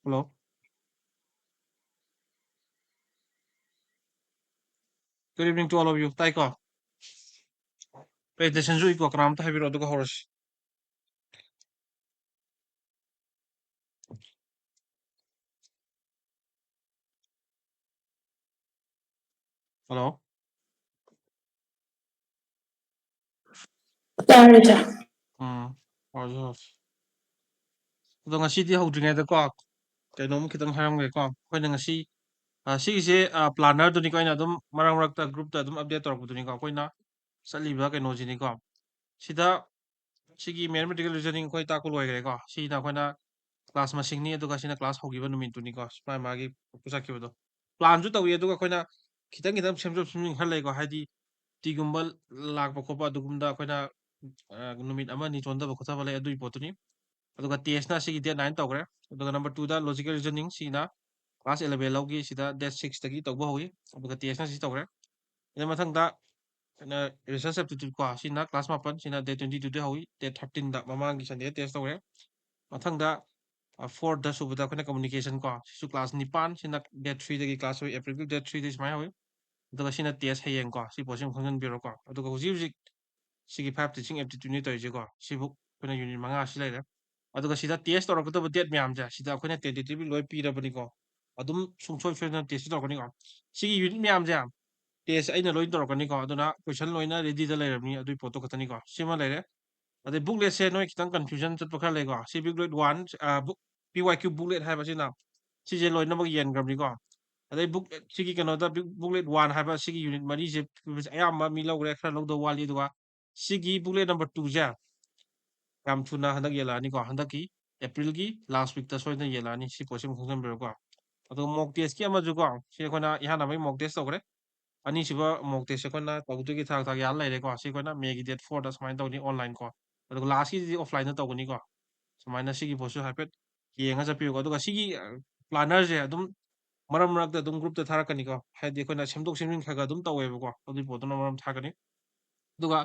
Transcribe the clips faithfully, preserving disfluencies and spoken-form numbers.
Hello. Good evening to all of you. ꯇꯥꯏꯀꯣ? Presentationꯁꯨ ꯎꯏꯀꯣ? ꯀꯅꯥꯝꯇ ꯍꯥꯏꯕꯤꯔꯛꯑꯣ, ꯑꯗꯨꯒ ꯍꯧꯔꯁꯤ꯫ Hello. ꯇꯥꯔꯦ, ꯁꯥꯔ꯫ ꯎꯝ, ꯍꯧꯔꯁꯤ, ꯍꯧꯔꯁꯤ꯫ ꯑꯗꯣ ꯉꯁꯤꯗꯤ ꯍꯧꯗ꯭ꯔꯤꯉꯩꯗꯀꯣ, ꯀꯩꯅꯣꯝ ꯈꯤꯇꯪ ꯍꯥꯏꯔꯝꯒꯦꯀꯣ꯫ ꯑꯩꯈꯣꯏꯅ ꯉꯁꯤ, ꯑ, ꯁꯤꯒꯤꯁꯦ, ꯑ, plannerꯗꯨꯅꯤꯀꯣ, ꯑꯩꯅ ꯑꯗꯨꯝ ꯃꯔꯛ ꯃꯔꯛꯇ groupꯇ ꯑꯗꯨꯝ update ꯇꯧꯔꯛꯄꯗꯨꯅꯤꯀꯣ, ꯑꯩꯈꯣꯏꯅ ꯆꯠꯂꯤꯕ ꯀꯩꯅꯣꯁꯤꯅꯤꯀꯣ꯫ ꯁꯤꯗ ꯁꯤꯒꯤ mathematical reasoning ꯑꯩꯈꯣꯏ ꯇꯥꯛꯄ ꯂꯣꯏꯈ꯭ꯔꯦꯀꯣ꯫ ꯁꯤꯅ ꯑꯩꯈꯣꯏꯅ class ꯃꯁꯤꯡꯅꯤ, ꯑꯗꯨꯒ ꯁꯤꯅ class ꯍꯧꯈꯤꯕ ꯅꯨꯃꯤꯠꯇꯨꯅꯤꯀꯣ꯫ ꯃꯥꯒꯤ ꯃꯥꯒꯤ ꯆꯠꯈꯤꯕꯗꯣ꯫ Planꯁꯨ ꯇꯧꯏ, ꯑꯗꯨꯒ ꯑꯩꯈꯣꯏꯅ ꯈꯤꯇꯪ ꯈꯤꯇꯪ ꯁꯦꯝꯗꯣꯛ ꯁꯦꯝꯖꯤꯟ ꯈꯔ ꯂꯩꯀꯣ꯫ ꯍꯥꯏꯗꯤ ꯇꯤꯒꯨꯝꯕ ꯂꯥꯛꯄ ꯈꯣꯠꯄ ꯑꯗꯨꯒꯨꯝꯕꯗ ꯑꯩꯈꯣꯏꯅ, ꯑ, ꯅꯨꯃꯤꯠ ꯑꯃ ꯑꯅꯤ ꯆꯣꯟꯊꯕ ꯈꯣꯠꯊꯕ ꯂꯩ, ꯑꯗꯨꯒꯤ ꯄꯣꯠꯇꯨꯅꯤ꯫ ꯑꯗꯨꯒ testꯅ ꯁꯤꯒꯤ date nine ꯇꯧꯈ꯭ꯔꯦ꯫ ꯑꯗꯨꯒ number twoꯗ logical reasoning, ꯁꯤꯅ class eleven ꯂꯧꯒꯤ, ꯁꯤꯗ date sixꯇꯒꯤ ꯇꯧꯕ ꯍꯧꯏ꯫ ꯑꯗꯨꯒ testꯅ ꯁꯤ ꯇꯧꯈ꯭ꯔꯦ꯫ ꯑꯗꯩ ꯃꯊꯪꯗ ꯑꯩꯈꯣꯏꯅ research aptitude ꯀꯣ, ꯁꯤꯅ class ꯃꯥꯄꯟ, ꯁꯤꯅ date twenty twoꯗ ꯍꯧꯏ, date thirteenꯗ, ꯃꯃꯥꯡꯒꯤ Sundayꯗ test ꯇꯧꯈ꯭ꯔꯦ꯫ ꯃꯊꯪꯗ, ꯑ, fourthꯗ ꯁꯨꯕꯗ ꯑꯩꯈꯣꯏꯅ communication ꯀꯣ, ꯁꯤꯁꯨ class ꯅꯤꯄꯥꯟ, ꯁꯤꯅ date threeꯗꯒꯤ class ꯍꯧꯏ, Aprilꯒꯤ date threeꯗꯒꯤ ꯁꯨꯃꯥꯏꯅ ꯍꯧꯏ꯫ ꯑꯗꯨꯒ ꯁꯤꯅ test ꯍꯌꯦꯡꯀꯣ, ꯁꯤ ꯄꯣꯠꯁꯤ ꯑꯃꯨꯛ ꯈꯪꯖꯤꯟꯕꯤꯔꯣꯀꯣ꯫ ꯑꯗꯨꯒ ꯍꯧꯖꯤꯛ ꯍꯧꯖꯤꯛ ꯁꯤꯒꯤ five teaching aptitudeꯅꯤ ꯇꯧꯔꯤꯁꯦꯀꯣ꯫ ꯁꯤꯕꯨ ꯑꯩꯈꯣꯏꯅ unit ꯃꯉꯥ ꯑꯁꯤ ꯂꯩꯔꯦ꯫ ꯑꯗꯨꯒ ꯁꯤꯗ test ꯇꯧꯔꯛꯀꯗꯕ date ꯃꯌꯥꯝꯁꯦ, ꯁꯤꯗ ꯑꯩꯈꯣꯏꯅ tentatively ꯂꯣꯏ ꯄꯤꯔꯕꯅꯤꯀꯣ꯫ ꯑꯗꯨꯝ ꯁꯨꯡꯁꯣꯏ ꯁꯣꯏꯗꯅ testꯁꯤ ꯇꯧꯔꯛꯀꯅꯤꯀꯣ꯫ ꯁꯤꯒꯤ unit ꯃꯌꯥꯝꯁꯦ test ꯑꯩꯅ ꯂꯣꯏ ꯇꯧꯔꯛꯀꯅꯤꯀꯣ꯫ ꯑꯗꯨꯅ question ꯂꯣꯏꯅ readyꯗ ꯂꯩꯔꯕꯅꯤ, ꯑꯗꯨꯒꯤ ꯄꯣꯠꯇꯣ ꯈꯛꯇꯅꯤꯀꯣ꯫ ꯁꯤꯃ ꯂꯩꯔꯦ꯫ ꯑꯗꯩ bookletꯁꯦ ꯅꯣꯏ ꯈꯤꯇꯪ confusion ꯆꯠꯄ ꯈꯔ ꯂꯩꯀꯣ꯫ ꯁꯤ booklet one, ꯑ, book, P Y Q booklet ꯍꯥꯏꯕꯁꯤꯅ ꯁꯤꯁꯦ ꯂꯣꯏꯅꯃꯛ ꯌꯦꯟꯈ꯭ꯔꯕꯅꯤꯀꯣ꯫ ꯑꯗꯩ booklet, ꯁꯤꯒꯤ ꯀꯩꯅꯣꯗ book-, booklet one ꯍꯥꯏꯕ ꯁꯤꯒꯤ unit ꯃꯔꯤꯁꯦ ꯑꯌꯥꯝꯕ ꯃꯤ ꯂꯧꯈ꯭ꯔꯦ, ꯈꯔ ꯂꯧꯗꯧ ꯋꯥꯠꯂꯤ꯫ ꯑꯗꯨꯒ ꯁꯤꯒꯤ booklet number twoꯁꯦ ꯌꯥꯝ ꯊꯨꯅ ꯍꯟꯗꯛ ꯌꯦꯜꯂꯛꯑꯅꯤꯀꯣ꯫ ꯍꯟꯗꯛꯀꯤ Aprilꯒꯤ last weekꯇ ꯁꯣꯏꯗꯅ ꯌꯦꯜꯂꯛꯑꯅꯤ꯫ ꯁꯤ ꯄꯣꯠꯁꯤ ꯑꯃꯨꯛ ꯈꯪꯖꯟꯕꯤꯔꯣꯀꯣ꯫ ꯑꯗꯨꯒ mock testꯀꯤ ꯑꯃꯁꯨꯀꯣ, ꯁꯤ ꯑꯩꯈꯣꯏꯅ ꯏꯍꯥꯟ ꯍꯥꯟꯕꯒꯤ mock test ꯇꯧꯈ꯭ꯔꯦ꯫ ꯑꯅꯤꯁꯨꯕ mock testꯁꯦ ꯑꯩꯈꯣꯏꯅ ꯇꯧꯗꯣꯏꯒꯤ ꯊꯥꯛ ꯊꯥꯛ ꯌꯥꯜ ꯂꯩꯔꯦꯀꯣ꯫ ꯁꯤ ꯑꯩꯈꯣꯏꯅ Mayꯒꯤ date fourꯗ ꯁꯨꯃꯥꯏꯅ ꯇꯧꯅꯤ, online ꯀꯣ꯫ ꯑꯗꯨꯒ lastꯀꯤꯁꯤꯗꯤ offlineꯗ ꯇꯧꯒꯅꯤꯀꯣ꯫ ꯁꯨꯃꯥꯏꯅ ꯁꯤꯒꯤ ꯄꯣꯠꯁꯨ ꯍꯥꯏꯐꯦꯠ ꯌꯦꯡꯉ ꯆꯠꯄꯤꯌꯨꯀꯣ꯫ ꯑꯗꯨꯒ ꯁꯤꯒꯤ, ꯑ, plannerꯁꯦ ꯑꯗꯨꯝ ꯃꯔꯛ ꯃꯔꯛꯇ ꯑꯗꯨꯝ groupꯇ ꯊꯥꯔꯛꯀꯅꯤꯀꯣ꯫ ꯍꯥꯏꯗꯤ ꯑꯩꯈꯣꯏꯅ ꯁꯦꯝꯗꯣꯛ ꯁꯦꯝꯖꯤꯟ ꯈꯔ ꯈꯔ ꯑꯗꯨꯝ ꯇꯧꯋꯦꯕꯀꯣ꯫ ꯑꯗꯨꯒꯤ ꯄꯣꯠꯇꯨꯅ ꯃꯔꯝ ꯊꯥꯔꯛꯀꯅꯤ꯫ ꯑꯗꯨꯒ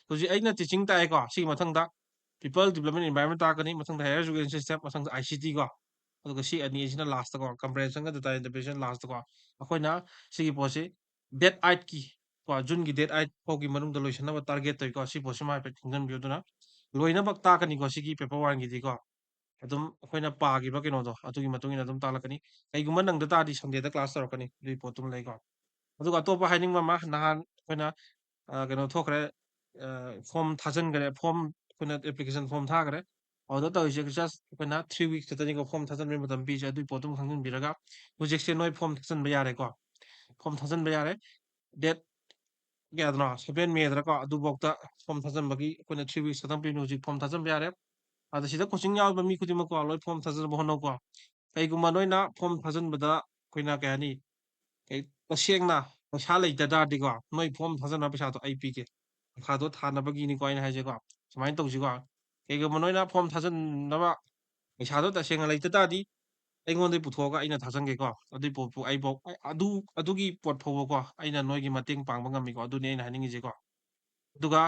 ꯍꯧꯖꯤꯛ ꯑꯩꯅ teaching ꯇꯥꯛꯑꯦꯀꯣ꯫ ꯁꯤꯒꯤ ꯃꯊꯪꯗ people development environment ꯇꯥꯛꯀꯅꯤ, ꯃꯊꯪꯗ higher education system, ꯃꯊꯪꯗ I C T ꯀꯣ꯫ ꯑꯗꯨꯒ ꯁꯤ ꯑꯅꯤ ꯑꯁꯤꯅ ꯂꯥꯁꯇꯀꯣ, ꯀꯝꯄ꯭ꯔꯦꯟꯁꯟꯒ ꯗꯦꯇꯥ ꯏꯟꯇꯔꯄ꯭ꯔꯤꯇꯦꯁꯟ ꯂꯥꯁꯇꯀꯣ꯫ ꯑꯩꯈꯣꯏꯅ ꯁꯤꯒꯤ ꯄꯣꯠꯁꯤ ꯗꯦꯠ ꯑꯥꯏꯠꯀꯤ ꯀꯣ, ꯖꯨꯟꯒꯤ ꯗꯦꯠ ꯑꯥꯏꯠ ꯐꯥꯎꯒꯤ ꯃꯅꯨꯡꯗ ꯂꯣꯏꯁꯤꯟꯅꯕ ꯇꯥꯔꯒꯦꯠ ꯇꯧꯏꯀꯣ꯫ ꯁꯤ ꯄꯣꯠꯁꯤꯃ ꯍꯥꯏꯐꯦꯠ ꯈꯪꯖꯤꯟꯕꯤꯌꯨ꯫ ꯑꯗꯨꯅ ꯂꯣꯏꯅꯃꯛ ꯇꯥꯛꯀꯅꯤꯀꯣ ꯁꯤꯒꯤ ꯄꯦꯄꯔ ꯋꯥꯟꯒꯤꯗꯤꯀꯣ꯫ ꯑꯗꯨꯝ ꯑꯩꯈꯣꯏꯅ ꯄꯥꯈꯤꯕ ꯀꯩꯅꯣꯗꯣ ꯑꯗꯨꯒꯤ ꯃꯇꯨꯡ ꯏꯟꯅ ꯑꯗꯨꯝ ꯇꯥꯛꯂꯛꯀꯅꯤ꯫ ꯀꯩꯒꯨꯝꯕ ꯅꯪꯗ ꯇꯥꯔꯗꯤ ꯁꯟꯗꯦꯗ ꯀ꯭ꯂꯥꯁ ꯇꯧꯔꯛꯀꯅꯤ, ꯑꯗꯨꯒꯤ ꯄꯣꯠꯇꯨꯃ ꯂꯩꯀꯣ꯫ ꯑꯗꯨꯒ ꯑꯇꯣꯞꯄ ꯍꯥꯏꯅꯤꯡꯕ ꯑꯃ, ꯅꯍꯥꯟ ꯑꯩꯈꯣꯏꯅ ꯑ, ꯀꯩꯅꯣ ꯊꯣꯛꯈ꯭ꯔꯦ, ꯑ, ꯐꯣꯝ ꯊꯥꯖꯤꯟꯈ꯭ꯔꯦ, ꯐꯣꯝ ꯑꯩꯈꯣꯏꯅ ꯑꯦꯄ꯭ꯂꯤꯀꯦꯁꯟ ꯐꯣꯝ ꯊꯥꯈ꯭ꯔꯦ꯫ ꯑꯗꯨꯗ ꯇꯧꯔꯤꯁꯦ just ꯑꯩꯈꯣꯏꯅ ꯊ꯭ꯔꯤ ꯋꯤꯛꯁ ꯈꯛꯇꯅꯤꯀꯣ ꯐꯣꯝ ꯊꯥꯖꯤꯟꯕꯒꯤ ꯃꯇꯝ ꯄꯤꯔꯤꯁꯦ꯫ ꯑꯗꯨꯒꯤ ꯄꯣꯠꯇꯨꯝ ꯈꯪꯖꯤꯟꯕꯤꯔꯒ ꯍꯧꯖꯤꯛꯁꯦ ꯅꯣꯏ ꯐꯣꯝ ꯊꯥꯖꯤꯟꯕ ꯌꯥꯔꯦꯀꯣ꯫ ꯐꯣꯝ ꯊꯥꯖꯤꯟꯕ ꯌꯥꯔꯦ꯫ ꯗꯦꯠ ꯀꯌꯥꯗꯅꯣ? ꯁꯚꯦꯟ ꯃꯦꯗꯅꯀꯣ꯫ ꯑꯗꯨꯐꯥꯎꯗ ꯐꯣꯝ ꯊꯥꯖꯤꯟꯕꯒꯤ ꯑꯩꯈꯣꯏꯅ ꯊ꯭ꯔꯤ ꯋꯤꯛꯁ ꯈꯛꯇꯪ ꯄꯤꯕꯅꯤ꯫ ꯍꯧꯖꯤꯛ ꯐꯣꯝ ꯊꯥꯖꯤꯟꯕ ꯌꯥꯔꯦ꯫ ꯑꯗ ꯁꯤꯗ ꯀꯣꯆꯤꯡ ꯌꯥꯎꯔꯤꯕ ꯃꯤ ꯈꯨꯗꯤꯡꯃꯛꯀꯣ ꯂꯣꯏ ꯐꯣꯝ ꯊꯥꯖꯤꯟꯕ ꯍꯣꯠꯅꯧꯀꯣ꯫ ꯀꯩꯒꯨꯝꯕ ꯅꯣꯏꯅ ꯐꯣꯝ ꯊꯥꯖꯤꯟꯕꯗ ꯑꯩꯈꯣꯏꯅ ꯀꯩ ꯍꯥꯏꯅꯤ, ꯀꯩ, ꯇꯁꯦꯡꯅ ꯄꯩꯁꯥ ꯂꯩꯇ ꯇꯥꯔꯗꯤꯀꯣ, ꯅꯣꯏ ꯐꯣꯝ ꯊꯥꯖꯤꯟꯅꯕ ꯄꯩꯁꯥꯗꯣ ꯑꯩ ꯄꯤꯒꯦ꯫ ꯄꯩꯁꯥꯗꯣ ꯊꯥꯅꯕꯒꯤꯅꯤꯀꯣ ꯑꯩꯅ ꯍꯥꯏꯁꯦꯀꯣ꯫ ꯁꯨꯃꯥꯏꯅ ꯇꯧꯁꯤꯀꯣ꯫ ꯀꯩꯒꯨꯝꯕ ꯅꯣꯏꯅ ꯐꯣꯝ ꯊꯥꯖꯤꯟꯅꯕ ꯄꯩꯁꯥꯗꯣ ꯇꯁꯦꯡꯅ ꯂꯩꯇ ꯇꯥꯔꯗꯤ, ꯑꯩꯉꯣꯟꯗ ꯄꯨꯊꯣꯛꯑꯒ ꯑꯩꯅ ꯊꯥꯖꯟꯒꯦꯀꯣ꯫ ꯑꯗꯨꯏ ꯄꯣꯠꯄꯨ ꯑꯩꯐꯧ, ꯑꯗꯨ, ꯑꯗꯨꯒꯤ ꯄꯣꯠ ꯐꯥꯎꯕꯀꯣ, ꯑꯩꯅ ꯅꯣꯏꯒꯤ ꯃꯇꯦꯡ ꯄꯥꯡꯕ ꯉꯝꯃꯤꯀꯣ꯫ ꯑꯗꯨꯅꯤ ꯑꯩꯅ ꯍꯥꯏꯅꯤꯡꯉꯤꯁꯦꯀꯣ꯫ ꯑꯗꯨꯒ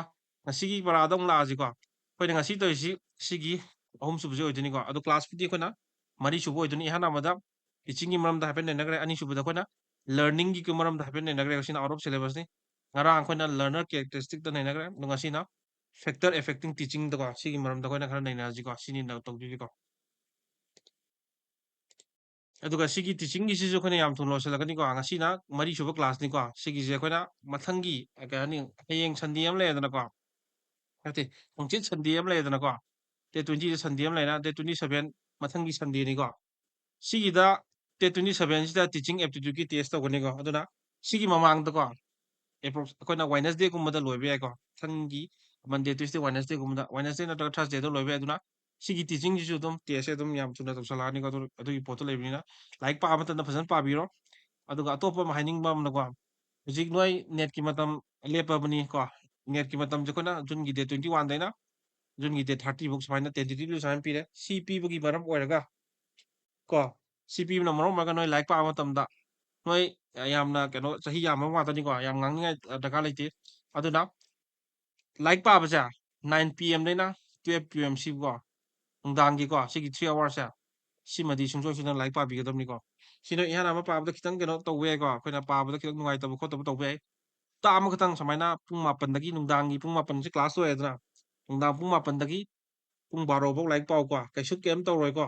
ꯉꯁꯤꯒꯤ ꯄꯔꯥꯗ ꯑꯃꯨꯛ ꯂꯥꯛꯑꯁꯤꯀꯣ꯫ ꯑꯩꯈꯣꯏꯅ ꯉꯁꯤ ꯇꯧꯔꯤꯁꯤ ꯁꯤꯒꯤ ꯑꯍꯨꯝꯁꯨꯕꯁꯤ ꯑꯣꯏꯗꯣꯏꯅꯤꯀꯣ꯫ ꯑꯗꯣ ꯀ꯭ꯂꯥꯁꯄꯨꯗꯤ ꯑꯩꯈꯣꯏꯅ ꯃꯔꯤꯁꯨꯕ ꯑꯣꯏꯗꯣꯏꯅꯤ꯫ ꯏꯍꯥꯟ ꯍꯥꯟꯕꯗ ꯇꯤꯆꯤꯡꯒꯤ ꯃꯔꯝꯗ ꯍꯥꯏꯐꯦꯠ ꯅꯩꯅꯈ꯭ꯔꯦ, ꯑꯅꯤꯁꯨꯕꯗ ꯑꯩꯈꯣꯏꯅ ꯂꯔꯅꯤꯡꯒꯤ ꯃꯔꯝꯗ ꯍꯥꯏꯐꯦꯠ ꯅꯩꯅꯈ꯭ꯔꯦ꯫ ꯁꯤꯅ ꯑꯥꯎꯠ ꯑꯣꯐ ꯁꯤꯂꯦꯕꯁꯅꯤ꯫ ꯉꯔꯥꯡ ꯑꯩꯈꯣꯏꯅ ꯂꯔꯅꯔ ꯀꯦꯔꯦꯛꯇꯔꯤꯁꯇꯤꯛꯇ ꯅꯩꯅꯈ꯭ꯔꯦ꯫ ꯑꯗꯣ ꯉꯁꯤꯅ ꯐꯦꯛꯇꯔ ꯑꯦꯐꯦꯛꯇꯤꯡ ꯇꯤꯆꯤꯡꯗꯀꯣ, ꯁꯤꯒꯤ ꯃꯔꯝꯗ ꯑꯩꯈꯣꯏꯅ ꯈꯔ ꯅꯩꯅꯔꯁꯤꯀꯣ꯫ ꯁꯤꯅꯤ ꯇꯧꯗꯣꯏꯁꯤꯀꯣ꯫ ꯑꯗꯨꯒ ꯁꯤꯒꯤ ꯇꯤꯆꯤꯡꯒꯤꯁꯤꯁꯨ ꯑꯩꯈꯣꯏꯅ ꯌꯥꯝ ꯊꯨꯅ ꯂꯣꯏꯁꯤꯜꯂꯛꯀꯅꯤꯀꯣ꯫ ꯉꯁꯤꯅ ꯃꯔꯤꯁꯨꯕ ꯀ꯭ꯂꯥꯁꯅꯤꯀꯣ꯫ ꯁꯤꯒꯤꯁꯦ ꯑꯩꯈꯣꯏꯅ ꯃꯊꯪꯒꯤ, ꯀꯩ ꯍꯥꯏꯅꯤ, ꯍꯌꯦꯡ ꯁꯟꯗꯦ ꯑꯃ ꯂꯩꯔꯦꯗꯅꯀꯣ, ꯅꯠꯇꯦ, ꯍꯪꯆꯤꯠ ꯁꯟꯗꯦ ꯑꯃ ꯂꯩꯔꯦꯗꯅꯀꯣ꯫ ꯗꯦꯠ ꯇ꯭ꯋꯦꯟꯇꯤꯗ ꯁꯟꯗꯦ ꯑꯃ ꯂꯩꯔꯦ, ꯗꯦꯠ ꯇ꯭ꯋꯦꯟꯇꯤ ꯁꯚꯦꯟ ꯃꯊꯪꯒꯤ ꯁꯟꯗꯦꯅꯤꯀꯣ꯫ ꯁꯤꯒꯤꯗ ꯗꯦꯠ ꯇ꯭ꯋꯦꯟꯇꯤ ꯁꯚꯦꯟꯁꯤꯗ ꯇꯤꯆꯤꯡ ꯑꯦꯞꯇꯤꯇ꯭ꯌꯨꯠꯀꯤ ꯇꯦꯁ ꯇꯧꯒꯅꯤꯀꯣ꯫ ꯑꯗꯨꯅ ꯁꯤꯒꯤ ꯃꯃꯥꯡꯗꯀꯣ, ꯑꯦꯄ꯭ꯔꯣꯛꯁ ꯑꯩꯈꯣꯏꯅ ꯋꯦꯅꯁꯗꯦꯒꯨꯝꯕꯗ ꯂꯣꯏꯕ ꯌꯥꯏꯀꯣ꯫ ꯃꯊꯪꯒꯤ ꯃꯟꯗꯦ, ꯇ꯭ꯌꯨꯁꯗꯦ, ꯋꯦꯅꯁꯗꯦꯒꯨꯝꯕꯗ, ꯋꯦꯅꯁꯗꯦ ꯅꯠꯇ꯭ꯔꯒ ꯊꯔꯁꯗꯦꯗ ꯂꯣꯏꯕ ꯌꯥꯏ꯫ ꯑꯗꯨꯅ ꯁꯤꯒꯤ ꯇꯤꯆꯤꯡꯁꯤꯁꯨ ꯑꯗꯨꯝ ꯇꯦꯁꯁꯦ ꯑꯗꯨꯝ ꯌꯥꯝ ꯊꯨꯅ ꯇꯧꯁꯜꯂꯛꯑꯅꯤꯀꯣ꯫ ꯑꯗꯨ, ꯑꯗꯨꯒꯤ ꯄꯣꯠꯇꯣ ꯂꯩꯕꯅꯤꯅ ꯂꯥꯏꯔꯤꯛ ꯄꯥꯕ ꯃꯇꯝꯗ ꯐꯖꯅ ꯄꯥꯕꯤꯔꯣ꯫ ꯑꯗꯨꯒ ꯑꯇꯣꯞꯄ ꯑꯃ ꯍꯥꯏꯅꯤꯡꯕ ꯑꯃꯅꯀꯣ, ꯍꯧꯖꯤꯛ ꯅꯣꯏ ꯅꯦꯠꯀꯤ ꯃꯇꯝ ꯂꯦꯞꯄꯕꯅꯤꯀꯣ꯫ ꯅꯦꯠꯀꯤ ꯃꯇꯝꯁꯦ ꯑꯩꯈꯣꯏꯅ ꯖꯨꯟꯒꯤ ꯗꯦꯠ ꯇ꯭ꯋꯦꯟꯇꯤ ꯋꯥꯟꯗꯩꯅ ꯖꯨꯟꯒꯤ ꯗꯦꯠ ꯊꯥꯔꯇꯤ ꯐꯥꯎ ꯁꯨꯃꯥꯏꯅ ꯇꯦꯟꯇꯦꯇꯤꯚꯂꯤ ꯁꯨꯃꯥꯏꯅ ꯄꯤꯔꯦ꯫ ꯁꯤ ꯄꯤꯕꯒꯤ ꯃꯔꯝ ꯑꯣꯏꯔꯒ ꯀꯣ, ꯁꯤ ꯄꯤꯕꯅ ꯃꯔꯝ ꯑꯣꯏꯔꯒ ꯅꯣꯏ ꯂꯥꯏꯔꯤꯛ ꯄꯥꯕ ꯃꯇꯝꯗ ꯅꯣꯏ ꯌꯥꯝꯅ ꯀꯩꯅꯣ, ꯆꯍꯤ ꯌꯥꯝꯕ ꯉꯥꯛꯇꯅꯤꯀꯣ, ꯌꯥꯝ ꯉꯥꯡꯅꯤꯡꯉꯥꯏ ꯗꯔꯀꯥꯔ ꯂꯩꯇꯦ꯫ ꯑꯗꯨꯅ ꯂꯥꯏꯔꯤꯛ ꯄꯥꯕꯁꯦ ꯅꯥꯏꯟ ꯄꯤ ꯑꯦꯝꯗꯩꯅ ꯇꯨꯌꯦꯜꯞ ꯄꯤ ꯑꯦꯝ ꯁꯤꯀꯣ, ꯅꯨꯡꯗꯥꯡꯒꯤꯀꯣ, ꯁꯤꯒꯤ ꯊ꯭ꯔꯤ ꯑꯋꯥꯔꯁꯦ, ꯁꯤꯃꯗꯤ ꯁꯨꯡꯁꯣꯏ ꯁꯣꯏꯗꯅ ꯂꯥꯏꯔꯤꯛ ꯄꯥꯕꯤꯒꯗꯕꯅꯤꯀꯣ꯫ ꯁꯤ ꯅꯣꯏ ꯏꯍꯥꯟ ꯍꯥꯟꯕ ꯄꯥꯕꯗ ꯈꯤꯇꯪ ꯀꯩꯅꯣ ꯇꯧꯕ ꯌꯥꯏꯀꯣ, ꯑꯩꯈꯣꯏꯅ ꯄꯥꯕꯗ ꯈꯤꯇꯪ ꯅꯨꯡꯉꯥꯏꯇꯕ ꯈꯣꯠꯇꯕ ꯇꯧꯕ ꯌꯥꯏ꯫ ꯍꯞꯇꯥ ꯑꯃꯈꯛꯇꯪ ꯁꯨꯃꯥꯏꯅ ꯄꯨꯡ ꯃꯥꯄꯟꯗꯒꯤ, ꯅꯨꯡꯗꯥꯡꯒꯤ ꯄꯨꯡ ꯃꯥꯄꯟꯁꯦ class ꯂꯣꯏꯔꯦꯗꯅ, ꯅꯨꯡꯗꯥꯡ ꯄꯨꯡ ꯃꯥꯄꯟꯗꯒꯤ ꯄꯨꯡ ꯕꯥꯔꯣ ꯐꯥꯎ ꯂꯥꯏꯔꯤꯛ ꯄꯥꯎꯀꯣ, ꯀꯩꯁꯨ ꯀꯩꯝ ꯇꯧꯔꯣꯏꯀꯣ꯫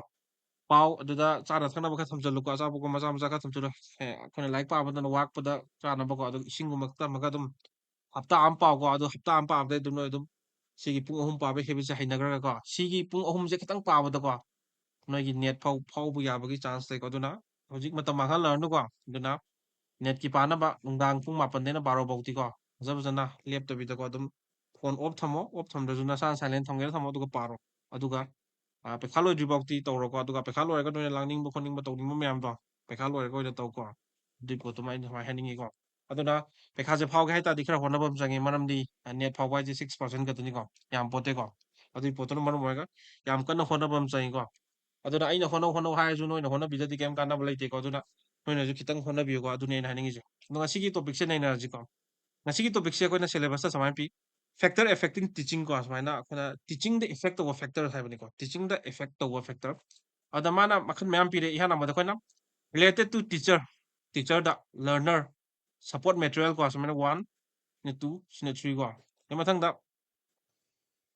ꯄꯥꯎ, ꯑꯗꯨꯗ ꯆꯥꯅ ꯊꯛꯅꯕ ꯈꯔ ꯊꯝꯖꯜꯂꯨꯀꯣ, ꯑꯆꯥꯄꯣꯠꯀꯨꯝꯕ ꯃꯆꯥ ꯃꯆꯥ ꯈꯔ ꯊꯝꯖꯜꯂꯨ꯫ ꯑꯦ, ꯑꯩꯈꯣꯏꯅ ꯂꯥꯏꯔꯤꯛ ꯄꯥꯕꯗꯅ ꯋꯥꯠꯄꯗ ꯆꯥꯅꯕꯀꯣ, ꯑꯗꯨꯒ ꯏꯁꯤꯡꯒꯨꯝꯕ ꯊꯝꯃꯒ ꯑꯗꯨꯝ ꯍꯞꯇꯥ ꯑꯃ ꯄꯥꯎꯀꯣ꯫ ꯑꯗꯨ ꯍꯞꯇꯥ ꯑꯃ ꯄꯥꯕꯗꯩ ꯑꯗꯨꯝ ꯅꯣꯏ ꯑꯗꯨꯝ ꯁꯤꯒꯤ ꯄꯨꯡ ꯑꯍꯨꯝ ꯄꯥꯕꯒꯤ habitꯁꯦ ꯍꯩꯅꯈ꯭ꯔꯒꯀꯣ, ꯁꯤꯒꯤ ꯄꯨꯡ ꯑꯍꯨꯝꯁꯦ ꯈꯤꯇꯪ ꯄꯥꯕꯗꯀꯣ, ꯅꯣꯏꯒꯤ NET ꯐꯥꯎ ꯐꯥꯎꯕ ꯌꯥꯕꯒꯤ chance ꯂꯩꯀꯣ꯫ ꯑꯗꯨꯅ ꯍꯧꯖꯤꯛ ꯃꯇꯝ ꯃꯥꯡꯍꯜꯂꯔꯅꯨꯀꯣ꯫ ꯑꯗꯨꯅ NETꯀꯤ ꯄꯥꯅꯕ ꯅꯨꯡꯗꯥꯡ ꯄꯨꯡ ꯃꯥꯄꯟꯗꯩꯅ ꯕꯥꯔꯣ ꯐꯥꯎꯗꯤꯀꯣ, ꯐꯖ ꯐꯖꯅ ꯂꯦꯞꯇꯕꯤꯗꯀꯣ, ꯑꯗꯨꯝ phone off ꯊꯝꯃꯣ, off ꯊꯝꯗ꯭ꯔꯁꯨ ꯅꯁꯥꯅ silent ꯊꯝꯒꯦꯔꯥ ꯊꯝꯃꯣ, ꯑꯗꯨꯒ ꯄꯥꯔꯣ꯫ ꯑꯗꯨꯒ, ꯑ, ꯄꯩꯈꯥ ꯂꯣꯏꯗ꯭ꯔꯤ ꯐꯥꯎꯗꯤ ꯇꯧꯔꯣꯀꯣ꯫ ꯑꯗꯨꯒ ꯄꯩꯈꯥ ꯂꯣꯏꯔꯒ ꯅꯣꯏꯅ ꯂꯥꯡꯅꯤꯡꯕ ꯈꯣꯠꯅꯤꯡꯕ ꯇꯧꯅꯤꯡꯕ ꯃꯌꯥꯝꯗꯣ ꯄꯩꯈꯥ ꯂꯣꯏꯔꯒ ꯑꯣꯏꯅ ꯇꯧꯀꯣ꯫ ꯑꯗꯨꯏ ꯄꯣꯠꯇꯨꯃ ꯑꯩꯅ ꯁꯨꯃꯥꯏꯅ ꯍꯥꯏꯅꯤꯡꯉꯤꯀꯣ꯫ ꯑꯗꯨꯅ ꯄꯩꯈꯥꯁꯦ ꯐꯥꯎꯒꯦ ꯍꯥꯏ ꯇꯥꯔꯗꯤ ꯈꯔ ꯍꯣꯠꯅꯕ ꯑꯃ ꯆꯪꯉꯤ, ꯃꯔꯝꯗꯤ, ꯑ, NET ꯐꯥꯎꯕ ꯍꯥꯏꯁꯦ six percent ꯈꯛꯇꯅꯤꯀꯣ, ꯌꯥꯝ ꯄꯣꯠꯇꯦꯀꯣ꯫ ꯑꯗꯨꯏ ꯄꯣꯠꯇꯨꯅ ꯃꯔꯝ ꯑꯣꯏꯔꯒ ꯌꯥꯝ ꯀꯟꯅ ꯍꯣꯠꯅꯕ ꯑꯃ ꯆꯪꯉꯤꯀꯣ꯫ ꯑꯗꯨꯅ ꯑꯩꯅ ꯍꯣꯠꯅꯧ ꯍꯣꯠꯅꯧ ꯍꯥꯏꯔꯁꯨ ꯅꯣꯏꯅ ꯍꯣꯠꯅꯕꯤꯗꯗꯤ ꯀꯩꯝ ꯀꯥꯟꯅꯕ ꯂꯩꯇꯦꯀꯣ꯫ ꯑꯗꯨꯅ ꯅꯣꯏꯅꯁꯨ ꯈꯤꯇꯪ ꯍꯣꯠꯅꯕꯤꯌꯨꯀꯣ, ꯑꯗꯨꯅꯤ ꯑꯩꯅ ꯍꯥꯏꯅꯤꯡꯉꯤꯁꯦ꯫ ꯑꯗꯣ ꯉꯁꯤꯒꯤ topicꯁꯦ ꯅꯩꯅꯔꯁꯤꯀꯣ꯫ ꯉꯁꯤꯒꯤ topicꯁꯦ ꯑꯩꯈꯣꯏꯅ syllabusꯇ ꯁꯨꯃꯥꯏꯅ ꯄꯤ, factor affecting teaching ꯀꯣ, ꯁꯨꯃꯥꯏꯅ ꯑꯩꯈꯣꯏꯅ teachingꯗ effect ꯇꯧꯕ factor ꯍꯥꯏꯕꯅꯤꯀꯣ, teachingꯗ effect ꯇꯧꯕ factor꯫ ꯑꯗ ꯃꯥꯅ ꯃꯈꯜ ꯃꯌꯥꯝ ꯄꯤꯔꯦ, ꯏꯍꯥꯟ ꯍꯥꯟꯕꯗ ꯑꯩꯈꯣꯏꯅ related to teacher, teacherꯗ, learner, support material ꯀꯣ, ꯁꯨꯃꯥꯏꯅ one, ꯁꯤꯅ two, ꯁꯤꯅ three ꯀꯣ꯫ ꯑꯗꯩ ꯃꯊꯪꯗ,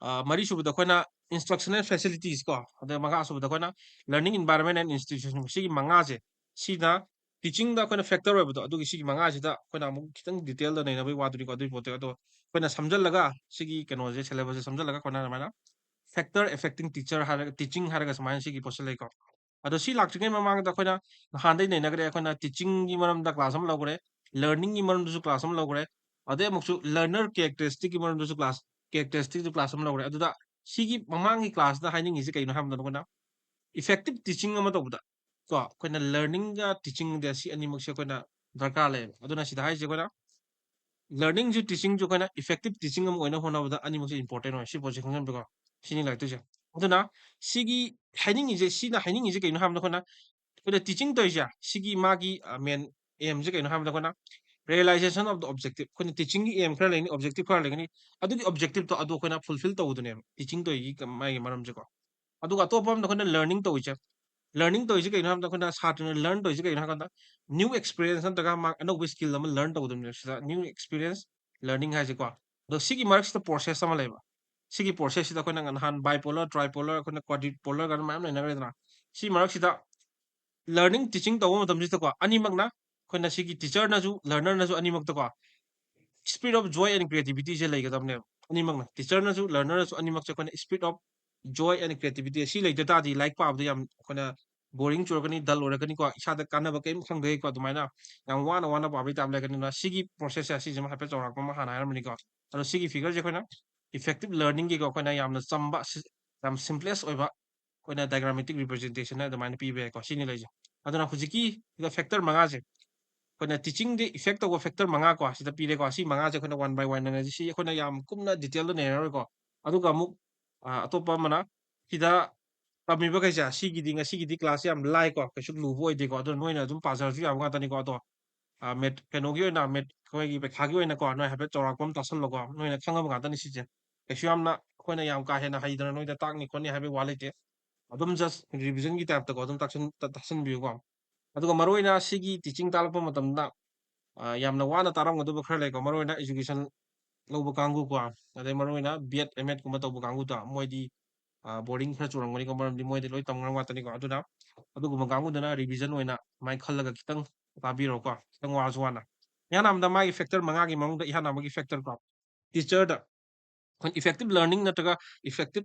ꯑ, ꯃꯔꯤꯁꯨꯕꯗ ꯑꯩꯈꯣꯏꯅ instructional facilities ꯀꯣ, ꯑꯗꯩ ꯃꯉꯥꯁꯨꯕꯗ ꯑꯩꯈꯣꯏꯅ learning environment and institution, ꯁꯤꯒꯤ ꯃꯉꯥꯁꯦ, ꯁꯤꯅ teachingꯗ ꯑꯩꯈꯣꯏꯅ factor ꯑꯣꯏꯕꯗꯣ, ꯑꯗꯨꯒꯤ ꯁꯤꯒꯤ ꯃꯉꯥꯁꯤꯗ ꯑꯩꯈꯣꯏꯅ ꯑꯃꯨꯛ ꯈꯤꯇꯪ detailꯗ ꯅꯩꯅꯕꯒꯤ ꯋꯥꯗꯨꯅꯤꯀꯣ, ꯑꯗꯨꯒꯤ ꯄꯣꯠꯇꯨ꯫ ꯑꯗꯣ ꯑꯩꯈꯣꯏꯅ ꯁꯝꯖꯜꯂꯒ ꯁꯤꯒꯤ ꯀꯩꯅꯣꯁꯦ, syllabusꯁꯦ ꯁꯝꯖꯜꯂꯒ ꯑꯩꯈꯣꯏꯅ ꯑꯗꯨꯃꯥꯏꯅ factor affecting teacher ꯍꯥꯏꯔꯒ, teaching ꯍꯥꯏꯔꯒ ꯁꯨꯃꯥꯏꯅ ꯁꯤꯒꯤ ꯄꯣꯠꯁꯦ ꯂꯩꯀꯣ꯫ ꯑꯗꯣ ꯁꯤ ꯂꯥꯛꯇ꯭ꯔꯤꯉꯩ ꯃꯃꯥꯡꯗ ꯑꯩꯈꯣꯏꯅ ꯅꯍꯥꯟꯗꯩ ꯅꯩꯅꯈ꯭ꯔꯦ, ꯑꯩꯈꯣꯏꯅ teachingꯒꯤ ꯃꯔꯝꯗ class ꯑꯃ ꯂꯧꯈ꯭ꯔꯦ, learningꯒꯤ ꯃꯔꯝꯗꯁꯨ class ꯑꯃ ꯂꯧꯈ꯭ꯔꯦ, ꯑꯗꯩ ꯑꯃꯨꯛꯁꯨ learner characteristicꯀꯤ ꯃꯔꯝꯗꯁꯨ class, characteristicꯁꯨ class ꯑꯃ ꯂꯧꯈ꯭ꯔꯦ꯫ ꯑꯗꯨꯗ ꯁꯤꯒꯤ ꯃꯃꯥꯡꯒꯤ classꯇ ꯍꯥꯏꯅꯤꯡꯉꯤꯁꯦ ꯀꯩꯅꯣ ꯍꯥꯏꯕꯗ ꯑꯩꯈꯣꯏꯅ effective teaching ꯑꯃ ꯇꯧꯕꯗ ꯀꯣ, ꯑꯩꯈꯣꯏꯅ learningꯒ teachingꯒ ꯁꯤ ꯑꯅꯤꯃꯛꯁꯦ ꯑꯩꯈꯣꯏꯅ ꯗꯔꯀꯥꯔ ꯂꯩꯌꯦꯕ꯫ ꯑꯗꯨꯅ ꯁꯤꯗ ꯍꯥꯏꯔꯤꯁꯦ ꯑꯩꯈꯣꯏꯅ learningꯁꯨ teachingꯁꯨ ꯑꯩꯈꯣꯏꯅ effective teaching ꯑꯃ ꯑꯣꯏꯅ ꯍꯣꯠꯅꯕꯗ ꯑꯅꯤꯃꯛꯁꯦ important ꯑꯣꯏ꯫ ꯁꯤ ꯄꯣꯠꯁꯦ ꯈꯪꯖꯟꯕꯤꯀꯣ꯫ ꯁꯤꯅꯤ ꯂꯥꯛꯇꯣꯏꯁꯦ꯫ ꯑꯗꯨꯅ ꯁꯤꯒꯤ ꯍꯥꯏꯅꯤꯡꯉꯤꯁꯦ, ꯁꯤꯅ ꯍꯥꯏꯅꯤꯡꯉꯤꯁꯦ ꯀꯩꯅꯣ ꯍꯥꯏꯕꯗ ꯑꯩꯈꯣꯏꯅ, ꯑꯩꯈꯣꯏꯅ teaching ꯇꯧꯔꯤꯁꯦ, ꯁꯤꯒꯤ ꯃꯥꯒꯤ, ꯑ, main aimꯁꯦ ꯀꯩꯅꯣ ꯍꯥꯏꯕꯗ ꯑꯩꯈꯣꯏꯅ realization of the objective, ꯑꯩꯈꯣꯏꯅ teachingꯒꯤ aim ꯈꯔ ꯂꯩꯅꯤ, objective ꯈꯔ ꯂꯩꯒꯅꯤ, ꯑꯗꯨꯒꯤ objectiveꯇꯣ ꯑꯗꯨ ꯑꯩꯈꯣꯏꯅ fulfil ꯇꯧꯕꯗꯨꯅꯦꯕ teaching ꯇꯧꯔꯤꯒꯤ ꯀ-, ꯃꯥꯒꯤ ꯃꯔꯝꯁꯦꯀꯣ꯫ ꯑꯗꯨꯒ ꯑꯇꯣꯞꯄ ꯑꯃꯗ ꯑꯩꯈꯣꯏꯅ learning ꯇꯧꯔꯤꯁꯦ, ꯂꯔꯅꯤꯡ ꯇꯧꯔꯤꯁꯤ ꯀꯩꯅꯣ ꯍꯥꯏꯕꯗ, ꯑꯩꯈꯣꯏꯅ ꯁꯥꯇ꯭ꯔꯅ ꯂꯔꯟ ꯇꯧꯔꯤꯁꯤ ꯀꯩꯅꯣ ꯍꯥꯏꯕꯗ, ꯅ꯭ꯌꯨ ꯑꯦꯛꯁꯄꯤꯔꯤꯌꯦꯟꯁ ꯅꯠꯇ꯭ꯔꯒ ꯃꯥ ꯑꯅꯧꯕ ꯁ꯭ꯀꯤꯜ ꯑꯃ ꯂꯔꯟ ꯇꯧꯒꯗꯕꯅꯦꯕ꯫ ꯁꯤꯗ ꯅ꯭ꯌꯨ ꯑꯦꯛꯁꯄꯤꯔꯤꯌꯦꯟꯁ ꯂꯔꯅꯤꯡ ꯍꯥꯏꯁꯦꯀꯣ꯫ ꯑꯗꯣ ꯁꯤꯒꯤ ꯃꯔꯛꯁꯤꯗ ꯄ꯭ꯔꯣꯁꯦꯁ ꯑꯃ ꯂꯩꯕ꯫ ꯁꯤꯒꯤ ꯄ꯭ꯔꯣꯁꯦꯁꯁꯤꯗ ꯑꯩꯈꯣꯏꯅ ꯅꯍꯥꯟ ꯕꯥꯏꯄꯣꯂꯔ, ꯇ꯭ꯔꯥꯏꯄꯣꯂꯔ, ꯑꯩꯈꯣꯏꯅ ꯀ꯭ꯋꯥꯗ꯭ꯔꯤꯄꯣꯂꯔ ꯀꯥꯏꯅ ꯃꯌꯥꯝ ꯂꯩꯅꯈ꯭ꯔꯦꯗꯅ꯫ ꯁꯤ ꯃꯔꯛꯁꯤꯗ ꯂꯔꯅꯤꯡ ꯇꯤꯆꯤꯡ ꯇꯧꯕ ꯃꯇꯝꯁꯤꯗꯀꯣ, ꯑꯅꯤꯃꯛꯅ, ꯑꯩꯈꯣꯏꯅ ꯁꯤꯒꯤ ꯇꯤꯆꯔꯅꯁꯨ ꯂꯔꯅꯔꯅꯁꯨ ꯑꯅꯤꯃꯛꯇꯀꯣ, spirit of joy and creativity ꯁꯦ ꯂꯩꯒꯗꯕꯅꯦꯕ꯫ ꯑꯅꯤꯃꯛꯅ, ꯇꯤꯆꯔꯅꯁꯨ ꯂꯔꯅꯔꯅꯁꯨ ꯑꯅꯤꯃꯛꯁꯦ ꯑꯩꯈꯣꯏꯅ spirit of joy and creativity ꯁꯤ ꯂꯩꯇ ꯇꯥꯔꯗꯤ, ꯂꯥꯏꯔꯤꯛ ꯄꯥꯕꯗ ꯌꯥꯝ ꯑꯩꯈꯣꯏꯅ ꯕꯣꯔꯤꯡ ꯆꯨꯔꯛꯀꯅꯤ, ꯗꯜ ꯑꯣꯏꯔꯛꯀꯅꯤꯀꯣ, ꯏꯁꯥꯗ ꯀꯥꯟꯅꯕ ꯀꯔꯤꯝ ꯈꯪꯗꯦꯀꯣ, ꯑꯗꯨꯃꯥꯏꯅ ꯌꯥꯝ ꯋꯥꯅ ꯋꯥꯅ ꯄꯥꯕꯒꯤ ꯇꯥꯏꯞ ꯂꯩꯔꯛꯀꯅꯤ꯫ ꯑꯗꯨꯅ ꯁꯤꯒꯤ ꯄ꯭ꯔꯣꯁꯦꯁꯁꯦ, ꯁꯤꯁꯤꯃ ꯍꯥꯏꯐꯦꯠ ꯆꯥꯎꯔꯥꯛꯄ ꯑꯃ ꯍꯥꯟꯅ ꯍꯥꯏꯔꯝꯕꯅꯤꯀꯣ꯫ ꯑꯗꯣ ꯁꯤꯒꯤ ꯐꯤꯒꯔꯁꯦ ꯑꯩꯈꯣꯏꯅ ꯏꯐꯦꯛꯇꯤꯞ ꯂꯔꯅꯤꯡꯒꯤꯀꯣ, ꯑꯩꯈꯣꯏꯅ ꯌꯥꯝꯅ ꯆꯝꯕ, ꯁꯤ-, ꯌꯥꯝ ꯁꯤꯝꯄ꯭ꯂꯦꯁ ꯑꯣꯏꯕ, ꯑꯩꯈꯣꯏꯅ ꯗꯥꯏꯒ꯭ꯔꯥꯃꯦꯇꯤꯛ ꯔꯤꯄ꯭ꯔꯖꯦꯟꯇꯦꯁꯟ ꯑꯗꯨꯃꯥꯏꯅ ꯄꯤꯕ ꯌꯥꯏꯀꯣ꯫ ꯁꯤꯅꯤ ꯂꯩꯁꯦ꯫ ꯑꯗꯨꯅ ꯍꯧꯖꯤꯛꯀꯤ ꯁꯤꯗ ꯐꯦꯛꯇꯔ ꯃꯉꯥꯁꯦ, ꯑꯩꯈꯣꯏꯅ ꯇꯤꯆꯤꯡꯗ ꯏꯐꯦꯛ ꯇꯧꯕ ꯐꯦꯛꯇꯔ ꯃꯉꯥ ꯀꯣ, ꯁꯤꯗ ꯄꯤꯔꯦꯀꯣ꯫ ꯁꯤ ꯃꯉꯥꯁꯦ ꯑꯩꯈꯣꯏꯅ ꯋꯥꯟ ꯕꯥꯏ ꯋꯥꯟ ꯅꯩꯅꯁꯤ꯫ ꯁꯤ ꯑꯩꯈꯣꯏꯅ ꯌꯥꯝ ꯀꯨꯞꯅ ꯗꯤꯇꯦꯜꯗ ꯅꯩꯅꯔꯔꯣꯏꯀꯣ꯫ ꯑꯗꯨꯒ ꯑꯃꯨꯛ, ꯑ, ꯑꯇꯣꯞꯄ ꯑꯃꯅ ꯁꯤꯗ ꯇꯝꯃꯤꯕꯈꯩꯁꯦ, ꯁꯤꯒꯤꯗꯤ, ꯉꯁꯤꯒꯤꯗꯤ ꯀ꯭ꯂꯥꯁꯁꯦ ꯌꯥꯝ ꯂꯥꯏꯀꯣ, ꯀꯩꯁꯨ ꯂꯨꯕ ꯑꯣꯏꯗꯦꯀꯣ꯫ ꯑꯗꯨꯅ ꯅꯣꯏꯅ ꯑꯗꯨꯝ ꯄꯥꯖꯔꯁꯨ ꯌꯥꯕ ꯉꯥꯛꯇꯅꯤꯀꯣ꯫ ꯑꯗꯣ, ꯑ, ꯃꯦꯠ-, ꯀꯩꯅꯣꯒꯤ ꯑꯣꯏꯅ, ꯃꯦꯠ-, ꯑꯩꯈꯣꯏꯒꯤ ꯄꯩꯈꯥꯒꯤ ꯑꯣꯏꯅꯀꯣ, ꯅꯣꯏ ꯍꯥꯏꯐꯦꯠ ꯆꯥꯎꯔꯥꯛꯄ ꯑꯃ ꯇꯥꯁꯜꯂꯣꯀꯣ꯫ ꯅꯣꯏꯅ ꯈꯪꯉꯕ ꯉꯥꯛꯇꯅꯤ ꯁꯤꯁꯦ꯫ ꯀꯩꯁꯨ ꯌꯥꯝꯅ ꯑꯩꯈꯣꯏꯅ ꯌꯥꯝ ꯀꯥ ꯍꯦꯟꯅ ꯍꯩꯗꯅ ꯅꯣꯏꯗ ꯇꯥꯛꯅꯤ ꯈꯣꯠꯅꯤ ꯍꯥꯏꯕꯒꯤ ꯋꯥ ꯂꯩꯇꯦ꯫ ꯑꯗꯨꯝ just ꯔꯤꯚꯤꯖꯟꯒꯤ ꯇꯥꯏꯞꯇꯀꯣ, ꯑꯗꯨꯝ ꯇꯥꯛꯁꯟ-, ꯇꯥ-, ꯇꯥꯁꯟꯕꯤꯌꯨꯀꯣ꯫ ꯑꯗꯨꯒ ꯃꯔꯨꯑꯣꯏꯅ ꯁꯤꯒꯤ ꯇꯤꯆꯤꯡ ꯇꯥꯛꯂꯛꯄ ꯃꯇꯝꯗ, ꯑ, ꯌꯥꯝꯅ ꯋꯥꯅ ꯇꯥꯔꯝꯒꯗꯕ ꯈꯔ ꯂꯩꯀꯣ, ꯃꯔꯨꯑꯣꯏꯅ education ꯂꯧꯕ ꯀꯥꯡꯕꯨꯀꯣ, ꯑꯗꯩ ꯃꯔꯨꯑꯣꯏꯅ B.Ed, M.Ed ꯀꯨꯝꯕ ꯇꯧꯕ ꯀꯥꯡꯕꯨꯗꯣ, ꯃꯣꯏꯗꯤ, ꯑ, boring ꯈꯔ ꯆꯨꯔꯝꯒꯅꯤꯀꯣ, ꯃꯔꯝꯗꯤ ꯃꯣꯏꯗꯤ ꯂꯣꯏ ꯇꯝ ꯉꯝꯕ ꯉꯥꯛꯇꯅꯤꯀꯣ꯫ ꯑꯗꯨꯅ ꯑꯗꯨꯒꯨꯝꯕ ꯀꯥꯡꯕꯨꯗꯨꯅ ꯔꯤꯚꯤꯖꯟ ꯑꯣꯏꯅ ꯑꯗꯨꯃꯥꯏꯅ ꯈꯜꯂꯒ ꯈꯤꯇꯪ ꯇꯥꯕꯤꯔꯣꯀꯣ, ꯈꯤꯇꯪ ꯋꯥꯔꯁꯨ ꯋꯥꯅ꯫ ꯏꯍꯥꯟ ꯍꯥꯟꯕꯗ ꯃꯥꯒꯤ ꯐꯦꯛꯇꯔ ꯃꯉꯥꯒꯤ ꯃꯅꯨꯡꯗ ꯏꯍꯥꯟ ꯍꯥꯟꯕꯒꯤ ꯐꯦꯛꯇꯔꯀꯣ, ꯇꯤꯆꯔꯗ ꯑꯩꯈꯣꯏꯅ ꯏꯐꯦꯛꯇꯤꯞ ꯂꯔꯅꯤꯡ ꯅꯠꯇ꯭ꯔꯒ ꯏꯐꯦꯛꯇꯤꯞ,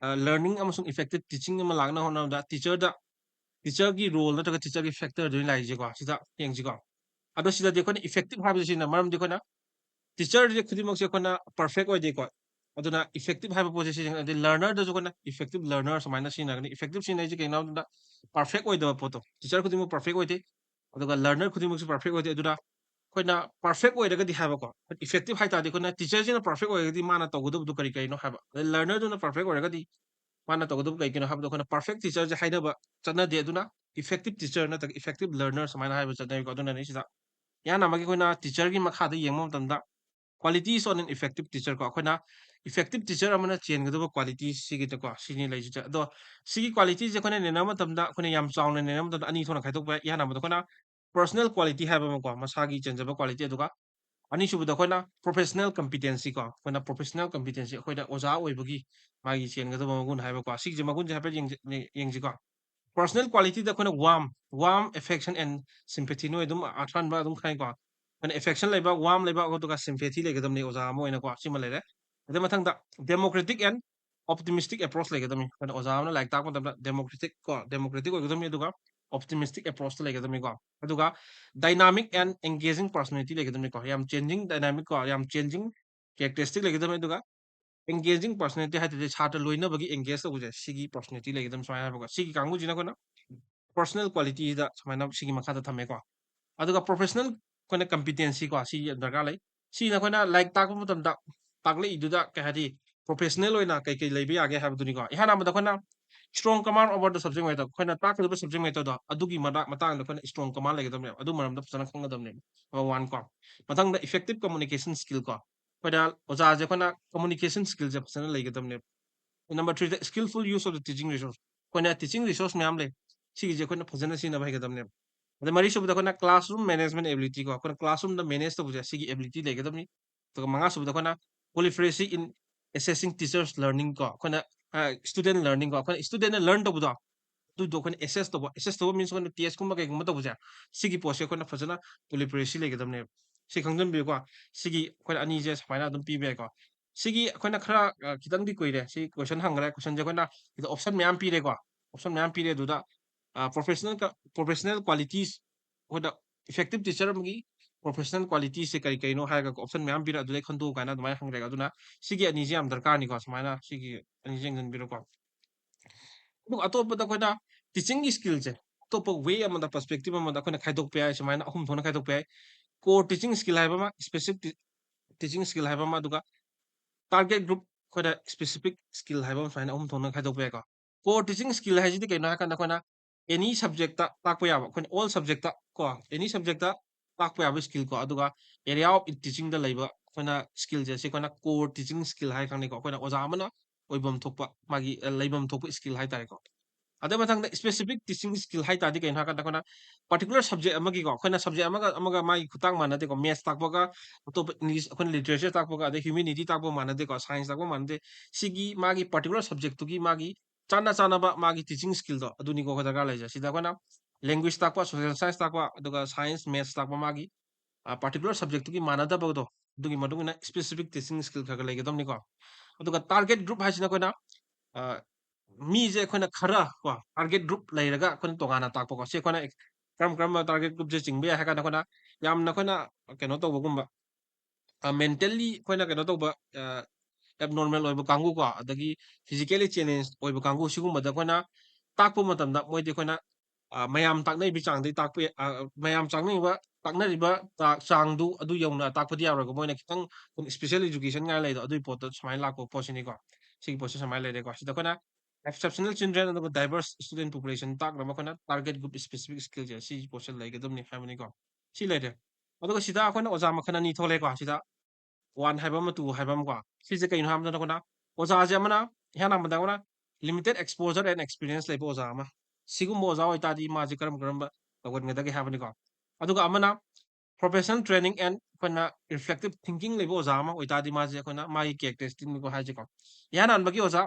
ꯑ, ꯂꯔꯅꯤꯡ ꯑꯃꯁꯨꯡ ꯏꯐꯦꯛꯇꯤꯞ ꯇꯤꯆꯤꯡ ꯑꯃ ꯂꯥꯛꯅꯕ ꯍꯣꯠꯅꯕꯗ ꯇꯤꯆꯔꯗ, ꯇꯤꯆꯔꯒꯤ ꯔꯣꯜ ꯅꯠꯇ꯭ꯔꯒ ꯇꯤꯆꯔꯒꯤ ꯐꯦꯛꯇꯔꯗꯨꯅꯤ ꯂꯥꯛꯏꯁꯦꯀꯣ꯫ ꯁꯤꯗ ꯌꯦꯡꯁꯤꯀꯣ꯫ ꯑꯗꯣ ꯁꯤꯗꯗꯤ ꯑꯩꯈꯣꯏꯅ ꯏꯐꯦꯛꯇꯤꯞ ꯍꯥꯏꯕꯁꯤ ꯁꯤꯖꯤꯟꯅ-, ꯃꯔꯝꯗꯤ ꯑꯩꯈꯣꯏꯅ ꯇꯤꯆꯔꯁꯦ ꯈꯨꯗꯤꯡꯃꯛꯁꯦ ꯑꯩꯈꯣꯏꯅ ꯄꯔꯐꯦꯛ ꯑꯣꯏꯗꯦꯀꯣ꯫ ꯑꯗꯨꯅ ꯏꯐꯦꯛꯇꯤꯞ ꯍꯥꯏꯕ ꯄꯣꯠꯁꯦ ꯁꯤꯖꯤꯟꯅ-, ꯑꯗꯩ ꯂꯔꯅꯔꯗꯁꯨ ꯑꯩꯈꯣꯏꯅ ꯏꯐꯦꯛꯇꯤꯞ ꯂꯔꯅꯔ ꯁꯨꯃꯥꯏꯅ ꯁꯤꯖꯤꯟꯅꯒꯅꯤ꯫ ꯏꯐꯦꯛꯇꯤꯞ ꯁꯤꯖꯤꯟꯅꯔꯤꯁꯦ ꯀꯩꯅꯣ ꯍꯥꯏꯕꯗ, ꯄꯔꯐꯦꯛ ꯑꯣꯏꯗꯕ ꯄꯣꯠꯇꯣ, ꯇꯤꯆꯔ ꯈꯨꯗꯤꯡꯃꯛ ꯄꯔꯐꯦꯛ ꯑꯣꯏꯗꯦ, ꯑꯗꯨꯒ ꯂꯔꯅꯔ ꯈꯨꯗꯤꯡꯃꯛꯁꯨ ꯄꯔꯐꯦꯛ ꯑꯣꯏꯗꯦ꯫ ꯑꯗꯨꯅ ꯑꯩꯈꯣꯏꯅ ꯄꯔꯐꯦꯛ ꯑꯣꯏꯔꯒꯗꯤ ꯍꯥꯏꯕꯀꯣ, ꯏꯐꯦꯛꯇꯤꯞ ꯍꯥꯏ ꯇꯥꯔꯗꯤ ꯑꯩꯈꯣꯏꯅ ꯇꯤꯆꯔꯁꯤꯅ ꯄꯔꯐꯦꯛ ꯑꯣꯏꯔꯒꯗꯤ ꯃꯥꯅ ꯇꯧꯒꯗꯕꯗꯨ ꯀꯔꯤ ꯀꯔꯤꯅꯣ ꯍꯥꯏꯕ, ꯑꯗꯩ ꯂꯔꯅꯔꯗꯨꯅ ꯄꯔꯐꯦꯛ ꯑꯣꯏꯔꯒꯗꯤ ꯃꯥꯅ ꯇꯧꯒꯗꯕ ꯀꯩ ꯀꯩꯅꯣ ꯍꯥꯏꯕꯗꯣ ꯑꯩꯈꯣꯏꯅ ꯄꯔꯐꯦꯛ ꯇꯤꯆꯔꯁꯦ ꯍꯥꯏꯅꯕ ꯆꯠꯅꯗꯦ꯫ ꯑꯗꯨꯅ ꯏꯐꯦꯛꯇꯤꯞ ꯇꯤꯆꯔ ꯅꯠꯇ꯭ꯔꯒ ꯏꯐꯦꯛꯇꯤꯞ ꯂꯔꯅꯔ ꯁꯨꯃꯥꯏꯅ ꯍꯥꯏꯕ ꯆꯠꯅꯩꯀꯣ꯫ ꯑꯗꯨꯅꯅꯦ ꯁꯤꯗ ꯏꯍꯥꯟ ꯍꯥꯟꯕꯒꯤ ꯑꯩꯈꯣꯏꯅ ꯇꯤꯆꯔꯒꯤ ꯃꯈꯥꯗ ꯌꯦꯡꯕ ꯃꯇꯝꯗ Qualities on an effective teacher ꯀꯣ, ꯑꯩꯈꯣꯏꯅ effective teacher ꯑꯃꯅ ꯆꯦꯟꯒꯗꯕ qualities ꯁꯤꯒꯤꯗꯀꯣ, ꯁꯤꯅꯤ ꯂꯩꯔꯤꯁꯦ꯫ ꯑꯗꯣ ꯁꯤꯒꯤ qualities ꯁꯦ ꯑꯩꯈꯣꯏꯅ ꯅꯩꯅꯕ ꯃꯇꯝꯗ, ꯑꯩꯈꯣꯏꯅ ꯌꯥꯝ ꯆꯥꯎꯅ ꯅꯩꯅꯕ ꯃꯇꯝꯗ ꯑꯅꯤ ꯊꯣꯛꯅ ꯈꯥꯏꯗꯣꯛꯄ ꯌꯥꯏ꯫ ꯏꯍꯥꯟ ꯍꯥꯟꯕꯗ ꯑꯩꯈꯣꯏꯅ personal quality ꯍꯥꯏꯕ ꯑꯃꯀꯣ, ꯃꯁꯥꯒꯤ ꯆꯦꯟꯖꯕ quality, ꯑꯗꯨꯒ ꯑꯅꯤꯁꯨꯕꯗ ꯑꯩꯈꯣꯏꯅ professional competency ꯀꯣ, ꯑꯩꯈꯣꯏꯅ professional competency, ꯑꯩꯈꯣꯏꯗ ꯑꯣꯖꯥ ꯑꯣꯏꯕꯒꯤ ꯃꯥꯒꯤ ꯆꯦꯟꯒꯗꯕ ꯃꯒꯨꯟ ꯍꯥꯏꯕꯀꯣ꯫ ꯁꯤꯒꯤꯁꯦ ꯃꯒꯨꯟꯁꯦ ꯍꯥꯏꯐꯦꯠ ꯌꯦꯡꯖ-, ꯌꯦꯡꯁꯤꯀꯣ꯫ Personal qualityꯗ ꯑꯩꯈꯣꯏꯅ warm, warm, affection and sympathy, ꯅꯣꯏ ꯑꯗꯨꯝ ꯑꯍꯥꯟꯕ ꯑꯗꯨꯝ ꯈꯪꯉꯤꯀꯣ꯫ ꯑꯩꯈꯣꯏꯅ affection ꯂꯩꯕ, warm ꯂꯩꯕ, ꯑꯗꯨꯒ sympathy ꯂꯩꯒꯗꯕꯅꯤ ꯑꯣꯖꯥ ꯑꯃ ꯑꯣꯏꯅꯀꯣ꯫ ꯁꯤꯃ ꯂꯩꯔꯦ꯫ ꯑꯗꯩ ꯃꯊꯪꯗ democratic and optimistic approach ꯂꯩꯒꯗꯕꯅꯤ꯫ ꯑꯩꯈꯣꯏꯅ ꯑꯣꯖꯥ ꯑꯃꯅ ꯂꯥꯏꯔꯤꯛ ꯇꯥꯛꯄ ꯃꯇꯝꯗ democratic ꯀꯣ, democratic ꯑꯣꯏꯒꯗꯕꯅꯤ, ꯑꯗꯨꯒ optimistic approach ꯇ ꯂꯩꯒꯗꯕꯅꯤꯀꯣ꯫ ꯑꯗꯨꯒ dynamic and engaging personality ꯂꯩꯒꯗꯕꯅꯤꯀꯣ꯫ ꯌꯥꯝ changing, dynamic ꯀꯣ, ꯌꯥꯝ changing characteristic ꯂꯩꯒꯗꯕꯅꯤ꯫ ꯑꯗꯨꯒ engaging personality ꯍꯥꯏ ꯇꯥꯔꯗꯤ ꯁꯥꯇ꯭ꯔ ꯂꯣꯏꯅꯕꯒꯤ engage ꯇꯧꯕꯁꯦ, ꯁꯤꯒꯤ personality ꯂꯩꯒꯗꯕꯅꯤ ꯁꯨꯃꯥꯏꯅ ꯍꯥꯏꯕꯀꯣ꯫ ꯁꯤꯒꯤ ꯀꯥꯡꯕꯨꯁꯤꯅ ꯑꯩꯈꯣꯏꯅ personal qualityꯗ ꯁꯨꯃꯥꯏꯅ ꯁꯤꯒꯤ ꯃꯈꯥꯗ ꯊꯝꯃꯦꯀꯣ꯫ ꯑꯗꯨꯒ professional ꯑꯩꯈꯣꯏꯅ competency ꯀꯣ, ꯁꯤ ꯌꯥꯝ ꯗꯔꯀꯥꯔ ꯂꯩ꯫ ꯁꯤꯅ ꯑꯩꯈꯣꯏꯅ ꯂꯥꯏꯔꯤꯛ ꯇꯥꯛꯄ ꯃꯇꯝꯗ ꯇꯥꯛꯂꯛꯏꯗꯨꯗ ꯀꯩ ꯍꯥꯏꯗꯤ professional ꯑꯣꯏꯅ ꯀꯩ ꯀꯩ ꯂꯩꯕ ꯌꯥꯒꯦ ꯍꯥꯏꯕꯗꯨꯅꯤꯀꯣ꯫ ꯏꯍꯥꯟ ꯍꯥꯟꯕꯗ ꯑꯩꯈꯣꯏꯅ strong command over the subject matter, ꯑꯩꯈꯣꯏꯅ ꯇꯥꯛꯀꯗꯕ subject matterꯗꯣ ꯑꯗꯨꯒꯤ ꯃꯇꯥꯡ-, ꯃꯇꯥꯡꯗ ꯑꯩꯈꯣꯏꯅ strong command ꯂꯩꯒꯗꯕꯅꯦꯕ꯫ ꯑꯗꯨ ꯃꯔꯝꯗ ꯐꯖꯅ ꯈꯪꯒꯗꯕꯅꯦꯕ꯫ Number one ꯀꯣ꯫ ꯃꯊꯪꯗ effective communication skill ꯀꯣ꯫ ꯑꯩꯈꯣꯏꯅ ꯑꯣꯖꯥꯁꯦ ꯑꯩꯈꯣꯏꯅ communication skillꯁꯦ ꯐꯖꯅ ꯂꯩꯒꯗꯕꯅꯦꯕ꯫ Number threeꯗ skillful use of the teaching resource꯫ ꯑꯩꯈꯣꯏꯅ teaching resource ꯃꯌꯥꯝ ꯂꯩ꯫ ꯁꯤꯒꯤꯁꯦ ꯑꯩꯈꯣꯏꯅ ꯐꯖꯅ ꯁꯤꯖꯤꯟꯅꯕ ꯍꯩꯒꯗꯕꯅꯦꯕ꯫ ꯑꯗ ꯃꯔꯤꯁꯨꯕꯗ ꯑꯩꯈꯣꯏꯅ classroom management ability ꯀꯣ꯫ ꯑꯩꯈꯣꯏꯅ classroomꯗ manage ꯇꯧꯕꯁꯦ ꯁꯤꯒꯤ ability ꯂꯩꯒꯗꯕꯅꯤ꯫ ꯑꯗꯨꯒ ꯃꯉꯥꯁꯨꯕꯗ ꯑꯩꯈꯣꯏꯅ polyphracy in assessing teachers learning ꯀꯣ꯫ ꯑꯩꯈꯣꯏꯅ, ꯑ, student learning ꯀꯣ꯫ ꯑꯩꯈꯣꯏꯅ studentꯅ learn ꯇꯧꯕꯗꯣ, ꯑꯗꯨꯗꯣ ꯑꯩꯈꯣꯏꯅ assess ꯇꯧꯕ꯫ Assess ꯇꯧꯕ means ꯑꯩꯈꯣꯏꯅ testꯀꯨꯝꯕ ꯀꯩꯒꯨꯝꯕ ꯇꯧꯕꯁꯦ, ꯁꯤꯒꯤ ꯄꯣꯠꯁꯦ ꯑꯩꯈꯣꯏꯅ ꯐꯖꯅ polyphracy ꯂꯩꯒꯗꯕꯅꯦꯕ꯫ ꯁꯤ ꯈꯪꯖꯟꯕꯤꯌꯨꯀꯣ꯫ ꯁꯤꯒꯤ ꯑꯩꯈꯣꯏꯅ ꯑꯅꯤꯁꯦ ꯁꯨꯃꯥꯏꯅ ꯑꯗꯨꯝ ꯄꯤꯕ ꯌꯥꯏꯀꯣ꯫ ꯁꯤꯒꯤ ꯑꯩꯈꯣꯏꯅ ꯈꯔ, ꯑ, ꯈꯤꯇꯪꯗꯤ ꯀꯨꯏꯔꯦ꯫ ꯁꯤ question ꯍꯪꯈ꯭ꯔꯦ꯫ Questionꯁꯦ ꯑꯩꯈꯣꯏꯅ ꯁꯤꯗ option ꯃꯌꯥꯝ ꯄꯤꯔꯦꯀꯣ꯫ Option ꯃꯌꯥꯝ ꯄꯤꯔꯦ꯫ ꯑꯗꯨꯗ, ꯑ, professional ꯀ-, professional qualities, ꯑꯩꯈꯣꯏꯗ effective teacher ꯑꯃꯒꯤ professional qualitiesꯁꯦ ꯀꯔꯤ ꯀꯔꯤꯅꯣ ꯍꯥꯏꯔꯒ option ꯃꯌꯥꯝ ꯄꯤꯔꯦ꯫ ꯑꯗꯨꯗꯩ ꯈꯟꯗꯣꯛꯎ ꯀꯥꯏꯅ ꯑꯗꯨꯃꯥꯏꯅ ꯍꯪꯈ꯭ꯔꯦ꯫ ꯑꯗꯨꯅ ꯁꯤꯒꯤ ꯑꯅꯤꯁꯦ ꯌꯥꯝ ꯗꯔꯀꯥꯔꯅꯤꯀꯣ꯫ ꯁꯨꯃꯥꯏꯅ ꯁꯤꯒꯤ ꯑꯅꯤꯁꯦ ꯌꯦꯡꯁꯤꯟꯕꯤꯔꯣꯀꯣ꯫ ꯑꯗꯨꯒ ꯑꯇꯣꯞꯄꯗ ꯑꯩꯈꯣꯏꯅ teachingꯒꯤ skillꯁꯦ ꯑꯇꯣꯞꯄ way ꯑꯃꯗ, perspective ꯑꯃꯗ ꯑꯩꯈꯣꯏꯅ ꯈꯥꯏꯗꯣꯛꯄ ꯌꯥꯏ꯫ ꯁꯨꯃꯥꯏꯅ ꯑꯍꯨꯝ ꯊꯣꯛꯅ ꯈꯥꯏꯗꯣꯛꯄ ꯌꯥꯏ꯫ Core teaching skill ꯍꯥꯏꯕ ꯑꯃ, specific tea-, teaching skill ꯍꯥꯏꯕ ꯑꯃ, ꯑꯗꯨꯒ target group ꯑꯩꯈꯣꯏꯅ specific skill ꯍꯥꯏꯕ ꯑꯃ, ꯁꯨꯃꯥꯏꯅ ꯑꯍꯨꯝ ꯊꯣꯛꯅ ꯈꯥꯏꯗꯣꯛꯄ ꯌꯥꯏꯀꯣ꯫ Core teaching skill ꯍꯥꯏꯁꯤꯗꯤ ꯀꯩꯅꯣ ꯍꯥꯏꯔꯀꯥꯟꯗ ꯑꯩꯈꯣꯏꯅ any subjectꯇ ꯇꯥꯛꯄ ꯌꯥꯕ, ꯑꯩꯈꯣꯏꯅ all subjectꯇ ꯀꯣ, any subjectꯇ ꯇꯥꯛꯄ ꯌꯥꯕ skill ꯀꯣ, ꯑꯗꯨꯒ area of teachingꯗ ꯂꯩꯕ ꯑꯩꯈꯣꯏꯅ skill ꯁꯦ ꯁꯤ ꯑꯩꯈꯣꯏꯅ core teaching skill ꯍꯥꯏ ꯈꯪꯅꯩꯀꯣ꯫ ꯑꯩꯈꯣꯏꯅ ꯑꯣꯖꯥ ꯑꯃꯅ ꯑꯣꯏꯐꯝ ꯊꯣꯛꯄ ꯃꯥꯒꯤ, ꯑ, ꯂꯩꯐꯝ ꯊꯣꯛꯄ skill ꯍꯥꯏ ꯇꯥꯔꯦꯀꯣ꯫ ꯑꯗꯩ ꯃꯊꯪꯗ specific teaching skill ꯍꯥꯏ ꯇꯥꯔꯗꯤ ꯀꯩꯅꯣ ꯍꯥꯏ ꯀꯥꯟꯗ ꯑꯩꯈꯣꯏꯅ particular subject ꯑꯃꯒꯤꯀꯣ, ꯑꯩꯈꯣꯏꯅ subject ꯑꯃꯒ ꯑꯃꯒ ꯃꯥꯒꯤ ꯈꯨꯇꯥꯛ ꯃꯥꯟꯅꯗꯦꯀꯣ꯫ Maths ꯇꯥꯛꯄꯒ ꯑꯇꯣꯞꯄ English, ꯑꯩꯈꯣꯏꯅ literature ꯇꯥꯛꯄꯒ ꯑꯗꯩ humanity ꯇꯥꯛꯄ ꯃꯥꯟꯅꯗꯦꯀꯣ, science ꯇꯥꯛꯄ ꯃꯥꯟꯅꯗꯦ꯫ ꯁꯤꯒꯤ ꯃꯥꯒꯤ particular subject ꯇꯨꯒꯤ ꯃꯥꯒꯤ ꯆꯥꯟꯅ ꯆꯥꯟꯅꯕ ꯃꯥꯒꯤ teaching skill ꯗꯣ ꯑꯗꯨꯅꯤꯀꯣ ꯑꯩꯈꯣꯏ ꯗꯔꯀꯥꯔ ꯂꯩꯔꯤꯁꯦ꯫ ꯁꯤꯗ ꯑꯩꯈꯣꯏꯅ language ꯇꯥꯛꯄ, social science ꯇꯥꯛꯄ, ꯑꯗꯨꯒ science, maths ꯇꯥꯛꯄ ꯃꯥꯒꯤ, ꯑ, particular subject ꯇꯨꯒꯤ ꯃꯥꯟꯅꯗꯕꯗꯣ, ꯑꯗꯨꯒꯤ ꯃꯇꯨꯡ ꯏꯟꯅ specific teaching skill ꯈꯔ ꯈꯔ ꯂꯩꯒꯗꯕꯅꯤꯀꯣ꯫ ꯑꯗꯨꯒ target group ꯍꯥꯏꯁꯤꯅ ꯑꯩꯈꯣꯏꯅ, ꯑ, ꯃꯤꯁꯦ ꯑꯩꯈꯣꯏꯅ ꯈꯔ ꯀꯣ, target group ꯂꯩꯔꯒ ꯑꯩꯈꯣꯏꯅ ꯇꯣꯉꯥꯟꯅ ꯇꯥꯛꯄꯀꯣ꯫ ꯁꯤ ꯑꯩꯈꯣꯏꯅ ꯀꯔꯝ ꯀꯔꯝꯕ target group ꯁꯦ ꯆꯤꯡꯕ ꯌꯥꯏ ꯍꯥꯏ ꯀꯥꯟꯗ ꯑꯩꯈꯣꯏꯅ ꯌꯥꯝꯅ ꯑꯩꯈꯣꯏꯅ ꯀꯩꯅꯣ ꯇꯧꯕꯒꯨꯝꯕ, ꯑ, mentally ꯑꯩꯈꯣꯏꯅ ꯀꯩꯅꯣ ꯇꯧꯕ, ꯑ, abnormal ꯑꯣꯏꯕ ꯀꯥꯡꯕꯨꯀꯣ, ꯑꯗꯒꯤ physically challenge ꯑꯣꯏꯕ ꯀꯥꯡꯕꯨ, ꯁꯤꯒꯨꯝꯕꯗ ꯑꯩꯈꯣꯏꯅ ꯇꯥꯛꯄ ꯃꯇꯝꯗ ꯃꯣꯏꯗꯤ ꯑꯩꯈꯣꯏꯅ, ꯑ, ꯃꯌꯥꯝ ꯇꯥꯛꯅꯔꯤꯕ ꯆꯥꯡꯗꯩ ꯇꯥꯛꯄ ꯌꯥ-, ꯑ, ꯃꯌꯥꯝ ꯇꯥꯛꯅꯔꯤꯕ ꯆꯥ-, ꯆꯥꯡꯗꯨ ꯑꯗꯨ ꯌꯧꯅ ꯇꯥꯛꯄꯗꯤ ꯌꯥꯔꯣꯏꯀꯣ꯫ ꯃꯣꯏꯅ ꯈꯤꯇꯪ special education ꯀꯥꯏꯅ ꯂꯩꯗꯣ, ꯑꯗꯨꯒꯤ ꯄꯣꯠꯇꯣ ꯁꯨꯃꯥꯏꯅ ꯂꯥꯛꯄ ꯄꯣꯠꯁꯤꯅꯤꯀꯣ꯫ ꯁꯤꯒꯤ ꯄꯣꯠꯁꯦ ꯁꯨꯃꯥꯏꯅ ꯂꯩꯔꯦꯀꯣ꯫ ꯁꯤꯗ ꯑꯩꯈꯣꯏꯅ exceptional children ꯑꯗꯨꯒ diverse student population ꯇꯥꯛꯅꯕ ꯑꯩꯈꯣꯏꯅ target group specific skill ꯁꯦ ꯁꯤ ꯄꯣꯠꯁꯦ ꯂꯩꯒꯗꯕꯅꯤ ꯍꯥꯏꯕꯅꯤꯀꯣ꯫ ꯁꯤ ꯂꯩꯔꯦ꯫ ꯑꯗꯨꯒ ꯁꯤꯗ ꯑꯩꯈꯣꯏꯅ ꯑꯣꯖꯥ ꯃꯈꯜ ꯑꯅꯤ ꯊꯣꯛꯂꯛꯑꯦꯀꯣ꯫ ꯁꯤꯗ one ꯍꯥꯏꯕ ꯑꯃ, two ꯍꯥꯏꯕ ꯑꯃꯀꯣ꯫ ꯁꯤꯁꯦ ꯀꯩꯅꯣ ꯍꯥꯏꯕ ꯃꯇꯝꯗ ꯑꯩꯈꯣꯏꯅ ꯑꯣꯖꯥꯁꯦ ꯑꯃꯅ ꯏꯍꯥꯟ ꯍꯥꯟꯕꯗ ꯑꯩꯈꯣꯏꯅ limited exposure and experience ꯂꯩꯕ ꯑꯣꯖꯥ ꯑꯃ, ꯁꯤꯒꯨꯝꯕ ꯑꯣꯖꯥ ꯑꯣꯏꯇꯥꯔꯗꯤ ꯃꯥꯁꯦ ꯀꯔꯝ ꯀꯔꯝꯕ ꯇꯧꯒꯟꯒꯗꯒꯦ ꯍꯥꯏꯕꯅꯤꯀꯣ꯫ ꯑꯗꯨꯒ ꯑꯃꯅ professional training and ꯑꯩꯈꯣꯏꯅ reflective thinking ꯂꯩꯕ ꯑꯣꯖꯥ ꯑꯃ ꯑꯣꯏꯇꯥꯔꯗꯤ ꯃꯥꯁꯦ ꯑꯩꯈꯣꯏꯅ ꯃꯥꯒꯤ characteristic ꯅꯤꯀꯣ ꯍꯥꯏꯁꯦꯀꯣ꯫ ꯏꯍꯥꯟ ꯍꯥꯟꯕꯒꯤ ꯑꯣꯖꯥ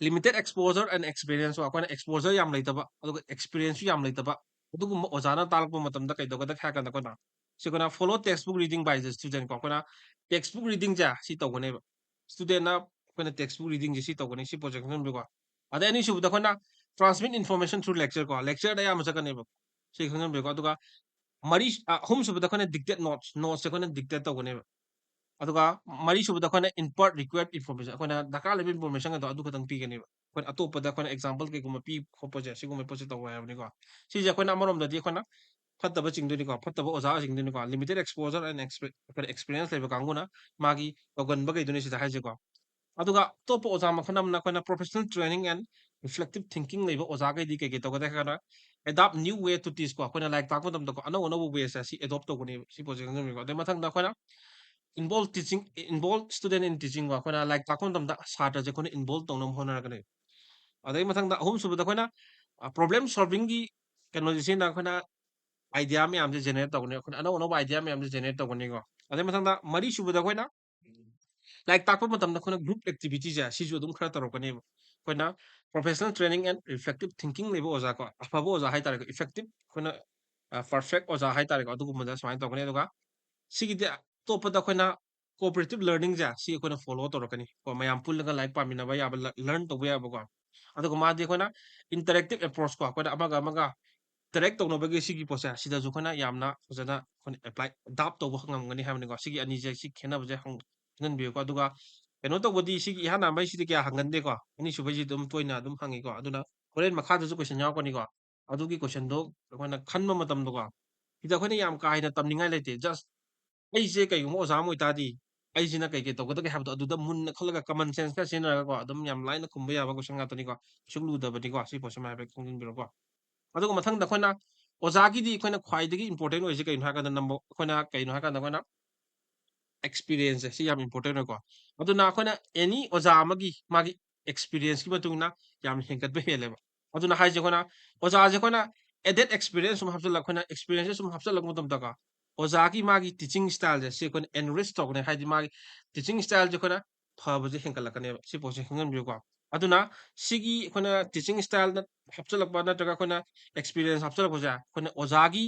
limited exposure and experience ꯀꯣ, ꯑꯩꯈꯣꯏꯅ exposure ꯌꯥꯝ ꯂꯩꯇꯕ ꯑꯗꯨꯒ experience ꯁꯨ ꯌꯥꯝ ꯂꯩꯇꯕ ꯑꯗꯨꯒꯨꯝꯕ ꯑꯣꯖꯥꯅ ꯇꯥꯛꯂꯛꯄ ꯃꯇꯝꯗ ꯀꯩꯗꯧꯒꯗꯒꯦ ꯍꯥꯏ ꯀꯥꯟꯗ ꯑꯩꯈꯣꯏꯅ ꯁꯤ ꯑꯩꯈꯣꯏꯅ follow textbook reading by the student ꯀꯣ꯫ ꯑꯩꯈꯣꯏꯅ textbook reading ꯁꯦ ꯁꯤ ꯇꯧꯒꯅꯦꯕ꯫ Student ꯅ ꯑꯩꯈꯣꯏꯅ textbook reading ꯁꯦ ꯁꯤ ꯇꯧꯒꯅꯤ, ꯁꯤ ꯄꯣꯠꯁꯦ ꯈꯪꯖꯟꯕꯤꯀꯣ꯫ ꯑꯗꯩ ꯑꯅꯤꯁꯨꯕꯗ ꯑꯩꯈꯣꯏꯅ transmit information through lecture ꯀꯣ, lecture ꯗ ꯑꯌꯥꯝꯕ ꯆꯠꯀꯅꯦꯕ꯫ ꯁꯤ ꯈꯪꯖꯟꯕꯤꯀꯣ꯫ ꯑꯗꯨꯒ ꯃꯔꯤ, ꯑ, ꯑꯍꯨꯝꯁꯨꯕꯗ ꯑꯩꯈꯣꯏꯅ dictate notes, notes ꯁꯦ ꯑꯩꯈꯣꯏꯅ dictate ꯇꯧꯒꯅꯦꯕ꯫ ꯑꯗꯨꯒ ꯃꯔꯤꯁꯨꯕꯗ ꯑꯩꯈꯣꯏꯅ impart required information, ꯑꯩꯈꯣꯏꯅ ꯗꯔꯀꯥꯔ ꯂꯩꯕ information ꯑꯗꯣ ꯑꯗꯨ ꯈꯛꯇꯪ ꯄꯤꯒꯅꯦꯕ꯫ ꯑꯩꯈꯣꯏꯅ ꯑꯇꯣꯞꯄꯗ ꯑꯩꯈꯣꯏꯅ example ꯀꯩꯒꯨꯝꯕ ꯄꯤ ꯈꯣꯠꯄꯁꯦ ꯁꯤꯒꯨꯝꯕ ꯄꯣꯠꯁꯦ ꯇꯧꯔꯣꯏ ꯍꯥꯏꯕꯅꯤꯀꯣ꯫ ꯁꯤꯁꯦ ꯑꯩꯈꯣꯏꯅ ꯑꯃꯔꯣꯝꯗꯗꯤ ꯑꯩꯈꯣꯏꯅ ꯐꯠꯇꯕ ꯆꯤꯡꯗꯣꯏꯅꯤꯀꯣ, ꯐꯠꯇꯕ ꯑꯣꯖꯥ ꯆꯤꯡꯗꯣꯏꯅꯤꯀꯣ꯫ Limited exposure and expe-, ꯑꯩꯈꯣꯏꯅ experience ꯂꯩꯕ ꯀꯥꯡꯕꯨꯅ ꯃꯥꯒꯤ ꯇꯧꯒꯟꯕꯈꯩꯗꯨꯅꯤ ꯁꯤꯗ ꯍꯥꯏꯁꯦꯀꯣ꯫ ꯑꯗꯨꯒ ꯑꯇꯣꯞꯄ ꯑꯣꯖꯥ ꯃꯈꯜ ꯑꯃꯅ ꯑꯩꯈꯣꯏꯅ professional training and reflective thinking ꯂꯩꯕ ꯑꯣꯖꯥꯈꯩꯗꯤ ꯀꯩ ꯀꯩ ꯇꯧꯒꯗꯒꯦ ꯍꯥꯏ ꯀꯥꯟꯗ, adopt new way to teach ꯀꯣ, ꯑꯩꯈꯣꯏꯅ ꯂꯥꯏꯔꯤꯛ ꯇꯥꯛꯄ ꯃꯇꯝꯗꯀꯣ ꯑꯅꯧ ꯑꯅꯧꯕ way ꯁꯦ ꯁꯤ adopt ꯇꯧꯒꯅꯦꯕ, ꯁꯤ ꯄꯣꯠꯁꯦ ꯈꯪꯖꯟꯕꯤꯀꯣ꯫ ꯑꯗꯩ ꯃꯊꯪꯗ ꯑꯩꯈꯣꯏꯅ involve teaching, involve student in teaching ꯀꯣ, ꯑꯩꯈꯣꯏꯅ ꯂꯥꯏꯔꯤꯛ ꯇꯥꯛꯄ ꯃꯇꯝꯗ ꯁꯥꯇ꯭ꯔꯁꯦ ꯑꯩꯈꯣꯏꯅ involve ꯇꯧꯅꯕ ꯍꯣꯠꯅꯔꯛꯀꯅꯤ꯫ ꯑꯗꯩ ꯃꯊꯪꯗ ꯑꯍꯨꯝꯁꯨꯕꯗ ꯑꯩꯈꯣꯏꯅ, ꯑ, problem solvingꯒꯤ ꯀꯩꯅꯣꯁꯦ ꯁꯤꯖꯤꯟꯅ ꯑꯩꯈꯣꯏꯅ idea ꯃꯌꯥꯝꯁꯦ generate ꯇꯧꯒꯅꯤ, ꯑꯩꯈꯣꯏꯅ ꯑꯅꯧ ꯑꯅꯧꯕ idea ꯃꯌꯥꯝꯁꯦ generate ꯇꯧꯒꯅꯤꯀꯣ꯫ ꯑꯗꯩ ꯃꯊꯪꯗ ꯃꯔꯤꯁꯨꯕꯗ ꯑꯩꯈꯣꯏꯅ ꯂꯥꯏꯔꯤꯛ ꯇꯥꯛꯄ ꯃꯇꯝꯗ ꯑꯩꯈꯣꯏꯅ group activityꯁꯦ ꯁꯤꯁꯨ ꯑꯗꯨꯝ ꯈꯔ ꯇꯧꯔꯛꯀꯅꯦꯕ꯫ ꯑꯩꯈꯣꯏꯅ professional training and reflective thinking ꯂꯩꯕ ꯑꯣꯖꯥ ꯀꯣ, ꯑꯐꯕ ꯑꯣꯖꯥ ꯍꯥꯏꯇꯥꯔꯦꯀꯣ, effective, ꯑꯩꯈꯣꯏꯅ, ꯑ, perfect ꯑꯣꯖꯥ ꯍꯥꯏꯇꯥꯔꯦꯀꯣ, ꯑꯗꯨꯒꯨꯝꯕꯗ ꯁꯨꯃꯥꯏꯅ ꯇꯧꯒꯅꯤ꯫ ꯑꯗꯨꯒ ꯁꯤꯒꯤꯗꯤ ꯑꯇꯣꯞꯄꯗ ꯑꯩꯈꯣꯏꯅ cooperative learningꯁꯦ ꯁꯤ ꯑꯩꯈꯣꯏꯅ follow ꯇꯧꯔꯛꯀꯅꯤ ꯀꯣ, ꯃꯌꯥꯝ ꯄꯨꯜꯂꯒ ꯂꯥꯏꯔꯤꯛ ꯄꯥꯃꯤꯟꯅꯕ ꯌꯥꯕ, ꯂ-, learn ꯇꯧꯕ ꯌꯥꯕꯀꯣ꯫ ꯑꯗꯨꯒ ꯃꯥꯗꯤ ꯑꯩꯈꯣꯏꯅ interactive approach ꯀꯣ, ꯑꯩꯈꯣꯏꯅ ꯑꯃꯒ ꯑꯃꯒ interact ꯇꯧꯅꯕꯒꯤ ꯁꯤꯒꯤ ꯄꯣꯠꯁꯦ ꯁꯤꯗꯁꯨ ꯑꯩꯈꯣꯏꯅ ꯌꯥꯝꯅ ꯐꯖꯅ ꯑꯩꯈꯣꯏꯅ apply, adapt ꯇꯧꯕ ꯉꯝꯒꯅꯤ ꯍꯥꯏꯕꯅꯤꯀꯣ꯫ ꯁꯤꯒꯤ ꯑꯅꯤꯁꯦ ꯁꯤ ꯈꯦꯠꯅꯕꯁꯦ ꯍꯪ-, ꯈꯪꯖꯤꯟꯕꯤꯌꯨꯀꯣ꯫ ꯑꯗꯨꯒ ꯀꯩꯅꯣ ꯇꯧꯕꯗꯤ ꯁꯤꯒꯤ ꯏꯍꯥꯟ ꯍꯥꯟꯕꯩꯁꯤꯗꯤ ꯀꯌꯥ ꯍꯪꯒꯟꯗꯦꯀꯣ, ꯑꯅꯤꯁꯨꯕꯩꯁꯤ ꯑꯗꯨꯝ ꯇꯣꯏꯅ ꯑꯗꯨꯝ ꯍꯪꯉꯤꯀꯣ꯫ ꯑꯗꯨꯅ ꯍꯣꯔꯦꯟ ꯃꯈꯥꯗꯁꯨ question ꯌꯥꯎꯔꯛꯀꯅꯤꯀꯣ꯫ ꯑꯗꯨꯒꯤ questionꯗꯣ ꯑꯩꯈꯣꯏꯅ ꯈꯟꯕ ꯃꯇꯝꯗꯀꯣ, ꯁꯤꯗ ꯑꯩꯈꯣꯏꯅ ꯌꯥꯝ ꯀꯥ ꯍꯦꯟꯅ ꯇꯝꯅꯤꯡꯉꯥꯏ ꯂꯩꯇꯦ꯫ Just ꯑꯩꯁꯦ ꯀꯩꯒꯨꯝꯕ ꯑꯣꯖꯥ ꯑꯃ ꯑꯣꯏꯇꯥꯔꯗꯤ ꯑꯩꯁꯤꯅ ꯀꯩ ꯀꯩ ꯇꯧꯒꯗꯒꯦ ꯍꯥꯏꯕꯗꯣ ꯑꯗꯨꯗ ꯃꯨꯟꯅ ꯈꯜꯂꯒ common sense ꯈꯔ ꯁꯤꯖꯤꯟꯅꯔꯒꯀꯣ, ꯑꯗꯨꯝ ꯌꯥꯝ ꯂꯥꯏꯅ ꯈꯨꯝꯕ ꯌꯥꯕ question ꯉꯥꯛꯇꯅꯤꯀꯣ꯫ ꯀꯩꯁꯨ ꯂꯨꯗꯕꯅꯤꯀꯣ꯫ ꯁꯤ ꯄꯣꯠꯁꯤꯃ ꯍꯥꯏꯐꯦꯠ ꯈꯪꯖꯤꯟꯕꯤꯔꯣꯀꯣ꯫ ꯑꯗꯨꯒ ꯃꯊꯪꯗ ꯑꯩꯈꯣꯏꯅ ꯑꯣꯖꯥꯒꯤꯗꯤ ꯑꯩꯈꯣꯏꯅ ꯈ꯭ꯋꯥꯏꯗꯒꯤ important ꯑꯣꯏꯔꯤꯁꯦ ꯀꯩꯅꯣ ꯍꯥꯏꯔꯀꯥꯟꯗ, number, ꯑꯩꯈꯣꯏꯅ ꯀꯩꯅꯣ ꯍꯥꯏꯔꯀꯥꯟꯗ ꯑꯩꯈꯣꯏꯅ experienceꯁꯦ ꯁꯤ ꯌꯥꯝ important ꯑꯣꯏꯀꯣ꯫ ꯑꯗꯨꯅ ꯑꯩꯈꯣꯏꯅ any ꯑꯣꯖꯥ ꯑꯃꯒꯤ ꯃꯥꯒꯤ experienceꯀꯤ ꯃꯇꯨꯡ ꯏꯟꯅ ꯌꯥꯝ ꯍꯦꯟꯒꯠꯄ ꯍꯦꯜꯂꯦꯕ꯫ ꯑꯗꯨꯅ ꯍꯥꯏꯁꯦ ꯑꯩꯈꯣꯏꯅ ꯑꯣꯖꯥꯁꯦ ꯑꯩꯈꯣꯏꯅ added experience ꯁꯨꯝ ꯍꯥꯞꯆꯤꯜꯂꯛ-, ꯑꯩꯈꯣꯏꯅ experienceꯁꯦ ꯁꯨꯝ ꯍꯥꯞꯆꯤꯜꯂꯛꯄ ꯃꯇꯝꯗꯀꯣ, ꯑꯣꯖꯥꯒꯤ ꯃꯥꯒꯤ teaching styleꯁꯦ ꯁꯤ ꯑꯩꯈꯣꯏꯅ enrich ꯇꯧꯒꯅꯤ, ꯍꯥꯏꯗꯤ ꯃꯥꯒꯤ teaching styleꯁꯦ ꯑꯩꯈꯣꯏꯅ ꯐꯕꯁꯦ ꯍꯦꯟꯒꯠꯂꯛꯀꯅꯦꯕ꯫ ꯁꯤ ꯄꯣꯠꯁꯦ ꯈꯪꯖꯤꯟꯕꯤꯌꯨꯀꯣ꯫ ꯑꯗꯨꯅ ꯁꯤꯒꯤ ꯑꯩꯈꯣꯏꯅ teaching styleꯗ ꯍꯥꯞꯆꯤꯜꯂꯛꯄ ꯅꯠꯇ꯭ꯔꯒ ꯑꯩꯈꯣꯏꯅ experience ꯍꯥꯞꯆꯤꯜꯂꯛꯄꯁꯦ ꯑꯩꯈꯣꯏꯅ ꯑꯣꯖꯥꯒꯤ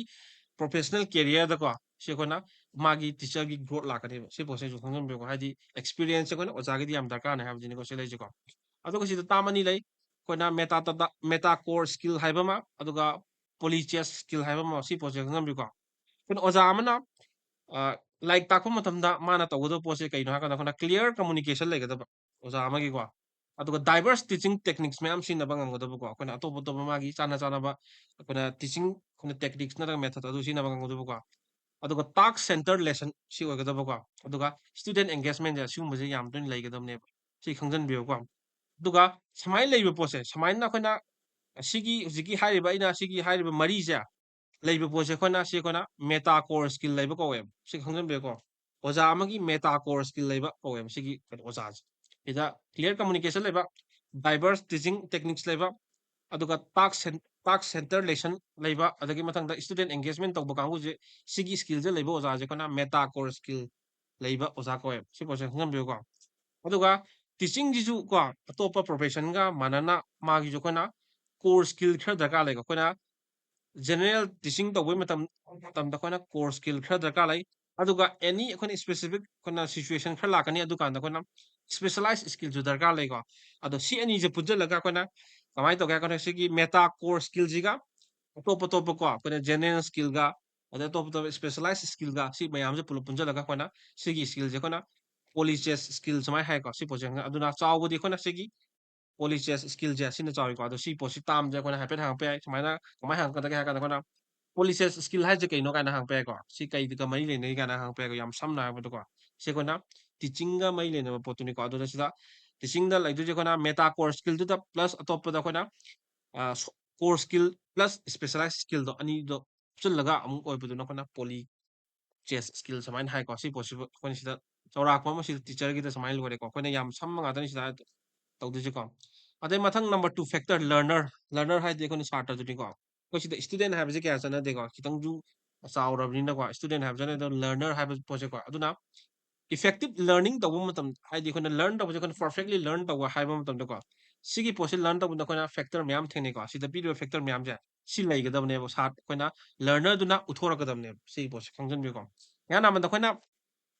professional careerꯗꯀꯣ ꯁꯤ ꯑꯩꯈꯣꯏꯅ ꯃꯥꯒꯤ teacherꯒꯤ growth ꯂꯥꯛꯀꯅꯦꯕ꯫ ꯁꯤ ꯄꯣꯠꯁꯤꯁꯨ ꯈꯪꯖꯤꯟꯕꯤꯌꯨꯀꯣ꯫ ꯍꯥꯏꯗꯤ experience ꯑꯩꯈꯣꯏꯅ ꯑꯣꯖꯥꯒꯤꯗꯤ ꯌꯥꯝ ꯗꯔꯀꯥꯔꯅꯦ ꯍꯥꯏꯕꯗꯨꯅꯤꯀꯣ ꯁꯤ ꯂꯩꯁꯦꯀꯣ꯫ ꯑꯗꯨꯒ ꯁꯤꯗ term ꯑꯅꯤ ꯂꯩ꯫ ꯑꯩꯈꯣꯏꯅ meta ꯇ-, meta core skill ꯍꯥꯏꯕ ꯑꯃ, ꯑꯗꯨꯒ polychess skill ꯍꯥꯏꯕ ꯑꯃ, ꯁꯤ ꯄꯣꯠꯁꯦ ꯈꯪꯖꯤꯟꯕꯤꯌꯨꯀꯣ꯫ ꯑꯩꯈꯣꯏꯅ ꯑꯣꯖꯥ ꯑꯃꯅ, ꯑ, ꯂꯥꯏꯔꯤꯛ ꯇꯥꯛꯄ ꯃꯇꯝꯗ ꯃꯥꯅ ꯇꯧꯒꯗꯕ ꯄꯣꯠꯁꯦ ꯀꯩꯅꯣ ꯍꯥꯏꯔꯀꯥꯟꯗ ꯑꯩꯈꯣꯏꯅ clear communication ꯂꯩꯒꯗꯕ ꯑꯣꯖꯥ ꯑꯃꯒꯤꯀꯣ꯫ ꯑꯗꯨꯒ diverse teaching techniques ꯃꯌꯥꯝ ꯁꯤꯖꯤꯟꯅꯕ ꯉꯝꯒꯗꯕꯀꯣ꯫ ꯑꯩꯈꯣꯏꯅ ꯑꯇꯣꯞ ꯑꯇꯣꯞꯄ ꯃꯥꯒꯤ ꯆꯥꯟꯅ ꯆꯥꯟꯅꯕ ꯑꯩꯈꯣꯏꯅ teaching, ꯑꯩꯈꯣꯏꯅ techniques ꯅꯠꯇ꯭ꯔꯒ method ꯑꯗꯨ ꯁꯤꯖꯤꯟꯅꯕ ꯉꯝꯒꯗꯕꯀꯣ꯫ ꯑꯗꯨꯒ task center lesson ꯁꯤ ꯑꯣꯏꯒꯗꯕꯀꯣ꯫ ꯑꯗꯨꯒ student engagementꯁꯦ ꯁꯤꯒꯨꯝꯕꯁꯦ ꯌꯥꯝ ꯇꯣꯏꯅ ꯂꯩꯒꯗꯕꯅꯦꯕ꯫ ꯁꯤ ꯈꯪꯖꯤꯟꯕꯤꯌꯨꯀꯣ꯫ ꯑꯗꯨꯒ ꯁꯨꯃꯥꯏꯅ ꯂꯩꯕ ꯄꯣꯠꯁꯦ, ꯁꯨꯃꯥꯏꯅ ꯑꯩꯈꯣꯏꯅ ꯁꯤꯒꯤ ꯍꯧꯖꯤꯛꯀꯤ ꯍꯥꯏꯔꯤꯕ, ꯑꯩꯅ ꯁꯤꯒꯤ ꯍꯥꯏꯔꯤꯕ ꯃꯔꯤꯁꯦ ꯂꯩꯕ ꯄꯣꯠꯁꯦ ꯑꯩꯈꯣꯏꯅ, ꯁꯤ ꯑꯩꯈꯣꯏꯅ meta core skill ꯂꯩꯕ ꯀꯧꯋꯦꯕ꯫ ꯁꯤ ꯈꯪꯖꯤꯟꯕꯤꯌꯨꯀꯣ꯫ ꯑꯣꯖꯥ ꯑꯃꯒꯤ meta core skill ꯂꯩꯕ ꯀꯧꯋꯦꯕ ꯁꯤꯒꯤ ꯀꯩꯅꯣ ꯑꯣꯖꯥꯁꯦ꯫ ꯁꯤꯗ clear communication ꯂꯩꯕ, diverse teaching techniques ꯂꯩꯕ, ꯑꯗꯨꯒ task cen-, task center lesson ꯂꯩꯕ, ꯑꯗꯒꯤ ꯃꯊꯪꯗ student engagement ꯇꯧꯕ ꯀꯥꯡꯕꯨꯁꯦ, ꯁꯤꯒꯤ skillꯁꯦ ꯂꯩꯕ ꯑꯣꯖꯥꯁꯦ ꯑꯩꯈꯣꯏꯅ meta core skill ꯂꯩꯕ ꯑꯣꯖꯥ ꯀꯧꯋꯦꯕ꯫ ꯁꯤ ꯄꯣꯠꯁꯦ ꯈꯪꯖꯟꯕꯤꯌꯨꯀꯣ꯫ ꯑꯗꯨꯒ teachingꯁꯤꯁꯨ ꯀꯣ, ꯑꯇꯣꯞꯄ professionꯒ ꯃꯥꯟꯅꯅ ꯃꯥꯒꯤꯁꯨ ꯑꯩꯈꯣꯏꯅ core skill ꯈꯔ ꯗꯔꯀꯥꯔ ꯂꯩꯀꯣ꯫ ꯑꯩꯈꯣꯏꯅ general teaching ꯇꯧꯕꯩ ꯃꯇꯝ, ꯃꯇꯝꯗ ꯑꯩꯈꯣꯏꯅ core skill ꯈꯔ ꯗꯔꯀꯥꯔ ꯂꯩ꯫ ꯑꯗꯨꯒ any ꯑꯩꯈꯣꯏꯅ specific ꯑꯩꯈꯣꯏꯅ situation ꯈꯔ ꯂꯥꯛꯀꯅꯤ, ꯑꯗꯨꯀꯥꯟꯗ ꯑꯩꯈꯣꯏꯅ specialized skillꯁꯨ ꯗꯔꯀꯥꯔ ꯂꯩꯀꯣ꯫ ꯑꯗꯣ ꯁꯤ ꯑꯅꯤꯁꯦ ꯄꯨꯟꯁꯤꯜꯂꯒ ꯑꯩꯈꯣꯏꯅ ꯀꯃꯥꯏꯅ ꯇꯧꯒꯦ ꯍꯥꯏ ꯀꯥꯟꯗ, ꯁꯤꯒꯤ meta core skillꯁꯤꯒ ꯑꯇꯣꯞ ꯑꯇꯣꯞꯄꯀꯣ, ꯑꯩꯈꯣꯏꯅ general skillꯒ, ꯑꯗꯩ ꯑꯇꯣꯞ ꯑꯇꯣꯞꯄ specialized skillꯒ, ꯁꯤ ꯃꯌꯥꯝꯁꯦ ꯄꯨꯂꯞ ꯄꯨꯟꯁꯤꯜꯂꯒ ꯑꯩꯈꯣꯏꯅ ꯁꯤꯒꯤ skillꯁꯦ ꯑꯩꯈꯣꯏꯅ polychess skill ꯁꯨꯃꯥꯏꯅ ꯍꯥꯏꯀꯣ꯫ ꯁꯤ ꯄꯣꯠꯁꯦ ꯈꯪꯉ-, ꯑꯗꯨꯅ ꯆꯥꯎꯕꯗꯤ ꯑꯩꯈꯣꯏꯅ ꯁꯤꯒꯤ polychess skillꯁꯦ ꯁꯤꯅ ꯆꯥꯎꯋꯤꯀꯣ꯫ ꯑꯗꯣ ꯁꯤ ꯄꯣꯠꯁꯤ termꯁꯦ ꯑꯩꯈꯣꯏꯅ ꯍꯥꯏꯐꯦꯠ ꯍꯪꯉꯛꯄ ꯌꯥꯏ꯫ ꯁꯨꯃꯥꯏꯅ ꯀꯃꯥꯏꯅ ꯍꯪꯉꯛꯀꯗꯒꯦ ꯍꯥꯏ ꯀꯥꯟꯗ, ꯑꯩꯈꯣꯏꯅ polychess skill ꯍꯥꯏꯁꯦ ꯀꯩꯅꯣ ꯀꯥꯏꯅ ꯍꯪꯉꯛꯄ ꯌꯥꯏꯀꯣ꯫ ꯁꯤ ꯀꯩꯒ ꯃꯔꯤ ꯂꯩꯅꯩ ꯀꯥꯏꯅ ꯍꯪꯉꯛꯄ ꯌꯥꯏꯀꯣ꯫ ꯌꯥꯝ ꯁꯝꯅ ꯍꯥꯏꯔꯕꯗꯀꯣ, ꯁꯤ ꯑꯩꯈꯣꯏꯅ teachingꯒ ꯃꯔꯤ ꯂꯩꯅꯕ ꯄꯣꯠꯇꯨꯅꯤꯀꯣ꯫ ꯑꯗꯨꯗ ꯁꯤꯗ teachingꯗ ꯂꯩꯗꯣꯏꯁꯦ ꯑꯩꯈꯣꯏꯅ meta core skillꯗꯨꯗ plus ꯑꯇꯣꯞꯄꯗ ꯑꯩꯈꯣꯏꯅ, ꯑ, ꯁꯣ-, core skill plus specialized skillꯗꯣ ꯑꯅꯤꯗꯣ ꯄꯨꯟꯁꯤꯜꯂꯒ ꯑꯃꯨꯛ ꯑꯣꯏꯕꯗꯨꯅ ꯑꯩꯈꯣꯏꯅ polychess skill ꯁꯨꯃꯥꯏꯅ ꯍꯥꯏꯀꯣ꯫ ꯁꯤ ꯄꯣꯠꯁꯤꯕꯨ ꯑꯩꯈꯣꯏꯅ ꯁꯤꯗ ꯆꯥꯎꯔꯥꯛꯄ ꯑꯃ ꯁꯤꯗ teacherꯒꯤꯗ ꯁꯨꯃꯥꯏꯅ ꯂꯣꯏꯔꯦꯀꯣ꯫ ꯑꯩꯈꯣꯏꯅ ꯌꯥꯝ ꯁꯝꯕ ꯉꯥꯛꯇꯅꯤ ꯁꯤꯗ ꯇꯧꯗꯣꯏꯁꯦꯀꯣ꯫ ꯑꯗꯩ ꯃꯊꯪ number two factor, learner꯫ Learner ꯍꯥꯏꯗꯤ ꯑꯩꯈꯣꯏꯅ ꯁꯥꯇ꯭ꯔꯗꯨꯅꯤꯀꯣ꯫ ꯑꯩꯈꯣꯏ ꯁꯤꯗ student ꯍꯥꯏꯕꯁꯦ ꯀꯌꯥ ꯆꯠꯅꯗꯦꯀꯣ, ꯈꯤꯇꯪꯁꯨ ꯆꯥꯎꯔꯕꯅꯤꯅꯀꯣ꯫ Student ꯍꯥꯏꯕ ꯆꯠꯅꯗꯦ, learner ꯍꯥꯏꯕ ꯄꯣꯠꯁꯦꯀꯣ꯫ ꯑꯗꯨꯅ effective learning ꯇꯧꯕ ꯃꯇꯝ, ꯍꯥꯏꯗꯤ ꯑꯩꯈꯣꯏꯅ learn ꯇꯧꯕꯁꯦ ꯑꯩꯈꯣꯏꯅ perfectly learn ꯇꯧꯕ ꯍꯥꯏꯕ ꯃꯇꯝꯗꯀꯣ, ꯁꯤꯒꯤ ꯄꯣꯠꯁꯦ learn ꯇꯧꯕꯗ ꯑꯩꯈꯣꯏꯅ factor ꯃꯌꯥꯝ ꯊꯦꯡꯅꯩꯀꯣ꯫ ꯁꯤꯗ ꯄꯤꯔꯤꯕ factor ꯃꯌꯥꯝꯁꯦ ꯁꯤ ꯂꯩꯒꯗꯕꯅꯦꯕ, ꯁꯥ-, ꯑꯩꯈꯣꯏꯅ learnerꯗꯨꯅ ꯎꯠꯊꯣꯔꯛꯀꯗꯕꯅꯦꯕ꯫ ꯁꯤꯒꯤ ꯄꯣꯠꯁꯦ ꯈꯪꯖꯟꯕꯤꯌꯨꯀꯣ꯫ ꯑꯌꯥꯝꯕꯗ ꯑꯩꯈꯣꯏꯅ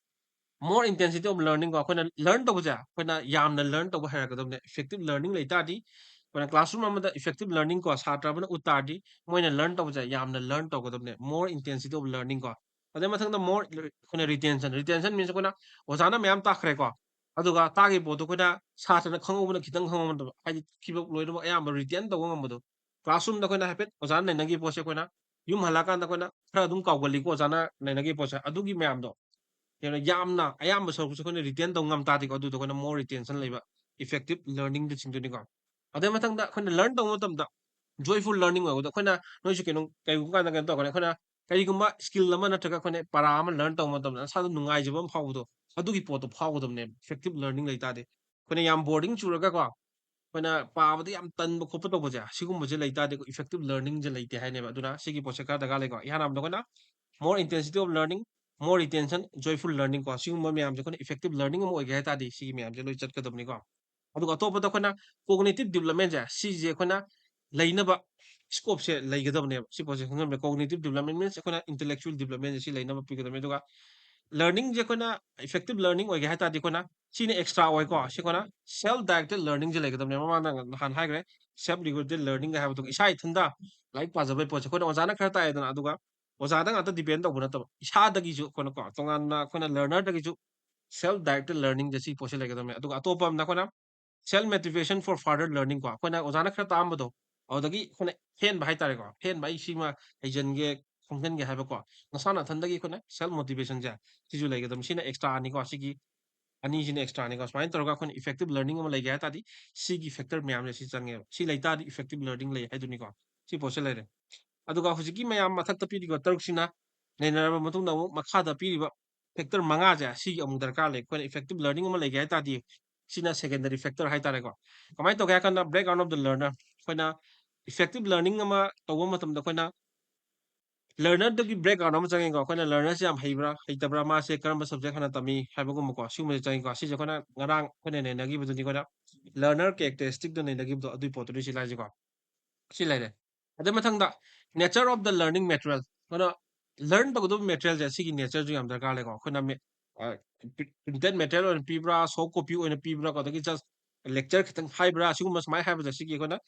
more intensity of learning ꯀꯣ, ꯑꯩꯈꯣꯏꯅ learn ꯇꯧꯕꯁꯦ ꯑꯩꯈꯣꯏꯅ ꯌꯥꯝꯅ learn ꯇꯧꯕ ꯍꯩꯔꯛꯀꯗꯕꯅꯦ꯫ Effective learning ꯂꯩ ꯇꯥꯔꯗꯤ, ꯑꯩꯈꯣꯏꯅ classroom ꯑꯃꯗ effective learning ꯀꯣ, ꯁꯥꯇ꯭ꯔ ꯑꯃꯅ ꯎꯠ ꯇꯥꯔꯗꯤ, ꯃꯣꯏꯅ learn ꯇꯧꯕꯁꯦ ꯌꯥꯝꯅ learn ꯇꯧꯒꯗꯕꯅꯦ, more intensity of learning ꯀꯣ꯫ ꯑꯗꯩ ꯃꯊꯪꯗ more ꯑꯩꯈꯣꯏꯅ retention, retention means ꯑꯩꯈꯣꯏꯅ ꯑꯣꯖꯥꯅ ꯃꯌꯥꯝ ꯇꯥꯛꯈ꯭ꯔꯦꯀꯣ, ꯑꯗꯨꯒ ꯇꯥꯈꯤꯕ ꯄꯣꯠꯇꯣ ꯑꯩꯈꯣꯏꯅ ꯁꯥꯇ꯭ꯔꯅ ꯈꯪꯍꯧꯕꯅ ꯈꯤꯇꯪ ꯈꯪꯍꯧꯕ ꯅꯠꯇꯕ, ꯍꯥꯏꯗꯤ ꯁꯤꯐꯥꯎ ꯂꯣꯏꯅꯃꯛ ꯑꯌꯥꯝꯕ retain ꯇꯧꯕ ꯉꯝꯕꯗꯣ꯫ Classroomꯗ ꯑꯩꯈꯣꯏꯅ ꯍꯥꯏꯐꯦꯠ ꯑꯣꯖꯥꯅ ꯅꯩꯅꯈꯤꯕ ꯄꯣꯠꯁꯦ ꯑꯩꯈꯣꯏꯅ ꯌꯨꯝ ꯍꯜꯂꯛꯑꯀꯥꯟꯗ ꯑꯩꯈꯣꯏꯅ ꯈꯔ ꯑꯗꯨꯝ ꯀꯥꯎꯒꯜꯂꯤꯀꯣ, ꯑꯣꯖꯥꯅ ꯅꯩꯅꯈꯤꯕ ꯄꯣꯠꯁꯦ꯫ ꯑꯗꯨꯒꯤ ꯃꯌꯥꯝꯗꯣ ꯌꯥꯝꯅ, ꯌꯥꯝꯅ ꯑꯌꯥꯝꯕ ꯁꯔꯨꯛꯁꯦ ꯑꯩꯈꯣꯏꯅ retain ꯇꯧ ꯉꯝ ꯇꯥꯔꯗꯤꯀꯣ, ꯑꯗꯨꯗꯣ ꯑꯩꯈꯣꯏꯅ more retention ꯂꯩꯕ effective learningꯗ ꯆꯤꯡꯗꯣꯏꯅꯤꯀꯣ꯫ ꯑꯗꯩ ꯃꯊꯪꯗ ꯑꯩꯈꯣꯏꯅ learn ꯇꯧꯕ ꯃꯇꯝꯗ joyful learning ꯑꯣꯏꯕꯗꯣ, ꯑꯩꯈꯣꯏꯅ ꯅꯣꯏꯁꯨ ꯀꯩꯅꯣ, ꯀꯩꯒꯨꯝꯕ ꯀꯥꯟꯗ ꯀꯩꯅꯣ ꯇꯧꯔꯛꯀꯅꯤ, ꯑꯩꯈꯣꯏꯅ ꯀꯔꯤꯒꯨꯝꯕ skill ꯑꯃ ꯅꯠꯇ꯭ꯔꯒ ꯑꯩꯈꯣꯏꯅ ꯄꯔꯥ ꯑꯃ learn ꯇꯧꯕ ꯃꯇꯝꯗ ꯅꯁꯥꯗ ꯅꯨꯡꯉꯥꯏꯖꯕ ꯑꯃ ꯐꯥꯎꯕꯗꯣ, ꯑꯗꯨꯒꯤ ꯄꯣꯠꯇꯣ ꯐꯥꯎꯒꯗꯕꯅꯦꯕ, effective learning ꯂꯩ ꯇꯥꯔꯗꯤ꯫ ꯑꯩꯈꯣꯏꯅ ꯌꯥꯝ boring ꯆꯨꯔꯒꯀꯣ, ꯑꯩꯈꯣꯏꯅ ꯄꯥꯕꯗ ꯌꯥꯝ ꯇꯟꯕ ꯈꯣꯠꯄ ꯇꯧꯕꯁꯦ, ꯁꯤꯒꯨꯝꯕꯁꯦ ꯂꯩ ꯇꯥꯔꯗꯤ ꯑꯩꯈꯣꯏ effective learning ꯁꯦ ꯂꯩꯇꯦ ꯍꯥꯏꯅꯦꯕ꯫ ꯑꯗꯨꯅ ꯁꯤꯒꯤ ꯄꯣꯠꯁꯦ ꯈꯔ ꯗꯔꯀꯥꯔ ꯂꯩꯀꯣ꯫ ꯏꯍꯥꯟ ꯍꯥꯟꯕꯗ ꯑꯩꯈꯣꯏꯅ more intensity of learning, more retention, joyful learning ꯀꯣ, ꯁꯤꯒꯨꯝꯕ ꯃꯌꯥꯝꯁꯦ ꯑꯩꯈꯣꯏꯅ effective learning ꯑꯃ ꯑꯣꯏꯒꯦ ꯍꯥꯏ ꯇꯥꯔꯗꯤ ꯁꯤꯒꯤ ꯃꯌꯥꯝꯁꯦ ꯂꯣꯏ ꯆꯠꯀꯗꯕꯅꯤꯀꯣ꯫ ꯑꯗꯨꯒ ꯑꯇꯣꯞꯄꯗ ꯑꯩꯈꯣꯏꯅ cognitive development ꯁꯦ, ꯁꯤꯁꯦ ꯑꯩꯈꯣꯏꯅ ꯂꯩꯅꯕ scope ꯁꯦ ꯂꯩꯒꯗꯕꯅꯦꯕ꯫ ꯁꯤ ꯄꯣꯠꯁꯦ ꯈꯪꯖꯟꯕ, cognitive development means ꯑꯩꯈꯣꯏꯅ intellectual development ꯁꯦ ꯁꯤ ꯂꯩꯅꯕ ꯄꯤꯒꯗꯕꯅꯤ꯫ ꯑꯗꯨꯒ learning ꯁꯦ ꯑꯩꯈꯣꯏꯅ effective learning ꯑꯣꯏꯒꯦ ꯍꯥꯏ ꯇꯥꯔꯗꯤ ꯑꯩꯈꯣꯏꯅ ꯁꯤꯅ extra ꯑꯣꯏꯀꯣ꯫ ꯁꯤ ꯑꯩꯈꯣꯏꯅ self directed learning ꯁꯦ ꯂꯩꯒꯗꯕꯅꯦꯕ꯫ ꯃꯃꯥꯡꯗ ꯅꯍꯥꯟ ꯍꯥꯏꯈ꯭ꯔꯦ, self directed learning ꯍꯥꯏꯕꯗꯨ ꯏꯁꯥ ꯏꯊꯟꯇ ꯂꯥꯏꯔꯤꯛ ꯄꯥꯖꯕꯒꯤ ꯄꯣꯠꯁꯦ ꯑꯩꯈꯣꯏꯅ ꯑꯣꯖꯥꯅ ꯈꯔ ꯇꯥꯛꯑꯦꯗꯅ, ꯑꯗꯨꯒ ꯑꯣꯖꯥꯗ ꯉꯥꯛꯇ depend ꯇꯧꯕ ꯅꯠꯇꯕ, ꯏꯁꯥꯗꯒꯤꯁꯨ ꯑꯩꯈꯣꯏꯅꯀꯣ, ꯇꯣꯉꯥꯟꯅ ꯑꯩꯈꯣꯏꯅ learner ꯗꯒꯤꯁꯨ self directed learning ꯁꯦ ꯁꯤ ꯄꯣꯠꯁꯦ ꯂꯩꯒꯗꯕꯅꯦ꯫ ꯑꯗꯨꯒ ꯑꯇꯣꯞꯄ ꯑꯃꯅ ꯑꯩꯈꯣꯏꯅ self motivation for further learning ꯀꯣ, ꯑꯩꯈꯣꯏꯅ ꯑꯣꯖꯥꯅ ꯈꯔ ꯇꯥꯛꯑꯝꯕꯗꯣ, ꯑꯗꯨꯗꯒꯤ ꯑꯩꯈꯣꯏꯅ ꯍꯦꯟꯕ ꯍꯥꯏꯇꯥꯔꯦꯀꯣ, ꯍꯦꯟꯕ, "ꯑꯩ ꯁꯤꯃ ꯍꯩꯖꯟꯒꯦ, ꯈꯪꯖꯟꯒꯦ" ꯍꯥꯏꯕꯀꯣ, ꯅꯁꯥ ꯅꯊꯟꯗꯒꯤ ꯑꯩꯈꯣꯏꯅ self motivation ꯁꯦ, ꯁꯤꯁꯨ ꯂꯩꯒꯗꯕꯅꯤ꯫ ꯁꯤꯅ extra ꯅꯤꯀꯣ, ꯁꯤꯒꯤ ꯑꯅꯤꯁꯤꯅ extra ꯅꯤꯀꯣ꯫ ꯁꯨꯃꯥꯏꯅ ꯇꯧꯔꯒ ꯑꯩꯈꯣꯏꯅ effective learning ꯑꯃ ꯂꯩꯒꯦ ꯍꯥꯏ ꯇꯥꯔꯗꯤ, ꯁꯤꯒꯤ factor ꯃꯌꯥꯝꯁꯦ ꯁꯤ ꯆꯪꯉꯦꯕ꯫ ꯁꯤ ꯂꯩ ꯇꯥꯔꯗꯤ effective learning ꯂꯩ ꯍꯥꯏꯗꯨꯅꯤꯀꯣ꯫ ꯁꯤ ꯄꯣꯠꯁꯦ ꯂꯩꯔꯦ꯫ ꯑꯗꯨꯒ ꯍꯧꯖꯤꯛꯀꯤ ꯃꯌꯥꯝ ꯃꯊꯛꯇ ꯄꯤꯔꯤꯕ ꯇꯔꯨꯛꯁꯤꯅ ꯅꯩꯅꯔꯕ ꯃꯇꯨꯡꯗ, ꯑꯃꯨꯛ ꯃꯈꯥꯗ ꯄꯤꯔꯤꯕ factor ꯃꯉꯥꯁꯦ, ꯁꯤꯒꯤ ꯑꯃꯨꯛ ꯗꯔꯀꯥꯔ ꯂꯩ꯫ ꯑꯩꯈꯣꯏꯅ effective learning ꯑꯃ ꯂꯩꯒꯦ ꯍꯥꯏ ꯇꯥꯔꯗꯤ, ꯁꯤꯅ secondary factor ꯍꯥꯏꯇꯥꯔꯦꯀꯣ꯫ ꯀꯃꯥꯏꯅ ꯇꯧꯒꯦ ꯍꯥꯏ ꯀꯥꯟꯗ, background of the learner, ꯑꯩꯈꯣꯏꯅ effective learning ꯑꯃ ꯇꯧꯕ ꯃꯇꯝꯗ ꯑꯩꯈꯣꯏꯅ learner ꯗꯒꯤ background ꯑꯃ ꯆꯪꯉꯦꯀꯣ꯫ ꯑꯩꯈꯣꯏꯅ learner ꯁꯦ ꯌꯥꯝ ꯍꯩꯕ꯭ꯔꯥ, ꯍꯩꯇꯕ꯭ꯔꯥ, ꯃꯥꯁꯦ ꯀꯔꯝꯕ subject ꯍꯥꯟꯅ ꯇꯝꯃꯤ ꯍꯥꯏꯕꯒꯨꯝꯕꯀꯣ, ꯁꯤꯒꯨꯝꯕꯁꯦ ꯆꯪꯉꯤꯀꯣ꯫ ꯁꯤꯁꯦ ꯑꯩꯈꯣꯏꯅ ꯉꯔꯥꯡ ꯑꯩꯈꯣꯏꯅ ꯅꯩꯅꯈꯤꯕꯗꯨꯅꯤ, ꯑꯩꯈꯣꯏꯅ learner characteristic ꯇ ꯅꯩꯅꯈꯤꯕꯗꯣ, ꯑꯗꯨꯏ ꯄꯣꯠꯇꯨꯅꯤ ꯁꯤ ꯂꯥꯛꯏꯁꯦꯀꯣ꯫ ꯁꯤ ꯂꯩꯔꯦ꯫ ꯑꯗꯩ ꯃꯊꯪꯗ nature of the learning material, ꯑꯩꯈꯣꯏꯅ learn ꯇꯧꯒꯗꯕ material ꯁꯦ, ꯁꯤꯒꯤ nature ꯁꯨ ꯌꯥꯝ ꯗꯔꯀꯥꯔ ꯂꯩꯀꯣ꯫ ꯑꯩꯈꯣꯏꯅ ꯃꯦ-, ꯑ, ꯄ꯭ꯔꯤ-, printed material ꯑꯣꯏꯅ ꯄꯤꯕ꯭ꯔꯥ, soft copy ꯑꯣꯏꯅ ꯄꯤꯕ꯭ꯔꯥ, ꯀꯣ, ꯑꯗꯒꯤ just lecture ꯈꯤꯇꯪ ꯍꯥꯏꯕ꯭ꯔꯥ, ꯁꯤꯒꯨꯝꯕ ꯁꯨꯃꯥꯏꯅ ꯍꯥꯏꯕꯁꯦ, ꯁꯤꯒꯤ ꯑꯩꯈꯣꯏꯅ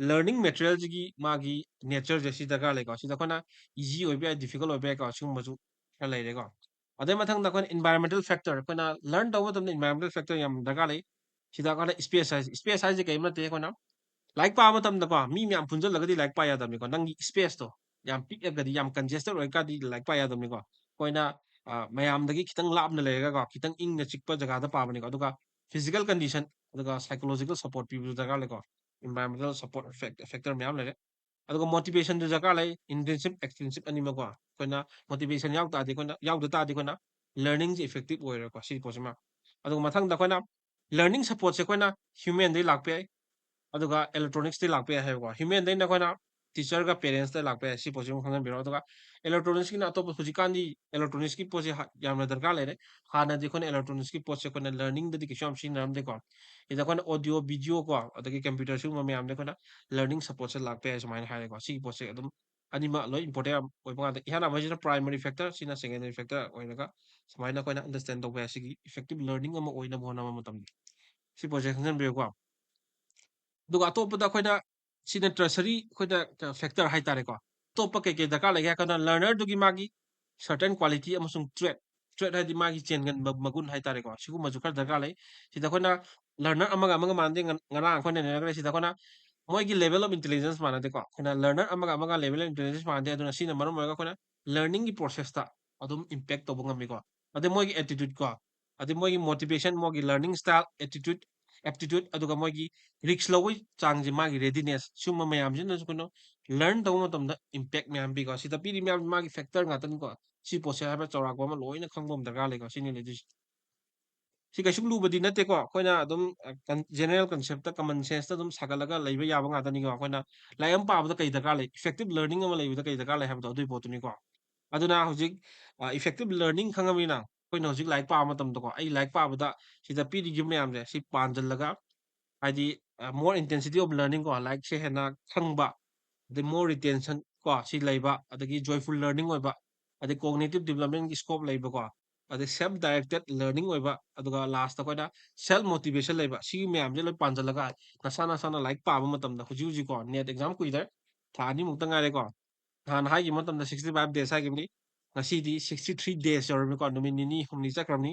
learning material ꯁꯤꯒꯤ ꯃꯥꯒꯤ nature ꯁꯦ ꯁꯤ ꯗꯔꯀꯥꯔ ꯂꯩꯀꯣ꯫ ꯁꯤꯗ ꯑꯩꯈꯣꯏꯅ easy ꯑꯣꯏꯕ ꯌꯥꯏ, difficult ꯑꯣꯏꯕ ꯌꯥꯏꯀꯣ, ꯁꯤꯒꯨꯝꯕꯁꯨ ꯈꯔ ꯂꯩꯔꯦꯀꯣ꯫ ꯑꯗꯩ ꯃꯊꯪꯗ ꯑꯩꯈꯣꯏꯅ environmental factor, ꯑꯩꯈꯣꯏꯅ learn ꯇꯧꯕ ꯃꯇꯝꯗ environmental factor ꯌꯥꯝ ꯗꯔꯀꯥꯔ ꯂꯩ꯫ ꯁꯤꯗ ꯑꯩꯈꯣꯏꯅ space ꯍꯥꯏꯁꯦ, space ꯍꯥꯏꯁꯦ ꯀꯔꯤꯝ ꯅꯠꯇꯦ, ꯑꯩꯈꯣꯏꯅ ꯂꯥꯏꯔꯤꯛ ꯄꯥꯕ ꯃꯇꯝꯗꯀꯣ, ꯃꯤ ꯃꯌꯥꯝ ꯄꯨꯟꯁꯤꯜꯂꯒꯗꯤ ꯂꯥꯏꯔꯤꯛ ꯄꯥ ꯌꯥꯗꯕꯅꯤꯀꯣ꯫ ꯅꯪꯒꯤ space ꯇꯣ ꯌꯥꯝ ꯄꯤꯛꯑꯒꯗꯤ, ꯌꯥꯝ congested ꯑꯣꯏꯔꯒꯗꯤ ꯂꯥꯏꯔꯤꯛ ꯄꯥ ꯌꯥꯗꯕꯅꯤꯀꯣ꯫ ꯑꯩꯈꯣꯏꯅ, ꯑ, ꯃꯌꯥꯝꯗꯒꯤ ꯈꯤꯇꯪ ꯂꯥꯞꯅ ꯂꯩꯔꯒꯀꯣ, ꯈꯤꯇꯪ ꯏꯪꯅ ꯆꯤꯛꯄ ꯖꯒꯥꯗ ꯄꯥꯕꯅꯤꯀꯣ꯫ ꯑꯗꯨꯒ physical condition, ꯑꯗꯨꯒ psychological support ꯄꯤꯕꯁꯨ ꯗꯔꯀꯥꯔ ꯂꯩꯀꯣ꯫ Environmental support fac-, factor ꯃꯌꯥꯝ ꯂꯩꯔꯦ꯫ ꯑꯗꯨꯒ motivation ꯁꯨ ꯗꯔꯀꯥꯔ ꯂꯩ, intrinsic extrinsic ꯑꯅꯤꯃꯛꯀꯣ꯫ ꯑꯩꯈꯣꯏꯅ motivation ꯌꯥꯎ ꯇꯥꯔꯗꯤ, ꯑꯩꯈꯣꯏꯅ ꯌꯥꯎꯗ ꯇꯥꯔꯗꯤ ꯑꯩꯈꯣꯏꯅ learning ꯁꯦ effective ꯑꯣꯏꯔꯣꯏꯀꯣ, ꯁꯤꯒꯤ ꯄꯣꯠꯁꯤꯃ꯫ ꯑꯗꯨꯒ ꯃꯊꯪꯗ ꯑꯩꯈꯣꯏꯅ learning support ꯁꯦ ꯑꯩꯈꯣꯏꯅ human ꯗꯩ ꯂꯥꯛꯄ ꯌꯥꯏ, ꯑꯗꯨꯒ electronics ꯇꯩ ꯂꯥꯛꯄ ꯌꯥꯏ ꯍꯥꯏꯕꯀꯣ꯫ Human ꯗꯩꯅ ꯑꯩꯈꯣꯏꯅ teacher ꯒ parents ꯇ ꯂꯥꯛꯄ ꯌꯥꯏ, ꯁꯤ ꯄꯣꯠꯁꯤꯃ ꯈꯪꯖꯟꯕꯤꯔꯣ꯫ ꯑꯗꯨꯒ electronics ꯀꯤꯅ ꯑꯇꯣꯞꯄ, ꯍꯧꯖꯤꯛꯀꯥꯟꯗꯤ electronics ꯀꯤ ꯄꯣꯠꯁꯦ ꯍ-, ꯌꯥꯝꯅ ꯗꯔꯀꯥꯔ ꯂꯩꯔꯦ꯫ ꯍꯥꯟꯅꯗꯤ ꯑꯩꯈꯣꯏꯅ electronics ꯀꯤ ꯄꯣꯠꯁꯦ ꯑꯩꯈꯣꯏꯅ learning ꯗꯗꯤ ꯀꯩꯁꯨ ꯌꯥꯝ ꯁꯤꯖꯤꯟꯅꯔꯝꯗꯦꯀꯣ꯫ ꯁꯤꯗ ꯑꯩꯈꯣꯏꯅ audio, video ꯀꯣ, ꯑꯗꯒꯤ computer ꯁꯤꯒꯨꯝꯕ ꯃꯌꯥꯝꯗ ꯑꯩꯈꯣꯏꯅ learning support ꯁꯦ ꯂꯥꯛꯄ ꯌꯥꯏ, ꯁꯨꯃꯥꯏꯅ ꯍꯥꯏꯔꯦꯀꯣ꯫ ꯁꯤꯒꯤ ꯄꯣꯠꯁꯦ ꯑꯗꯨꯝ ꯑꯅꯤꯃꯛ ꯂꯣꯏ important ꯌꯥꯝ ꯑꯣꯏꯕ ꯉꯥꯛꯇ꯫ ꯏꯍꯥꯟ ꯍꯥꯟꯕꯁꯤꯅ primary factor, ꯁꯤꯅ secondary factor ꯑꯣꯏꯔꯒ ꯁꯨꯃꯥꯏꯅ ꯑꯩꯈꯣꯏꯅ understand ꯇꯧꯕ ꯌꯥꯏ, ꯁꯤꯒꯤ effective learning ꯑꯃ ꯑꯣꯏꯅꯕ ꯍꯣꯠꯅꯕ ꯃꯇꯝꯗ꯫ ꯁꯤ ꯄꯣꯠꯁꯦ ꯈꯪꯖꯟꯕꯤꯌꯨꯀꯣ꯫ ꯑꯗꯨꯒ ꯑꯇꯣꯞꯄꯗ ꯑꯩꯈꯣꯏꯅ, ꯁꯤꯅ tertiary ꯑꯩꯈꯣꯏꯗ factor ꯍꯥꯏꯇꯥꯔꯦꯀꯣ꯫ ꯑꯇꯣꯞꯄ ꯀꯩ ꯀꯩ ꯗꯔꯀꯥꯔ ꯂꯩꯒꯦ ꯍꯥꯏ ꯀꯥꯟꯗ, learner ꯗꯨꯒꯤ ꯃꯥꯒꯤ certain quality ꯑꯃꯁꯨꯡ trait, trait ꯍꯥꯏꯗꯤ ꯃꯥꯒꯤ ꯆꯦꯟꯒꯟꯕ ꯃꯒꯨꯟ ꯍꯥꯏꯇꯥꯔꯦꯀꯣ, ꯁꯤꯒꯨꯝꯕꯁꯨ ꯈꯔ ꯗꯔꯀꯥꯔ ꯂꯩ꯫ ꯁꯤꯗ ꯑꯩꯈꯣꯏꯅ learner ꯑꯃꯒ ꯑꯃꯒ ꯃꯥꯟꯅꯗꯦ, ꯉ-, ꯉꯔꯥꯡ ꯑꯩꯈꯣꯏꯅ ꯅꯩꯅꯈ꯭ꯔꯦ꯫ ꯁꯤꯗ ꯑꯩꯈꯣꯏꯅ ꯃꯣꯏꯒꯤ level of intelligence ꯃꯥꯟꯅꯗꯦꯀꯣ꯫ ꯑꯩꯈꯣꯏꯅ learner ꯑꯃꯒ ꯑꯃꯒ level of intelligence ꯃꯥꯟꯅꯗꯦ, ꯑꯗꯨꯅ ꯁꯤꯅ ꯃꯔꯝ ꯑꯣꯏꯔꯒ ꯑꯩꯈꯣꯏꯅ learning ꯒꯤ process ꯇ ꯑꯗꯨꯝ impact ꯇꯧꯕ ꯉꯝꯃꯤꯀꯣ꯫ ꯑꯗꯩ ꯃꯣꯏꯒꯤ attitude ꯀꯣ, ꯑꯗꯩ ꯃꯣꯏꯒꯤ motivation, ꯃꯣꯏꯒꯤ learning style, attitude, aptitude, ꯑꯗꯨꯒ ꯃꯣꯏꯒꯤ risk ꯂꯧꯕꯒꯤ ꯆꯥꯡꯁꯦ, ꯃꯥꯒꯤ readiness, ꯁꯤꯒꯨꯝꯕ ꯃꯌꯥꯝꯁꯤꯅꯁꯨ ꯑꯩꯈꯣꯏꯅ learn ꯇꯧꯕ ꯃꯇꯝꯗ impact ꯃꯌꯥꯝ ꯄꯤꯀꯣ꯫ ꯁꯤꯗ ꯄꯤꯔꯤ ꯃꯌꯥꯝꯁꯤ ꯃꯥꯒꯤ factor ꯉꯥꯛꯇꯅꯤꯀꯣ꯫ ꯁꯤ ꯄꯣꯠꯁꯦ ꯍꯥꯏꯕ ꯆꯥꯎꯔꯥꯛꯄ ꯑꯃ ꯂꯣꯏꯅ ꯈꯪꯕ ꯑꯃ ꯗꯔꯀꯥꯔ ꯂꯩꯀꯣ꯫ ꯁꯤꯅꯤ ꯂꯩꯗꯣꯏꯁꯦ꯫ ꯁꯤ ꯀꯩꯁꯨ ꯂꯨꯕꯗꯤ ꯅꯠꯇꯦꯀꯣ꯫ ꯑꯩꯈꯣꯏꯅ ꯑꯗꯨꯝ, ꯑ, ꯀꯟ-, general concept ꯇ, common sense ꯇ ꯑꯗꯨꯝ ꯁꯥꯒꯠꯂꯒ ꯂꯩꯕ ꯌꯥꯕ ꯉꯥꯛꯇꯅꯤꯀꯣ꯫ ꯑꯩꯈꯣꯏꯅ ꯂꯥꯏꯔꯤꯛ ꯑꯃ ꯄꯥꯕꯗ ꯀꯩ ꯗꯔꯀꯥꯔ ꯂꯩ, effective learning ꯑꯃ ꯂꯩꯕꯗ ꯀꯩ ꯗꯔꯀꯥꯔ ꯂꯩ ꯍꯥꯏꯕꯗꯣ ꯑꯗꯨꯒꯤ ꯄꯣꯠꯇꯨꯅꯤꯀꯣ꯫ ꯑꯗꯨꯅ ꯍꯧꯖꯤꯛ, ꯑ, effective learning ꯈꯪꯉꯕꯅꯤꯅ ꯑꯩꯈꯣꯏꯅ ꯍꯧꯖꯤꯛ ꯂꯥꯏꯔꯤꯛ ꯄꯥꯕ ꯃꯇꯝꯗꯀꯣ, ꯑꯩ ꯂꯥꯏꯔꯤꯛ ꯄꯥꯕꯗ ꯁꯤꯗ ꯄꯤꯔꯤꯕ ꯃꯌꯥꯝꯁꯦ ꯁꯤ ꯄꯥꯟꯁꯤꯜꯂꯒ, ꯍꯥꯏꯗꯤ, ꯑ, more intensity of learning ꯀꯣ, ꯂꯥꯏꯔꯤꯛꯁꯦ ꯍꯦꯟꯅ ꯈꯪꯕ, ꯑꯗꯩ more retention ꯀꯣ, ꯁꯤ ꯂꯩꯕ, ꯑꯗꯒꯤ joyful learning ꯑꯣꯏꯕ, ꯑꯗꯩ cognitive development ꯀꯤ scope ꯂꯩꯕꯀꯣ, ꯑꯗꯩ self directed learning ꯑꯣꯏꯕ, ꯑꯗꯨꯒ last ꯇ ꯑꯩꯈꯣꯏꯅ self motivation ꯂꯩꯕ, ꯁꯤꯒꯤ ꯃꯌꯥꯝꯁꯦ ꯂꯣꯏ ꯄꯥꯟꯁꯤꯜꯂꯒ ꯅꯁꯥ ꯅꯁꯥꯅ ꯂꯥꯏꯔꯤꯛ ꯄꯥꯕ ꯃꯇꯝꯗ, ꯍꯧꯖꯤꯛ ꯍꯧꯖꯤꯛꯀꯣ, NET exam ꯀꯨꯏꯗ꯭ꯔꯦ, ꯊꯥ ꯑꯅꯤꯃꯨꯛꯇ ꯉꯥꯏꯔꯦꯀꯣ꯫ ꯅꯍꯥꯟ ꯍꯥꯏꯈꯤꯕ ꯃꯇꯝꯗ sixty five days ꯍꯥꯏꯈꯤꯕꯅꯤ, ꯉꯁꯤꯗꯤ sixty three days ꯌꯧꯔꯝꯃꯤꯀꯣ, ꯅꯨꯃꯤꯠ ꯅꯤꯅꯤ ꯍꯨꯝꯅꯤ ꯆꯠꯈ꯭ꯔꯕꯅꯤ꯫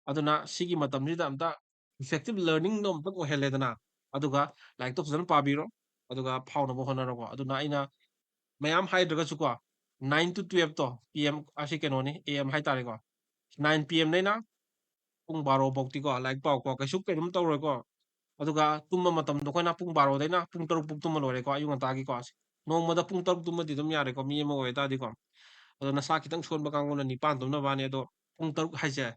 ꯑꯗꯨꯅ ꯁꯤꯒꯤ ꯃꯇꯝꯁꯤꯗ ꯑꯝꯇ effective learning ꯗꯣ ꯑꯝꯇꯪ ꯑꯣꯏꯍꯜꯂꯦꯗꯅ, ꯑꯗꯨꯒ ꯂꯥꯏꯔꯤꯛꯇꯣ ꯐꯖꯅ ꯄꯥꯕꯤꯔꯣ, ꯑꯗꯨꯒ ꯐꯥꯎꯅꯕ ꯍꯣꯠꯅꯔꯣꯀꯣ꯫ ꯑꯗꯨꯅ ꯑꯩꯅ ꯃꯌꯥꯝ ꯍꯥꯏꯗ꯭ꯔꯒꯁꯨꯀꯣ, nine to twelve to, P M ꯑꯁꯤ ꯀꯩꯅꯣꯅꯤ, A M ꯍꯥꯏꯇꯥꯔꯦꯀꯣ, nine P M ꯗꯩꯅ ꯄꯨꯡ ꯕꯥꯔꯣ ꯐꯥꯎꯗꯤꯀꯣ ꯂꯥꯏꯔꯤꯛ ꯄꯥꯎꯀꯣ, ꯀꯩꯁꯨ ꯀꯩꯅꯣꯝ ꯇꯧꯔꯣꯏꯀꯣ꯫ ꯑꯗꯨꯒ ꯇꯨꯝꯕ ꯃꯇꯝꯗꯣ ꯑꯩꯈꯣꯏꯅ ꯄꯨꯡ ꯕꯥꯔꯣꯗꯩꯅ ꯄꯨꯡ ꯇꯔꯨꯛ ꯐꯥꯎ ꯇꯨꯝꯃ ꯂꯣꯏꯔꯦꯀꯣ, ꯑꯌꯨꯛ ꯉꯟꯇꯥꯒꯤꯀꯣ꯫ ꯅꯣꯡꯃꯗ ꯄꯨꯡ ꯇꯔꯨꯛ ꯇꯨꯝꯃꯗꯤ ꯑꯗꯨꯝ ꯌꯥꯔꯦꯀꯣ, ꯃꯤ ꯑꯃ ꯑꯣꯏꯇꯥꯔꯗꯤꯀꯣ꯫ ꯑꯗꯣ ꯅꯁꯥ ꯈꯤꯇꯪ ꯁꯣꯟꯕ ꯀꯥꯡꯕꯨꯅ ꯅꯤꯄꯥꯟ ꯇꯨꯝꯅꯕꯅꯤ꯫ ꯑꯗꯣ ꯄꯨꯡ ꯇꯔꯨꯛ ꯍꯥꯏꯁꯦ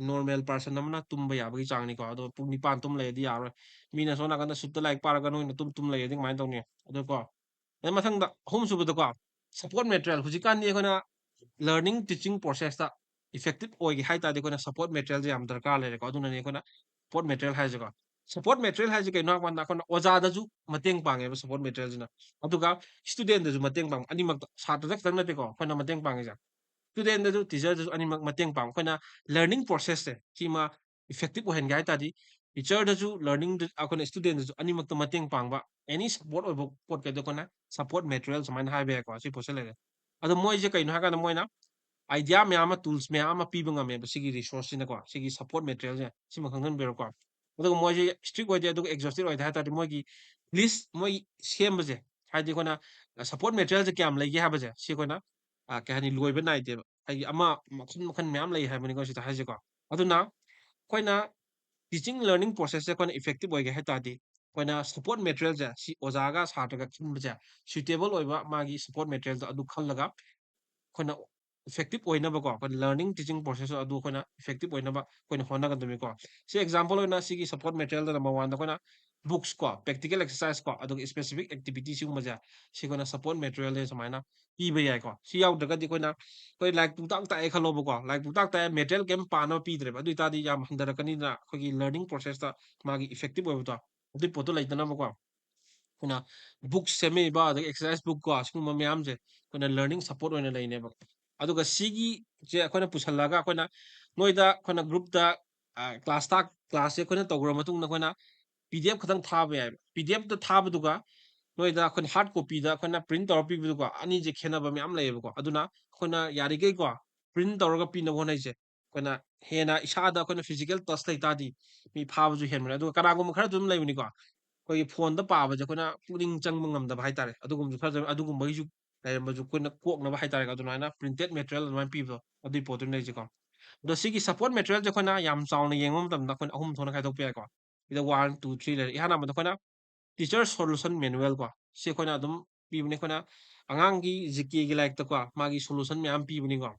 normal person ꯑꯃꯅ ꯇꯨꯝꯕ ꯌꯥꯕꯒꯤ ꯆꯥꯡꯅꯤꯀꯣ꯫ ꯑꯗꯣ ꯄꯨꯡ ꯅꯤꯄꯥꯟ ꯇꯨꯝ ꯂꯩꯔꯗꯤ ꯌꯥꯔꯣꯏ꯫ ꯃꯤꯅ ꯁꯣꯝ ꯅꯥꯀꯟꯗ ꯁꯨꯠꯇ ꯂꯥꯏꯔꯤꯛ ꯄꯥꯔꯒ ꯅꯣꯏꯅ ꯇꯨꯝ ꯇꯨꯝ ꯂꯩꯔꯗꯤ ꯀꯃꯥꯏꯅ ꯇꯧꯅꯤ? ꯑꯗꯨꯀꯣ꯫ ꯑꯗꯩ ꯃꯊꯪꯗ ꯑꯍꯨꯝꯁꯨꯕꯗꯀꯣ, support material꯫ ꯍꯧꯖꯤꯛꯀꯥꯟꯗꯤ ꯑꯩꯈꯣꯏꯅ learning teaching process ꯇ effective ꯑꯣꯏꯒꯦ ꯍꯥꯏ ꯇꯥꯔꯗꯤ ꯑꯩꯈꯣꯏꯅ support material ꯁꯦ ꯌꯥꯝ ꯗꯔꯀꯥꯔ ꯂꯩꯔꯦꯀꯣ꯫ ꯑꯗꯨꯅꯅꯦ ꯑꯩꯈꯣꯏꯅ support material ꯍꯥꯏꯁꯦꯀꯣ꯫ Support material ꯍꯥꯏꯁꯦ ꯀꯩꯅꯣ ꯍꯥꯏꯕ ꯀꯥꯟꯗ ꯑꯩꯈꯣꯏꯅ ꯑꯣꯖꯥꯗꯁꯨ ꯃꯇꯦꯡ ꯄꯥꯡꯉꯦꯕ support material ꯁꯤꯅ꯫ ꯑꯗꯨꯒ student ꯇꯁꯨ ꯃꯇꯦꯡ ꯄꯥꯡꯕ, ꯑꯅꯤꯃꯛꯇ, ꯁꯥꯇ꯭ꯔꯗ ꯈꯛꯇꯪ ꯅꯠꯇꯦꯀꯣ ꯑꯩꯈꯣꯏꯅ ꯃꯇꯦꯡ ꯄꯥꯡꯉꯤꯁꯦ꯫ Student ꯇꯁꯨ, teacher ꯗꯁꯨ ꯑꯅꯤꯃꯛ ꯃꯇꯦꯡ ꯄꯥꯡꯕ꯫ ꯑꯩꯈꯣꯏꯅ learning process ꯁꯦ ꯁꯤꯃ effective ꯑꯣꯏꯍꯟꯒꯦ ꯍꯥꯏ ꯇꯥꯔꯗꯤ, teacher ꯗꯁꯨ learning ꯗ-, ꯑꯩꯈꯣꯏꯅ student ꯗꯁꯨ ꯑꯅꯤꯃꯛꯇ ꯃꯇꯦꯡ ꯄꯥꯡꯕ, any support ꯑꯣꯏꯕ ꯄꯣꯠꯈꯩꯗꯣ ꯑꯩꯈꯣꯏꯅ support material ꯁꯨꯃꯥꯏꯅ ꯍꯥꯏꯕ ꯌꯥꯏꯀꯣ꯫ ꯁꯤ ꯄꯣꯠꯁꯦ ꯂꯩꯔꯦ꯫ ꯑꯗꯣ ꯃꯣꯏꯁꯦ ꯀꯩꯅꯣ ꯍꯥꯏꯀꯥꯟꯗ ꯃꯣꯏꯅ idea ꯃꯌꯥꯝ ꯑꯃ, tools ꯃꯌꯥꯝ ꯑꯃ ꯄꯤꯕ ꯉꯝꯃꯦꯕ ꯁꯤꯒꯤ resource ꯁꯤꯅꯀꯣ, ꯁꯤꯒꯤ support material ꯁꯦ꯫ ꯁꯤꯃ ꯈꯪꯖꯟꯕꯤꯔꯣꯀꯣ꯫ ꯑꯗꯨꯒ ꯃꯣꯏꯁꯦ strict ꯑꯣꯏꯗꯦ, ꯑꯗꯨꯒ exhaustive ꯑꯣꯏꯗꯦ ꯍꯥꯏ ꯇꯥꯔꯗꯤ ꯃꯣꯏꯒꯤ list, ꯃꯣꯏ ꯁꯦꯝꯕꯁꯦ, ꯍꯥꯏꯗꯤ ꯑꯩꯈꯣꯏꯅ support material ꯁꯦ ꯀꯌꯥꯝ ꯂꯩꯒꯦ ꯍꯥꯏꯕꯁꯦ, ꯁꯤ ꯑꯩꯈꯣꯏꯅ, ꯑ, ꯀꯩ ꯍꯥꯏꯅꯤ, ꯂꯣꯏꯕ ꯅꯥꯏꯗꯦꯕ꯫ ꯍꯥꯏꯗꯤ ꯑꯃ ꯃꯈꯜ ꯃꯈꯜ ꯃꯌꯥꯝ ꯂꯩ ꯍꯥꯏꯕꯅꯤꯀꯣ ꯁꯤꯗ ꯍꯥꯏꯁꯦꯀꯣ꯫ ꯑꯗꯨꯅ ꯑꯩꯈꯣꯏꯅ teaching learning process ꯁꯦ ꯑꯩꯈꯣꯏꯅ effective ꯑꯣꯏꯒꯦ ꯍꯥꯏ ꯇꯥꯔꯗꯤ, ꯑꯩꯈꯣꯏꯅ support material ꯁꯦ, ꯁꯤ ꯑꯣꯖꯥꯒ ꯁꯥꯇ꯭ꯔꯒ ꯈꯟꯕꯁꯦ, suitable ꯑꯣꯏꯕ ꯃꯥꯒꯤ support material ꯗꯣ ꯑꯗꯨ ꯈꯜꯂꯒ ꯑꯩꯈꯣꯏꯅ effective ꯑꯣꯏꯅꯕꯀꯣ, ꯑꯩꯈꯣꯏ learning teaching process ꯑꯗꯨ ꯑꯩꯈꯣꯏꯅ effective ꯑꯣꯏꯅꯕ ꯑꯩꯈꯣꯏꯅ ꯍꯣꯠꯅꯒꯗꯕꯅꯤꯀꯣ꯫ ꯁꯤ example ꯑꯣꯏꯅ ꯁꯤꯒꯤ support material ꯗ number one ꯗ ꯑꯩꯈꯣꯏꯅ books ꯀꯣ, practical exercise ꯀꯣ, ꯑꯗꯨꯒ specific activity ꯁꯤꯒꯨꯝꯕꯁꯦ, ꯁꯤ ꯑꯩꯈꯣꯏꯅ support material ꯗ ꯁꯨꯃꯥꯏꯅ ꯄꯤꯕ ꯌꯥꯏꯀꯣ꯫ ꯁꯤ ꯌꯥꯎꯗ꯭ꯔꯒꯗꯤ ꯑꯩꯈꯣꯏꯅ, ꯑꯩꯈꯣꯏ ꯂꯥꯏꯔꯤꯛ ꯄꯨꯡꯇꯥꯛ ꯇꯥꯛꯑꯦ ꯈꯜꯂꯣꯕꯀꯣ, ꯂꯥꯏꯔꯤꯛ ꯄꯨꯡꯇꯥꯛ ꯇꯥꯛꯑꯦ, material ꯀꯩꯝ ꯄꯥꯅꯕ ꯄꯤꯗ꯭ꯔꯦꯕ, ꯑꯗꯨ ꯑꯣꯏꯇꯥꯔꯗꯤ ꯌꯥꯝ ꯍꯟꯊꯔꯛꯀꯅꯤꯗꯅ, ꯑꯩꯈꯣꯏꯒꯤ learning process ꯇ ꯃꯥꯒꯤ effective ꯑꯣꯏꯕꯗꯣ, ꯑꯗꯨꯒꯤ ꯄꯣꯠꯇꯣ ꯂꯩꯇꯅꯕꯀꯣ꯫ ꯑꯩꯈꯣꯏꯅ books ꯁꯦꯝꯃꯛꯏꯕ, ꯑꯗꯒꯤ exercise book ꯀꯣ, ꯁꯤꯒꯨꯝꯕ ꯃꯌꯥꯝꯁꯦ ꯑꯩꯈꯣꯏꯅ learning support ꯑꯣꯏꯅ ꯂꯩꯅꯦꯕ꯫ ꯑꯗꯨꯒ ꯁꯤꯒꯤꯁꯦ ꯑꯩꯈꯣꯏꯅ ꯄꯨꯁꯜꯂꯒ ꯑꯩꯈꯣꯏꯅ ꯅꯣꯏꯗ ꯑꯩꯈꯣꯏꯅ group ꯇ, ꯑ, class ꯇꯥꯛ-, class ꯁꯦ ꯑꯩꯈꯣꯏꯅ ꯇꯧꯈ꯭ꯔ ꯃꯇꯨꯡꯗ ꯑꯩꯈꯣꯏꯅ P D F ꯈꯛꯇꯪ ꯊꯥꯕ ꯌꯥꯏꯕ꯫ P D F ꯇ ꯊꯥꯕꯗꯨꯒ ꯅꯣꯏꯗ ꯑꯩꯈꯣꯏꯅ hard copy ꯗ ꯑꯩꯈꯣꯏꯅ print ꯇꯧꯔ ꯄꯤꯕꯗꯨꯀꯣ, ꯑꯅꯤꯁꯦ ꯈꯦꯠꯅꯕ ꯃꯌꯥꯝ ꯂꯩꯌꯦꯕꯀꯣ꯫ ꯑꯗꯨꯅ ꯑꯩꯈꯣꯏꯅ ꯌꯥꯔꯤꯈꯩꯀꯣ print ꯇꯧꯔꯒ ꯄꯤꯅꯕ ꯍꯣꯠꯅꯩꯁꯦ꯫ ꯑꯩꯈꯣꯏꯅ ꯍꯦꯟꯅ ꯏꯁꯥꯗ ꯑꯩꯈꯣꯏꯅ physical touch ꯂꯩ ꯇꯥꯔꯗꯤ ꯃꯤ ꯐꯥꯕꯁꯨ ꯍꯦꯟꯕꯅꯦ꯫ ꯑꯗꯨꯒ ꯀꯅꯥꯒꯨꯝꯕ ꯈꯔꯁꯨ ꯑꯗꯨꯝ ꯂꯩꯕꯅꯤꯀꯣ, ꯑꯩꯈꯣꯏꯒꯤ phone ꯗ ꯄꯥꯕꯁꯦ ꯑꯩꯈꯣꯏꯅ ꯄꯨꯛꯅꯤꯡ ꯆꯪꯕ ꯉꯝꯗꯕ ꯍꯥꯏꯇꯥꯔꯦ꯫ ꯑꯗꯨꯒꯨꯝꯕꯁꯨ ꯈꯔ, ꯑꯗꯨꯒꯨꯝꯕꯒꯤꯁꯨ ꯂꯩꯔꯝꯕꯁꯨ ꯑꯩꯈꯣꯏꯅ ꯀꯣꯛꯅꯕ ꯍꯥꯏꯇꯥꯔꯦ꯫ ꯑꯗꯨꯃꯥꯏꯅ printed material ꯑꯗꯨꯃꯥꯏꯅ ꯄꯤꯕꯗꯣ, ꯑꯗꯨꯒꯤ ꯄꯣꯠꯇꯨꯅꯤ ꯂꯩꯔꯤꯁꯦꯀꯣ꯫ ꯑꯗꯣ ꯁꯤꯒꯤ support material ꯁꯦ ꯑꯩꯈꯣꯏꯅ ꯌꯥꯝ ꯆꯥꯎꯅ ꯌꯦꯡꯕ ꯃꯇꯝꯗ ꯑꯩꯈꯣꯏꯅ ꯑꯍꯨꯝ ꯊꯣꯛꯅ ꯈꯥꯏꯗꯣꯛꯄ ꯌꯥꯏꯀꯣ꯫ ꯁꯤꯗ one, two, three ꯂꯩꯔꯦ꯫ ꯏꯍꯥꯟ ꯍꯥꯟꯕꯗ ꯑꯩꯈꯣꯏꯅ teacher solution manual ꯀꯣ, ꯁꯤ ꯑꯩꯈꯣꯏꯅ ꯑꯗꯨꯝ ꯄꯤꯕꯅꯤ꯫ ꯑꯩꯈꯣꯏꯅ ꯑꯉꯥꯡꯒꯤ ꯖꯤ ꯀꯦꯒꯤ ꯂꯥꯏꯔꯤꯛꯇꯀꯣ, ꯃꯥꯒꯤ solution ꯃꯌꯥꯝ ꯄꯤꯕꯅꯤꯀꯣ꯫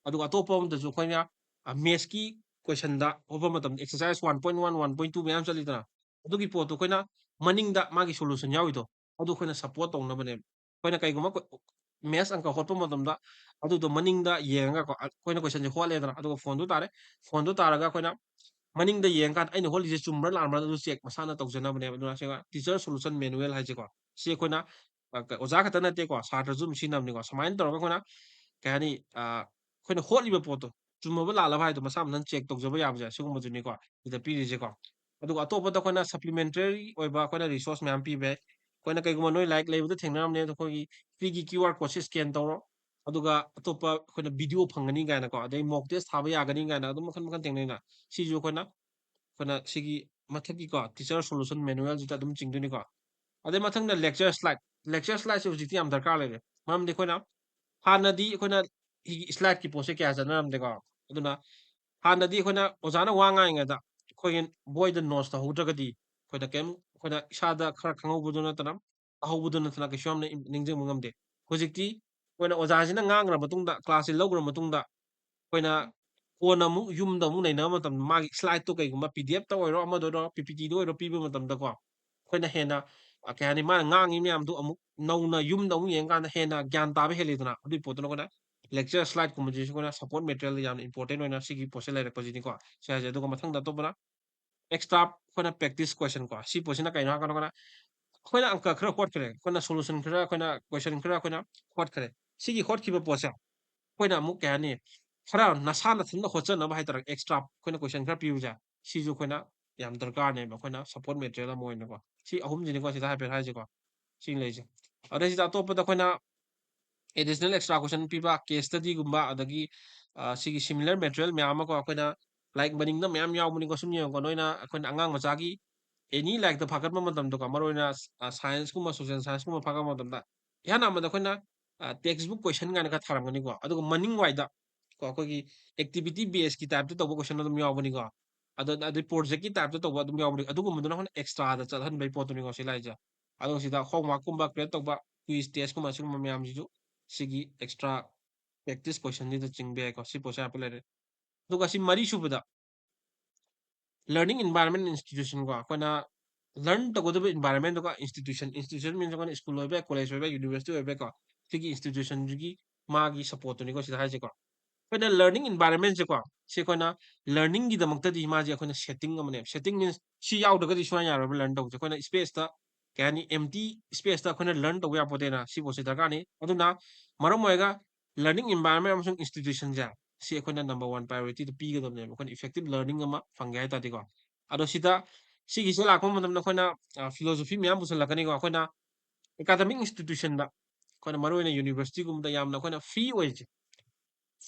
ꯑꯗꯨꯒ ꯑꯇꯣꯞꯄ ꯑꯃꯗꯁꯨ ꯑꯩꯈꯣꯏꯅ, ꯑ, mathsꯀꯤ questionꯗ ꯍꯣꯠꯄ ꯃꯇꯝꯗ exercise one point one, one point two ꯃꯌꯥꯝ ꯆꯠꯂꯤꯗꯅ, ꯑꯗꯨꯒꯤ ꯄꯣꯠꯇꯣ ꯑꯩꯈꯣꯏꯅ ꯃꯅꯤꯡꯗ ꯃꯥꯒꯤ solution ꯌꯥꯎꯔꯤꯗꯣ, ꯑꯗꯨ ꯑꯩꯈꯣꯏꯅ support ꯇꯧꯅꯕꯅꯦꯕ꯫ ꯑꯩꯈꯣꯏꯅ ꯀꯩꯒꯨꯝꯕ ꯀꯣ-, maths ꯑꯪꯀ ꯍꯣꯠꯄ ꯃꯇꯝꯗ ꯑꯗꯨꯗꯣ ꯃꯅꯤꯡꯗ ꯌꯦꯡꯉꯒꯀꯣ, ꯑ-, ꯑꯩꯈꯣꯏꯅ questionꯁꯦ ꯍꯣꯠꯂꯦꯗꯅ, ꯑꯗꯨꯒ phoneꯗꯨ ꯇꯥꯔꯦ, phoneꯗꯨ ꯇꯥꯔꯒ ꯑꯩꯈꯣꯏꯅ ꯃꯅꯤꯡꯗ ꯌꯦꯡꯉꯀꯥꯟꯗ ꯑꯩꯅ ꯍꯣꯠꯂꯤꯁꯦ ꯆꯨꯝꯕ꯭ꯔꯥ ꯂꯥꯟꯕ꯭ꯔꯥ ꯑꯗꯨ check ꯃꯁꯥꯅ ꯇꯧꯖꯅꯕꯅꯦꯕ꯫ ꯑꯗꯨꯅ ꯁꯤꯒ teacher solution manual ꯍꯥꯏꯁꯦꯀꯣ, ꯁꯤ ꯑꯩꯈꯣꯏꯅ, ꯑ, ꯀ-, ꯑꯣꯖꯥ ꯈꯛꯇ ꯅꯠꯇꯦꯀꯣ, ꯁꯥꯇ꯭ꯔꯁꯨ ꯑꯗꯨꯝ ꯁꯤꯖꯤꯟꯅꯕꯅꯤꯀꯣ꯫ ꯁꯨꯃꯥꯏꯅ ꯇꯧꯔꯒ ꯑꯩꯈꯣꯏꯅ, ꯀꯩ ꯍꯥꯏꯅꯤ, ꯑ, ꯑꯩꯈꯣꯏꯅ ꯍꯣꯠꯂꯤꯕ ꯄꯣꯠꯇꯣ ꯆꯨꯝꯃꯕ ꯂꯥꯜꯂꯕ ꯍꯥꯏꯗꯣ ꯃꯁꯥ ꯃꯊꯟ check ꯇꯧꯖꯕ ꯌꯥꯕꯁꯦ ꯁꯤꯒꯨꯝꯕꯗꯨꯅꯤꯀꯣ ꯁꯤꯗ ꯄꯤꯔꯤꯁꯦꯀꯣ꯫ ꯑꯗꯨꯒ ꯑꯇꯣꯞꯄꯗ ꯑꯩꯈꯣꯏꯅ supplementary ꯑꯣꯏꯕ ꯑꯩꯈꯣꯏꯅ resource ꯃꯌꯥꯝ ꯄꯤꯕ ꯌꯥꯏ꯫ ꯑꯩꯈꯣꯏꯅ ꯀꯩꯒꯨꯝꯕ ꯅꯣꯏ ꯂꯥꯏꯔꯤꯛ ꯂꯩꯕꯗ ꯊꯦꯡꯅꯔꯝꯅꯦ, ꯑꯗꯣ ꯑꯩꯈꯣꯏꯒꯤ free ꯀꯤ QR code ꯁꯦ scan ꯇꯧꯔꯣ, ꯑꯗꯨꯒ ꯑꯇꯣꯞꯄ ꯑꯩꯈꯣꯏꯅ video ꯐꯪꯒꯅꯤ ꯀꯥꯏꯅꯀꯣ, ꯑꯗꯩ mock test ꯊꯥꯕ ꯌꯥꯒꯅꯤ ꯀꯥꯏꯅ ꯑꯗꯨꯝ ꯃꯈꯜ ꯃꯈꯜ ꯊꯦꯡꯅꯩꯅ꯫ ꯁꯤꯁꯨ ꯑꯩꯈꯣꯏꯅ, ꯑꯩꯈꯣꯏꯅ ꯁꯤꯒꯤ ꯃꯊꯛꯀꯤꯀꯣ teacher solution manual ꯁꯤꯗ ꯑꯗꯨꯝ ꯆꯤꯡꯗꯣꯏꯅꯤꯀꯣ꯫ ꯑꯗꯩ ꯃꯊꯪꯗ lecture slide꯫ Lecture slide ꯁꯦ ꯍꯧꯖꯤꯛꯇꯤ ꯌꯥꯝ ꯗꯔꯀꯥꯔ ꯂꯩꯔꯦ꯫ ꯃꯔꯝꯗꯤ ꯑꯩꯈꯣꯏꯅ ꯍꯥꯟꯅꯗꯤ ꯑꯩꯈꯣꯏꯅ ꯁꯤꯒꯤ slide ꯀꯤ ꯄꯣꯠꯁꯦ ꯀꯌꯥ ꯆꯠꯅꯔꯝꯗꯦꯀꯣ꯫ ꯑꯗꯨꯅ ꯍꯥꯟꯅꯗꯤ ꯑꯩꯈꯣꯏꯅ ꯑꯣꯖꯥꯅ ꯋꯥ ꯉꯥꯡꯉꯤꯉꯩꯗ ꯑꯩꯈꯣꯏꯒꯤ ꯕꯣꯏꯗ notes ꯇꯧꯍꯧꯗ꯭ꯔꯒꯗꯤ ꯑꯩꯈꯣꯏꯅ ꯀꯩꯝ, ꯑꯩꯈꯣꯏꯅ ꯏꯁꯥꯗ ꯈꯔ ꯈꯪꯍꯧꯕꯗꯨ ꯅꯠꯇꯅ, ꯇꯧꯍꯧꯕꯗꯨ ꯅꯠꯇꯅ ꯀꯩꯁꯨ ꯌꯥꯝꯅ ꯏꯝ-, ꯅꯤꯡꯁꯤꯡꯕ ꯉꯝꯗꯦ꯫ ꯍꯧꯖꯤꯛꯇꯤ ꯑꯩꯈꯣꯏꯅ ꯑꯣꯖꯥꯁꯤꯅ ꯉꯥꯡꯈ꯭ꯔ ꯃꯇꯨꯡꯗ, class ꯁꯦ ꯂꯧꯈ꯭ꯔ ꯃꯇꯨꯡꯗ, ꯑꯩꯈꯣꯏꯅ ꯀꯣꯟꯅ ꯑꯃꯨꯛ ꯌꯨꯝꯗ ꯑꯃꯨꯛ ꯅꯩꯅꯕ ꯃꯇꯝꯗ, ꯃꯥꯒꯤ slide ꯇꯣ ꯀꯩꯒꯨꯝꯕ P D F ꯇ ꯑꯣꯏꯔꯣ, ꯑꯃꯗ ꯑꯣꯏꯔꯣ, P P T ꯗ ꯑꯣꯏꯔꯣ, ꯄꯤꯕ ꯃꯇꯝꯗꯀꯣ, ꯑꯩꯈꯣꯏꯅ ꯍꯦꯟꯅ, ꯑ, ꯀꯩ ꯍꯥꯏꯅꯤ, ꯃꯥꯅ ꯉꯥꯡꯉꯤ ꯃꯌꯥꯝꯗꯨ ꯑꯃꯨꯛ ꯅꯧꯅ ꯌꯨꯝꯗ ꯑꯃꯨꯛ ꯌꯦꯡꯉꯀꯥꯟꯗ ꯍꯦꯟꯅ ꯒ꯭ꯌꯥꯟ ꯇꯥꯕ ꯍꯦꯜꯂꯤꯗꯅ꯫ ꯑꯗꯨꯒꯤ ꯄꯣꯠꯇꯨꯅ ꯑꯩꯈꯣꯏꯅ lecture slide ꯀꯨꯝꯕꯁꯤꯁꯨ ꯑꯩꯈꯣꯏꯅ support material ꯗ ꯌꯥꯝꯅ important ꯑꯣꯏꯅ ꯁꯤꯒꯤ ꯄꯣꯠꯁꯦ ꯂꯩꯔꯛꯄꯁꯤꯅꯤꯀꯣ꯫ ꯁꯤ ꯍꯥꯏꯁꯦ꯫ ꯑꯗꯨꯒ ꯃꯊꯪꯗ ꯑꯇꯣꯞꯄꯅ extra ꯑꯩꯈꯣꯏꯅ practice question ꯀꯣ꯫ ꯁꯤ ꯄꯣꯠꯁꯤꯅ ꯀꯩꯅꯣ ꯍꯥꯏꯔꯀꯥꯟꯗ ꯑꯩꯈꯣꯏꯅ, ꯑꯩꯈꯣꯏꯅ ꯑꯪꯀ ꯈꯔ ꯍꯣꯠꯈ꯭ꯔꯦ, ꯑꯩꯈꯣꯏꯅ solution ꯈꯔ, ꯑꯩꯈꯣꯏꯅ question ꯈꯔ ꯑꯩꯈꯣꯏꯅ ꯍꯣꯠꯈ꯭ꯔꯦ꯫ ꯁꯤꯒꯤ ꯍꯣꯠꯈꯤꯕ ꯄꯣꯠꯁꯦ ꯑꯩꯈꯣꯏꯅ ꯑꯃꯨꯛ, ꯀꯩ ꯍꯥꯏꯅꯤ, ꯈꯔ ꯅꯁꯥ ꯅꯊꯟꯗ ꯍꯣꯠꯆꯅꯕ ꯍꯥꯏꯇꯥꯔꯦ, extra ꯑꯩꯈꯣꯏꯅ question ꯈꯔ ꯄꯤꯕꯁꯦ, ꯁꯤꯁꯨ ꯑꯩꯈꯣꯏꯅ ꯌꯥꯝ ꯗꯔꯀꯥꯔꯅꯦꯕ, ꯑꯩꯈꯣꯏꯅ support material ꯑꯃ ꯑꯣꯏꯅꯀꯣ꯫ ꯁꯤ ꯑꯍꯨꯝꯁꯤꯅꯤꯀꯣ ꯁꯤꯗ ꯍꯥꯏꯐꯦꯠ ꯍꯥꯏꯁꯦꯀꯣ, ꯁꯤ ꯂꯩꯁꯦ꯫ ꯑꯗꯩ ꯁꯤꯗ ꯑꯇꯣꯞꯄꯗ ꯑꯩꯈꯣꯏꯅ additional extra question ꯄꯤꯕ, case study ꯒꯨꯝꯕ, ꯑꯗꯒꯤ, ꯑ, ꯁꯤꯒꯤ similar material ꯃꯌꯥꯝ ꯑꯃꯀꯣ, ꯑꯩꯈꯣꯏꯅ ꯂꯥꯏꯔꯤꯛ ꯃꯅꯤꯡꯗ ꯃꯌꯥꯝ ꯌꯥꯎꯕꯅꯤꯀꯣ꯫ ꯁꯨꯝ ꯌꯦꯡꯉꯨꯀꯣ, ꯅꯣꯏꯅ, ꯑꯩꯈꯣꯏꯅ ꯑꯉꯥꯡ ꯃꯆꯥꯒꯤ any ꯂꯥꯏꯔꯤꯛꯇ ꯐꯥꯒꯠꯄ ꯃꯇꯝꯗꯀꯣ, ꯃꯔꯨꯑꯣꯏꯅ, ꯑ, science ꯀꯨꯝꯕ, social science ꯀꯨꯝꯕ ꯐꯥꯒꯠꯄ ꯃꯇꯝꯗ, ꯏꯍꯥꯟ ꯍꯥꯟꯕꯗ ꯑꯩꯈꯣꯏꯅ, ꯑ, text book question ꯀꯥꯏꯅ ꯈꯔ ꯊꯥꯔꯝꯒꯅꯤꯀꯣ꯫ ꯑꯗꯨꯒ ꯃꯅꯤꯡ ꯋꯥꯏꯗ ꯀꯣ, ꯑꯩꯈꯣꯏꯒꯤ activity base ꯀꯤ type ꯇ ꯇꯧꯕ question ꯑꯗꯨꯝ ꯌꯥꯎꯕꯅꯤꯀꯣ꯫ ꯑꯗ, ꯑꯗꯩ project ꯀꯤ type ꯇ ꯇꯧꯕ ꯑꯗꯨꯝ ꯌꯥꯎꯕꯅꯤ꯫ ꯑꯗꯨꯒꯨꯝꯕꯗꯨꯅ ꯑꯩꯈꯣꯏꯅ extra ꯗ ꯆꯠꯍꯟꯕꯒꯤ ꯄꯣꯠꯇꯨꯅꯤꯀꯣ ꯁꯤ ꯂꯥꯛꯏꯁꯦ꯫ ꯑꯗꯣ ꯁꯤꯗ homework ꯀꯨꯝꯕ create ꯇꯧꯕ, quiz test ꯀꯨꯝꯕ ꯑꯁꯤꯒꯨꯝꯕ ꯃꯌꯥꯝꯁꯤꯁꯨ ꯁꯤꯒꯤ extra practice question ꯁꯤꯗ ꯆꯤꯡꯕ ꯌꯥꯏꯀꯣ꯫ ꯁꯤ ꯄꯣꯠꯁꯦ ꯍꯥꯏꯐꯦꯠ ꯂꯩꯔꯦ꯫ ꯑꯗꯨꯒ ꯁꯤ ꯃꯔꯤꯁꯨꯕꯗ learning environment institution ꯀꯣ, ꯑꯩꯈꯣꯏꯅ learn ꯇꯧꯒꯗꯕ environment ꯀꯣ, institution, institution means ꯑꯩꯈꯣꯏꯅ school ꯑꯣꯏꯕ ꯌꯥꯏ, college ꯑꯣꯏꯕ ꯌꯥꯏ, university ꯑꯣꯏꯕ ꯌꯥꯏꯀꯣ, ꯁꯤꯒꯤ institution ꯁꯤꯒꯤ ꯃꯥꯒꯤ support ꯇꯨꯅꯤꯀꯣ ꯁꯤꯗ ꯍꯥꯏꯁꯦꯀꯣ꯫ ꯑꯩꯈꯣꯏꯅ learning environment ꯁꯦꯀꯣ, ꯁꯤ ꯑꯩꯈꯣꯏꯅ learning ꯒꯤꯗꯃꯛꯇꯗꯤ ꯃꯥꯁꯦ ꯑꯩꯈꯣꯏꯅ setting ꯑꯃꯅꯦꯕ꯫ Setting means ꯁꯤ ꯌꯥꯎꯗ꯭ꯔꯒꯗꯤ ꯁꯨꯡꯌꯥ ꯌꯥꯔꯣꯏꯕ learn ꯇꯧꯕꯁꯦ꯫ ꯑꯩꯈꯣꯏꯅ space ꯇ ꯀꯩ ꯍꯥꯏꯅꯤ, empty space ꯇ ꯑꯩꯈꯣꯏꯅ learn ꯇꯧꯕ ꯌꯥꯄꯣꯠꯇꯦꯅ, ꯁꯤ ꯄꯣꯠꯁꯦ ꯗꯔꯀꯥꯔꯅꯤ꯫ ꯑꯗꯨꯅ ꯃꯔꯝ ꯑꯣꯏꯔꯒ learning environment ꯑꯃꯁꯨꯡ institution ꯁꯦ ꯁꯤ ꯑꯩꯈꯣꯏꯅ number one priority ꯗ ꯄꯤꯒꯗꯕꯅꯦꯕ, ꯑꯩꯈꯣꯏꯅ effective learning ꯑꯃ ꯐꯪꯒꯦ ꯍꯥꯏ ꯇꯥꯔꯗꯤꯀꯣ꯫ ꯑꯗꯣ ꯁꯤꯗ ꯁꯤꯒꯤꯁꯦ ꯂꯥꯛꯄ ꯃꯇꯝꯗ ꯑꯩꯈꯣꯏꯅ, ꯑ, philosophy ꯃꯌꯥꯝ ꯄꯨꯁꯜꯂꯛꯀꯅꯤꯀꯣ꯫ ꯑꯩꯈꯣꯏꯅ academic institution ꯗ ꯑꯩꯈꯣꯏꯅ ꯃꯔꯨꯑꯣꯏꯅ university ꯒꯨꯝꯕꯗ ꯌꯥꯝꯅ ꯑꯩꯈꯣꯏꯅ free ꯑꯣꯏꯁꯦ,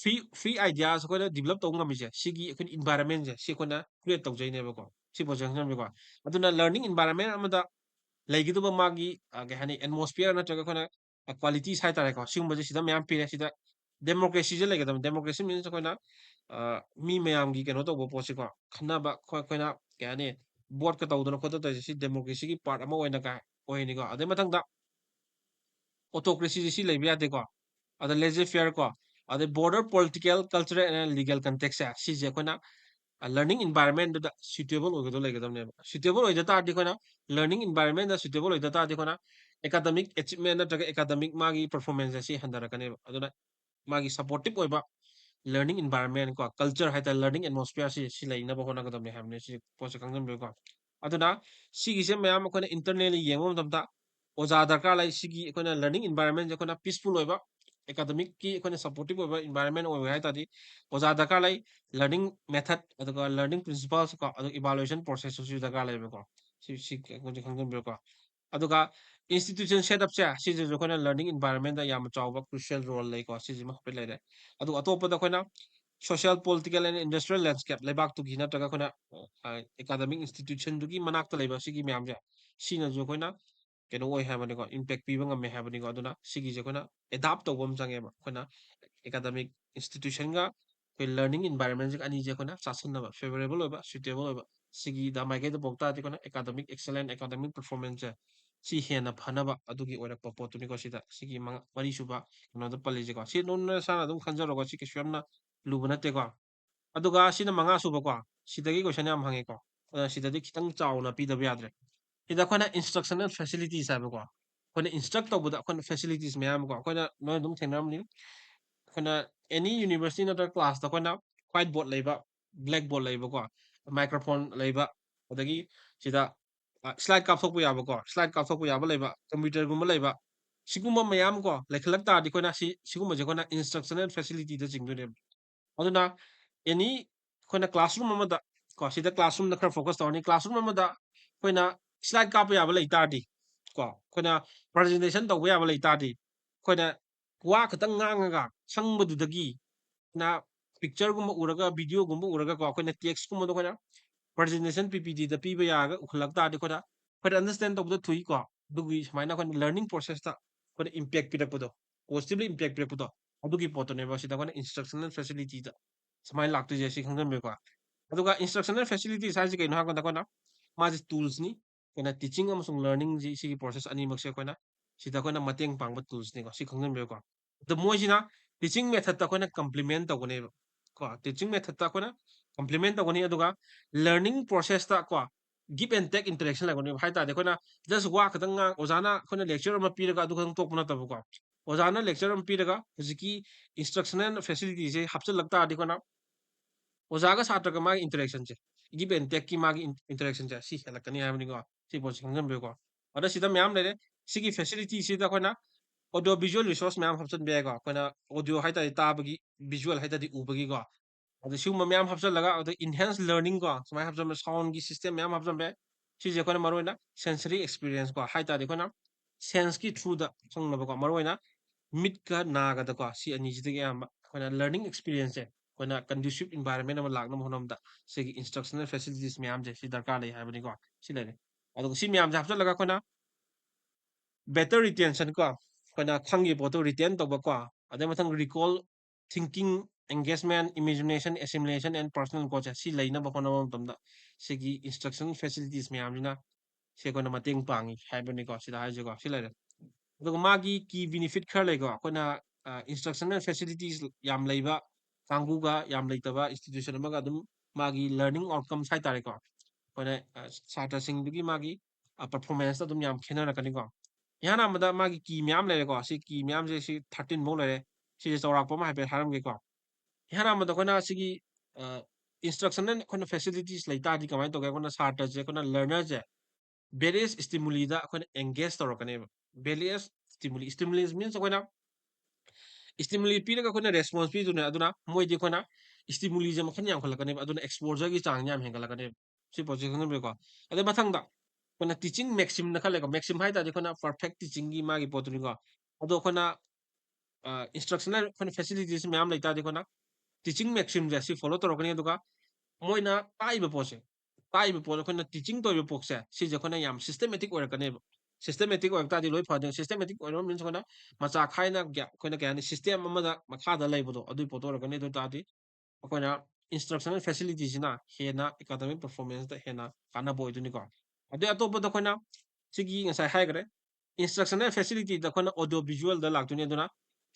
free, free ideas ꯑꯩꯈꯣꯏꯅ develop ꯇꯧꯕ ꯉꯝꯃꯤꯁꯦ ꯁꯤꯒꯤ ꯑꯩꯈꯣꯏꯅ environment ꯁꯦ ꯁꯤ ꯑꯩꯈꯣꯏꯅ create ꯇꯧꯖꯩꯅꯦꯕꯀꯣ꯫ ꯁꯤ ꯄꯣꯠꯁꯦ ꯈꯪꯖꯟꯕꯤꯀꯣ꯫ ꯑꯗꯨꯅ learning environment ꯑꯃꯗ ꯂꯩꯒꯗꯕ ꯃꯥꯒꯤ, ꯑ, ꯀꯩ ꯍꯥꯏꯅꯤ, atmosphere ꯅꯠꯇ꯭ꯔꯒ ꯑꯩꯈꯣꯏꯅ, ꯑ, qualities ꯍꯥꯏ ꯇꯥꯔꯦꯀꯣ, ꯁꯤꯒꯨꯝꯕꯁꯦ ꯁꯤꯗ ꯃꯌꯥꯝ ꯄꯤꯔꯦ꯫ ꯁꯤꯗ democracy ꯁꯦ ꯂꯩꯒꯗꯕꯅꯤ꯫ Democracy means ꯑꯩꯈꯣꯏꯅ, ꯑ, ꯃꯤ ꯃꯌꯥꯝꯒꯤ ꯀꯩꯅꯣ ꯇꯧꯕ ꯄꯣꯠꯁꯤꯀꯣ, ꯈꯟꯅꯕ, ꯑꯩꯈꯣꯏ, ꯑꯩꯈꯣꯏꯅ ꯀꯩ ꯍꯥꯏꯅꯤ, vote ꯀ ꯇꯧꯗꯅ ꯈꯣꯠꯇꯅ ꯇꯧꯔꯤꯁꯦ ꯁꯤ democracy ꯒꯤ part ꯑꯃ ꯑꯣꯏꯅ ꯀꯥꯏ ꯑꯣꯏꯅꯤꯀꯣ꯫ ꯑꯗꯩ ꯃꯊꯪꯗ autocracy ꯁꯤ ꯁꯤ ꯂꯩꯕ ꯌꯥꯗꯦꯀꯣ꯫ ꯑꯗ laissez faire ꯀꯣ, ꯑꯗꯩ broader political, cultural and legal context ꯁꯦ ꯁꯤꯁꯦ ꯑꯩꯈꯣꯏꯅ, ꯑ, learning environment ꯗꯨꯗ suitable ꯑꯣꯏꯒꯗꯧ ꯂꯩꯒꯗꯕꯅꯦꯕ꯫ Suitable ꯑꯣꯏꯗ ꯇꯥꯔꯗꯤ ꯑꯩꯈꯣꯏꯅ learning environment ꯗ suitable ꯑꯣꯏꯗ ꯇꯥꯔꯗꯤ ꯑꯩꯈꯣꯏꯅ academic achievement ꯅꯠꯇ꯭ꯔꯒ academic ꯃꯥꯒꯤ performance ꯑꯁꯤ ꯍꯟꯊꯔꯛꯀꯅꯦꯕ꯫ ꯑꯗꯨꯅ ꯃꯥꯒꯤ supportive ꯑꯣꯏꯕ learning environment ꯀꯣ, culture ꯍꯥꯏ ꯇꯥꯔꯦ, learning atmosphere ꯁꯤ, ꯁꯤ ꯂꯩꯅꯕ ꯍꯣꯠꯅꯒꯗꯕꯅꯦ ꯍꯥꯏꯕꯅꯦ꯫ ꯁꯤ ꯄꯣꯠꯁꯦ ꯈꯪꯖꯟꯕꯤꯌꯨꯀꯣ꯫ ꯑꯗꯨꯅ ꯁꯤꯒꯤꯁꯦ ꯃꯌꯥꯝ ꯑꯩꯈꯣꯏꯅ internally ꯌꯦꯡꯕ ꯃꯇꯝꯗ ꯑꯣꯖꯥ ꯗꯔꯀꯥꯔ ꯂꯩ꯫ ꯁꯤꯒꯤ ꯑꯩꯈꯣꯏꯅ learning environment ꯁꯦ ꯑꯩꯈꯣꯏꯅ peaceful ꯑꯣꯏꯕ, academic ꯀꯤ ꯑꯩꯈꯣꯏꯅ supportive ꯑꯣꯏꯕ environment ꯑꯣꯏꯕ ꯍꯥꯏ ꯇꯥꯔꯗꯤ ꯑꯣꯖꯥ ꯗꯔꯀꯥꯔ ꯂꯩ, learning method, ꯑꯗꯨꯒ learning principles ꯀꯣ, ꯑꯗꯨꯒ evaluation process ꯁꯨ ꯗꯔꯀꯥꯔ ꯂꯩꯕꯀꯣ꯫ ꯁꯤ, ꯁꯤ ꯑꯩꯈꯣꯏꯁꯦ ꯈꯪꯖꯟꯕꯤꯌꯨꯀꯣ꯫ ꯑꯗꯨꯒ institution setup ꯁꯦ ꯁꯤꯁꯤꯁꯨ ꯑꯩꯈꯣꯏꯅ learning environment ꯗ ꯌꯥꯝꯅ ꯆꯥꯎꯕ crucial role ꯂꯩꯀꯣ꯫ ꯁꯤꯁꯤꯃ ꯍꯥꯏꯐꯦꯠ ꯂꯩꯔꯦ꯫ ꯑꯗꯨꯒ ꯑꯇꯣꯞꯄꯗ ꯑꯩꯈꯣꯏꯅ social, political and industrial landscape ꯂꯩꯕꯥꯛꯇꯨꯒꯤ ꯅꯠꯇ꯭ꯔꯒ ꯑꯩꯈꯣꯏꯅ, ꯑ, academic institution ꯗꯨꯒꯤ ꯃꯅꯥꯛꯇ ꯂꯩꯕ ꯁꯤꯒꯤ ꯃꯌꯥꯝꯁꯦ, ꯁꯤꯅꯁꯨ ꯑꯩꯈꯣꯏꯅ ꯀꯩꯅꯣ ꯑꯣꯏ ꯍꯥꯏꯕꯅꯤꯀꯣ, impact ꯄꯤꯕ ꯉꯝꯃꯦ ꯍꯥꯏꯕꯅꯤꯀꯣ꯫ ꯑꯗꯨꯅ ꯁꯤꯒꯤꯁꯦ ꯑꯩꯈꯣꯏꯅ adapt ꯇꯧꯕ ꯑꯃ ꯆꯪꯉꯦꯕ꯫ ꯑꯩꯈꯣꯏꯅ academic institution ꯒ ꯑꯩꯈꯣꯏ learning environment ꯁꯤꯒ ꯑꯅꯤꯁꯦ ꯑꯩꯈꯣꯏꯅ ꯆꯥꯁꯤꯟꯅꯕ, favorable ꯑꯣꯏꯕ, suitable ꯑꯣꯏꯕ, ꯁꯤꯒꯤꯗ ꯃꯥꯏꯀꯩꯗ ꯄꯨꯔꯛ ꯇꯥꯔꯗꯤ ꯑꯩꯈꯣꯏꯅ academic excellent, academic performance ꯁꯦ ꯁꯤ ꯍꯦꯟꯅ ꯐꯅꯕ ꯑꯗꯨꯒꯤ ꯑꯣꯏꯔꯛꯄ ꯄꯣꯠꯇꯨꯅꯤꯀꯣ꯫ ꯁꯤꯗ ꯁꯤꯒꯤ ꯃꯉꯥ, ꯃꯔꯤ ꯁꯨꯕ ꯀꯩꯅꯣꯗ ꯄꯜꯂꯤꯁꯦꯀꯣ꯫ ꯁꯤ ꯑꯗꯨꯝ ꯅꯁꯥꯅ ꯑꯗꯨꯝ ꯈꯟꯖꯔꯣꯀꯣ꯫ ꯁꯤ ꯀꯩꯁꯨ ꯌꯥꯝꯅ ꯂꯨꯕ ꯅꯠꯇꯦꯀꯣ꯫ ꯑꯗꯨꯒ ꯁꯤꯅ ꯃꯉꯥ ꯁꯨꯕꯀꯣ꯫ ꯁꯤꯗꯒꯤ question ꯌꯥꯝ ꯍꯪꯉꯦꯀꯣ꯫ ꯑꯗꯨꯅ ꯁꯤꯗꯗꯤ ꯈꯤꯇꯪ ꯆꯥꯎꯅ ꯄꯤꯗꯕ ꯌꯥꯗ꯭ꯔꯦ꯫ ꯁꯤꯗ ꯑꯩꯈꯣꯏꯅ instructional facilities ꯍꯥꯏꯕꯀꯣ꯫ ꯑꯩꯈꯣꯏꯅ instruct ꯇꯧꯕꯗ ꯑꯩꯈꯣꯏꯅ facilities ꯃꯌꯥꯝ ꯑꯃꯀꯣ꯫ ꯑꯩꯈꯣꯏꯅ ꯅꯣꯏ ꯑꯗꯨꯝ ꯊꯦꯡꯅꯔꯝꯅꯤ꯫ ꯑꯩꯈꯣꯏꯅ any university ꯅꯠꯇ꯭ꯔꯒ class ꯇ ꯑꯩꯈꯣꯏꯅ white board ꯂꯩꯕ, black board ꯂꯩꯕꯀꯣ, microphone ꯂꯩꯕ, ꯑꯗꯒꯤ ꯁꯤꯗ, ꯑ, slide ꯀꯥꯞꯊꯣꯛꯄ ꯌꯥꯕꯀꯣ, slide ꯀꯥꯞꯊꯣꯛꯄ ꯌꯥꯕ ꯂꯩꯕ, computer ꯒꯨꯝꯕ ꯂꯩꯕ, ꯁꯤꯒꯨꯝꯕ ꯃꯌꯥꯝ ꯀꯣ ꯂꯩꯈꯠꯂꯛ ꯇꯥꯔꯗꯤ ꯑꯩꯈꯣꯏꯅ ꯁꯤ, ꯁꯤꯒꯨꯝꯕꯁꯦ ꯑꯩꯈꯣꯏꯅ instructional facility ꯗ ꯆꯤꯡꯗꯣꯏꯅꯦꯕ꯫ ꯑꯗꯨꯅ any ꯑꯩꯈꯣꯏꯅ classroom ꯑꯃꯗ ꯀꯣ, ꯁꯤꯗ classroom ꯗ ꯈꯔ focus ꯇꯧꯔꯅꯤ꯫ Classroom ꯑꯃꯗ ꯑꯩꯈꯣꯏꯅ slide ꯀꯥꯞꯄ ꯌꯥꯕ ꯂꯩ ꯇꯥꯔꯗꯤ ꯀꯣ, ꯑꯩꯈꯣꯏꯅ presentation ꯇꯧꯕ ꯌꯥꯕ ꯂꯩ ꯇꯥꯔꯗꯤ, ꯑꯩꯈꯣꯏꯅ ꯋꯥ ꯈꯛꯇꯪ ꯉꯥꯡꯉꯒ ꯈꯪꯕꯗꯨꯗꯒꯤ ꯅ picture ꯒꯨꯝꯕ ꯎꯔꯒ, video ꯒꯨꯝꯕ ꯎꯔꯒꯀꯣ, ꯑꯩꯈꯣꯏꯅ text ꯀꯨꯝꯕꯗꯣ ꯑꯩꯈꯣꯏꯅ presentation P P T ꯗ ꯄꯤꯕ ꯌꯥꯔꯒ ꯎꯍꯜꯂꯛ ꯇꯥꯔꯗꯤ ꯑꯩꯈꯣꯏꯗ, ꯑꯩꯈꯣꯏꯗ understand ꯇꯧꯕꯗ ꯊꯨꯏꯀꯣ꯫ ꯑꯗꯨꯒꯤ ꯁꯨꯃꯥꯏꯅ ꯑꯩꯈꯣꯏꯅ learning process ꯇ ꯑꯩꯈꯣꯏꯅ impact ꯄꯤꯔꯛꯄꯗꯣ, positively impact ꯄꯤꯔꯛꯄꯗꯣ, ꯑꯗꯨꯒꯤ ꯄꯣꯠꯇꯨꯅꯦꯕ ꯁꯤꯗ ꯑꯩꯈꯣꯏꯅ instructional facility ꯗ ꯁꯨꯃꯥꯏꯅ ꯂꯥꯛꯇꯣꯏꯁꯦ, ꯁꯤ ꯈꯪꯖꯟꯕꯤꯌꯨꯀꯣ꯫ ꯑꯗꯨꯒ instructional facilities ꯍꯥꯏꯁꯤ ꯀꯩꯅꯣ ꯍꯥꯏꯕ ꯀꯥꯟꯗ ꯑꯩꯈꯣꯏꯅ ꯃꯥꯁꯦ tools ꯅꯤ꯫ ꯑꯩꯈꯣꯏꯅ teaching ꯑꯃꯁꯨꯡ learning ꯁꯤ, ꯁꯤꯒꯤ process ꯑꯅꯤꯃꯛꯁꯦ ꯑꯩꯈꯣꯏꯅ ꯁꯤꯗ ꯑꯩꯈꯣꯏꯅ ꯃꯇꯦꯡ ꯄꯥꯡꯕ tools ꯅꯤꯀꯣ꯫ ꯁꯤ ꯈꯪꯖꯟꯕꯤꯌꯨꯀꯣ꯫ ꯑꯗꯣ ꯃꯣꯏꯁꯤꯅ teaching method ꯇ ꯑꯩꯈꯣꯏꯅ complement ꯇꯧꯒꯅꯦꯕ꯫ ꯀꯣ, teaching method ꯇ ꯑꯩꯈꯣꯏꯅ complement ꯇꯧꯒꯅꯤ꯫ ꯑꯗꯨꯒ learning process ꯇ ꯀꯣ, give and take interaction ꯂꯩꯒꯅꯦꯕ꯫ ꯍꯥꯏ ꯇꯥꯔꯗꯤ ꯑꯩꯈꯣꯏꯅ just ꯋꯥ ꯈꯛꯇꯪ ꯉꯥꯡ-, ꯑꯣꯖꯥꯅ ꯑꯩꯈꯣꯏꯅ lecture ꯑꯃ ꯄꯤꯔꯒ ꯑꯗꯨ ꯈꯛꯇꯪ ꯇꯣꯛꯄ ꯅꯠꯇꯕꯀꯣ꯫ ꯑꯣꯖꯥꯅ lecture ꯑꯃ ꯄꯤꯔꯒ ꯍꯧꯖꯤꯛꯀꯤ instructional facility ꯁꯦ ꯍꯥꯞꯆꯤꯜꯂꯛ ꯇꯥꯔꯗꯤ ꯑꯩꯈꯣꯏꯅ ꯑꯣꯖꯥꯒ ꯁꯥꯇ꯭ꯔꯒ ꯃꯥꯒꯤ interaction say, give and take ꯀꯤ ꯃꯥꯒꯤ in-, interaction ꯁꯦ ꯁꯤ ꯍꯦꯜꯂꯛꯀꯅꯤ ꯍꯥꯏꯕꯅꯤꯀꯣ꯫ ꯁꯤ ꯄꯣꯠꯁꯤ ꯈꯪꯖꯟꯕꯤꯌꯨꯀꯣ꯫ ꯑꯗ ꯁꯤꯗ ꯃꯌꯥꯝ ꯂꯩꯔꯦ꯫ ꯁꯤꯒꯤ facility ꯁꯤꯗ ꯑꯩꯈꯣꯏꯅ audio visual resource ꯃꯌꯥꯝ ꯍꯥꯞꯆꯤꯟꯕ ꯌꯥꯏꯀꯣ꯫ ꯑꯩꯈꯣꯏꯅ audio ꯍꯥꯏ ꯇꯥꯔꯗꯤ ꯇꯥꯕꯒꯤ, visual ꯍꯥꯏ ꯇꯥꯔꯗꯤ ꯎꯕꯒꯤꯀꯣ꯫ ꯑꯗ ꯁꯤꯒꯨꯝꯕ ꯃꯌꯥꯝ ꯍꯥꯞꯆꯤꯜꯂꯒ, ꯑꯗ enhance learning ꯀꯣ, ꯁꯨꯃꯥꯏꯅ ꯍꯥꯞꯆꯤꯟꯕ, sound ꯒꯤ system ꯃꯌꯥꯝ ꯍꯥꯞꯆꯤꯟꯕ ꯌꯥꯏ꯫ ꯁꯤꯁꯦ ꯑꯩꯈꯣꯏꯅ ꯃꯔꯨꯑꯣꯏꯅ sensory experience ꯀꯣ, ꯍꯥꯏ ꯇꯥꯔꯗꯤ ꯑꯩꯈꯣꯏꯅ sense ꯀꯤ through ꯗ ꯈꯪꯅꯕꯀꯣ, ꯃꯔꯨꯑꯣꯏꯅ ꯃꯤꯠꯀ ꯅꯥꯒꯗꯀꯣ, ꯁꯤ ꯑꯅꯤꯁꯤꯗꯒꯤ ꯑꯌꯥꯝꯕ ꯑꯩꯈꯣꯏꯅ learning experience ꯁꯦ ꯑꯩꯈꯣꯏꯅ conducive environment ꯑꯃ ꯂꯥꯛꯅꯕ ꯍꯣꯠꯅꯕꯗ ꯁꯤꯒꯤ instructional facilities ꯃꯌꯥꯝꯁꯦ ꯁꯤ ꯗꯔꯀꯥꯔ ꯂꯩ ꯍꯥꯏꯕꯅꯤꯀꯣ꯫ ꯁꯤ ꯂꯩꯔꯦ꯫ ꯑꯗꯨꯒ ꯁꯤ ꯃꯌꯥꯝꯁꯦ ꯍꯥꯞꯆꯤꯜꯂꯒ ꯑꯩꯈꯣꯏꯅ better retention ꯀꯣ, ꯑꯩꯈꯣꯏꯅ ꯈꯪꯈꯤꯕ ꯄꯣꯠꯇꯣ retain ꯇꯧꯕ ꯀꯣ, ꯑꯗꯩ ꯃꯊꯪ recall, thinking, engagement, imagination, assimilation and personal growth ꯁꯦ ꯁꯤ ꯂꯩꯅꯕ ꯍꯣꯠꯅꯕ ꯃꯇꯝꯗ ꯁꯤꯒꯤ instruction facilities ꯃꯌꯥꯝꯁꯤꯅ ꯁꯤ ꯑꯩꯈꯣꯏꯅ ꯃꯇꯦꯡ ꯄꯥꯡꯉꯤ ꯍꯥꯏꯕꯅꯤꯀꯣ, ꯁꯤꯗ ꯍꯥꯏꯁꯦꯀꯣ, ꯁꯤ ꯂꯩꯔꯦ꯫ ꯑꯗꯨꯒ ꯃꯥꯒꯤ key benefit ꯈꯔ ꯂꯩꯀꯣ, ꯑꯩꯈꯣꯏꯅ, ꯑ, instructional facilities ꯌꯥꯝ ꯂꯩꯕ ꯀꯥꯡꯕꯨꯒ ꯌꯥꯝ ꯂꯩꯇꯕ institution ꯑꯃꯒ ꯑꯗꯨꯝ ꯃꯥꯒꯤ learning outcomes ꯍꯥꯏꯇꯥꯔꯦꯀꯣ, ꯑꯩꯈꯣꯏꯅ, ꯑ, ꯁꯥꯇ꯭ꯔꯁꯤꯡꯗꯨꯒꯤ ꯃꯥꯒꯤ, ꯑ, performance ꯑꯗꯨꯝ ꯌꯥꯝ ꯈꯦꯠꯅꯔꯛꯀꯅꯤꯀꯣ꯫ ꯏꯍꯥꯟ ꯍꯥꯟꯕꯗ ꯃꯥꯒꯤ key ꯃꯌꯥꯝ ꯂꯩꯔꯦꯀꯣ, ꯁꯤ key ꯃꯌꯥꯝꯁꯦ ꯁꯤ thirteen ꯐꯧ ꯂꯩꯔꯦ꯫ ꯁꯤꯁꯦ ꯆꯥꯎꯔꯥꯛꯄ ꯑꯃ ꯍꯥꯏꯐꯦꯠ ꯍꯥꯏꯔꯝꯒꯦꯀꯣ꯫ ꯏꯍꯥꯟ ꯍꯥꯟꯕꯗ ꯑꯩꯈꯣꯏꯅ ꯁꯤꯒꯤ, ꯑ, instructional ꯑꯩꯈꯣꯏꯅ facilities ꯂꯩ ꯇꯥꯔꯗꯤ ꯀꯃꯥꯏꯅ ꯇꯧꯒꯦ? ꯑꯩꯈꯣꯏꯅ ꯁꯥꯇ꯭ꯔꯁꯦ, ꯑꯩꯈꯣꯏꯅ learnerꯁꯦ various stimuliꯗ ꯑꯩꯈꯣꯏꯅ engage ꯇꯧꯔꯛꯀꯅꯦꯕ꯫ Various stimuli, stimuli means ꯑꯩꯈꯣꯏꯅ stimuli ꯄꯤꯔꯒ ꯑꯩꯈꯣꯏꯅ response ꯄꯤꯗꯣꯏꯅꯦ꯫ ꯑꯗꯨꯅ ꯃꯣꯏꯗꯤ ꯑꯩꯈꯣꯏꯅ stimuliꯁꯦ ꯃꯈꯜ ꯌꯥꯝꯈꯠꯂꯛꯀꯅꯦꯕ, ꯑꯗꯨꯅ exposureꯒꯤ ꯆꯥꯡ ꯌꯥꯝ ꯍꯦꯟꯒꯠꯂꯛꯀꯅꯦꯕ꯫ ꯁꯤ ꯄꯣꯠꯁꯦ ꯈꯪꯖꯟꯕꯤꯌꯨꯀꯣ꯫ ꯑꯗꯩ ꯃꯊꯪꯗ ꯑꯩꯈꯣꯏꯅ teaching maximꯅ ꯈꯔ ꯂꯩꯀꯣ꯫ Maxim ꯍꯥꯏ ꯇꯥꯔꯗꯤ ꯑꯩꯈꯣꯏꯅ perfect teachingꯒꯤ ꯃꯥꯒꯤ ꯄꯣꯠꯇꯨꯅꯤꯀꯣ꯫ ꯑꯗꯣ ꯑꯩꯈꯣꯏꯅ, ꯑ, instructional ꯑꯩꯈꯣꯏꯅ facilities ꯃꯌꯥꯝ ꯂꯩ ꯇꯥꯔꯗꯤ ꯑꯩꯈꯣꯏꯅ teaching maximꯁꯦ ꯁꯤ follow ꯇꯧꯔꯛꯀꯅꯤ꯫ ꯑꯗꯨꯒ ꯃꯣꯏꯅ ꯇꯥꯛꯏꯕ ꯄꯣꯠꯁꯦ, ꯇꯥꯛꯏꯕ ꯄꯣꯠ ꯑꯩꯈꯣꯏꯅ teaching ꯇꯧꯔꯤꯕ ꯄꯣꯠꯁꯦ, ꯁꯤꯁꯦ ꯑꯩꯈꯣꯏꯅ ꯌꯥꯝ systematic ꯑꯣꯏꯔꯛꯀꯅꯦꯕ꯫ Systematic ꯑꯣꯏꯔꯛ ꯇꯥꯔꯗꯤ ꯂꯣꯏ ꯐꯗꯣꯏꯅꯦ꯫ Systematic ꯑꯣꯏꯔꯛꯄ means ꯑꯩꯈꯣꯏꯅ ꯃꯆꯥ ꯈꯥꯏꯅ ꯒ꯭ꯌꯥ-, ꯑꯩꯈꯣꯏꯅ ꯀꯩ ꯍꯥꯏꯅꯤ, system ꯑꯃꯗ ꯃꯈꯥꯗ ꯂꯩꯕꯗꯣ, ꯑꯗꯨꯒꯤ ꯄꯣꯠꯇꯣ ꯑꯣꯏꯔꯛꯀꯅꯤ꯫ ꯑꯗꯨ ꯑꯣꯏ ꯇꯥꯔꯗꯤ ꯑꯩꯈꯣꯏꯅ instructional facilityꯁꯤꯅ ꯍꯦꯟꯅ academic performanceꯇ ꯍꯦꯟꯅ ꯀꯥꯟꯅꯕ ꯑꯣꯏꯗꯣꯏꯅꯤꯀꯣ꯫ ꯑꯗꯩ ꯑꯇꯣꯞꯄꯗ ꯑꯩꯈꯣꯏꯅ ꯁꯤꯒꯤ ꯉꯁꯥꯏ ꯍꯥꯏꯈ꯭ꯔꯦ, instructional facilityꯗ ꯑꯩꯈꯣꯏꯅ audio visualꯗ ꯂꯥꯛꯇꯣꯏꯅꯤ꯫ ꯑꯗꯨꯅ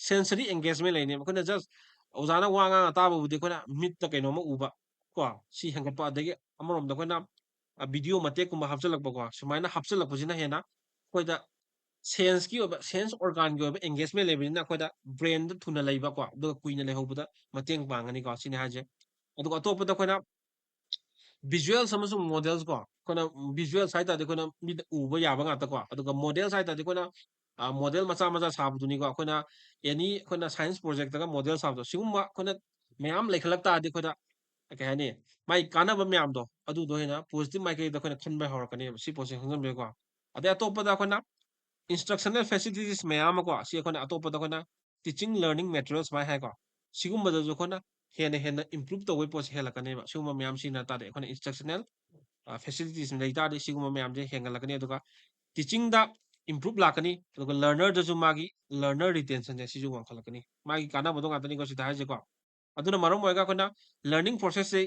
sensory engagement ꯂꯩꯅꯦꯕ꯫ ꯑꯩꯈꯣꯏꯅ just ꯑꯣꯖꯥꯅ ꯋꯥ ꯉꯥꯡꯉ ꯇꯥꯕꯕꯨꯗꯤ ꯑꯩꯈꯣꯏꯅ ꯃꯤꯠꯇ ꯀꯩꯅꯣꯝꯃ ꯎꯕ ꯀꯣ, ꯁꯤ ꯍꯦꯟꯒꯠꯄ꯫ ꯑꯗꯒꯤ ꯑꯃꯔꯣꯝꯗ ꯑꯩꯈꯣꯏꯅ, ꯑ, video ꯃꯇꯦꯛꯀꯨꯝꯕ ꯍꯥꯞꯆꯤꯜꯂꯛꯄꯀꯣ, ꯁꯨꯃꯥꯏꯅ ꯍꯥꯞꯆꯤꯜꯂꯛꯄꯁꯤꯅ ꯍꯦꯟꯅ ꯑꯩꯈꯣꯏꯗ senseꯀꯤ ꯑꯣꯏꯕ, sense organꯒꯤ ꯑꯣꯏꯕ engagement ꯂꯩꯕꯅꯤꯅ ꯑꯩꯈꯣꯏꯗ brainꯗ ꯊꯨꯅ ꯂꯩꯕꯀꯣ, ꯑꯗꯨꯒ ꯀꯨꯏꯅ ꯂꯩꯍꯧꯕꯗ ꯃꯇꯦꯡ ꯄꯥꯡꯒꯅꯤꯀꯣ, ꯁꯤꯅꯤ ꯍꯥꯏꯁꯦ꯫ ꯑꯗꯨꯒ ꯑꯇꯣꯞꯄꯗ ꯑꯩꯈꯣꯏꯅ visuals ꯑꯃꯁꯨꯡ models ꯀꯣ, ꯑꯩꯈꯣꯏꯅ visuals ꯍꯥꯏ ꯇꯥꯔꯗꯤ ꯑꯩꯈꯣꯏꯅ ꯃꯤꯠꯅ ꯎꯕ ꯌꯥꯕ ꯉꯥꯛꯇꯀꯣ, ꯑꯗꯨꯒ models ꯍꯥꯏ ꯇꯥꯔꯗꯤ ꯑꯩꯈꯣꯏꯅ, ꯑ, model ꯃꯆꯥ ꯃꯆꯥ ꯁꯥꯕꯗꯨꯅꯤꯀꯣ꯫ ꯑꯩꯈꯣꯏꯅ any ꯑꯩꯈꯣꯏꯅ science projectꯇꯒ model ꯁꯥꯕꯗꯣ, ꯁꯤꯒꯨꯝꯕ ꯑꯩꯈꯣꯏꯅ ꯃꯌꯥꯝ ꯂꯩꯈꯠꯂꯛ ꯇꯥꯔꯗꯤ ꯑꯩꯈꯣꯏꯗ ꯀꯩ ꯍꯥꯏꯅꯤ, ꯃꯥꯏ ꯀꯥꯟꯅꯕ ꯃꯌꯥꯝꯗꯣ ꯑꯗꯨꯗꯣ ꯍꯦꯟꯅ positive ꯃꯥꯏꯀꯩꯗ ꯑꯩꯈꯣꯏꯅ ꯈꯟꯕ ꯍꯧꯔꯛꯀꯅꯦꯕ꯫ ꯁꯤ ꯄꯣꯠꯁꯦ ꯈꯪꯖꯟꯕꯤꯌꯨꯀꯣ꯫ ꯑꯗꯩ ꯑꯇꯣꯞꯄꯗ ꯑꯩꯈꯣꯏꯅ instructional facilities ꯃꯌꯥꯝ ꯑꯃꯀꯣ, ꯁꯤ ꯑꯩꯈꯣꯏꯅ ꯑꯇꯣꯞꯄꯗ ꯑꯩꯈꯣꯏꯅ teaching learning materials ꯁꯨꯃꯥꯏꯅ ꯍꯥꯏꯀꯣ, ꯁꯤꯒꯨꯝꯕꯗꯁꯨ ꯑꯩꯈꯣꯏꯅ ꯍꯦꯟꯅ ꯍꯦꯟꯅ improve ꯇꯧꯕꯒꯤ ꯄꯣꯠꯁꯦ ꯍꯦꯜꯂꯛꯀꯅꯦꯕ꯫ ꯁꯤꯒꯨꯝꯕ ꯃꯌꯥꯝ ꯁꯤꯖꯤꯟꯅ ꯇꯥꯔꯗꯤ ꯑꯩꯈꯣꯏꯅ instructional, ꯑ, facilities ꯂꯩ ꯇꯥꯔꯗꯤ ꯁꯤꯒꯨꯝꯕ ꯃꯌꯥꯝꯁꯦ ꯍꯦꯟꯒꯠꯂꯛꯀꯅꯤ꯫ ꯑꯗꯨꯒ teachingꯗ improve ꯂꯥꯛꯀꯅꯤ꯫ ꯑꯗꯨꯒ learnerꯗꯁꯨ ꯃꯥꯒꯤ learner retentionꯁꯦ ꯁꯤꯁꯨ ꯋꯥꯡꯈꯠꯂꯛꯀꯅꯤ꯫ ꯃꯥꯒꯤ ꯀꯥꯟꯅꯕꯗꯣ ꯉꯥꯛꯇꯅꯤꯀꯣ ꯁꯤꯗ ꯍꯥꯏꯁꯦꯀꯣ꯫ ꯑꯗꯨꯅ ꯃꯔꯝ ꯑꯣꯏꯔꯒ ꯑꯩꯈꯣꯏꯅ learning processꯁꯦ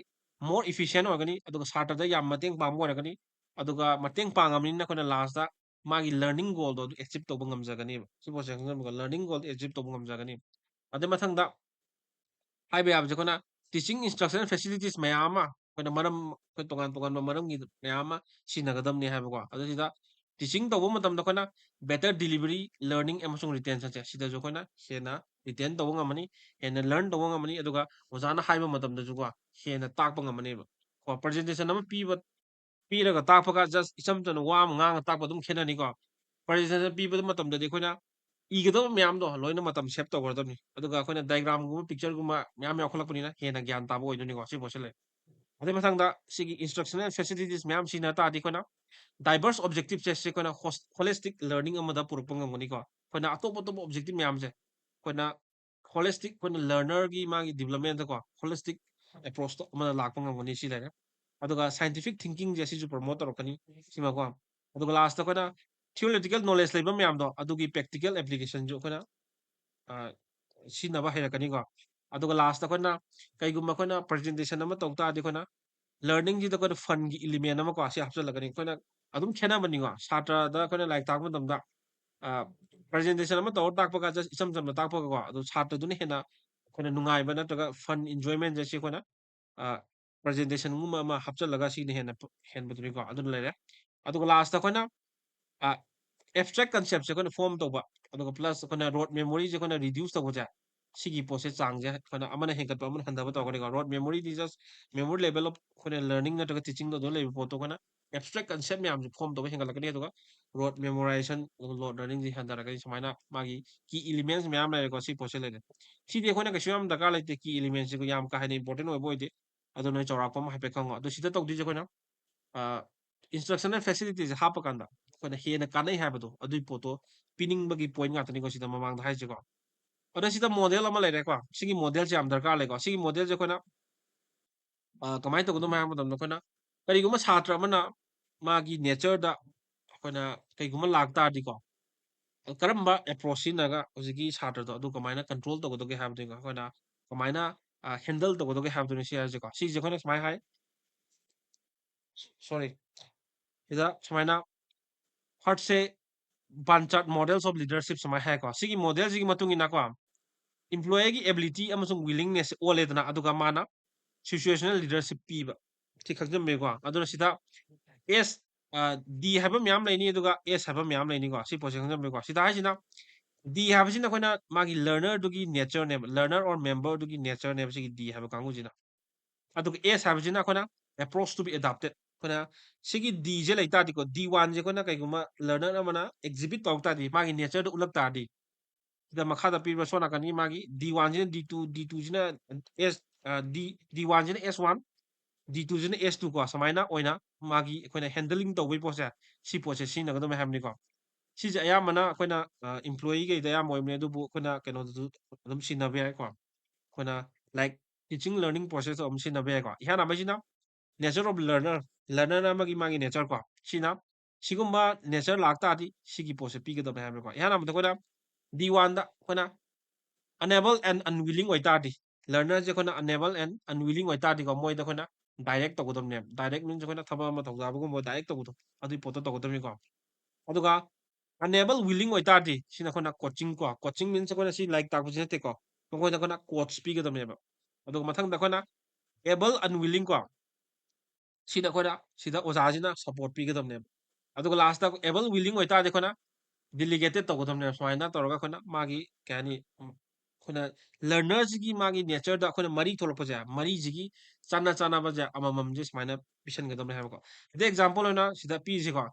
more efficient ꯑꯣꯏꯔꯒꯅꯤ, ꯑꯗꯨꯒ ꯁꯥꯇ꯭ꯔꯗ ꯌꯥꯝ ꯃꯇꯦꯡ ꯄꯥꯡꯕ ꯑꯣꯏꯔꯒꯅꯤ꯫ ꯑꯗꯨꯒ ꯃꯇꯦꯡ ꯄꯥꯡꯉꯕꯅꯤꯅ ꯑꯩꯈꯣꯏꯅ ꯂꯥꯁꯇ ꯃꯥꯒꯤ ꯂꯔꯅꯤꯡ ꯒꯣꯜꯗꯣ ꯑꯗꯨ ꯑꯦꯆꯤꯞ ꯇꯧꯕ ꯉꯝꯖꯒꯅꯦꯕ꯫ ꯁꯤ ꯄꯣꯠꯁꯦ ꯈꯪꯖꯟꯕꯀꯣ, ꯂꯔꯅꯤꯡ ꯒꯣꯜꯗꯣ ꯑꯦꯆꯤꯞ ꯇꯧꯕ ꯉꯝꯖꯒꯅꯤ꯫ ꯑꯗꯩ ꯃꯊꯪꯗ ꯍꯥꯏꯕ ꯌꯥꯕꯁꯦ ꯑꯩꯈꯣꯏꯅ ꯇꯤꯆꯤꯡ ꯏꯟꯁꯇ꯭ꯔꯛꯁꯟ ꯐꯦꯁꯤꯂꯤꯇꯤꯁ ꯃꯌꯥꯝ ꯑꯃ ꯑꯩꯈꯣꯏꯅ ꯃꯔꯝ, ꯑꯩꯈꯣꯏ ꯇꯣꯉꯥꯟ ꯇꯣꯉꯥꯟꯕ ꯃꯔꯝꯒꯤ ꯃꯌꯥꯝ ꯑꯃ ꯁꯤꯖꯤꯟꯅꯒꯗꯕꯅꯤ ꯍꯥꯏꯕꯀꯣ꯫ ꯑꯗꯨ ꯁꯤꯗ ꯇꯤꯆꯤꯡ ꯇꯧꯕ ꯃꯇꯝꯗ ꯑꯩꯈꯣꯏꯅ ꯕꯦꯇꯔ ꯗꯤꯂꯤꯚꯔꯤ, ꯂꯔꯅꯤꯡ ꯑꯃꯁꯨꯡ ꯔꯤꯇꯦꯟꯁꯟꯁꯦ ꯁꯤꯗꯁꯨ ꯑꯩꯈꯣꯏꯅ ꯍꯦꯟꯅ ꯔꯤꯇꯦꯟ ꯇꯧꯕ ꯉꯝꯃꯅꯤ, ꯍꯦꯟꯅ ꯂꯔꯟ ꯇꯧꯕ ꯉꯝꯃꯅꯤ, ꯑꯗꯨꯒ ꯑꯣꯖꯥꯅ ꯍꯥꯏꯕ ꯃꯇꯝꯗꯁꯨꯀꯣ ꯍꯦꯟꯅ ꯇꯥꯛꯄ ꯉꯝꯃꯅꯦꯕ꯫ ꯀꯣ, ꯄ꯭ꯔꯖꯦꯟꯇꯦꯁꯟ ꯑꯃ ꯄꯤꯕ, ꯄꯤꯔꯒ ꯇꯥꯛꯄꯒ ꯖꯁ ꯏꯆꯝ ꯆꯝꯅ ꯋꯥ ꯑꯃ ꯉꯥꯡꯉ ꯇꯥꯛꯄ ꯑꯗꯨꯝ ꯈꯦꯠꯅꯅꯤꯀꯣ꯫ ꯄ꯭ꯔꯖꯦꯟꯇꯦꯁꯟ ꯄꯤꯕ ꯃꯇꯝꯗꯗꯤ ꯑꯩꯈꯣꯏꯅ ꯏꯒꯗꯕ ꯃꯌꯥꯝꯗꯣ ꯂꯣꯏꯅ ꯃꯇꯝ ꯁꯦꯞ ꯇꯧꯒꯗꯕꯅꯤ꯫ ꯑꯗꯨꯒ ꯑꯩꯈꯣꯏꯅ ꯗꯥꯏꯒ꯭ꯔꯥꯝꯒꯨꯝꯕ, ꯄꯤꯛꯆꯔꯒꯨꯝꯕ ꯃꯌꯥꯝ ꯌꯥꯎꯈꯠꯂꯛꯄꯅꯤꯅ ꯍꯦꯟꯅ ꯒ꯭ꯌꯥꯟ ꯇꯥꯕ ꯑꯣꯏꯗꯣꯏꯅꯤꯀꯣ꯫ ꯁꯤ ꯄꯣꯠꯁꯤ ꯂꯩ꯫ ꯑꯗꯩ ꯃꯊꯪꯗ ꯁꯤꯒꯤ ꯏꯟꯁꯇ꯭ꯔꯛꯁꯅꯦꯜ ꯐꯦꯁꯤꯂꯤꯇꯤꯁ ꯃꯌꯥꯝ ꯁꯤꯖꯤꯟꯅ ꯇꯥꯔꯗꯤ ꯑꯩꯈꯣꯏꯅ ꯗꯥꯏꯚꯔꯁ ꯑꯣꯕꯖꯦꯛꯇꯤꯞꯁꯦ ꯁꯤ ꯑꯩꯈꯣꯏꯅ ꯍꯣꯁ-, ꯍꯣꯂꯤꯁꯇꯤꯛ ꯂꯔꯅꯤꯡ ꯑꯃꯗ ꯄꯨꯔꯛꯄ ꯉꯝꯒꯅꯤꯀꯣ꯫ ꯑꯩꯈꯣꯏꯅ ꯑꯇꯣꯞ ꯑꯇꯣꯞꯄ ꯑꯣꯕꯖꯦꯛꯇꯤꯞ ꯃꯌꯥꯝꯁꯦ ꯑꯩꯈꯣꯏꯅ ꯍꯣꯂꯤꯁꯇꯤꯛ, ꯑꯩꯈꯣꯏꯅ ꯂꯔꯅꯔꯒꯤ ꯃꯥꯒꯤ ꯗꯤꯕ꯭ꯂꯞꯃꯦꯟꯗꯀꯣ ꯍꯣꯂꯤꯁꯇꯤꯛ ꯑꯦꯄ꯭ꯔꯣꯆꯇꯣ ꯑꯃꯗ ꯂꯥꯛꯄ ꯉꯝꯒꯅꯤ ꯁꯤ ꯂꯩꯔꯦ꯫ ꯑꯗꯨꯒ ꯁꯥꯏꯟꯇꯤꯐꯤꯛ ꯊꯤꯡꯀꯤꯡꯁꯦ ꯁꯤꯁꯨ ꯄ꯭ꯔꯣꯃꯣꯠ ꯇꯧꯔꯛꯀꯅꯤ ꯁꯤꯃꯀꯣ꯫ ꯑꯗꯨꯒ ꯂꯥꯁꯇ ꯑꯩꯈꯣꯏꯅ ꯊꯤꯑꯣꯔꯤꯇꯤꯀꯦꯜ ꯅꯣꯂꯦꯖ ꯂꯩꯕ ꯃꯌꯥꯝꯗꯣ ꯑꯗꯨꯒꯤ ꯄ꯭ꯔꯦꯛꯇꯤꯀꯦꯜ ꯑꯦꯄ꯭ꯂꯤꯀꯦꯁꯟꯁꯨ ꯑꯩꯈꯣꯏꯅ, ꯑ, ꯁꯤꯖꯤꯟꯅꯕ ꯍꯩꯔꯛꯀꯅꯤꯀꯣ꯫ ꯑꯗꯨꯒ ꯂꯥꯁꯇ ꯑꯩꯈꯣꯏꯅ ꯀꯩꯒꯨꯝꯕ ꯑꯩꯈꯣꯏꯅ ꯄ꯭ꯔꯖꯦꯟꯇꯦꯁꯟ ꯑꯃ ꯇꯧ ꯇꯥꯔꯗꯤ ꯑꯩꯈꯣꯏꯅ ꯂꯔꯅꯤꯡꯁꯤꯗ ꯑꯩꯈꯣꯏꯅ ꯐꯟꯒꯤ ꯏꯂꯤꯃꯦꯟ ꯑꯃꯀꯣ ꯁꯤ ꯍꯥꯞꯆꯤꯜꯂꯛꯀꯅꯤ꯫ ꯑꯩꯈꯣꯏꯅ ꯑꯗꯨꯝ ꯈꯦꯠꯅꯕꯅꯤꯀꯣ꯫ ꯁꯥꯇ꯭ꯔꯗ ꯑꯩꯈꯣꯏꯅ ꯂꯥꯏꯔꯤꯛ ꯇꯥꯛꯄ ꯃꯇꯝꯗ, ꯑ, ꯄ꯭ꯔꯖꯦꯟꯇꯦꯁꯟ ꯑꯃ ꯇꯧꯔ ꯇꯥꯛꯄꯒ ꯖꯁ ꯏꯆꯝ ꯆꯝꯅ ꯇꯥꯛꯄꯒꯀꯣ ꯑꯗꯨ ꯁꯥꯇ꯭ꯔꯗꯨꯅ ꯍꯦꯟꯅ ꯑꯩꯈꯣꯏꯅ ꯅꯨꯡꯉꯥꯏꯕ ꯅꯠꯇ꯭ꯔꯒ ꯐꯟ ꯏꯟꯖꯣꯏꯃꯦꯟꯁꯦ ꯁꯤ ꯑꯩꯈꯣꯏꯅ, ꯑ, ꯄ꯭ꯔꯖꯦꯟꯇꯦꯁꯟꯒꯨꯝꯕ ꯑꯃ ꯍꯥꯞꯆꯤꯜꯂꯒ ꯁꯤꯅ ꯍꯦꯟꯅ ꯄ-, ꯍꯦꯟꯕꯗꯨꯅꯤꯀꯣ꯫ ꯑꯗꯨꯅ ꯂꯩꯔꯦ꯫ ꯑꯗꯨꯒ ꯂꯥꯁꯇ ꯑꯩꯈꯣꯏꯅ, ꯑ, ꯑꯦꯕꯁꯇ꯭ꯔꯦꯛ ꯀꯟꯁꯦꯞꯁꯦ ꯑꯩꯈꯣꯏꯅ ꯐꯣꯔꯝ ꯇꯧꯕ, ꯑꯗꯨꯒ ꯄ꯭ꯂꯁ ꯑꯩꯈꯣꯏꯅ ꯔꯣꯠ ꯃꯦꯃꯣꯔꯤꯁꯦ ꯑꯩꯈꯣꯏꯅ ꯔꯤꯗ꯭ꯌꯨꯁ ꯇꯧꯕꯁꯦ, ꯁꯤꯒꯤ ꯄꯣꯠꯁꯦ ꯆꯥꯡꯁꯦ ꯑꯩꯈꯣꯏꯅ ꯑꯃꯅ ꯍꯦꯟꯒꯠꯄ ꯑꯃꯅ ꯍꯟꯊꯕ ꯇꯧꯔꯛꯀꯅꯤꯀꯣ꯫ ꯔꯣꯠ ꯃꯦꯃꯣꯔꯤꯗꯤ ꯖꯁ ꯃꯦꯃꯣꯔꯤ ꯂꯦꯚꯦꯜ ꯑꯣꯐ ꯑꯩꯈꯣꯏꯅ ꯂꯔꯅꯤꯡ ꯅꯠꯇ꯭ꯔꯒ ꯇꯤꯆꯤꯡꯗ ꯑꯗꯨꯝ ꯂꯩꯕ ꯄꯣꯠꯇꯣ ꯑꯩꯈꯣꯏꯅ ꯑꯦꯕꯁꯇ꯭ꯔꯦꯛ ꯀꯟꯁꯦꯞ ꯃꯌꯥꯝꯁꯦ ꯐꯣꯔꯝ ꯇꯧꯕ ꯍꯦꯟꯒꯠꯂꯛꯀꯅꯤ, ꯑꯗꯨꯒ ꯔꯣꯠ ꯃꯦꯃꯣꯔꯥꯏꯖꯦꯁꯟ, ꯔꯣꯠ ꯂꯔꯅꯤꯡꯁꯦ ꯍꯟꯊꯔꯛꯀꯅꯤ꯫ ꯁꯨꯃꯥꯏꯅ ꯃꯥꯒꯤ ꯀꯤ ꯏꯂꯤꯃꯦꯟꯁ ꯃꯌꯥꯝ ꯂꯩꯔꯦꯀꯣ꯫ ꯁꯤ ꯄꯣꯠꯁꯦ ꯂꯩꯔꯦ꯫ ꯁꯤꯗꯤ ꯑꯩꯈꯣꯏꯅ ꯀꯩꯁꯨ ꯌꯥꯝ ꯗꯔꯀꯥꯔ ꯂꯩꯇꯦ꯫ ꯀꯤ ꯏꯂꯤꯃꯦꯟꯁꯤꯒ ꯌꯥꯝ ꯀꯥ ꯍꯦꯟꯅ ꯏꯝꯄꯣꯔꯇꯦꯟ ꯑꯣꯏꯕ ꯑꯣꯏꯗꯦ꯫ ꯑꯗꯨ ꯅꯣꯏ ꯆꯥꯎꯔꯥꯛꯄ ꯑꯃ ꯍꯥꯏꯐꯦꯠ ꯈꯪꯉꯣ꯫ ꯑꯗꯨ ꯁꯤꯗ ꯇꯧꯗꯣꯏꯁꯦ ꯑꯩꯈꯣꯏꯅ, ꯑ, ꯏꯟꯁꯇ꯭ꯔꯛꯁꯅꯦꯜ ꯐꯦꯁꯤꯂꯤꯇꯤꯁꯦ ꯍꯥꯞꯄꯀꯥꯟꯗ ꯑꯩꯈꯣꯏꯅ ꯍꯦꯟꯅ ꯀꯥꯟꯅꯩ ꯍꯥꯏꯕꯗꯣ ꯑꯗꯨꯒꯤ ꯄꯣꯠꯇꯣ ꯄꯤꯅꯤꯡꯕꯒꯤ ꯄꯣꯏꯟ ꯉꯥꯛꯇꯅꯤꯀꯣ ꯁꯤꯗ ꯃꯃꯥꯡꯗ ꯍꯥꯏꯁꯦꯀꯣ꯫ ꯑꯗ ꯁꯤꯗ ꯃꯣꯗꯦꯜ ꯑꯃ ꯂꯩꯔꯦꯀꯣ꯫ ꯁꯤꯒꯤ ꯃꯣꯗꯦꯜꯁꯦ ꯌꯥꯝ ꯗꯔꯀꯥꯔ ꯂꯩꯀꯣ꯫ ꯁꯤꯒꯤ ꯃꯣꯗꯦꯜꯁꯦ ꯑꯩꯈꯣꯏꯅ, ꯑ, ꯀꯃꯥꯏꯅ ꯇꯧꯒꯗꯕꯅꯣ ꯍꯥꯏꯕ ꯃꯇꯝꯗ ꯑꯩꯈꯣꯏꯅ ꯀꯔꯤꯒꯨꯝꯕ ꯁꯥꯇ꯭ꯔ ꯑꯃꯅ ꯃꯥꯒꯤ ꯅꯦꯆꯔꯗ ꯑꯩꯈꯣꯏꯅ ꯀꯩꯒꯨꯝꯕ ꯂꯥꯛ ꯇꯥꯔꯗꯤꯀꯣ, ꯀꯔꯝꯕ ꯑꯦꯄ꯭ꯔꯣꯆ ꯁꯤꯖꯤꯟꯅꯔꯒ ꯍꯧꯖꯤꯛꯀꯤ ꯁꯥꯇ꯭ꯔꯗꯣ ꯑꯗꯨ ꯀꯃꯥꯏꯅ ꯀꯟꯇ꯭ꯔꯣꯜ ꯇꯧꯒꯗꯒꯦ ꯍꯥꯏꯕꯗꯨꯒ ꯑꯩꯈꯣꯏꯅ ꯀꯃꯥꯏꯅ, ꯑ, ꯍꯦꯟꯗꯜ ꯇꯧꯒꯗꯒꯦ ꯍꯥꯏꯕꯗꯨꯅꯤ ꯁꯤ ꯍꯥꯏꯔꯤꯁꯦꯀꯣ꯫ ꯁꯤꯁꯦ ꯑꯩꯈꯣꯏꯅ ꯁꯨꯃꯥꯏꯅ ꯍꯥꯏ, ꯁꯣꯔꯤ, ꯁꯤꯗ ꯁꯨꯃꯥꯏꯅ ꯐꯥꯔꯁꯁꯦ ꯕꯥꯟꯆꯥꯔꯠ ꯃꯣꯗꯦꯜꯁ ꯑꯣꯐ ꯂꯤꯗꯔꯁꯤꯞ ꯁꯨꯃꯥꯏꯅ ꯍꯥꯏꯀꯣ꯫ ꯁꯤꯒꯤ ꯃꯣꯗꯦꯜꯁꯤꯒꯤ ꯃꯇꯨꯡ ꯏꯟꯅꯀꯣ, ꯏꯝꯄ꯭ꯂꯣꯌꯔꯒꯤ ꯑꯦꯕꯤꯂꯤꯇꯤ ꯑꯃꯁꯨꯡ ꯋꯤꯂꯤꯡꯅꯦꯁꯁꯦ ꯑꯣꯜꯂꯦꯗꯅ, ꯑꯗꯨꯒ ꯃꯥꯅ ꯁꯤꯆꯨꯋꯦꯁꯅꯦꯜ ꯂꯤꯗꯔꯁꯤꯞ ꯄꯤꯕ꯫ ꯁꯤ ꯈꯪꯖꯟꯕꯤꯌꯨꯀꯣ꯫ ꯑꯗꯨꯅ ꯁꯤꯗ ꯑꯦꯁ, ꯑ, ꯗꯤ ꯍꯥꯏꯕ ꯃꯌꯥꯝ ꯂꯩꯅꯤ, ꯑꯗꯨꯒ ꯑꯦꯁ ꯍꯥꯏꯕ ꯃꯌꯥꯝ ꯂꯩꯅꯤꯀꯣ꯫ ꯁꯤ ꯄꯣꯠꯁꯦ ꯈꯪꯖꯟꯕꯤꯌꯨꯀꯣ꯫ ꯁꯤꯗ ꯍꯥꯏꯁꯤꯅ ꯗꯤ ꯍꯥꯏꯕꯁꯤꯅ ꯑꯩꯈꯣꯏꯅ ꯃꯥꯒꯤ ꯂꯔꯅꯔꯗꯨꯒꯤ ꯅꯦꯆꯔꯅꯦꯕ, learner or member ꯗꯨꯒꯤ ꯅꯦꯆꯔꯅꯦꯕ ꯁꯤꯒꯤ ꯗꯤ ꯍꯥꯏꯕ ꯀꯥꯡꯕꯨꯁꯤꯅ꯫ ꯑꯗꯨꯒ ꯑꯦꯁ ꯍꯥꯏꯕꯁꯤꯅ ꯑꯩꯈꯣꯏꯅ approach to be adopted, ꯑꯩꯈꯣꯏꯅ ꯁꯤꯒꯤ ꯗꯤꯁꯦ ꯂꯩ ꯇꯥꯔꯗꯤꯀꯣ, ꯗꯤ ꯋꯥꯟꯁꯦ ꯑꯩꯈꯣꯏꯅ ꯀꯩꯒꯨꯝꯕ ꯂꯔꯅꯔ ꯑꯃꯅ ꯑꯦꯛꯖꯤꯕꯤꯠ ꯇꯧꯔꯛ ꯇꯥꯔꯗꯤ, ꯃꯥꯒꯤ ꯅꯦꯆꯔꯗ ꯎꯠꯂꯛ ꯇꯥꯔꯗꯤ, ꯁꯤꯗ ꯃꯈꯥꯗ ꯄꯤꯔꯤꯕ ꯁꯣꯝ ꯅꯥꯀꯟꯒꯤ ꯃꯥꯒꯤ ꯗꯤ ꯋꯥꯟꯁꯤꯅ ꯗꯤ ꯇꯨ, ꯗꯤ ꯇꯨꯁꯤꯅ ꯑꯦꯁ, ꯑ, ꯗꯤ, ꯗꯤ ꯋꯥꯟꯁꯤꯅ ꯑꯦꯁ ꯋꯥꯟ, ꯗꯤ ꯇꯨꯁꯤꯅ ꯑꯦꯁ ꯇꯨ ꯀꯣ, ꯁꯨꯃꯥꯏꯅ ꯑꯣꯏꯅ ꯃꯥꯒꯤ ꯑꯩꯈꯣꯏꯅ ꯍꯦꯟꯗꯂꯤꯡ ꯇꯧꯕꯒꯤ ꯄꯣꯠꯁꯦ, ꯁꯤ ꯄꯣꯠꯁꯦ ꯁꯤꯖꯤꯟꯅꯒꯗꯕꯅꯤ ꯍꯥꯏꯕꯅꯤꯀꯣ꯫ ꯁꯤꯁꯦ ꯑꯌꯥꯝꯕꯅ ꯑꯩꯈꯣꯏꯅ, ꯑ, ꯏꯝꯄ꯭ꯂꯣꯌꯤꯈꯩꯗ ꯑꯌꯥꯝꯕ ꯑꯣꯏꯕꯅꯤ, ꯑꯗꯨꯕꯨ ꯑꯩꯈꯣꯏꯅ ꯀꯩꯅꯣꯗꯁꯨ ꯑꯗꯨꯝ ꯁꯤꯖꯤꯟꯅꯕ ꯌꯥꯏꯀꯣ꯫ ꯑꯩꯈꯣꯏꯅ, like, teaching learning process ꯇ ꯑꯗꯨꯝ ꯁꯤꯖꯤꯟꯅꯕ ꯌꯥꯏꯀꯣ꯫ ꯏꯍꯥꯟ ꯍꯥꯟꯕꯁꯤꯅ nature of learner, learner ꯑꯃꯒꯤ ꯃꯥꯒꯤ ꯅꯦꯆꯔ ꯀꯣ꯫ ꯁꯤꯅ ꯁꯤꯒꯨꯝꯕ ꯅꯦꯆꯔ ꯂꯥꯛ ꯇꯥꯔꯗꯤ ꯁꯤꯒꯤ ꯄꯣꯠꯁꯦ ꯄꯤꯒꯗꯕꯅꯦ ꯍꯥꯏꯕꯀꯣ꯫ ꯏꯍꯥꯟ ꯍꯥꯟꯕꯗ ꯑꯩꯈꯣꯏꯅ ꯗꯤ ꯋꯥꯟꯗ ꯑꯩꯈꯣꯏꯅ unable and unwilling ꯑꯣꯏꯇꯥꯔꯗꯤ, ꯂꯔꯅꯔꯁꯦ ꯑꯩꯈꯣꯏꯅ unable and unwilling ꯑꯣꯏꯇꯥꯔꯗꯤꯀꯣ, ꯃꯣꯏꯗ ꯑꯩꯈꯣꯏꯅ ꯗꯥꯏꯔꯦꯛ ꯇꯧꯒꯗꯕꯅꯦꯕ꯫ ꯗꯥꯏꯔꯦꯛ ꯃꯤꯟꯁ ꯑꯩꯈꯣꯏꯅ ꯊꯕꯛ ꯑꯃ ꯇꯧꯖꯕꯒꯨꯝꯕ ꯗꯥꯏꯔꯦꯛ ꯇꯧꯕꯗꯣ, ꯑꯗꯨꯒꯤ ꯄꯣꯠꯇꯣ ꯇꯧꯒꯗꯕꯅꯤꯀꯣ꯫ ꯑꯗꯨꯒ unable willing ꯑꯣꯏꯇꯥꯔꯗꯤ, ꯁꯤꯅ ꯑꯩꯈꯣꯏꯅ ꯀꯣꯆꯤꯡ ꯀꯣ, ꯀꯣꯆꯤꯡ ꯃꯤꯟꯁ ꯑꯩꯈꯣꯏꯅ ꯁꯤ ꯂꯥꯏꯔꯤꯛ ꯇꯥꯛꯄꯁꯤ ꯅꯠꯇꯦꯀꯣ, ꯃꯈꯣꯏꯗ ꯑꯩꯈꯣꯏꯅ ꯀꯣꯆ ꯄꯤꯒꯗꯕꯅꯦꯕ꯫ ꯑꯗꯨꯒ ꯃꯊꯪꯗ ꯑꯩꯈꯣꯏꯅ able unwilling ꯀꯣ, ꯁꯤꯗ ꯑꯩꯈꯣꯏꯅ, ꯁꯤꯗ ꯑꯣꯖꯥꯁꯤꯅ ꯁꯞꯄꯣꯔꯠ ꯄꯤꯒꯗꯕꯅꯦꯕ꯫ ꯑꯗꯨꯒ ꯂꯥꯁꯇ able willing ꯑꯣꯏꯇꯥꯔꯗꯤ ꯑꯩꯈꯣꯏꯅ ꯗꯤꯂꯤꯒꯦꯇꯦꯠ ꯇꯧꯒꯗꯕꯅꯦꯕ꯫ ꯁꯨꯃꯥꯏꯅ ꯇꯧꯔꯒ ꯑꯩꯈꯣꯏꯅ ꯃꯥꯒꯤ, ꯀꯩ ꯍꯥꯏꯅꯤ, ꯎꯝ, ꯑꯩꯈꯣꯏꯅ ꯂꯔꯅꯔꯁꯤꯒꯤ ꯃꯥꯒꯤ ꯅꯦꯆꯔꯗ ꯑꯩꯈꯣꯏꯅ ꯃꯔꯤ ꯊꯣꯛꯂꯛꯄꯁꯦ, ꯃꯔꯤꯁꯤꯒꯤ ꯆꯥꯟꯅ ꯆꯥꯟꯅꯕꯁꯦ ꯑꯃꯃꯝꯁꯦ ꯁꯨꯃꯥꯏꯅ ꯄꯤꯁꯟꯒꯗꯕꯅꯦ ꯍꯥꯏꯕꯀꯣ꯫ ꯑꯗꯩ ꯑꯦꯛꯖꯥꯝꯄꯜ ꯑꯣꯏꯅ ꯁꯤꯗ ꯄꯤꯔꯤꯁꯤꯀꯣ,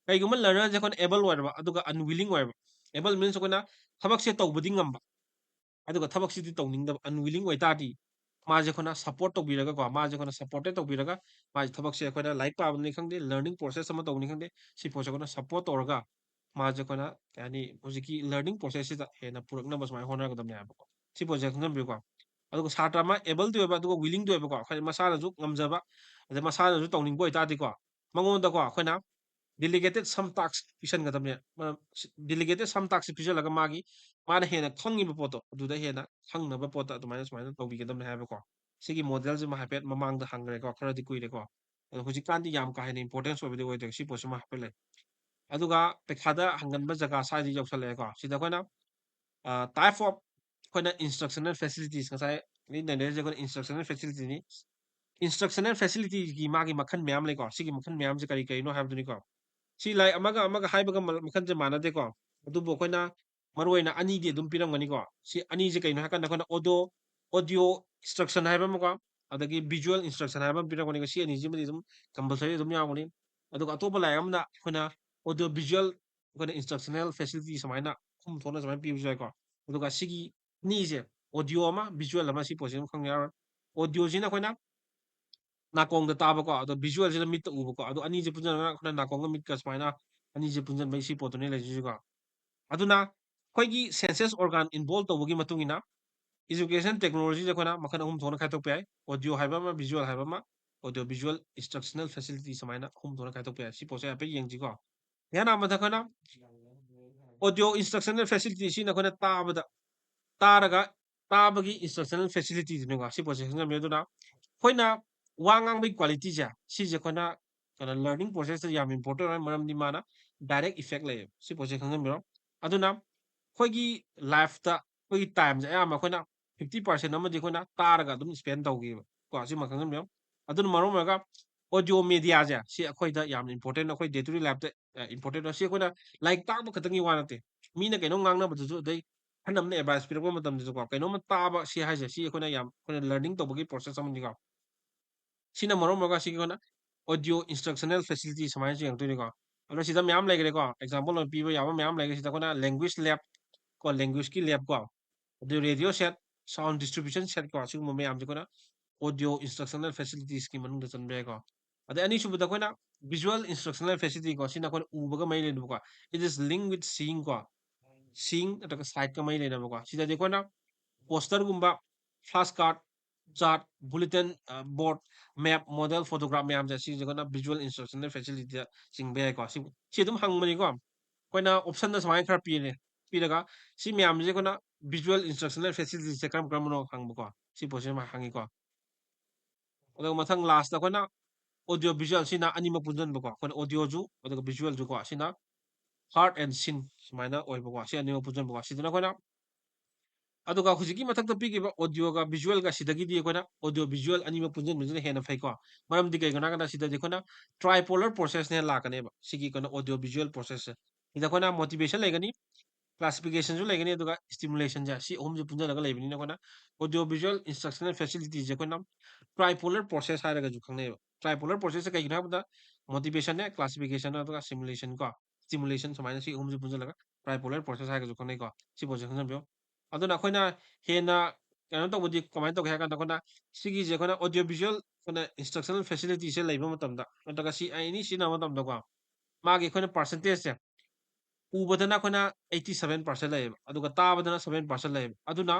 ꯀꯩꯒꯨꯝꯕ ꯂꯔꯅꯔꯁꯦ ꯑꯩꯈꯣꯏꯅ ꯑꯦꯕꯜ ꯑꯣꯏꯔꯕ ꯑꯗꯨꯒ ꯑꯟꯋꯤꯂꯤꯡ ꯑꯣꯏꯔꯕ, ꯑꯦꯕꯜ ꯃꯤꯟꯁ ꯑꯩꯈꯣꯏꯅ ꯊꯕꯛꯁꯦ ꯇꯧꯕꯗꯤ ꯉꯝꯕ, ꯑꯗꯨꯒ ꯊꯕꯛꯁꯤꯗꯤ ꯇꯧꯅꯤꯡꯗꯕ, ꯑꯟꯋꯤꯂꯤꯡ ꯑꯣꯏꯇꯥꯔꯗꯤ, ꯃꯥꯁꯦ ꯑꯩꯈꯣꯏꯅ ꯁꯞꯄꯣꯔꯠ ꯇꯧꯕꯤꯔꯒꯀꯣ, ꯃꯥꯁꯦ ꯑꯩꯈꯣꯏꯅ ꯁꯞꯄꯣꯔꯇꯦꯠ ꯇꯧꯕꯤꯔꯒ, ꯃꯥꯁꯦ ꯊꯕꯛꯁꯦ ꯑꯩꯈꯣꯏꯅ ꯂꯥꯏꯔꯤꯛ ꯄꯥꯕꯅꯤ ꯈꯪꯗꯦ, ꯂꯔꯅꯤꯡ ꯄ꯭ꯔꯣꯁꯦꯁ ꯑꯃ ꯇꯧꯕꯅꯤ ꯈꯪꯗꯦ, ꯁꯤ ꯄꯣꯠꯁꯦ ꯑꯩꯈꯣꯏꯅ ꯁꯞꯄꯣꯔꯠ ꯇꯧꯔꯒ, ꯃꯥꯁꯦ ꯑꯩꯈꯣꯏꯅ, ꯀꯩ ꯍꯥꯏꯅꯤ, ꯍꯧꯖꯤꯛꯀꯤ ꯂꯔꯅꯤꯡ ꯄ꯭ꯔꯣꯁꯦꯁꯁꯤꯗ ꯍꯦꯟꯅ ꯄꯨꯔꯛꯅꯕ ꯁꯨꯃꯥꯏꯅ ꯍꯣꯠꯅꯒꯗꯕꯅꯦ ꯍꯥꯏꯕꯀꯣ꯫ ꯁꯤ ꯄꯣꯠꯁꯦ ꯈꯪꯖꯟꯕꯤꯌꯨꯀꯣ꯫ ꯑꯗꯨꯒ ꯁꯥꯇ꯭ꯔ ꯑꯃ ꯑꯦꯕꯜꯗꯤ ꯑꯣꯏꯕ, ꯑꯗꯨꯒ ꯋꯤꯂꯤꯡꯗꯤ ꯑꯣꯏꯕꯀꯣ, ꯍꯥꯏꯗꯤ ꯃꯁꯥꯅꯁꯨ ꯉꯝꯖꯕ, ꯑꯗꯩ ꯃꯁꯥꯅꯁꯨ ꯇꯧꯅꯤꯡꯕ ꯑꯣꯏꯇꯥꯔꯗꯤꯀꯣ, ꯃꯉꯣꯟꯗꯀꯣ ꯑꯩꯈꯣꯏꯅ ꯗꯤꯂꯤꯒꯦꯇꯦꯠ ꯁꯝ ꯇꯥꯛꯁ ꯄꯤꯁꯟꯒꯗꯕꯅꯦ꯫ ꯃꯔꯝ, ꯗꯤꯂꯤꯒꯦꯇꯦꯠ ꯁꯝ ꯇꯥꯛꯁꯁꯦ ꯄꯤꯁꯜꯂꯒ ꯃꯥꯒꯤ, ꯃꯥꯅ ꯍꯦꯟꯅ ꯈꯪꯉꯤꯕ ꯄꯣꯠꯇꯣ, ꯑꯗꯨꯗ ꯍꯦꯟꯅ ꯈꯪꯅꯕ ꯄꯣꯠꯇ ꯑꯗꯨꯃꯥꯏꯅ ꯁꯨꯃꯥꯏꯅ ꯇꯧꯕꯤꯒꯗꯕꯅꯦ ꯍꯥꯏꯕꯀꯣ꯫ ꯁꯤꯒꯤ ꯃꯣꯗꯦꯜꯁꯤꯃ ꯍꯥꯏꯐꯦꯠ ꯃꯃꯥꯡꯗ ꯍꯪꯈ꯭ꯔꯦꯀꯣ, ꯈꯔꯗꯤ ꯀꯨꯏꯔꯦꯀꯣ꯫ ꯑꯗꯣ ꯍꯧꯖꯤꯛꯀꯥꯟꯗꯤ ꯌꯥꯝ ꯀꯥ ꯍꯦꯟꯅ ꯏꯝꯄꯣꯔꯇꯦꯟꯁ ꯑꯣꯏꯕꯗꯤ ꯑꯣꯏꯗ꯭ꯔꯦ꯫ ꯁꯤ ꯄꯣꯠꯁꯤꯃ ꯍꯥꯏꯐꯦꯠ ꯂꯩ꯫ ꯑꯗꯨꯒ ꯄꯩꯈꯥꯗ ꯍꯪꯒꯟꯕ ꯖꯒꯥ ꯁ꯭ꯋꯥꯏꯗ ꯌꯧꯁꯜꯂꯛꯑꯦꯀꯣ꯫ ꯁꯤꯗ ꯑꯩꯈꯣꯏꯅ, ꯑ, type of ꯑꯩꯈꯣꯏꯅ instructional facilities ꯉꯁꯥꯏ ꯑꯩ ꯅꯩꯅꯔꯤꯁꯦ ꯑꯩꯈꯣꯏꯅ instructional facility ꯅꯤ꯫ Instructional facility ꯒꯤ ꯃꯥꯒꯤ ꯃꯈꯜ ꯃꯌꯥꯝ ꯂꯩꯀꯣ꯫ ꯁꯤꯒꯤ ꯃꯈꯜ ꯃꯌꯥꯝꯁꯦ ꯀꯔꯤ ꯀꯔꯤꯅꯣ ꯍꯥꯏꯕꯗꯨꯅꯤꯀꯣ꯫ ꯁꯤ ꯂꯥꯏꯔꯤꯛ ꯑꯃꯒ ꯑꯃꯒ ꯍꯥꯏꯕꯒ ꯃ-, ꯃꯈꯜꯁꯦ ꯃꯥꯟꯅꯗꯦꯀꯣ꯫ ꯑꯗꯨꯕꯨ ꯑꯩꯈꯣꯏꯅ ꯃꯔꯨꯑꯣꯏꯅ ꯑꯅꯤꯗꯤ ꯑꯗꯨꯝ ꯄꯤꯔꯝꯒꯅꯤꯀꯣ꯫ ꯁꯤ ꯑꯅꯤꯁꯦ ꯀꯩꯅꯣ ꯍꯥꯏꯀꯥꯟꯗ ꯑꯩꯈꯣꯏꯅ audio, audio instruction ꯍꯥꯏꯕ ꯑꯃꯀꯣ, ꯑꯗꯒꯤ visual instruction ꯍꯥꯏꯕ ꯑꯃ ꯄꯤꯔꯝꯒꯅꯤꯀꯣ꯫ ꯁꯤ ꯑꯅꯤꯁꯤꯃꯗꯤ ꯑꯗꯨꯝ compulsory ꯑꯗꯨꯝ ꯌꯥꯎꯒꯅꯤ꯫ ꯑꯗꯨꯒ ꯑꯇꯣꯞꯄ ꯂꯥꯏꯔꯤꯛ ꯑꯃꯅ ꯑꯩꯈꯣꯏꯅ audio visual, ꯑꯩꯈꯣꯏꯅ instructional facility ꯁꯨꯃꯥꯏꯅ ꯑꯍꯨꯝ ꯊꯣꯛꯅ ꯁꯨꯃꯥꯏꯅ ꯄꯤꯕꯁꯨ ꯌꯥꯏꯀꯣ꯫ ꯑꯗꯨꯒ ꯁꯤꯒꯤ ꯑꯅꯤꯁꯦ, audio ꯑꯃ, visual ꯑꯃ, ꯁꯤ ꯄꯣꯠꯁꯤ ꯑꯗꯨꯝ ꯈꯪꯕ ꯌꯥꯔꯣꯏ꯫ Audio ꯁꯤꯅ ꯑꯩꯈꯣꯏꯅ ꯅꯥꯀꯣꯡꯗ ꯇꯥꯕꯀꯣ, ꯑꯗꯣ visual ꯁꯤꯅ ꯃꯤꯠꯇ ꯎꯕꯀꯣ꯫ ꯑꯗꯣ ꯑꯅꯤꯁꯦ ꯄꯨꯟꯁꯤꯟꯅꯔꯒ ꯑꯩꯈꯣꯏꯅ ꯅꯥꯀꯣꯡꯒ ꯃꯤꯠꯀ ꯁꯨꯃꯥꯏꯅ ꯑꯅꯤꯁꯦ ꯄꯨꯟꯁꯤꯟꯕꯒꯤ ꯁꯤ ꯄꯣꯠꯇꯨꯅꯤ ꯂꯩꯗꯣꯏꯁꯤꯀꯣ꯫ ꯑꯗꯨꯅ ꯑꯩꯈꯣꯏꯒꯤ senses organ involve ꯇꯧꯕꯒꯤ ꯃꯇꯨꯡ ꯏꯟꯅ education technology ꯁꯦ ꯑꯩꯈꯣꯏꯅ ꯃꯈꯜ ꯑꯍꯨꯝ ꯊꯣꯛꯅ ꯈꯥꯏꯗꯣꯛꯄ ꯌꯥꯏ: audio ꯍꯥꯏꯕ ꯑꯃ, visual ꯍꯥꯏꯕ ꯑꯃ, audio visual instructional facility ꯁꯨꯃꯥꯏꯅ ꯑꯍꯨꯝ ꯊꯣꯛꯅ ꯈꯥꯏꯗꯣꯛꯄ ꯌꯥꯏ꯫ ꯁꯤ ꯄꯣꯠꯁꯦ ꯍꯥꯏꯐꯦꯠ ꯌꯦꯡꯁꯤꯀꯣ꯫ ꯏꯍꯥꯟ ꯍꯥꯟꯕꯗ ꯑꯩꯈꯣꯏꯅ audio instructional facility ꯁꯤꯅ ꯑꯩꯈꯣꯏꯅ ꯇꯥꯕꯗ, ꯇꯥꯔꯒ ꯇꯥꯕꯒꯤ instructional facility ꯗꯨꯅꯤꯀꯣ꯫ ꯁꯤ ꯄꯣꯠꯁꯦ ꯈꯪꯖꯟꯕꯤꯌꯨ꯫ ꯑꯗꯨꯅ ꯑꯩꯈꯣꯏꯅ ꯋꯥ ꯉꯥꯡꯕꯒꯤ quality ꯁꯦ, ꯁꯤꯁꯦ ꯑꯩꯈꯣꯏꯅ ꯀꯩꯅꯣ learning process ꯇ ꯌꯥꯝ important ꯑꯣꯏ, ꯃꯔꯝꯗꯤ ꯃꯥꯅ direct effect ꯂꯩꯌꯦꯕ꯫ ꯁꯤ ꯄꯣꯠꯁꯦ ꯈꯪꯖꯟꯕꯤꯔꯣ꯫ ꯑꯗꯨꯅ ꯑꯩꯈꯣꯏꯒꯤ life ꯇ ꯑꯩꯈꯣꯏꯒꯤ time ꯁꯦ ꯑꯌꯥꯝꯕ ꯑꯩꯈꯣꯏꯅ fifty percent ꯑꯃꯗꯤ ꯑꯩꯈꯣꯏꯅ ꯇꯥꯔꯒ ꯑꯗꯨꯝ spend ꯇꯧꯈꯤꯕ ꯀꯣ꯫ ꯁꯤꯃ ꯈꯪꯖꯟꯕꯤꯔꯣ꯫ ꯑꯗꯨꯅ ꯃꯔꯝ ꯑꯣꯏꯔꯒ audio media ꯁꯦ ꯁꯤ ꯑꯩꯈꯣꯏꯗ ꯌꯥꯝꯅ important, ꯑꯩꯈꯣꯏ day to day life ꯇ, ꯑ, important ꯑꯣꯏ꯫ ꯁꯤ ꯑꯩꯈꯣꯏꯅ ꯂꯥꯏꯔꯤꯛ ꯇꯥꯛꯄ ꯈꯛꯇꯪꯒꯤ ꯋꯥ ꯅꯠꯇꯦ꯫ ꯃꯤꯅ ꯀꯩꯅꯣꯝ ꯉꯥꯡꯅꯕꯗꯁꯨ, ꯑꯗꯩ ꯑꯍꯜ ꯑꯃꯅ advice ꯄꯤꯔꯛꯄ ꯃꯇꯝꯗꯁꯨꯀꯣ, ꯀꯩꯅꯣꯝꯃ ꯇꯥꯕ ꯁꯤ ꯍꯥꯏꯁꯦ, ꯁꯤ ꯑꯩꯈꯣꯏꯅ ꯌꯥꯝ, ꯑꯩꯈꯣꯏꯅ learning ꯇꯧꯕꯒꯤ process ꯑꯃꯅꯤꯀꯣ꯫ ꯁꯤꯅ ꯃꯔꯝ ꯑꯣꯏꯔꯒ ꯁꯤꯒꯤ ꯑꯩꯈꯣꯏꯅ audio instructional facility ꯁꯨꯃꯥꯏꯅ ꯌꯦꯡꯉꯛꯇꯣꯏꯅꯤꯀꯣ꯫ ꯑꯗꯣ ꯁꯤꯗ ꯃꯌꯥꯝ ꯂꯩꯈ꯭ꯔꯦꯀꯣ, example ꯑꯣꯏꯅ ꯄꯤꯕ ꯌꯥꯕ ꯃꯌꯥꯝ ꯂꯩꯈ꯭ꯔꯦ꯫ ꯁꯤꯗ ꯑꯩꯈꯣꯏꯅ language lab ꯀꯣ, language ꯀꯤ lab ꯀꯣ, ꯑꯗꯨ radio set, sound distribution set ꯀꯣ, ꯁꯤꯒꯨꯝꯕ ꯃꯌꯥꯝꯁꯦ ꯑꯩꯈꯣꯏꯅ audio instructional facilities ꯀꯤ ꯃꯅꯨꯡꯗ ꯆꯟꯕ ꯌꯥꯏꯀꯣ꯫ ꯑꯗꯩ ꯑꯅꯤꯁꯨꯕꯗ ꯑꯩꯈꯣꯏꯅ visual instructional facility ꯀꯣ, ꯁꯤꯅ ꯑꯩꯈꯣꯏꯅ ꯎꯕꯒ ꯃꯔꯤ ꯂꯩꯅꯕꯀꯣ, it is linked with seeing ꯀꯣ, seeing ꯅꯠꯇ꯭ꯔꯒ sight ꯀ ꯃꯔꯤ ꯂꯩꯅꯕꯀꯣ꯫ ꯁꯤꯗꯗꯤ ꯑꯩꯈꯣꯏꯅ poster ꯒꯨꯝꯕ, flash card, chart, bulletin, ꯑ, board, map, model, photograph ꯃꯌꯥꯝꯁꯦ ꯁꯤꯁꯦ ꯑꯩꯈꯣꯏꯅ visual instructional facility ꯗ ꯆꯤꯡꯕ ꯌꯥꯏꯀꯣ꯫ ꯁꯤ, ꯁꯤ ꯑꯗꯨꯝ ꯍꯪꯕꯅꯤꯀꯣ꯫ ꯑꯩꯈꯣꯏꯅ option ꯗ ꯁꯨꯃꯥꯏꯅ ꯈꯔ ꯄꯤꯔꯦ, ꯄꯤꯔꯒ ꯁꯤ ꯃꯌꯥꯝꯁꯦ ꯑꯩꯈꯣꯏꯅ visual instructional facility ꯁꯦ ꯀꯔꯝ ꯀꯔꯝꯕꯅꯣ ꯍꯪꯕꯀꯣ꯫ ꯁꯤ ꯄꯣꯠꯁꯦ ꯁꯨꯃꯥꯏꯅ ꯍꯪꯉꯤꯀꯣ꯫ ꯑꯗꯨꯒ ꯃꯊꯪ last ꯇ ꯑꯩꯈꯣꯏꯅ ꯑꯣꯗꯤꯑꯣ ꯚꯤꯖꯨꯋꯦꯜ ꯁꯤꯅ ꯑꯅꯤꯃꯛ ꯄꯨꯟꯁꯤꯟꯕꯀꯣ, ꯑꯩꯈꯣꯏꯅ ꯑꯣꯗꯤꯑꯣꯁꯨ ꯑꯗꯨꯒ ꯚꯤꯖꯨꯋꯦꯜꯁꯨꯀꯣ, ꯁꯤꯅ ꯍꯥꯔꯠ ꯑꯦꯟ ꯁꯤꯟ ꯁꯨꯃꯥꯏꯅ ꯑꯣꯏꯕꯀꯣ, ꯁꯤ ꯑꯅꯤꯃꯛ ꯄꯨꯟꯁꯤꯟꯕꯀꯣ꯫ ꯁꯤꯗꯅ ꯑꯩꯈꯣꯏꯅ ꯑꯗꯨꯒ ꯍꯧꯖꯤꯛꯀꯤ ꯃꯊꯛꯇ ꯄꯤꯈꯤꯕ ꯑꯣꯗꯤꯑꯣꯒ ꯚꯤꯖꯨꯋꯦꯜꯒ ꯁꯤꯗꯒꯤꯗꯤ ꯑꯩꯈꯣꯏꯅ ꯑꯣꯗꯤꯑꯣ ꯚꯤꯖꯨꯋꯦꯜ ꯑꯅꯤꯃꯛ ꯄꯨꯟꯁꯤꯟꯕꯁꯤꯅ ꯍꯦꯟꯅ ꯐꯩꯀꯣ꯫ ꯃꯔꯝꯗꯤ ꯀꯩꯒꯤꯅꯣ ꯍꯥꯏ ꯀꯥꯟꯗ ꯁꯤꯗꯗꯤ ꯑꯩꯈꯣꯏꯅ ꯇ꯭ꯔꯥꯏꯄꯣꯂꯔ ꯄ꯭ꯔꯣꯁꯦꯁꯅ ꯍꯦꯟꯅ ꯂꯥꯛꯀꯅꯦꯕ, ꯁꯤꯒꯤ ꯑꯩꯈꯣꯏꯅ ꯑꯣꯗꯤꯑꯣ ꯚꯤꯖꯨꯋꯦꯜ ꯄ꯭ꯔꯣꯁꯦꯁꯁꯦ꯫ ꯁꯤꯗ ꯑꯩꯈꯣꯏꯅ ꯃꯣꯇꯤꯚꯦꯁꯟ ꯂꯩꯒꯅꯤ, ꯀ꯭ꯂꯥꯁꯤꯐꯤꯀꯦꯁꯟꯁꯨ ꯂꯩꯒꯅꯤ, ꯑꯗꯨꯒ ꯁ꯭ꯇꯤꯃꯨꯂꯦꯁꯟꯁꯦ, ꯁꯤ ꯑꯍꯨꯝꯁꯦ ꯄꯨꯟꯁꯤꯜꯂꯒ ꯂꯩꯕꯅꯤꯅ ꯑꯩꯈꯣꯏꯅ ꯑꯣꯗꯤꯑꯣ ꯚꯤꯖꯨꯋꯦꯜ ꯏꯟꯁꯇ꯭ꯔꯛꯁꯅꯦꯜ ꯐꯦꯁꯤꯂꯤꯇꯤꯁꯦ ꯑꯩꯈꯣꯏꯅ ꯇ꯭ꯔꯥꯏꯄꯣꯂꯔ ꯄ꯭ꯔꯣꯁꯦꯁ ꯍꯥꯏꯔꯒꯁꯨ ꯈꯪꯅꯩꯌꯦꯕ꯫ ꯇ꯭ꯔꯥꯏꯄꯣꯂꯔ ꯄ꯭ꯔꯣꯁꯦꯁꯁꯦ ꯀꯩꯒꯤꯅꯣ ꯍꯥꯏꯕꯗ ꯃꯣꯇꯤꯚꯦꯁꯟꯅꯦ, ꯀ꯭ꯂꯥꯁꯤꯐꯤꯀꯦꯁꯟ ꯑꯗꯨꯒ ꯁ꯭ꯇꯤꯃꯨꯂꯦꯁꯟ ꯀꯣ, ꯁ꯭ꯇꯤꯃꯨꯂꯦꯁꯟ ꯁꯨꯃꯥꯏꯅ ꯁꯤ ꯑꯍꯨꯝꯁꯦ ꯄꯨꯟꯁꯤꯜꯂꯒ ꯇ꯭ꯔꯥꯏꯄꯣꯂꯔ ꯄ꯭ꯔꯣꯁꯦꯁ ꯍꯥꯏꯔꯒꯁꯨ ꯈꯪꯅꯩꯀꯣ꯫ ꯁꯤ ꯄꯣꯠꯁꯦ ꯈꯪꯖꯟꯕꯤꯌꯨ꯫ ꯑꯗꯨꯅ ꯑꯩꯈꯣꯏꯅ ꯍꯦꯟꯅ ꯀꯩꯅꯣ ꯇꯧꯕꯗꯤ ꯀꯃꯥꯏꯅ ꯇꯧꯒꯦ ꯍꯥꯏ ꯀꯥꯟꯗ, ꯑꯩꯈꯣꯏꯅ ꯁꯤꯒꯤꯁꯦ ꯑꯩꯈꯣꯏꯅ ꯑꯣꯗꯤꯑꯣ ꯚꯤꯖꯨꯋꯦꯜ ꯑꯩꯈꯣꯏꯅ ꯏꯟꯁꯇ꯭ꯔꯛꯁꯅꯦꯜ ꯐꯦꯁꯤꯂꯤꯇꯤꯁꯦ ꯂꯩꯕ ꯃꯇꯝꯗ, ꯅꯠꯇ꯭ꯔꯒ ꯁꯤ ꯑꯦꯅꯤ ꯁꯤꯖꯤꯟꯅꯕ ꯃꯇꯝꯗꯀꯣ, ꯃꯥꯒꯤ ꯑꯩꯈꯣꯏꯅ ꯄꯥꯔꯁꯦꯟꯇꯦꯖꯁꯦ ꯎꯕꯗꯅ ꯑꯩꯈꯣꯏꯅ eighty seven percent ꯂꯩꯌꯦꯕ, ꯑꯗꯨꯒ ꯇꯥꯕꯗꯅ seven percent ꯂꯩꯌꯦꯕ꯫ ꯑꯗꯨꯅ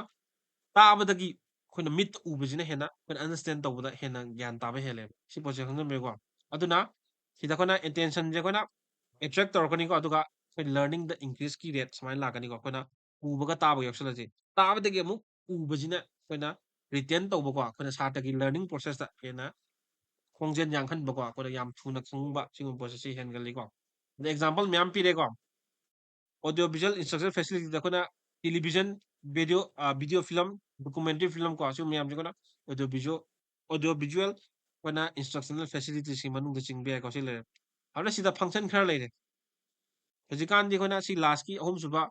ꯇꯥꯕꯗꯒꯤ ꯑꯩꯈꯣꯏꯅ ꯃꯤꯠꯇ ꯎꯕꯁꯤꯅ ꯍꯦꯟꯅ ꯑꯩꯈꯣꯏꯅ ꯑꯟꯗꯔꯁꯇꯦꯟ ꯇꯧꯕꯗ ꯍꯦꯟꯅ ꯒ꯭ꯌꯥꯟ ꯇꯥꯕ ꯍꯦꯜꯂꯦꯕ꯫ ꯁꯤ ꯄꯣꯠꯁꯦ ꯈꯪꯖꯟꯕꯤꯌꯨꯀꯣ꯫ ꯑꯗꯨꯅ ꯁꯤꯗ ꯑꯩꯈꯣꯏꯅ ꯑꯦꯇꯦꯟꯁꯟꯁꯦ ꯑꯩꯈꯣꯏꯅ ꯑꯦꯇ꯭ꯔꯦꯛ ꯇꯧꯔꯛꯀꯅꯤꯀꯣ, ꯑꯗꯨꯒ ꯑꯩꯈꯣꯏ ꯂꯔꯅꯤꯡꯗ ꯏꯟꯀ꯭ꯔꯤꯁꯀꯤ ꯔꯦꯠ ꯁꯨꯃꯥꯏꯅ ꯂꯥꯛꯀꯅꯤꯀꯣ꯫ ꯑꯩꯈꯣꯏꯅ ꯎꯕꯒ ꯇꯥꯕꯒ ꯌꯥꯎꯁꯜꯂꯁꯤ, ꯇꯥꯕꯗꯒꯤ ꯑꯃꯨꯛ ꯎꯕꯁꯤꯅ ꯑꯩꯈꯣꯏꯅ ꯔꯤꯇꯦꯟ ꯇꯧꯕꯀꯣ, ꯑꯩꯈꯣꯏꯅ ꯁꯥꯇ꯭ꯔꯒꯤ ꯂꯔꯅꯤꯡ ꯄ꯭ꯔꯣꯁꯦꯁꯇ ꯍꯦꯟꯅ ꯈꯣꯡꯖꯦꯜ ꯌꯥꯡꯍꯟꯕꯀꯣ, ꯑꯩꯈꯣꯏꯅ ꯌꯥꯝ ꯊꯨꯅ ꯈꯪꯕ ꯁꯤꯒꯨꯝꯕ ꯄꯣꯠꯁꯦ ꯁꯤ ꯍꯦꯟꯒꯜꯂꯤꯀꯣ꯫ ꯑꯗ ꯑꯦꯛꯖꯥꯝꯄꯜ ꯃꯌꯥꯝ ꯄꯤꯔꯦꯀꯣ꯫ ꯑꯣꯗꯤꯑꯣ ꯚꯤꯖꯨꯋꯦꯜ ꯏꯟꯁꯇ꯭ꯔꯛꯁꯟ ꯐꯦꯁꯤꯂꯤꯇꯤꯗ ꯑꯩꯈꯣꯏꯅ ꯇꯦꯂꯤꯚꯤꯖꯟ, ꯚꯤꯗꯤꯑꯣ, ꯑ, ꯚꯤꯗꯤꯑꯣ ꯐꯤꯂꯝ, ꯗꯣꯀꯨꯃꯦꯟꯇꯔꯤ ꯐꯤꯂꯝ ꯀꯣ, ꯑꯁꯤꯒꯨꯝꯕ ꯃꯌꯥꯝꯁꯦ ꯑꯩꯈꯣꯏꯅ ꯑꯣꯗꯤꯑꯣ ꯚꯤꯖꯨꯋꯦꯜ, ꯑꯣꯗꯤꯑꯣ ꯚꯤꯖꯨꯋꯦꯜ ꯑꯩꯈꯣꯏꯅ ꯏꯟꯁꯇ꯭ꯔꯛꯁꯅꯦꯜ ꯐꯦꯁꯤꯂꯤꯇꯤꯁꯀꯤ ꯃꯅꯨꯡꯗ ꯆꯤꯡꯕ ꯌꯥꯏꯀꯣ꯫ ꯁꯤ ꯂꯩꯔꯦ꯫ ꯑꯗꯨꯅ ꯁꯤꯗ ꯐꯪꯁꯟ ꯈꯔ ꯂꯩꯔꯦ꯫ ꯍꯧꯖꯤꯛꯀꯥꯟꯗꯤ ꯑꯩꯈꯣꯏꯅ ꯁꯤ ꯂꯥꯁꯀꯤ ꯑꯍꯨꯝꯁꯨꯕ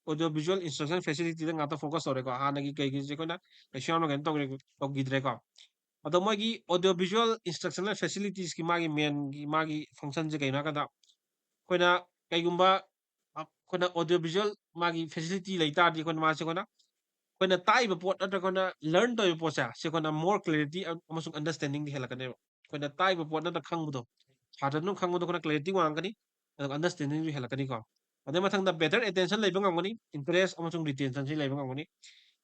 ꯑꯣꯗꯤꯑꯣ ꯚꯤꯖꯨꯋꯦꯜ ꯏꯟꯁꯇ꯭ꯔꯛꯁꯟ ꯐꯦꯁꯤꯂꯤꯇꯤꯗ ꯉꯥꯛꯇ ꯐꯣꯀꯁ ꯇꯧꯔꯦꯀꯣ꯫ ꯍꯥꯟꯅꯒꯤ ꯀꯩꯒꯤꯁꯦ ꯑꯩꯈꯣꯏꯅ ꯀꯩꯁꯨ ꯌꯥꯝꯅ ꯀꯩꯅꯣ ꯇꯧꯒ꯭ꯔꯦ-, ꯇꯧꯈꯤꯗ꯭ꯔꯦꯀꯣ꯫ ꯑꯗꯣ ꯃꯣꯏꯒꯤ ꯑꯣꯗꯤꯑꯣ ꯚꯤꯖꯨꯋꯦꯜ ꯏꯟꯁꯇ꯭ꯔꯛꯁꯅꯦꯜ ꯐꯦꯁꯤꯂꯤꯇꯤꯁꯀꯤ ꯃꯥꯒꯤ ꯃꯦꯟꯒꯤ, ꯃꯥꯒꯤ ꯐꯪꯁꯟꯁꯦ ꯀꯩꯅꯣ ꯍꯥꯏ ꯀꯥꯟꯗ, ꯑꯩꯈꯣꯏꯅ ꯀꯩꯒꯨꯝꯕ ꯑꯩꯈꯣꯏꯅ ꯑꯣꯗꯤꯑꯣ ꯚꯤꯖꯨꯋꯦꯜ ꯃꯥꯒꯤ ꯐꯦꯁꯤꯂꯤꯇꯤ ꯂꯩ ꯇꯥꯔꯗꯤ, ꯑꯩꯈꯣꯏꯅ ꯃꯥꯁꯦ ꯑꯩꯈꯣꯏꯅ, ꯑꯩꯈꯣꯏꯅ ꯇꯥꯛꯏꯕ ꯄꯣꯠ ꯅꯠꯇ꯭ꯔꯒ ꯑꯩꯈꯣꯏꯅ ꯂꯔꯟ ꯇꯧꯔꯤꯕ ꯄꯣꯠꯁꯦ, ꯁꯤ ꯑꯩꯈꯣꯏꯅ ꯃꯣꯔ ꯀ꯭ꯂꯦꯔꯤꯇꯤ ꯑꯃꯁꯨꯡ ꯑꯟꯗꯔꯁꯇꯦꯟꯗꯤꯡꯗꯤ ꯍꯦꯜꯂꯛꯀꯅꯦꯕ꯫ ꯑꯩꯈꯣꯏꯅ ꯇꯥꯛꯏꯕ ꯄꯣꯠ ꯅꯠꯇ꯭ꯔꯒ ꯈꯪꯕꯗꯣ, ꯁꯥꯇ꯭ꯔꯗꯨꯅ ꯈꯪꯕꯗꯣ ꯑꯩꯈꯣꯏꯅ ꯀ꯭ꯂꯦꯔꯤꯇꯤ ꯋꯥꯡꯉꯛꯀꯅꯤ, ꯑꯗꯨꯒ ꯑꯟꯗꯔꯁꯇꯦꯟꯗꯤꯡꯁꯨ ꯍꯦꯜꯂꯛꯀꯅꯤꯀꯣ꯫ ꯑꯗꯩ ꯃꯊꯪꯗ ꯕꯦꯇꯔ ꯑꯦꯇꯦꯟꯁꯟ ꯂꯩꯕ ꯉꯝꯒꯅꯤ, ꯏꯟꯇꯔꯦꯁ ꯑꯃꯁꯨꯡ ꯔꯤꯇꯦꯟꯁꯟꯁꯤ ꯂꯩꯕ ꯉꯝꯒꯅꯤ꯫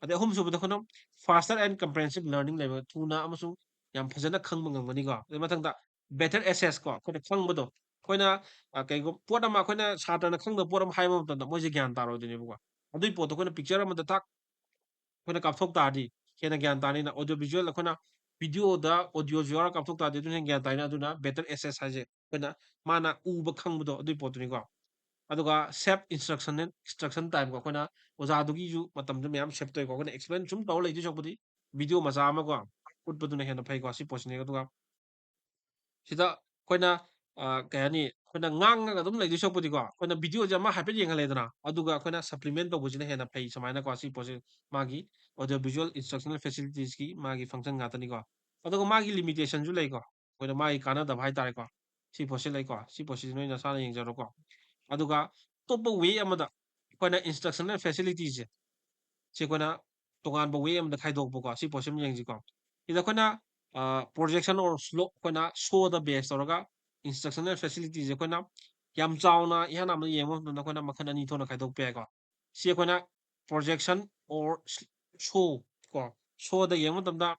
ꯑꯗꯩ ꯑꯍꯨꯝꯁꯨꯕꯗ ꯑꯩꯈꯣꯏꯅ faster and comprehensive learning ꯂꯩꯕ, ꯊꯨꯅ ꯑꯃꯁꯨꯡ ꯌꯥꯝ ꯐꯖꯅ ꯈꯪꯕ ꯉꯝꯒꯅꯤꯀꯣ꯫ ꯑꯗꯩ ꯃꯊꯪꯗ ꯕꯦꯇꯔ ꯑꯦꯁꯦꯁ ꯀꯣ, ꯑꯩꯈꯣꯏꯅ ꯈꯪꯕꯗꯣ, ꯑꯩꯈꯣꯏꯅ, ꯑ, ꯀꯩꯒꯨꯝ-, ꯄꯣꯠ ꯑꯃ ꯑꯩꯈꯣꯏꯅ ꯁꯥꯇ꯭ꯔꯅ ꯈꯪꯗꯕ ꯄꯣꯠ ꯑꯃ ꯍꯥꯏꯕ ꯃꯇꯝꯗ ꯃꯣꯏꯁꯦ ꯒ꯭ꯌꯥꯟ ꯇꯥꯔꯣꯏꯗꯣꯏꯅꯦꯕꯀꯣ꯫ ꯑꯗꯨꯒꯤ ꯄꯣꯠꯇꯣ ꯑꯩꯈꯣꯏꯅ ꯄꯤꯛꯆꯔ ꯑꯃꯗ ꯊꯥꯛ ꯑꯩꯈꯣꯏꯅ ꯀꯥꯞꯊꯣꯛ ꯇꯥꯔꯗꯤ ꯍꯦꯟꯅ ꯒ꯭ꯌꯥꯟ ꯇꯥꯅꯤꯅ꯫ ꯑꯣꯗꯤꯑꯣ ꯚꯤꯖꯨꯋꯦꯜ ꯑꯩꯈꯣꯏꯅ ꯚꯤꯗꯤꯑꯣꯗ ꯑꯣꯗꯤꯑꯣꯁꯨ ꯌꯥꯎꯔꯒ ꯀꯥꯞꯊꯣꯛ ꯇꯥꯔꯗꯤ ꯑꯗꯨꯅ ꯍꯦꯟꯅ ꯒ꯭ꯌꯥꯟ ꯇꯥꯏꯅ꯫ ꯑꯗꯨꯅ better access ꯍꯥꯏꯁꯦ ꯑꯩꯈꯣꯏꯅ ꯃꯥꯅ ꯎꯕ ꯈꯪꯕꯗꯣ ꯑꯗꯨꯒꯤ ꯄꯣꯠꯇꯨꯅꯤꯀꯣ꯫ ꯑꯗꯨꯒ safe instruction, instruction time ꯀꯣ, ꯑꯩꯈꯣꯏꯅ ꯑꯣꯖꯥꯗꯨꯒꯤꯁꯨ ꯃꯇꯝꯗꯨ ꯃꯌꯥꯝ save ꯇꯧꯏꯀꯣ꯫ ꯑꯩꯈꯣꯏꯅ explain ꯁꯨꯝ ꯇꯧꯔ ꯂꯩꯗꯣꯏ ꯁꯔꯨꯛꯄꯨꯗꯤ ꯚꯤꯗꯤꯑꯣ ꯃꯆꯥ ꯑꯃꯀꯣ ꯎꯠꯄꯗꯨꯅ ꯍꯦꯟꯅ ꯐꯩꯀꯣ꯫ ꯁꯤ ꯄꯣꯠꯁꯤꯅꯤ꯫ ꯑꯗꯨꯒ ꯁꯤꯗ ꯑꯩꯈꯣꯏꯅ, ꯑ, ꯀꯩ ꯍꯥꯏꯅꯤ, ꯑꯩꯈꯣꯏꯅ ꯉꯥꯡꯉꯒ ꯑꯗꯨꯝ ꯂꯩꯗꯣꯏ ꯁꯔꯨꯛꯄꯨꯗꯤꯀꯣ, ꯑꯩꯈꯣꯏꯅ ꯚꯤꯗꯤꯑꯣꯁꯦ ꯑꯃ ꯍꯥꯏꯐꯦꯠ ꯌꯦꯡꯍꯜꯂꯦꯗꯅ, ꯑꯗꯨꯒ ꯑꯩꯈꯣꯏꯅ supplement ꯇꯧꯕꯁꯤꯅ ꯍꯦꯟꯅ ꯐꯩ꯫ ꯁꯨꯃꯥꯏꯅꯀꯣ, ꯁꯤ ꯄꯣꯠꯁꯦ ꯃꯥꯒꯤ audio visual instructional facilities ꯀꯤ ꯃꯥꯒꯤ function ꯉꯥꯛꯇꯅꯤꯀꯣ꯫ ꯑꯗꯨꯒ ꯃꯥꯒꯤ limitation ꯁꯨ ꯂꯩꯀꯣ, ꯑꯩꯈꯣꯏꯅ ꯃꯥꯒꯤ ꯀꯥꯟꯅꯗꯕ ꯍꯥꯏꯇꯥꯔꯦꯀꯣ꯫ ꯁꯤ ꯄꯣꯠꯁꯤ ꯂꯩꯀꯣ, ꯁꯤ ꯄꯣꯠꯁꯤ ꯅꯣꯏ ꯅꯁꯥꯅ ꯌꯦꯡꯖꯔꯣꯀꯣ꯫ ꯑꯗꯨꯒ ꯑꯇꯣꯞꯄ way ꯑꯃꯗ ꯑꯩꯈꯣꯏꯅ instructional facilities ꯁꯦ, ꯁꯤ ꯑꯩꯈꯣꯏꯅ ꯇꯣꯉꯥꯟꯕ way ꯑꯃꯗ ꯈꯥꯏꯗꯣꯛꯄꯀꯣ꯫ ꯁꯤ ꯄꯣꯠꯁꯤ ꯑꯃ ꯌꯦꯡꯁꯤꯀꯣ꯫ ꯁꯤꯗ ꯑꯩꯈꯣꯏꯅ, ꯑ, projection or slow, ꯑꯩꯈꯣꯏꯅ show ꯗ base ꯇꯧꯔꯒ instructional facilities ꯁꯦ ꯑꯩꯈꯣꯏꯅ ꯌꯥꯝ ꯆꯥꯎꯅ ꯏꯍꯥꯟ ꯍꯥꯟꯕꯗ ꯌꯦꯡꯕ ꯃꯇꯝꯗ ꯑꯩꯈꯣꯏꯅ ꯃꯈꯜ ꯑꯅꯤ ꯊꯣꯛꯅ ꯈꯥꯏꯗꯣꯛꯄ ꯌꯥꯏꯀꯣ꯫ ꯁꯤ ꯑꯩꯈꯣꯏꯅ projection or show ꯀꯣ, show ꯗ ꯌꯦꯡꯕ ꯃꯇꯝꯗ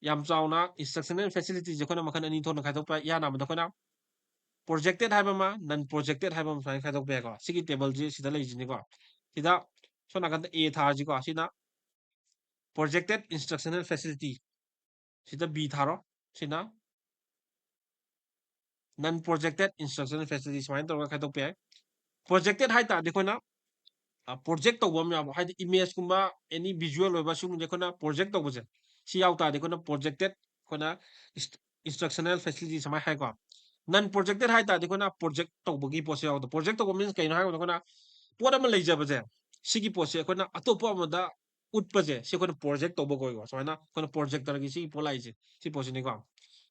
ꯌꯥꯝ ꯆꯥꯎꯅ instructional facilities ꯁꯦ ꯑꯩꯈꯣꯏꯅ ꯃꯈꯜ ꯑꯅꯤ ꯊꯣꯛꯅ ꯈꯥꯏꯗꯣꯛꯄ ꯌꯥꯏ꯫ ꯑꯍꯥꯟꯕꯗ ꯑꯩꯈꯣꯏꯅ projected ꯍꯥꯏꯕ ꯑꯃ, non projected ꯍꯥꯏꯕ ꯑꯃ ꯁꯨꯃꯥꯏꯅ ꯈꯥꯏꯗꯣꯛꯄ ꯌꯥꯏꯀꯣ꯫ ꯁꯤꯒꯤ table ꯁꯤ ꯁꯤꯗ ꯂꯩꯁꯤꯅꯤꯀꯣ꯫ ꯁꯤꯗ ꯁꯣꯝ ꯅꯥꯀꯟꯗ A ꯊꯥꯔꯁꯤꯀꯣ꯫ ꯁꯤꯅ projected instructional facility, ꯁꯤꯗ B ꯊꯥꯔꯣ꯫ ꯁꯤꯅ non projected instructional facility ꯁꯨꯃꯥꯏꯅ ꯇꯧꯔꯒ ꯈꯥꯏꯗꯣꯛꯄ ꯌꯥꯏ꯫ Projected ꯍꯥꯏ ꯇꯥꯔꯗꯤ ꯑꯩꯈꯣꯏꯅ, ꯑ, project ꯇꯧꯕ ꯑꯃ ꯌꯥꯎꯕ, ꯍꯥꯏꯗꯤ image ꯀꯨꯝꯕ, any visual ꯑꯣꯏꯕ ꯁꯤꯒꯨꯝꯕꯁꯦ ꯑꯩꯈꯣꯏꯅ project ꯇꯧꯕꯁꯦ, ꯁꯤ ꯌꯥꯎ ꯇꯥꯔꯗꯤ ꯑꯩꯈꯣꯏꯅ projected, ꯑꯩꯈꯣꯏꯅ inst-, instructional facility ꯁꯨꯃꯥꯏꯅ ꯍꯥꯏꯀꯣ꯫ Non projected ꯍꯥꯏ ꯇꯥꯔꯗꯤ ꯑꯩꯈꯣꯏꯅ project ꯇꯧꯕꯒꯤ ꯄꯣꯠꯁꯦ ꯌꯥꯎꯗꯕ꯫ Project ꯇꯧꯕ means ꯀꯩꯅꯣ ꯍꯥꯏꯕꯗ ꯑꯩꯈꯣꯏꯅ ꯄꯣꯠ ꯑꯃ ꯂꯩꯖꯕꯁꯦ, ꯁꯤꯒꯤ ꯄꯣꯠꯁꯦ ꯑꯩꯈꯣꯏꯅ ꯑꯇꯣꯞꯄ ꯑꯃꯗ ꯎꯠꯄꯁꯦ, ꯁꯤ ꯑꯩꯈꯣꯏꯅ project ꯇꯧꯕ ꯀꯧꯏꯀꯣ꯫ ꯁꯨꯃꯥꯏꯅ ꯑꯩꯈꯣꯏꯅ projector ꯒꯤ ꯁꯤꯒꯤ ꯄꯣꯠ ꯂꯥꯛꯏꯁꯦ, ꯁꯤ ꯄꯣꯠꯁꯤꯅꯤꯀꯣ꯫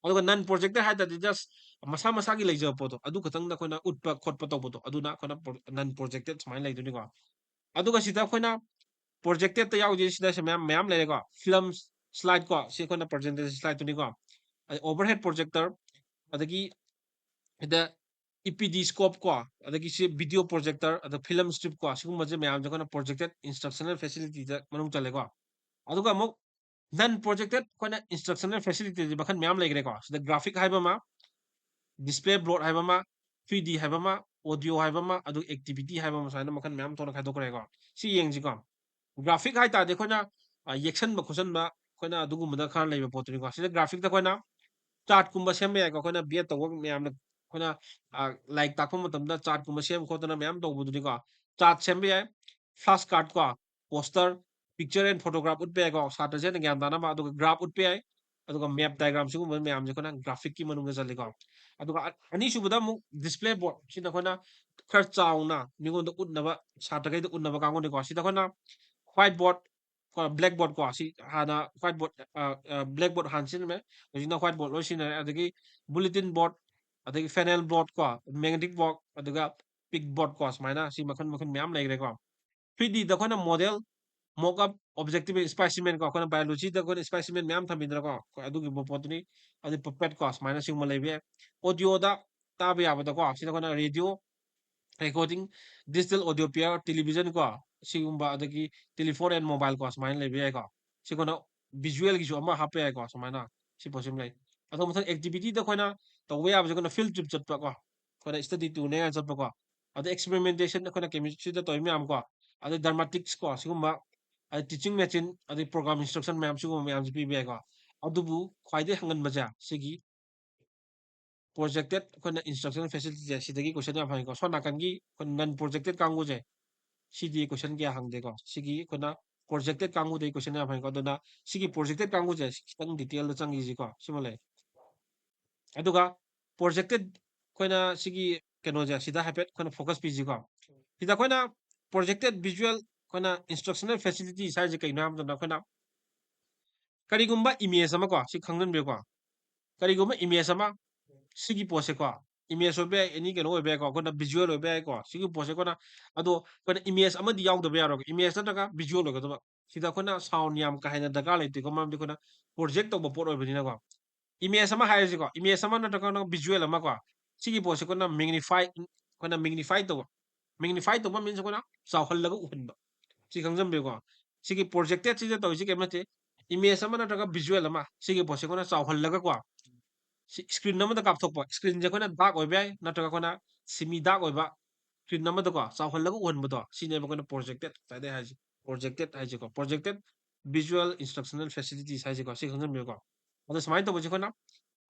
ꯑꯗꯨꯒ non projected ꯍꯥꯏ ꯇꯥꯔꯗꯤ just ꯃꯁꯥ ꯃꯁꯥꯒꯤ ꯂꯩꯖꯕ ꯄꯣꯠꯇꯣ ꯑꯗꯨ ꯈꯛꯇꯪꯗ ꯑꯩꯈꯣꯏꯅ ꯎꯠꯄ ꯈꯣꯠꯄ ꯇꯧꯕꯗꯣ, ꯑꯗꯨꯅ ꯑꯩꯈꯣꯏꯅ pro-, non projected ꯁꯨꯃꯥꯏꯅ ꯂꯩꯗꯣꯏꯅꯤꯀꯣ꯫ ꯑꯗꯨꯒ ꯁꯤꯗ ꯑꯩꯈꯣꯏꯅ projected ꯇ ꯌꯥꯎꯗꯦ, ꯁꯤꯗ ꯁꯤ ꯃꯌꯥꯝ, ꯃꯌꯥꯝ ꯂꯩꯔꯦꯀꯣ꯫ Film slide ꯀꯣ, ꯁꯤ ꯑꯩꯈꯣꯏꯅ presentation slide ꯇꯨꯅꯤꯀꯣ꯫ ꯑꯗꯩ overhead projector, ꯑꯗꯒꯤ ꯁꯤꯗ E P D scope ꯀꯣ, ꯑꯗꯒꯤ ꯁꯤ video projector, ꯑꯗ film strip ꯀꯣ, ꯁꯤꯒꯨꯝꯕꯁꯦ ꯃꯌꯥꯝꯁꯦ ꯑꯩꯈꯣꯏꯅ projected instructional facility ꯗ ꯃꯅꯨꯡ ꯆꯜꯂꯦꯀꯣ꯫ ꯑꯗꯨꯒ ꯑꯃꯨꯛ non projected ꯑꯩꯈꯣꯏꯅ instructional facility ꯁꯦ ꯃꯈꯜ ꯃꯌꯥꯝ ꯂꯩꯈ꯭ꯔꯦꯀꯣ꯫ ꯁꯤꯗ graphic ꯍꯥꯏꯕ ꯑꯃ, display board ꯍꯥꯏꯕ ꯑꯃ, three D ꯍꯥꯏꯕ ꯑꯃ, audio ꯍꯥꯏꯕ ꯑꯃ, ꯑꯗꯨꯒ activity ꯍꯥꯏꯕ ꯑꯃ, ꯁꯨꯃꯥꯏꯅ ꯃꯈꯜ ꯃꯌꯥꯝ ꯊꯣꯛꯅ ꯈꯥꯏꯗꯣꯛꯈ꯭ꯔꯦꯀꯣ꯫ ꯁꯤ ꯌꯦꯡꯁꯤꯀꯣ꯫ Graphic ꯍꯥꯏ ꯇꯥꯔꯗꯤ ꯑꯩꯈꯣꯏꯅ, ꯑ, ꯌꯦꯛꯁꯟꯕ ꯈꯣꯠꯆꯟꯕ, ꯑꯩꯈꯣꯏꯅ ꯑꯗꯨꯒꯨꯝꯕꯗ ꯈꯔ ꯂꯩꯕ ꯄꯣꯠꯇꯨꯅꯤꯀꯣ꯫ ꯁꯤꯗ graphic ꯇ ꯑꯩꯈꯣꯏꯅ chart ꯀꯨꯝꯕ ꯁꯦꯝꯕ ꯌꯥꯏꯀꯣ꯫ ꯑꯩꯈꯣꯏꯅ B Ed ꯇꯧꯕ ꯃꯌꯥꯝꯅ ꯑꯩꯈꯣꯏꯅ, ꯑ, ꯂꯥꯏꯔꯤꯛ ꯇꯥꯛꯄ ꯃꯇꯝꯗ chart ꯀꯨꯝꯕ ꯁꯦꯝ ꯈꯣꯠꯇꯅ ꯃꯌꯥꯝ ꯇꯧꯕꯗꯨꯅꯤꯀꯣ꯫ Chart ꯁꯦꯝꯕ ꯌꯥꯏ, flash card ꯀꯣ, poster, picture and photograph ꯎꯠꯄ ꯌꯥꯏꯀꯣ꯫ ꯁꯥꯇ꯭ꯔꯁꯦ ꯍꯦꯟꯅ ꯒ꯭ꯌꯥꯟ ꯇꯥꯅꯕ, ꯑꯗꯨꯒ graph ꯎꯠꯄ ꯌꯥꯏ, ꯑꯗꯨꯒ map diagram ꯁꯤꯒꯨꯝꯕ ꯃꯌꯥꯝꯁꯦ ꯑꯩꯈꯣꯏꯅ graphic ꯀꯤ ꯃꯅꯨꯡꯗ ꯆꯜꯂꯤꯀꯣ꯫ ꯑꯗꯨꯒ ꯑ-, ꯑꯅꯤꯁꯨꯕꯗ ꯑꯃꯨꯛ display board, ꯁꯤꯅ ꯑꯩꯈꯣꯏꯅ ꯈꯔ ꯆꯥꯎꯅ ꯃꯤꯉꯣꯟꯗ ꯎꯠꯅꯕ, ꯁꯥꯇ꯭ꯔꯈꯩꯗ ꯎꯠꯅꯕ ꯀꯥꯡꯕꯨꯅꯤꯀꯣ꯫ ꯁꯤꯗ ꯑꯩꯈꯣꯏꯅ white board ꯀꯣ, black board ꯀꯣ, ꯁꯤ ꯍꯥꯟꯅ white board, ꯑ, ꯑ, black board ꯍꯥꯟꯅ ꯁꯤꯖꯤꯟꯅꯔꯝꯃꯦ, ꯍꯧꯖꯤꯛꯅ white board ꯂꯣꯏ ꯁꯤꯖꯤꯟꯅꯔꯦ꯫ ꯑꯗꯒꯤ bulletin board, ꯑꯗꯒꯤ panel board ꯀꯣ, magnetic board, ꯑꯗꯨꯒ peg board ꯀꯣ, ꯁꯨꯃꯥꯏꯅ ꯁꯤ ꯃꯈꯜ ꯃꯈꯜ ꯃꯌꯥꯝ ꯂꯩꯈ꯭ꯔꯦꯀꯣ꯫ Three D ꯗ ꯑꯩꯈꯣꯏꯅ model, mock up, objective specimen ꯀꯣ, ꯑꯩꯈꯣꯏꯅ biology ꯗ ꯑꯩꯈꯣꯏꯅ specimen ꯃꯌꯥꯝ ꯊꯝꯃꯤꯗꯅꯀꯣ, ꯑꯩꯈꯣꯏ ꯑꯗꯨꯒꯨꯝꯕ ꯄꯣꯠꯇꯨꯅꯤ꯫ ꯑꯗꯩ puppet ꯀꯣ, ꯁꯨꯃꯥꯏꯅ ꯁꯤꯒꯨꯝꯕ ꯂꯩꯕ ꯌꯥꯏ꯫ Audio ꯗ ꯇꯥꯕ ꯌꯥꯕꯗꯀꯣ, ꯁꯤꯗ ꯑꯩꯈꯣꯏꯅ radio, recording, digital audio player, television ꯀꯣ, ꯁꯤꯒꯨꯝꯕ, ꯑꯗꯒꯤ telephone and mobile ꯀꯣ, ꯁꯨꯃꯥꯏꯅ ꯂꯩꯕ ꯌꯥꯏꯀꯣ꯫ ꯁꯤ ꯑꯩꯈꯣꯏꯅ visual ꯒꯤꯁꯨ ꯑꯃ ꯍꯥꯞꯄ ꯌꯥꯏꯀꯣ, ꯁꯨꯃꯥꯏꯅ ꯁꯤ ꯄꯣꯠꯁꯤꯃ ꯂꯩ꯫ ꯑꯗꯣ ꯃꯊꯪ activity ꯗ ꯑꯩꯈꯣꯏꯅ ꯇꯧꯕ ꯌꯥꯕꯁꯦ ꯑꯩꯈꯣꯏꯅ field trip ꯆꯠꯄꯀꯣ, ꯑꯩꯈꯣꯏꯅ study tour ꯅꯦꯅ ꯆꯠꯄꯀꯣ, ꯑꯗꯩ experimentation ꯑꯩꯈꯣꯏꯅ chemistry ꯗ ꯇꯧꯔꯤ ꯃꯌꯥꯝ ꯀꯣ, ꯑꯗꯩ dramatics ꯀꯣ, ꯁꯤꯒꯨꯝꯕ, ꯑꯗꯩ teaching machine, ꯑꯗꯩ program instruction ꯃꯌꯥꯝ, ꯁꯤꯒꯨꯝꯕ ꯃꯌꯥꯝꯁꯦ ꯄꯤꯕ ꯌꯥꯏꯀꯣ꯫ ꯑꯗꯨꯕꯨ ꯈ꯭ꯋꯥꯏꯗꯒꯤ ꯍꯪꯒꯟꯕꯁꯦ ꯁꯤꯒꯤ projected ꯑꯩꯈꯣꯏꯅ instructional facility ꯁꯦ ꯁꯤꯗꯒꯤ question ꯌꯥꯝ ꯍꯪꯉꯤꯀꯣ꯫ ꯁꯣꯝ ꯅꯥꯀꯟꯒꯤ ꯑꯩꯈꯣꯏ non projected ꯀꯥꯡꯕꯨꯁꯦ, ꯁꯤꯗꯤ question ꯀꯌꯥ ꯍꯪꯗꯦꯀꯣ꯫ ꯁꯤꯒꯤ ꯑꯩꯈꯣꯏꯅ projected ꯀꯥꯡꯕꯨꯗꯒꯤ question ꯌꯥꯝ ꯍꯪꯉꯤꯀꯣ꯫ ꯑꯗꯨꯅ ꯁꯤꯒꯤ projected ꯀꯥꯡꯕꯨꯁꯦ ꯈꯤꯇꯪ detail ꯗ ꯆꯪꯈꯤꯁꯤꯀꯣ꯫ ꯁꯤꯃ ꯂꯩ꯫ ꯑꯗꯨꯒ projected ꯑꯩꯈꯣꯏꯅ ꯁꯤꯒꯤ ꯀꯩꯅꯣꯁꯦ ꯁꯤꯗ ꯍꯥꯏꯐꯦꯠ ꯑꯩꯈꯣꯏꯅ focus ꯄꯤꯁꯤꯀꯣ꯫ ꯁꯤꯗ ꯑꯩꯈꯣꯏꯅ projected visual ꯑꯩꯈꯣꯏꯅ instructional facilities ꯍꯥꯏꯔꯤꯁꯦ ꯀꯩꯅꯣ ꯍꯥꯏꯕ ꯃꯇꯝꯗ ꯑꯩꯈꯣꯏꯅ ꯀꯔꯤꯒꯨꯝꯕ image ꯑꯃꯀꯣ, ꯁꯤ ꯈꯪꯖꯤꯟꯕꯤꯌꯨꯀꯣ꯫ ꯀꯔꯤꯒꯨꯝꯕ image ꯑꯃ, ꯁꯤꯒꯤ ꯄꯣꯠꯁꯦꯀꯣ, image ꯑꯣꯏꯕ ꯌꯥꯏ, any ꯀꯩꯅꯣ ꯑꯣꯏꯕ ꯌꯥꯏꯀꯣ, ꯑꯩꯈꯣꯏꯅ visual ꯑꯣꯏꯕ ꯌꯥꯏꯀꯣ꯫ ꯁꯤꯒꯤ ꯄꯣꯠꯁꯦ ꯑꯩꯈꯣꯏꯅ, ꯑꯗꯣ ꯑꯩꯈꯣꯏꯅ image ꯑꯃꯗꯤ ꯌꯥꯎꯗꯕ ꯌꯥꯔꯣꯏꯀꯣ, image ꯅꯠꯇ꯭ꯔꯒ visual ꯑꯣꯏꯒꯗꯕ꯫ ꯁꯤꯗ ꯑꯩꯈꯣꯏꯅ sound ꯌꯥꯝ ꯀꯥ ꯍꯦꯟꯅ ꯗꯔꯀꯥꯔ ꯂꯩꯇꯦꯀꯣ, ꯃꯔꯝꯗꯤ ꯑꯩꯈꯣꯏꯅ project ꯇꯧꯕ ꯄꯣꯠ ꯑꯣꯏꯕꯅꯤꯅꯀꯣ꯫ Image ꯑꯃ ꯍꯥꯏꯔꯁꯤꯀꯣ, image ꯑꯃ ꯅꯠꯇ꯭ꯔꯒ visual ꯑꯃꯀꯣ, ꯁꯤꯒꯤ ꯄꯣꯠꯁꯦ ꯑꯩꯈꯣꯏꯅ magnify, ꯑꯩꯈꯣꯏꯅ magnify ꯇꯧꯕ꯫ Magnify ꯇꯧꯕ means ꯑꯩꯈꯣꯏꯅ ꯆꯥꯎꯍꯜꯂꯒ ꯎꯍꯟꯕ꯫ ꯁꯤ ꯈꯪꯖꯟꯕꯤꯌꯨꯀꯣ꯫ ꯁꯤꯒꯤ projected ꯁꯤꯗ ꯇꯧꯔꯤꯁꯤ ꯀꯩꯝ ꯅꯠꯇꯦ, image ꯑꯃ ꯅꯠꯇ꯭ꯔꯒ visual ꯑꯃ, ꯁꯤꯒꯤ ꯄꯣꯠꯁꯦ ꯑꯩꯈꯣꯏꯅ ꯆꯥꯎꯍꯜꯂꯒꯀꯣ, ꯁꯤ screen ꯑꯃꯗ ꯀꯥꯞꯊꯣꯛꯄ꯫ Screen ꯁꯦ ꯑꯩꯈꯣꯏꯅ dark ꯑꯣꯏꯕ ꯌꯥꯏ, ꯅꯠꯇ꯭ꯔꯒ ꯑꯩꯈꯣꯏꯅ semi dark ꯑꯣꯏꯕ screen ꯑꯃꯗꯀꯣ ꯆꯥꯎꯍꯜꯂꯒ ꯎꯍꯟꯕꯗꯣ, ꯁꯤꯅꯦꯕ ꯑꯩꯈꯣꯏꯅ projected ꯉꯁꯥꯏꯗꯩ ꯍꯥꯏꯁꯦ꯫ Projected ꯍꯥꯏꯁꯦꯀꯣ, projected visual instructional facilities ꯍꯥꯏꯁꯦꯀꯣ, ꯁꯤ ꯈꯪꯖꯟꯕꯤꯌꯨꯀꯣ꯫ ꯑꯗꯣ ꯁꯨꯃꯥꯏꯅ ꯇꯧꯕꯁꯦ ꯑꯩꯈꯣꯏꯅ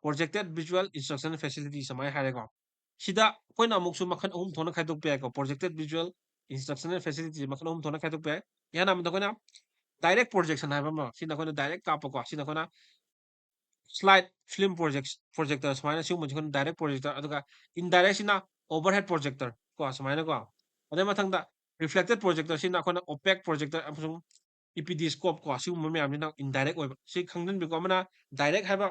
projected visual instructional facilities ꯁꯨꯃꯥꯏꯅ ꯍꯥꯏꯔꯦꯀꯣ꯫ ꯁꯤꯗ ꯑꯩꯈꯣꯏꯅ ꯑꯃꯨꯛꯁꯨ ꯃꯈꯜ ꯑꯍꯨꯝ ꯊꯣꯛꯅ ꯈꯥꯏꯗꯣꯛꯄ ꯌꯥꯏꯀꯣ꯫ Projected visual instructional facility ꯃꯈꯜ ꯑꯍꯨꯝ ꯊꯣꯛꯅ ꯈꯥꯏꯗꯣꯛꯄ ꯌꯥꯏ꯫ ꯏꯍꯥꯟ ꯍꯥꯟꯕꯗ ꯑꯩꯈꯣꯏꯅ direct projection ꯍꯥꯏꯕ ꯑꯃ, ꯁꯤꯅ ꯑꯩꯈꯣꯏꯅ direct ꯀꯥꯞꯄꯀꯣ꯫ ꯁꯤꯅ ꯑꯩꯈꯣꯏꯅ slide film project, projector ꯁꯨꯃꯥꯏꯅ ꯁꯤꯒꯨꯝꯕꯁꯤ ꯑꯩꯈꯣꯏꯅ direct projector, ꯑꯗꯨꯒ indirect ꯁꯤꯅ overhead projector ꯀꯣ, ꯁꯨꯃꯥꯏꯅꯀꯣ꯫ ꯑꯗꯩ ꯃꯊꯪꯗ reflected projector ꯁꯤꯅ ꯑꯩꯈꯣꯏꯅ opaque projector ꯑꯃꯁꯨꯡ epidiscope ꯀꯣ, ꯁꯤꯒꯨꯝꯕ ꯃꯌꯥꯝꯁꯤꯅ indirect ꯑꯣꯏꯕ꯫ ꯁꯤ ꯈꯪꯖꯤꯟꯕꯤꯀꯣ, ꯑꯃꯅ direct ꯍꯥꯏꯕ,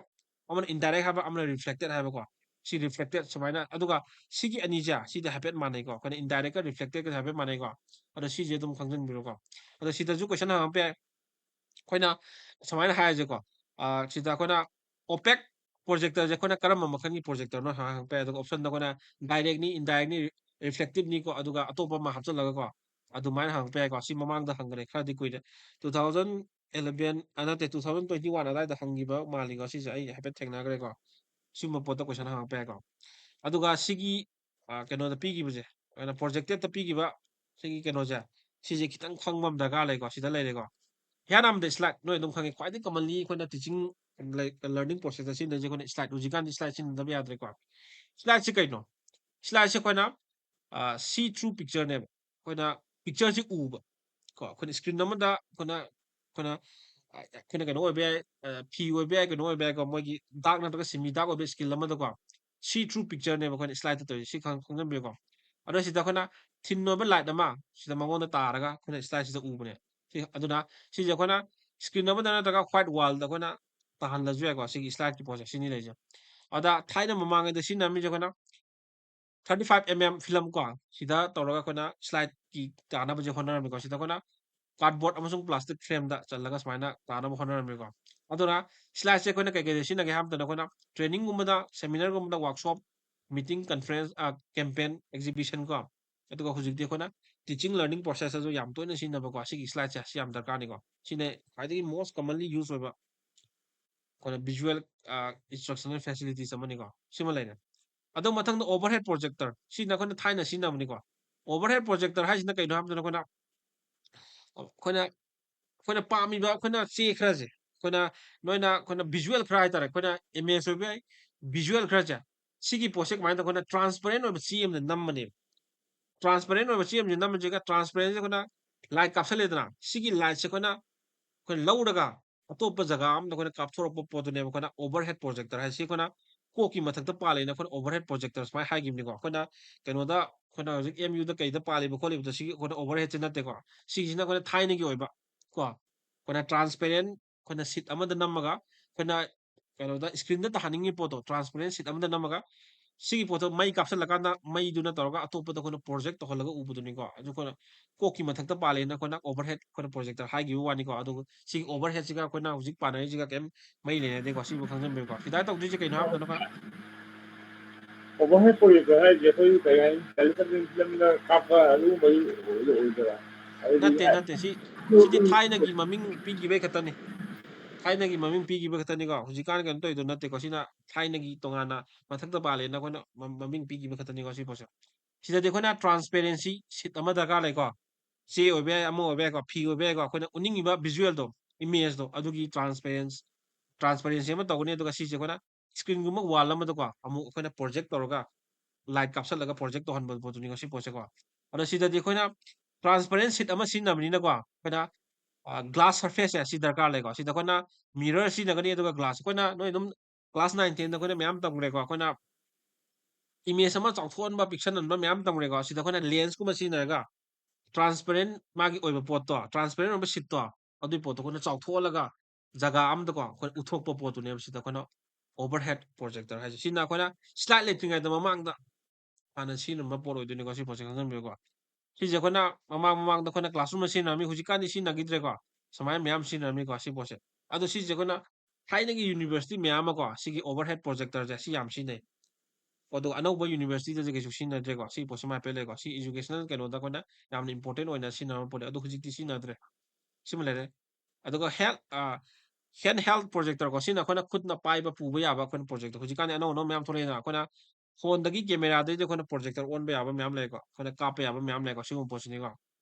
ꯑꯃꯅ indirect ꯍꯥꯏꯕ, ꯑꯃꯅ reflected ꯍꯥꯏꯕꯀꯣ꯫ ꯁꯤ reflected ꯁꯨꯃꯥꯏꯅ, ꯑꯗꯨꯒ ꯁꯤꯒꯤ ꯑꯅꯤꯁꯦ, ꯁꯤꯗꯤ ꯍꯥꯏꯐꯦꯠ ꯃꯥꯟꯅꯩꯀꯣ꯫ ꯑꯩꯈꯣꯏꯅ indirect ꯀ reflected ꯀꯁꯦ ꯍꯥꯏꯐꯦꯠ ꯃꯥꯟꯅꯩꯀꯣ꯫ ꯑꯗꯣ ꯁꯤꯁꯦ ꯑꯗꯨꯝ ꯈꯪꯖꯤꯟꯕꯤꯔꯣꯀꯣ꯫ ꯑꯗꯣ ꯁꯤꯗꯁꯨ question ꯍꯪꯉꯛꯄ ꯌꯥꯏ꯫ ꯑꯩꯈꯣꯏꯅ ꯁꯨꯃꯥꯏꯅ ꯍꯥꯏꯔꯁꯦꯀꯣ, ꯑ, ꯁꯤꯗ ꯑꯩꯈꯣꯏꯅ opaque projector ꯁꯦ ꯑꯩꯈꯣꯏꯅ ꯀꯔꯝꯕ ꯃꯈꯜꯒꯤ projector ꯅꯣ ꯍꯪꯉꯛꯄ ꯌꯥꯏ꯫ ꯑꯗꯨꯒ option ꯗ ꯑꯩꯈꯣꯏꯅ direct ꯅꯤ, indirect ꯅꯤ, reflective ꯅꯤꯀꯣ, ꯑꯗꯨꯒ ꯑꯇꯣꯞꯄ ꯑꯃ ꯍꯥꯞꯆꯜꯂꯒꯀꯣ, ꯑꯗꯨꯃꯥꯏꯅ ꯍꯪꯉꯛꯄ ꯌꯥꯏꯀꯣ꯫ ꯁꯤ ꯃꯃꯥꯡꯗ ꯍꯪꯈ꯭ꯔꯦ, ꯈꯔꯗꯤ ꯀꯨꯏꯔꯦ꯫ Two thousand eleven, ꯑ, ꯅꯠꯇꯦ, two thousand twenty one ꯑꯗꯥꯏꯗ ꯍꯪꯈꯤꯕ ꯃꯥꯜꯂꯤꯀꯣ꯫ ꯁꯤꯁꯦ ꯑꯩ ꯍꯥꯏꯐꯦꯠ ꯊꯦꯡꯅꯈ꯭ꯔꯦꯀꯣ꯫ ꯁꯤꯒꯨꯝꯕ ꯄꯣꯠꯇ question ꯍꯪꯉꯛꯄ ꯌꯥꯏꯀꯣ꯫ ꯑꯗꯨꯒ ꯁꯤꯒꯤ, ꯑ, ꯀꯩꯅꯣꯗ ꯄꯤꯈꯤꯕꯁꯦ, ꯑꯩꯈꯣꯏꯅ projected ꯇ ꯄꯤꯈꯤꯕ ꯁꯤꯒꯤ ꯀꯩꯅꯣꯁꯦ, ꯁꯤꯁꯦ ꯈꯤꯇꯪ ꯈꯪꯕ ꯑꯃ ꯗꯔꯀꯥꯔ ꯂꯩꯀꯣ꯫ ꯁꯤꯗ ꯂꯩꯔꯦꯀꯣ꯫ ꯏꯍꯥꯟ ꯍꯥꯟꯕꯗ slide, ꯅꯣꯏ ꯑꯗꯨꯝ ꯈꯪꯉꯤ, ꯈ꯭ꯋꯥꯏꯗꯒꯤ commonly ꯑꯩꯈꯣꯏꯅ teaching, ꯂꯥꯏꯛ, learning process ꯇ ꯁꯤꯖꯤꯟꯅꯔꯤꯁꯦ ꯑꯩꯈꯣꯏꯅ slide, ꯍꯧꯖꯤꯛꯀꯥꯟꯗꯤ slide ꯁꯤꯖꯤꯟꯅꯗꯕ ꯌꯥꯗ꯭ꯔꯦꯀꯣ꯫ Slide ꯁꯦ ꯀꯩꯅꯣ? Slide ꯁꯦ ꯑꯩꯈꯣꯏꯅ, ꯑ, see through picture ꯅꯦꯕ꯫ ꯑꯩꯈꯣꯏꯅ picture ꯁꯦ ꯎꯕ ꯀꯣ꯫ ꯑꯩꯈꯣꯏꯅ screen ꯑꯃꯗ ꯑꯩꯈꯣꯏꯅ, ꯑꯩꯈꯣꯏꯅ, ꯑ, ꯑꯩꯈꯣꯏꯅ ꯀꯩꯅꯣ ꯑꯣꯏꯕ ꯌꯥꯏ, ꯑ, ꯐꯤ ꯑꯣꯏꯕ ꯌꯥꯏ, ꯀꯩꯅꯣ ꯑꯣꯏꯕ ꯌꯥꯏꯀꯣ, ꯃꯣꯏꯒꯤ dark ꯅꯠꯇ꯭ꯔꯒ semi dark ꯑꯣꯏꯕ screen ꯑꯃꯗꯀꯣ, see through picture ꯅꯦꯕ ꯑꯩꯈꯣꯏꯅ slide ꯇ ꯇꯧꯔꯤꯁꯦ꯫ ꯁꯤ ꯈꯪ-, ꯈꯪꯖꯟꯕꯤꯌꯨꯀꯣ꯫ ꯑꯗꯣ ꯁꯤꯗ ꯑꯩꯈꯣꯏꯅ thin ꯑꯣꯏꯕ light ꯑꯃ ꯁꯤꯗ ꯃꯉꯣꯟꯗ ꯇꯥꯔꯒ ꯑꯩꯈꯣꯏꯅ slide ꯁꯤꯗ ꯎꯕꯅꯦ꯫ ꯁꯤ, ꯑꯗꯨꯅ ꯁꯤꯁꯦ ꯑꯩꯈꯣꯏꯅ screen ꯑꯃꯗ ꯅꯠꯇ꯭ꯔꯒ white wall ꯗ ꯑꯩꯈꯣꯏꯅ ꯇꯥꯍꯜꯂꯁꯨ ꯌꯥꯏꯀꯣ꯫ ꯁꯤꯒꯤ slide ꯀꯤ ꯄꯣꯠꯁꯦ ꯁꯤꯅꯤ ꯂꯩꯁꯦ꯫ ꯑꯗ ꯊꯥꯏꯅ ꯃꯃꯥꯡꯉꯩꯗ ꯁꯤꯖꯤꯟꯅꯔꯝꯃꯤꯁꯦ ꯑꯩꯈꯣꯏꯅ thirty five M M film ꯀꯣ, ꯁꯤꯗ ꯇꯧꯔꯒ ꯑꯩꯈꯣꯏꯅ slide ꯀꯤ ꯇꯥꯅꯕꯁꯦ ꯍꯣꯠꯅꯔꯝꯃꯤꯀꯣ꯫ ꯁꯤꯗ ꯑꯩꯈꯣꯏꯅ cardboard ꯑꯃꯁꯨꯡ plastic frame ꯗ ꯆꯜꯂꯒ ꯁꯨꯃꯥꯏꯅ ꯇꯥꯅꯕ ꯍꯣꯠꯅꯔꯝꯃꯤꯀꯣ꯫ ꯑꯗꯨꯅ slide ꯁꯦ ꯑꯩꯈꯣꯏꯅ ꯀꯩꯀꯩꯗ ꯁꯤꯖꯤꯟꯅꯒꯦ ꯍꯥꯏꯕ ꯃꯇꯝꯗ, ꯑꯩꯈꯣꯏꯅ training ꯒꯨꯝꯕꯗ, seminar ꯒꯨꯝꯕꯗ, workshop, meeting, conference, ꯑ, campaign, exhibition ꯀꯣ, ꯑꯗꯨꯒ ꯍꯧꯖꯤꯛꯇꯤ ꯑꯩꯈꯣꯏꯅ teaching learning process ꯇꯁꯨ ꯌꯥꯝ ꯇꯣꯏꯅ ꯁꯤꯖꯤꯟꯅꯕꯀꯣ꯫ ꯁꯤꯒꯤ slide ꯁꯦ ꯁꯤ ꯌꯥꯝ ꯗꯔꯀꯥꯔꯅꯤꯀꯣ꯫ ꯁꯤꯅ ꯈ꯭ꯋꯥꯏꯗꯒꯤ most commonly use ꯑꯣꯏꯕ ꯑꯩꯈꯣꯏꯅ visual, ꯑ, instructional facilities ꯑꯃꯅꯤꯀꯣ꯫ ꯁꯤꯃ ꯂꯩꯔꯦ꯫ ꯑꯗꯣ ꯃꯊꯪꯗ overhead projector꯫ ꯁꯤꯅ ꯑꯩꯈꯣꯏꯅ ꯊꯥꯏꯅ ꯁꯤꯖꯤꯟꯅꯕꯅꯤꯀꯣ꯫ Overhead projector ꯍꯥꯏꯁꯤꯅ ꯀꯩꯅꯣ ꯍꯥꯏꯕꯗꯅ ꯑꯩꯈꯣꯏꯅ, ꯑꯩꯈꯣꯏꯅ ꯑꯩꯈꯣꯏꯅ ꯄꯥꯝꯃꯤꯕ ꯑꯩꯈꯣꯏꯅ ꯆꯦ ꯈꯔꯁꯦ, ꯑꯩꯈꯣꯏꯅ, ꯅꯣꯏꯅ ꯑꯩꯈꯣꯏꯅ visual ꯈꯔ ꯍꯥꯏꯇꯥꯔꯦ, ꯑꯩꯈꯣꯏꯅ image ꯑꯣꯏꯕ ꯌꯥꯏ, visual ꯈꯔꯁꯦ, ꯁꯤꯒꯤ ꯄꯣꯠꯁꯦ ꯀꯃꯥꯏꯅ ꯇꯧ-, ꯑꯩꯈꯣꯏꯅ transparent ꯑꯣꯏꯕ ꯆꯦ ꯑꯃꯗ ꯅꯝꯃꯅꯦꯕ꯫ Transparent ꯑꯣꯏꯕ ꯆꯦ ꯑꯃꯁꯦ ꯅꯝꯕꯁꯤꯒ transparent ꯁꯦ ꯑꯩꯈꯣꯏꯅ light ꯀꯥꯞꯁꯜꯂꯦꯗꯅ, ꯁꯤꯒꯤ light ꯁꯦ ꯑꯩꯈꯣꯏꯅ, ꯑꯩꯈꯣꯏꯅ ꯂꯧꯔꯒ ꯑꯇꯣꯞꯄ ꯖꯒꯥ ꯑꯃꯗ ꯑꯩꯈꯣꯏꯅ ꯀꯥꯞꯊꯣꯔꯛꯄ ꯄꯣꯠꯇꯨꯅꯦꯕ ꯑꯩꯈꯣꯏꯅ overhead projector ꯍꯥꯏꯁꯤ꯫ ꯑꯩꯈꯣꯏꯅ ꯀꯣꯛꯀꯤ ꯃꯊꯛꯇ ꯄꯥꯜꯂꯦꯅ ꯑꯩꯈꯣꯏꯅ overhead projector ꯁꯨꯃꯥꯏꯅ ꯍꯥꯏꯈꯤꯕꯅꯤꯀꯣ꯫ ꯑꯩꯈꯣꯏꯅ ꯀꯩꯅꯣꯗ, ꯑꯩꯈꯣꯏꯅ ꯍꯧꯖꯤꯛ M U ꯗ ꯀꯩꯗ ꯄꯥꯜꯂꯤꯕ ꯈꯣꯠꯂꯤꯕꯗꯣ ꯁꯤꯒꯤ ꯑꯩꯈꯣꯏꯅ overhead ꯁꯦ ꯅꯠꯇꯦꯀꯣ꯫ ꯁꯤꯒꯤꯁꯤꯅ ꯑꯩꯈꯣꯏꯅ ꯊꯥꯏꯅꯒꯤ ꯑꯣꯏꯕ ꯀꯣ, ꯑꯩꯈꯣꯏꯅ transparent, ꯑꯩꯈꯣꯏꯅ sheet ꯑꯃꯗ ꯅꯝꯃꯒ ꯑꯩꯈꯣꯏꯅ ꯀꯩꯅꯣꯗ screen ꯗ ꯇꯥꯍꯟꯅꯤꯡꯉꯤ ꯄꯣꯠꯇꯣ transparent sheet ꯑꯃꯗ ꯅꯝꯃꯒ ꯁꯤꯒꯤ ꯄꯣꯠꯇꯣ ꯃꯩ ꯀꯥꯞꯁꯤꯜꯂꯀꯥꯟꯗ ꯃꯩꯗꯨꯅ ꯇꯧꯔꯒ ꯑꯇꯣꯞꯄꯗ ꯑꯩꯈꯣꯏꯅ project ꯇꯧꯍꯜꯂꯒ ꯎꯕꯗꯨꯅꯤꯀꯣ꯫ ꯑꯗꯨ ꯑꯩꯈꯣꯏꯅ ꯀꯣꯛꯀꯤ ꯃꯊꯛꯇ ꯄꯥꯜꯂꯦꯅ ꯑꯩꯈꯣꯏꯅ overhead ꯑꯩꯈꯣꯏꯅ projector ꯍꯥꯏꯈꯤꯕ ꯋꯥꯅꯤꯀꯣ꯫ ꯑꯗꯨꯒ ꯁꯤꯒꯤ overhead ꯁꯤꯒ ꯑꯩꯈꯣꯏꯅ ꯍꯧꯖꯤꯛ ꯄꯥꯟꯅꯔꯤꯁꯤꯒ ꯀꯩꯝ ꯃꯔꯤ ꯂꯩꯅꯗꯦꯀꯣ꯫ ꯁꯤꯕꯨ ꯈꯪꯖꯟꯕꯤꯌꯨꯀꯣ꯫ ꯁꯤꯗ ꯇꯧꯗꯣꯏꯁꯦ ꯀꯩꯅꯣ ꯍꯥꯏꯕꯗꯅꯣ? Overhead projector ꯍꯥꯏꯁꯦ ꯑꯩꯈꯣꯏ ꯀꯩ ꯍꯥꯏꯅꯤ, ꯇꯦꯂꯤꯚꯤꯖꯟ ꯐꯤꯂꯝꯗ ꯀꯥꯞꯄ ꯑꯗꯨꯒꯨꯝꯕꯒꯤ ꯑꯣꯏꯗꯣꯏ-, ꯑꯣꯏꯗꯣꯏꯔꯥ? ꯍꯥꯏꯗꯤ ꯅꯠꯇꯦ, ꯅꯠꯇꯦ꯫ ꯁꯤ, ꯁꯤꯗꯤ ꯊꯥꯏꯅꯒꯤ ꯃꯃꯤꯡ ꯄꯤꯈꯤꯕꯩ ꯈꯛꯇꯅꯤ꯫ ꯊꯥꯏꯅꯒꯤ ꯃꯃꯤꯡ ꯄꯤꯈꯤꯕ ꯈꯛꯇꯅꯤꯀꯣ꯫ ꯍꯧꯖꯤꯛꯀꯥꯟ ꯀꯩꯅꯣ ꯇꯧꯔꯤꯗꯣ ꯅꯠꯇꯦꯀꯣ꯫ ꯁꯤꯅ ꯊꯥꯏꯅꯒꯤ ꯇꯣꯉꯥꯟꯅ ꯃꯊꯛꯇ ꯄꯥꯜꯂꯦꯅ ꯑꯩꯈꯣꯏꯅ ꯃ-, ꯃꯃꯤꯡ ꯄꯤꯈꯤꯕ ꯈꯛꯇꯅꯤꯀꯣ ꯁꯤ ꯄꯣꯠꯁꯦ꯫ ꯁꯤꯗꯗꯤ ꯑꯩꯈꯣꯏꯅ transparency sheet ꯑꯃ ꯗꯔꯀꯥꯔ ꯂꯩꯀꯣ꯫ ꯆꯦ ꯑꯣꯏꯕ ꯌꯥꯏ, ꯑꯃ ꯑꯣꯏꯕ ꯌꯥꯏꯀꯣ, ꯐꯤ ꯑꯣꯏꯕ ꯌꯥꯏꯀꯣ꯫ ꯑꯩꯈꯣꯏꯅ ꯎꯠꯅꯤꯡꯉꯤꯕ visual ꯗꯣ, image ꯗꯣ, ꯑꯗꯨꯒꯤ transparent, transparency ꯑꯃ ꯇꯧꯒꯅꯤ꯫ ꯑꯗꯨꯒ ꯁꯤꯁꯦ ꯑꯩꯈꯣꯏꯅ screen ꯒꯨꯝꯕ wall ꯑꯃꯗꯀꯣ ꯑꯃꯨꯛ ꯑꯩꯈꯣꯏꯅ project ꯇꯧꯔꯒ light ꯀꯥꯞꯁꯤꯜꯂꯒ project ꯇꯧꯍꯟꯕ ꯄꯣꯠꯇꯨꯅꯤꯀꯣ ꯁꯤ ꯄꯣꯠꯁꯦꯀꯣ꯫ ꯑꯗꯣ ꯁꯤꯗꯗꯤ ꯑꯩꯈꯣꯏꯅ transparent sheet ꯑꯃ ꯁꯤꯖꯤꯟꯅꯕꯅꯤꯅꯀꯣ, ꯑꯩꯈꯣꯏꯅ, ꯑ, glass surface ꯁꯦ ꯁꯤ ꯗꯔꯀꯥꯔ ꯂꯩꯀꯣ꯫ ꯁꯤꯗ ꯑꯩꯈꯣꯏꯅ mirror ꯁꯤꯖꯤꯟꯅꯒꯅꯤ, ꯑꯗꯨꯒ glass꯫ ꯑꯩꯈꯣꯏꯅ, ꯅꯣꯏ ꯑꯗꯨꯝ class nine ten ꯗ ꯑꯩꯈꯣꯏꯅ ꯃꯌꯥꯝ ꯇꯝꯈ꯭ꯔꯦꯀꯣ꯫ ꯑꯩꯈꯣꯏꯅ image ꯑꯃ ꯆꯥꯎꯊꯣꯛꯍꯟꯕ, ꯄꯤꯛꯁꯟꯍꯟꯕ ꯃꯌꯥꯝ ꯇꯝꯈ꯭ꯔꯦꯀꯣ꯫ ꯁꯤꯗ ꯑꯩꯈꯣꯏꯅ lens ꯀꯨꯝꯕ ꯁꯤꯖꯤꯟꯅꯔꯒ transparent ꯃꯥꯒꯤ ꯑꯣꯏꯕ ꯄꯣꯠꯇꯣ, transparent ꯑꯣꯏꯕ sheet ꯇꯣ, ꯑꯗꯨꯒꯤ ꯄꯣꯠꯇꯣ ꯑꯩꯈꯣꯏꯅ ꯆꯥꯎꯊꯣꯛꯍꯜꯂꯒ ꯖꯒꯥ ꯑꯃꯗꯀꯣ ꯑꯩꯈꯣꯏ ꯎꯠꯊꯣꯛꯄ ꯄꯣꯠꯇꯨꯅꯦꯕ ꯁꯤꯗ ꯑꯩꯈꯣꯏꯅ overhead projector ꯍꯥꯏꯁꯦ꯫ ꯁꯤꯅ ꯑꯩꯈꯣꯏꯅ slide ꯂꯩꯇ꯭ꯔꯤꯉꯩꯗ ꯃꯃꯥꯡꯗ ꯍꯥꯟꯅ ꯁꯤꯖꯤꯟꯅꯔꯝꯕ ꯄꯣꯠ ꯑꯣꯏꯗꯣꯏꯅꯤꯀꯣ ꯁꯤ ꯄꯣꯠꯁꯦ ꯈꯪꯖꯟꯕꯤꯌꯨꯀꯣ꯫ ꯁꯤꯁꯦ ꯑꯩꯈꯣꯏꯅ ꯃꯃꯥꯡ ꯃꯃꯥꯡꯗ ꯑꯩꯈꯣꯏꯅ classroom ꯗ ꯁꯤꯖꯤꯟꯅꯔꯝꯃꯤ, ꯍꯧꯖꯤꯛꯀꯥꯟꯗꯤ ꯁꯤꯖꯤꯟꯅꯈꯤꯗ꯭ꯔꯦꯀꯣ, ꯁꯨꯃꯥꯏꯅ ꯃꯌꯥꯝ ꯁꯤꯖꯤꯟꯅꯔꯝꯃꯤꯀꯣ ꯁꯤ ꯄꯣꯠꯁꯦ꯫ ꯑꯗꯣ ꯁꯤꯁꯦ ꯑꯩꯈꯣꯏꯅ ꯊꯥꯏꯅꯒꯤ university ꯃꯌꯥꯝ ꯑꯃꯀꯣ ꯁꯤꯒꯤ overhead projector ꯁꯦ ꯁꯤ ꯌꯥꯝ ꯁꯤꯖꯤꯟꯅꯩ꯫ ꯑꯗꯨꯒ ꯑꯅꯧꯕ university ꯗꯗꯤ ꯀꯩꯁꯨ ꯁꯤꯖꯤꯟꯅꯗ꯭ꯔꯦꯀꯣ꯫ ꯁꯤ ꯄꯣꯠꯁꯤ ꯃꯥꯏ ꯍꯥꯏꯐꯦꯠ ꯂꯩꯀꯣ꯫ ꯁꯤ educational ꯀꯩꯅꯣꯗ ꯑꯩꯈꯣꯏꯅ ꯌꯥꯝꯅ important ꯑꯣꯏꯅ ꯁꯤꯖꯤꯟꯅꯕ ꯄꯣꯠꯅꯤ꯫ ꯑꯗꯣ ꯍꯧꯖꯤꯛꯇꯤ ꯁꯤꯖꯤꯟꯅꯗ꯭ꯔꯦ꯫ ꯁꯤꯃ ꯂꯩꯔꯦ꯫ ꯑꯗꯨꯒ hand, ꯑ, handheld projector ꯀꯣ꯫ ꯁꯤꯅ ꯑꯩꯈꯣꯏꯅ ꯈꯨꯠꯅ ꯄꯥꯏꯕ ꯄꯨꯕ ꯌꯥꯕ ꯑꯩꯈꯣꯏꯅ projector꯫ ꯍꯧꯖꯤꯛꯀꯥꯟꯗꯤ ꯑꯅꯧ ꯑꯅꯧꯕ ꯃꯌꯥꯝ ꯊꯣꯛꯂꯛꯑꯦꯅ꯫ ꯑꯩꯈꯣꯏꯅ phone ꯗꯒꯤ camera ꯗꯒꯤ ꯑꯩꯈꯣꯏꯅ projector ꯑꯣꯟꯕ ꯌꯥꯕ ꯃꯌꯥꯝ ꯂꯩꯀꯣ꯫ ꯑꯩꯈꯣꯏꯅ ꯀꯥꯞꯄ ꯌꯥꯕ ꯃꯌꯥꯝ ꯂꯩꯀꯣ꯫ ꯁꯤꯒꯨꯝꯕ ꯄꯣꯠꯁꯤꯅꯤꯀꯣ꯫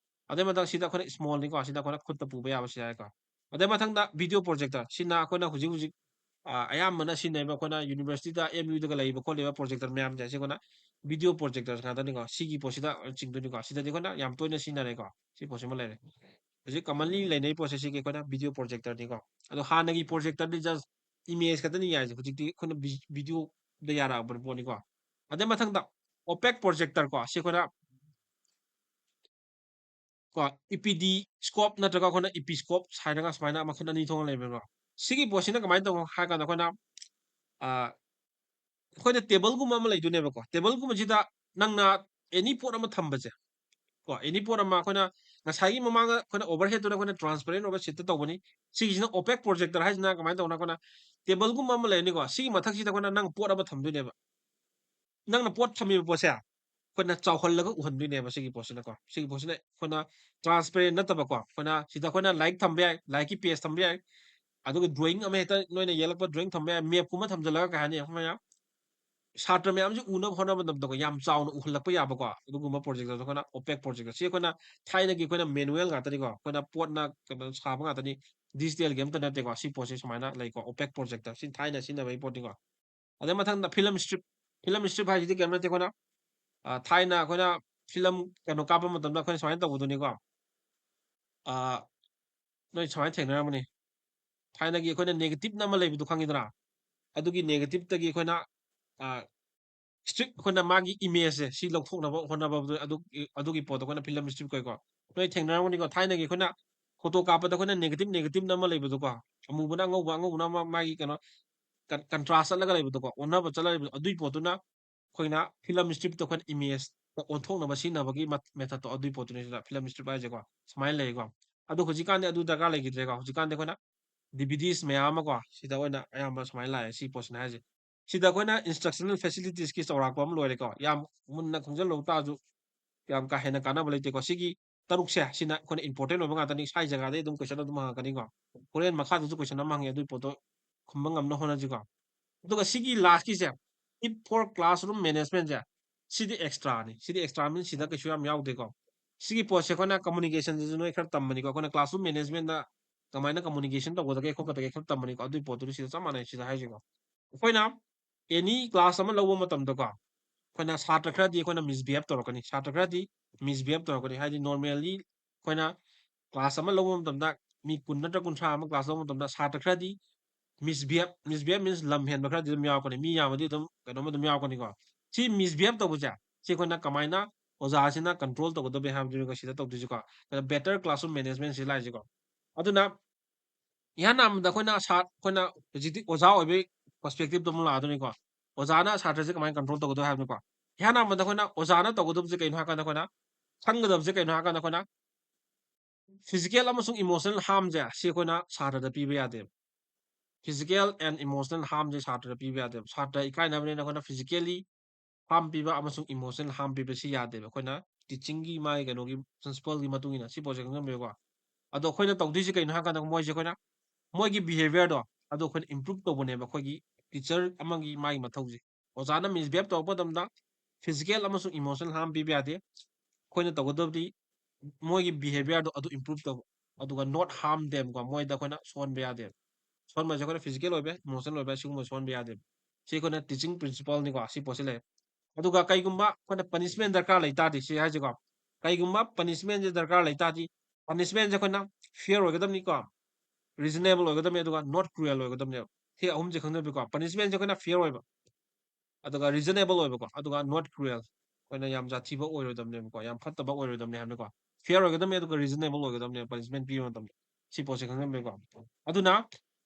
ꯑꯗꯩ ꯃꯊꯪ ꯁꯤꯗ ꯑꯩꯈꯣꯏꯅ small ꯅꯤꯀꯣ, ꯁꯤꯗ ꯑꯩꯈꯣꯏꯅ ꯈꯨꯠꯇ ꯄꯨꯕ ꯌꯥꯕꯁꯨ ꯌꯥꯏꯀꯣ꯫ ꯑꯗꯩ ꯃꯊꯪꯗ video projector, ꯁꯤꯅ ꯑꯩꯈꯣꯏꯅ ꯍꯧꯖꯤꯛ ꯍꯧꯖꯤꯛ, ꯑ, ꯑꯌꯥꯝꯕꯅ ꯁꯤꯖꯤꯟꯅꯔꯤꯕ ꯑꯩꯈꯣꯏꯅ university ꯗ, M U ꯗꯒ ꯂꯩꯕ ꯈꯣꯠꯂꯤꯕ projector ꯃꯌꯥꯝꯁꯦ, ꯁꯤ ꯑꯩꯈꯣꯏꯅ video projector ꯉꯥꯛꯇꯅꯤꯀꯣ꯫ ꯁꯤꯒꯤ ꯄꯣꯠꯁꯤꯗ ꯆꯤꯡꯗꯣꯏꯅꯤꯀꯣ꯫ ꯁꯤꯗꯗꯤ ꯑꯩꯈꯣꯏꯅ ꯌꯥꯝ ꯇꯣꯏꯅ ꯁꯤꯖꯤꯟꯅꯔꯦꯀꯣ꯫ ꯁꯤ ꯄꯣꯠꯁꯤꯃ ꯂꯩꯔꯦ꯫ ꯍꯧꯖꯤꯛ commonly ꯂꯩꯅꯔꯤꯕ ꯄꯣꯠꯁꯦ ꯁꯤꯒꯤ ꯑꯩꯈꯣꯏꯅ video projector ꯅꯤꯀꯣ꯫ ꯑꯗꯣ ꯍꯥꯟꯅꯒꯤ projector ꯗꯤ just image ꯈꯛꯇꯅꯤ ꯌꯥꯏꯁꯦ꯫ ꯍꯧꯖꯤꯛꯇꯤ ꯑꯩꯈꯣꯏꯅ ꯚꯤ-, video ꯗ ꯌꯥꯔꯛꯑꯕ ꯄꯣꯠꯅꯤꯀꯣ꯫ ꯑꯗꯩ ꯃꯊꯪꯗ opaque projector ꯀꯣ꯫ ꯁꯤ ꯑꯩꯈꯣꯏꯅ ꯀꯣ, E P D scope ꯅꯠꯇ꯭ꯔꯒ ꯑꯩꯈꯣꯏꯅ episcope ꯍꯥꯏꯔꯒ ꯁꯨꯃꯥꯏꯅ ꯃꯈꯜ ꯑꯅꯤ ꯊꯣꯛꯅ ꯂꯩꯕꯀꯣ꯫ ꯁꯤꯒꯤ ꯄꯣꯠꯁꯤꯅ ꯀꯃꯥꯏꯅ ꯇꯧꯕꯅꯣ ꯍꯥꯏ ꯀꯥꯟꯗ ꯑꯩꯈꯣꯏꯅ, ꯑ, ꯑꯩꯈꯣꯏꯅ table ꯒꯨꯝꯕ ꯑꯃ ꯂꯩꯗꯣꯏꯅꯦꯕꯀꯣ꯫ Table ꯒꯨꯝꯕꯁꯤꯗ ꯅꯪꯅ any ꯄꯣꯠ ꯑꯃ ꯊꯝꯕꯁꯦ, ꯀꯣ, any ꯄꯣꯠ ꯑꯃ ꯑꯩꯈꯣꯏꯅ ꯉꯁꯥꯏꯒꯤ ꯃꯃꯥꯡꯗ ꯑꯩꯈꯣꯏꯅ overhead ꯇꯨꯅ ꯑꯩꯈꯣꯏꯅ transparent ꯑꯣꯏꯕ sheet ꯇ ꯇꯧꯕꯅꯤ꯫ ꯁꯤꯒꯤꯁꯤꯅ opaque projector ꯍꯥꯏꯁꯤꯅ ꯀꯃꯥꯏꯅ ꯇꯧꯕꯅꯣ? ꯑꯩꯈꯣꯏꯅ table ꯒꯨꯝꯕ ꯑꯃ ꯂꯩꯔꯅꯤꯀꯣ꯫ ꯁꯤꯒꯤ ꯃꯊꯛꯁꯤꯗ ꯑꯩꯈꯣꯏꯅ ꯅꯪ ꯄꯣꯠ ꯑꯃ ꯊꯝꯗꯣꯏꯅꯦꯕ꯫ ꯅꯪꯅ ꯄꯣꯠ ꯊꯝꯃꯤꯕ ꯄꯣꯠꯁꯦ ꯑꯩꯈꯣꯏꯅ ꯆꯥꯎꯍꯜꯂꯒ ꯎꯍꯟꯗꯣꯏꯅꯦꯕ ꯁꯤꯒꯤ ꯄꯣꯠꯁꯤꯅꯀꯣ꯫ ꯁꯤꯒꯤ ꯄꯣꯠꯁꯤꯅ ꯑꯩꯈꯣꯏꯅ transparent ꯅꯠꯇꯕꯀꯣ꯫ ꯑꯩꯈꯣꯏꯅ ꯁꯤꯗ ꯑꯩꯈꯣꯏꯅ ꯂꯥꯏꯔꯤꯛ ꯊꯝꯕ ꯌꯥꯏ, ꯂꯥꯏꯔꯤꯛꯀꯤ page ꯊꯝꯕ ꯌꯥꯏ, ꯑꯗꯨꯒ drawing ꯑꯃ ꯍꯦꯛꯇ ꯅꯣꯏꯅ ꯌꯦꯛꯂꯛꯄ drawing ꯊꯝꯕ ꯌꯥꯏ, map ꯀꯨꯝꯕ ꯊꯝꯖꯤꯜꯂꯒ ꯀꯩ ꯍꯥꯏꯅꯤ, ꯑꯩꯈꯣꯏꯅ ꯁꯥꯇ꯭ꯔ ꯃꯌꯥꯝꯁꯤ ꯎꯅꯕ ꯍꯣꯠꯅꯕ ꯃꯇꯝꯗꯀꯣ, ꯌꯥꯝ ꯆꯥꯎꯅ ꯎꯍꯜꯂꯛꯄ ꯌꯥꯕꯀꯣ꯫ ꯑꯗꯨꯒꯨꯝꯕ projector ꯗꯣ ꯑꯩꯈꯣꯏꯅ opaque projector꯫ ꯁꯤ ꯑꯩꯈꯣꯏꯅ ꯊꯥꯏꯅꯒꯤ ꯑꯩꯈꯣꯏꯅ manual ꯉꯥꯛꯇꯅꯤꯀꯣ, ꯑꯩꯈꯣꯏꯅ ꯄꯣꯠꯅ ꯀꯩꯅꯣ ꯁꯥꯕ ꯉꯥꯛꯇꯅꯤ, digital ꯒꯤ ꯑꯝꯇ ꯅꯠꯇꯦꯀꯣ꯫ ꯁꯤ ꯄꯣꯠꯁꯤ ꯁꯨꯃꯥꯏꯅ ꯂꯩꯀꯣ, opaque projector꯫ ꯁꯤ ꯊꯥꯏꯅ ꯁꯤꯖꯤꯟꯅꯕꯒꯤ ꯄꯣꯠꯅꯤꯀꯣ꯫ ꯑꯗꯩ ꯃꯊꯪꯗ film strip꯫ Film strip ꯍꯥꯏꯁꯤꯗꯤ ꯀꯩꯝ ꯅꯠꯇꯦ, ꯑꯩꯈꯣꯏꯅ, ꯑ, ꯊꯥꯏꯅ ꯑꯩꯈꯣꯏꯅ film ꯀꯩꯅꯣ ꯀꯥꯞꯄ ꯃꯇꯝꯗ ꯑꯩꯈꯣꯏꯅ ꯁꯨꯃꯥꯏꯅ ꯇꯧꯕꯗꯨꯅꯤꯀꯣ꯫ ꯑ, ꯅꯣꯏ ꯁꯨꯃꯥꯏꯅ ꯊꯦꯡꯅꯔꯝꯒꯅꯤ꯫ ꯊꯥꯏꯅꯒꯤ ꯑꯩꯈꯣꯏꯅ negative ꯅꯝꯃ ꯂꯩꯕꯗꯨ ꯈꯪꯉꯤꯗꯅ? ꯑꯗꯨꯒꯤ negative ꯇꯒꯤ ꯑꯩꯈꯣꯏꯅ, ꯑ, strip, ꯑꯩꯈꯣꯏꯅ ꯃꯥꯒꯤ image ꯁꯦ ꯁꯤ ꯂꯧꯊꯣꯛꯅꯕ ꯍꯣꯠꯅꯕꯗꯨ, ꯑꯗꯨ, ꯑꯗꯨꯒꯤ ꯄꯣꯠꯇꯣ ꯑꯩꯈꯣꯏꯅ film strip ꯀꯧꯏꯀꯣ꯫ ꯅꯣꯏ ꯊꯦꯡꯅꯔꯝꯒꯅꯤꯀꯣ, ꯊꯥꯏꯅꯒꯤ ꯑꯩꯈꯣꯏꯅ photo ꯀꯥꯞꯄꯗ ꯑꯩꯈꯣꯏꯅ negative negative ꯅꯝꯃ ꯂꯩꯕꯗꯣꯀꯣ꯫ ꯑꯃꯨꯕꯅ ꯑꯉꯧꯕ, ꯑꯉꯧꯕꯅ ꯑꯃ ꯃꯥꯒꯤ ꯀꯩꯅꯣ ꯀꯟ-, contrast ꯆꯠꯂꯒ ꯂꯩꯕꯗꯣꯀꯣ, ꯑꯣꯟꯅꯕ ꯆꯠꯂ ꯂꯩꯕꯗꯣ, ꯑꯗꯨꯒꯤ ꯄꯣꯠꯇꯨꯅ ꯑꯩꯈꯣꯏꯅ film strip ꯇꯣ ꯑꯩꯈꯣꯏꯅ image ꯇ ꯑꯣꯟꯊꯣꯛꯅꯕ ꯁꯤꯖꯤꯟꯅꯕꯒꯤ ꯃꯠ-, method ꯇꯣ, ꯑꯗꯨꯒꯤ ꯄꯣꯠꯇꯨꯅꯤ ꯁꯤꯗ film strip ꯍꯥꯏꯁꯦꯀꯣ꯫ ꯁꯨꯃꯥꯏꯅ ꯂꯩꯀꯣ꯫ ꯑꯗꯣ ꯍꯧꯖꯤꯛꯀꯥꯟꯗꯤ ꯑꯗꯨ ꯗꯔꯀꯥꯔ ꯂꯩꯈꯤꯗ꯭ꯔꯦꯀꯣ꯫ ꯍꯧꯖꯤꯛꯀꯥꯟꯗꯤ ꯑꯩꯈꯣꯏꯅ D V Ds ꯃꯌꯥꯝ ꯑꯃꯀꯣ, ꯁꯤꯗ ꯑꯣꯏꯅ ꯑꯌꯥꯝꯕ ꯁꯨꯃꯥꯏꯅ ꯂꯥꯛꯑꯦ, ꯁꯤ ꯄꯣꯠꯁꯤꯅ ꯍꯥꯏꯁꯦ꯫ ꯁꯤꯗ ꯑꯩꯈꯣꯏꯅ instructional facilities ꯀꯤ ꯆꯥꯎꯔꯥꯛꯄ ꯑꯃ ꯂꯣꯏꯔꯦꯀꯣ꯫ ꯌꯥꯝ ꯃꯨꯟꯅ ꯈꯪꯖꯤꯜꯍꯧ ꯇꯥꯔꯁꯨ ꯌꯥꯝ ꯀꯥ ꯍꯦꯟꯅ ꯀꯥꯟꯅꯕ ꯂꯩꯇꯦꯀꯣ꯫ ꯁꯤꯒꯤ ꯇꯔꯨꯛꯁꯦ, ꯁꯤꯅ ꯑꯩꯈꯣꯏꯅ important ꯑꯣꯏꯕ ꯉꯥꯛꯇꯅꯤ꯫ ꯁ꯭ꯋꯥꯏ ꯖꯒꯥꯗꯩ ꯑꯗꯨꯝ question ꯑꯗꯨꯝ ꯍꯪꯉꯛꯀꯅꯤꯀꯣ꯫ ꯍꯣꯔꯦꯟ ꯃꯈꯥꯗꯁꯨ question ꯑꯃ ꯍꯪꯉꯦ, ꯑꯗꯨꯒꯤ ꯄꯣꯠꯇꯣ ꯈꯨꯝꯕ ꯉꯝꯅ ꯍꯣꯠꯅꯁꯤꯀꯣ꯫ ꯑꯗꯨꯒ ꯁꯤꯒꯤ last ꯀꯤꯁꯦ, tip for classroom management say, CD extra ꯅꯤ꯫ ꯁꯤꯗꯤ extra means ꯁꯤꯗ ꯀꯩꯁꯨ ꯌꯥꯝ ꯌꯥꯎꯗꯦꯀꯣ꯫ ꯁꯤꯒꯤ ꯄꯣꯠꯁꯦ ꯑꯩꯈꯣꯏꯅ communication ꯗꯁꯨ ꯅꯣꯏ ꯈꯔ ꯇꯝꯕꯅꯤꯀꯣ, ꯑꯩꯈꯣꯏꯅ classroom management ꯗ ꯀꯃꯥꯏꯅ communication ꯇꯧꯒꯗꯒꯦ ꯈꯣꯠꯀꯗꯒꯦ ꯈꯔ ꯇꯝꯕꯅꯤꯀꯣ, ꯑꯗꯨꯒꯤ ꯄꯣꯠꯇꯨꯗꯤ ꯁꯤꯗ ꯆꯞ ꯃꯥꯟꯅꯩ꯫ ꯁꯤꯗ ꯍꯥꯏꯁꯦꯀꯣ, ꯑꯩꯈꯣꯏꯅ any class ꯑꯃ ꯂꯧꯕ ꯃꯇꯝꯗꯀꯣ, ꯑꯩꯈꯣꯏꯅ ꯁꯥꯇ꯭ꯔ ꯈꯔꯗꯤ ꯑꯩꯈꯣꯏꯅ misbehave ꯇꯧꯔꯛꯀꯅꯤ, ꯁꯥꯇ꯭ꯔ ꯈꯔꯗꯤ misbehave ꯇꯧꯔꯛꯀꯅꯤ꯫ ꯍꯥꯏꯗꯤ normally ꯑꯩꯈꯣꯏꯅ class ꯑꯃ ꯂꯧꯕ ꯃꯇꯝꯗ ꯃꯤ ꯀꯨꯟ ꯅꯠꯇ꯭ꯔ ꯀꯨꯟꯊ꯭ꯔꯥ ꯑꯃ class ꯂꯧꯕ ꯃꯇꯝꯗ ꯁꯥꯇ꯭ꯔ ꯈꯔꯗꯤ misbehave, misbehave means ꯂꯝ ꯍꯦꯟꯕ ꯈꯔꯗꯤ ꯑꯗꯨꯝ ꯌꯥꯎꯔꯛꯀꯅꯤ, ꯃꯤ ꯌꯥꯝꯃꯗꯤ ꯑꯗꯨꯝ ꯀꯩꯅꯣꯝ ꯑꯗꯨꯝ ꯌꯥꯎꯔꯛꯀꯅꯤꯀꯣ꯫ ꯁꯤ misbehave ꯇꯧꯕꯁꯦ, ꯁꯤ ꯑꯩꯈꯣꯏꯅ ꯀꯃꯥꯏꯅ ꯑꯣꯖꯥꯁꯤꯅ control ꯇꯧꯒꯗꯕꯅꯤ ꯍꯥꯏꯕꯗꯨꯅꯤꯀꯣ ꯁꯤꯗ ꯇꯧꯗꯣꯏꯁꯤꯀꯣ꯫ ꯑꯗ better classroom management ꯁꯤ ꯂꯥꯛꯏꯁꯤꯀꯣ꯫ ꯑꯗꯨꯅ ꯏꯍꯥꯟ ꯍꯥꯟꯕꯗ ꯑꯩꯈꯣꯏꯅ ꯁꯥ-, ꯑꯩꯈꯣꯏꯅ ꯍꯧꯖꯤꯛꯇꯤ ꯑꯣꯖꯥ ꯑꯣꯏꯕꯒꯤ perspective ꯇꯣ ꯑꯃꯨꯛ ꯂꯥꯛꯑꯗꯣꯏꯅꯤꯀꯣ꯫ ꯑꯣꯖꯥꯅ ꯁꯥꯇ꯭ꯔꯁꯦ ꯀꯃꯥꯏꯅ control ꯇꯧꯒꯗꯕ ꯍꯥꯏꯕꯅꯤꯀꯣ꯫ ꯏꯍꯥꯟ ꯍꯥꯟꯕꯗ ꯑꯩꯈꯣꯏꯅ ꯑꯣꯖꯥꯅ ꯇꯧꯒꯗꯕꯁꯦ ꯀꯩꯅꯣ ꯍꯥꯏꯀꯥꯟꯗ, ꯑꯩꯈꯣꯏꯅ ꯈꯪꯒꯗꯕꯁꯦ ꯀꯩꯅꯣ ꯍꯥꯏꯀꯥꯟꯗ, ꯑꯩꯈꯣꯏꯅ physical ꯑꯃꯁꯨꯡ emotional harm ꯁꯦ ꯁꯤ ꯑꯩꯈꯣꯏꯅ ꯁꯥꯇ꯭ꯔꯗ ꯄꯤꯕ ꯌꯥꯗꯦꯕ꯫ Physical and emotional harm ꯁꯦ ꯁꯥꯇ꯭ꯔꯗ ꯄꯤꯕ ꯌꯥꯗꯦꯕ꯫ ꯁꯥꯇ꯭ꯔ ꯏꯀꯥꯏꯅꯕꯅꯤꯅ ꯑꯩꯈꯣꯏꯅ physically harm ꯄꯤꯕ ꯑꯃꯁꯨꯡ emotional harm ꯄꯤꯕ ꯁꯤ ꯌꯥꯗꯦꯕ꯫ ꯑꯩꯈꯣꯏꯅ teaching ꯒꯤ ꯃꯥꯒꯤ ꯀꯩꯅꯣꯒꯤ principle ꯒꯤ ꯃꯇꯨꯡ ꯏꯟꯅ ꯁꯤ ꯄꯣꯠꯁꯦ ꯈꯪꯖꯟꯕꯤꯌꯨꯀꯣ꯫ ꯑꯗꯣ ꯑꯩꯈꯣꯏꯅ ꯇꯧꯗꯣꯏꯁꯦ ꯀꯩꯅꯣ ꯍꯥꯏꯀꯥꯟꯗ, ꯃꯣꯏꯁꯦ ꯑꯩꯈꯣꯏꯅ ꯃꯣꯏꯒꯤ behaviour ꯗꯣ ꯑꯗꯣ ꯑꯩꯈꯣꯏꯅ improve ꯇꯧꯕꯅꯦꯕ ꯑꯩꯈꯣꯏꯒꯤ teacher ꯑꯃꯒꯤ ꯃꯥꯒꯤ ꯃꯊꯧꯁꯦ꯫ ꯑꯣꯖꯥꯅ misbehave ꯇꯧꯔꯛꯄ ꯃꯇꯝꯗ physical ꯑꯃꯁꯨꯡ emotional harm ꯄꯤꯕ ꯌꯥꯗꯦ꯫ ꯑꯩꯈꯣꯏꯅ ꯇꯧꯒꯗꯕꯗꯤ ꯃꯣꯏꯒꯤ behaviour ꯗꯣ ꯑꯗꯨ improve ꯇꯧꯕ, ꯑꯗꯨꯒ not harm them ꯀꯣ, ꯃꯣꯏꯗ ꯑꯩꯈꯣꯏꯅ ꯁꯣꯛꯍꯟꯕ ꯌꯥꯗꯦꯕ꯫ ꯁꯣꯛꯍꯟꯕꯁꯦ ꯑꯩꯈꯣꯏꯅ physical ꯑꯣꯏꯕ, emotional ꯑꯣꯏꯕ ꯁꯤꯒꯨꯝꯕ ꯁꯣꯛꯍꯟꯕ ꯌꯥꯗꯦꯕ꯫ ꯁꯤ ꯑꯩꯈꯣꯏꯅ teaching principle ꯅꯤꯀꯣ, ꯁꯤ ꯄꯣꯠꯁꯤ ꯂꯩ꯫ ꯑꯗꯨꯒ ꯀꯩꯒꯨꯝꯕ ꯑꯩꯈꯣꯏꯅ punishment ꯗꯔꯀꯥꯔ ꯂꯩ ꯇꯥꯔꯗꯤ, ꯁꯤ ꯍꯥꯏꯁꯦꯀꯣ, ꯀꯩꯒꯨꯝꯕ punishment ꯁꯦ ꯗꯔꯀꯥꯔ ꯂꯩ ꯇꯥꯔꯗꯤ, punishment ꯁꯦ ꯑꯩꯈꯣꯏꯅ fair ꯑꯣꯏꯒꯗꯕꯅꯤꯀꯣ, reasonable ꯑꯣꯏꯒꯗꯕꯅꯤ, ꯑꯗꯨꯒ not cruel ꯑꯣꯏꯒꯗꯕꯅꯦꯕ꯫ ꯁꯤ ꯑꯍꯨꯝꯁꯦ ꯈꯪꯖꯟꯕꯤꯀꯣ, punishment ꯁꯦ ꯑꯩꯈꯣꯏꯅ fair ꯑꯣꯏꯕ, ꯑꯗꯨꯒ reasonable ꯑꯣꯏꯕꯀꯣ, ꯑꯗꯨꯒ not cruel, ꯑꯩꯈꯣꯏꯅ ꯌꯥꯝ ꯖꯥꯊꯤꯕ ꯑꯣꯏꯔꯣꯏꯗꯕꯅꯦꯕꯀꯣ, ꯌꯥꯝ ꯐꯠꯇꯕ ꯑꯣꯏꯔꯣꯏꯗꯕꯅꯦ ꯍꯥꯏꯕꯅꯤꯀꯣ꯫ Fair ꯑꯣꯏꯒꯗꯕꯅꯦ, ꯑꯗꯨꯒ reasonable ꯑꯣꯏꯒꯗꯕꯅꯦ punishment ꯄꯤꯕ ꯃꯇꯝꯗ꯫ ꯁꯤ ꯄꯣꯠꯁꯦ ꯈꯪꯖꯟꯕꯤꯀꯣ꯫ ꯑꯗꯨꯅ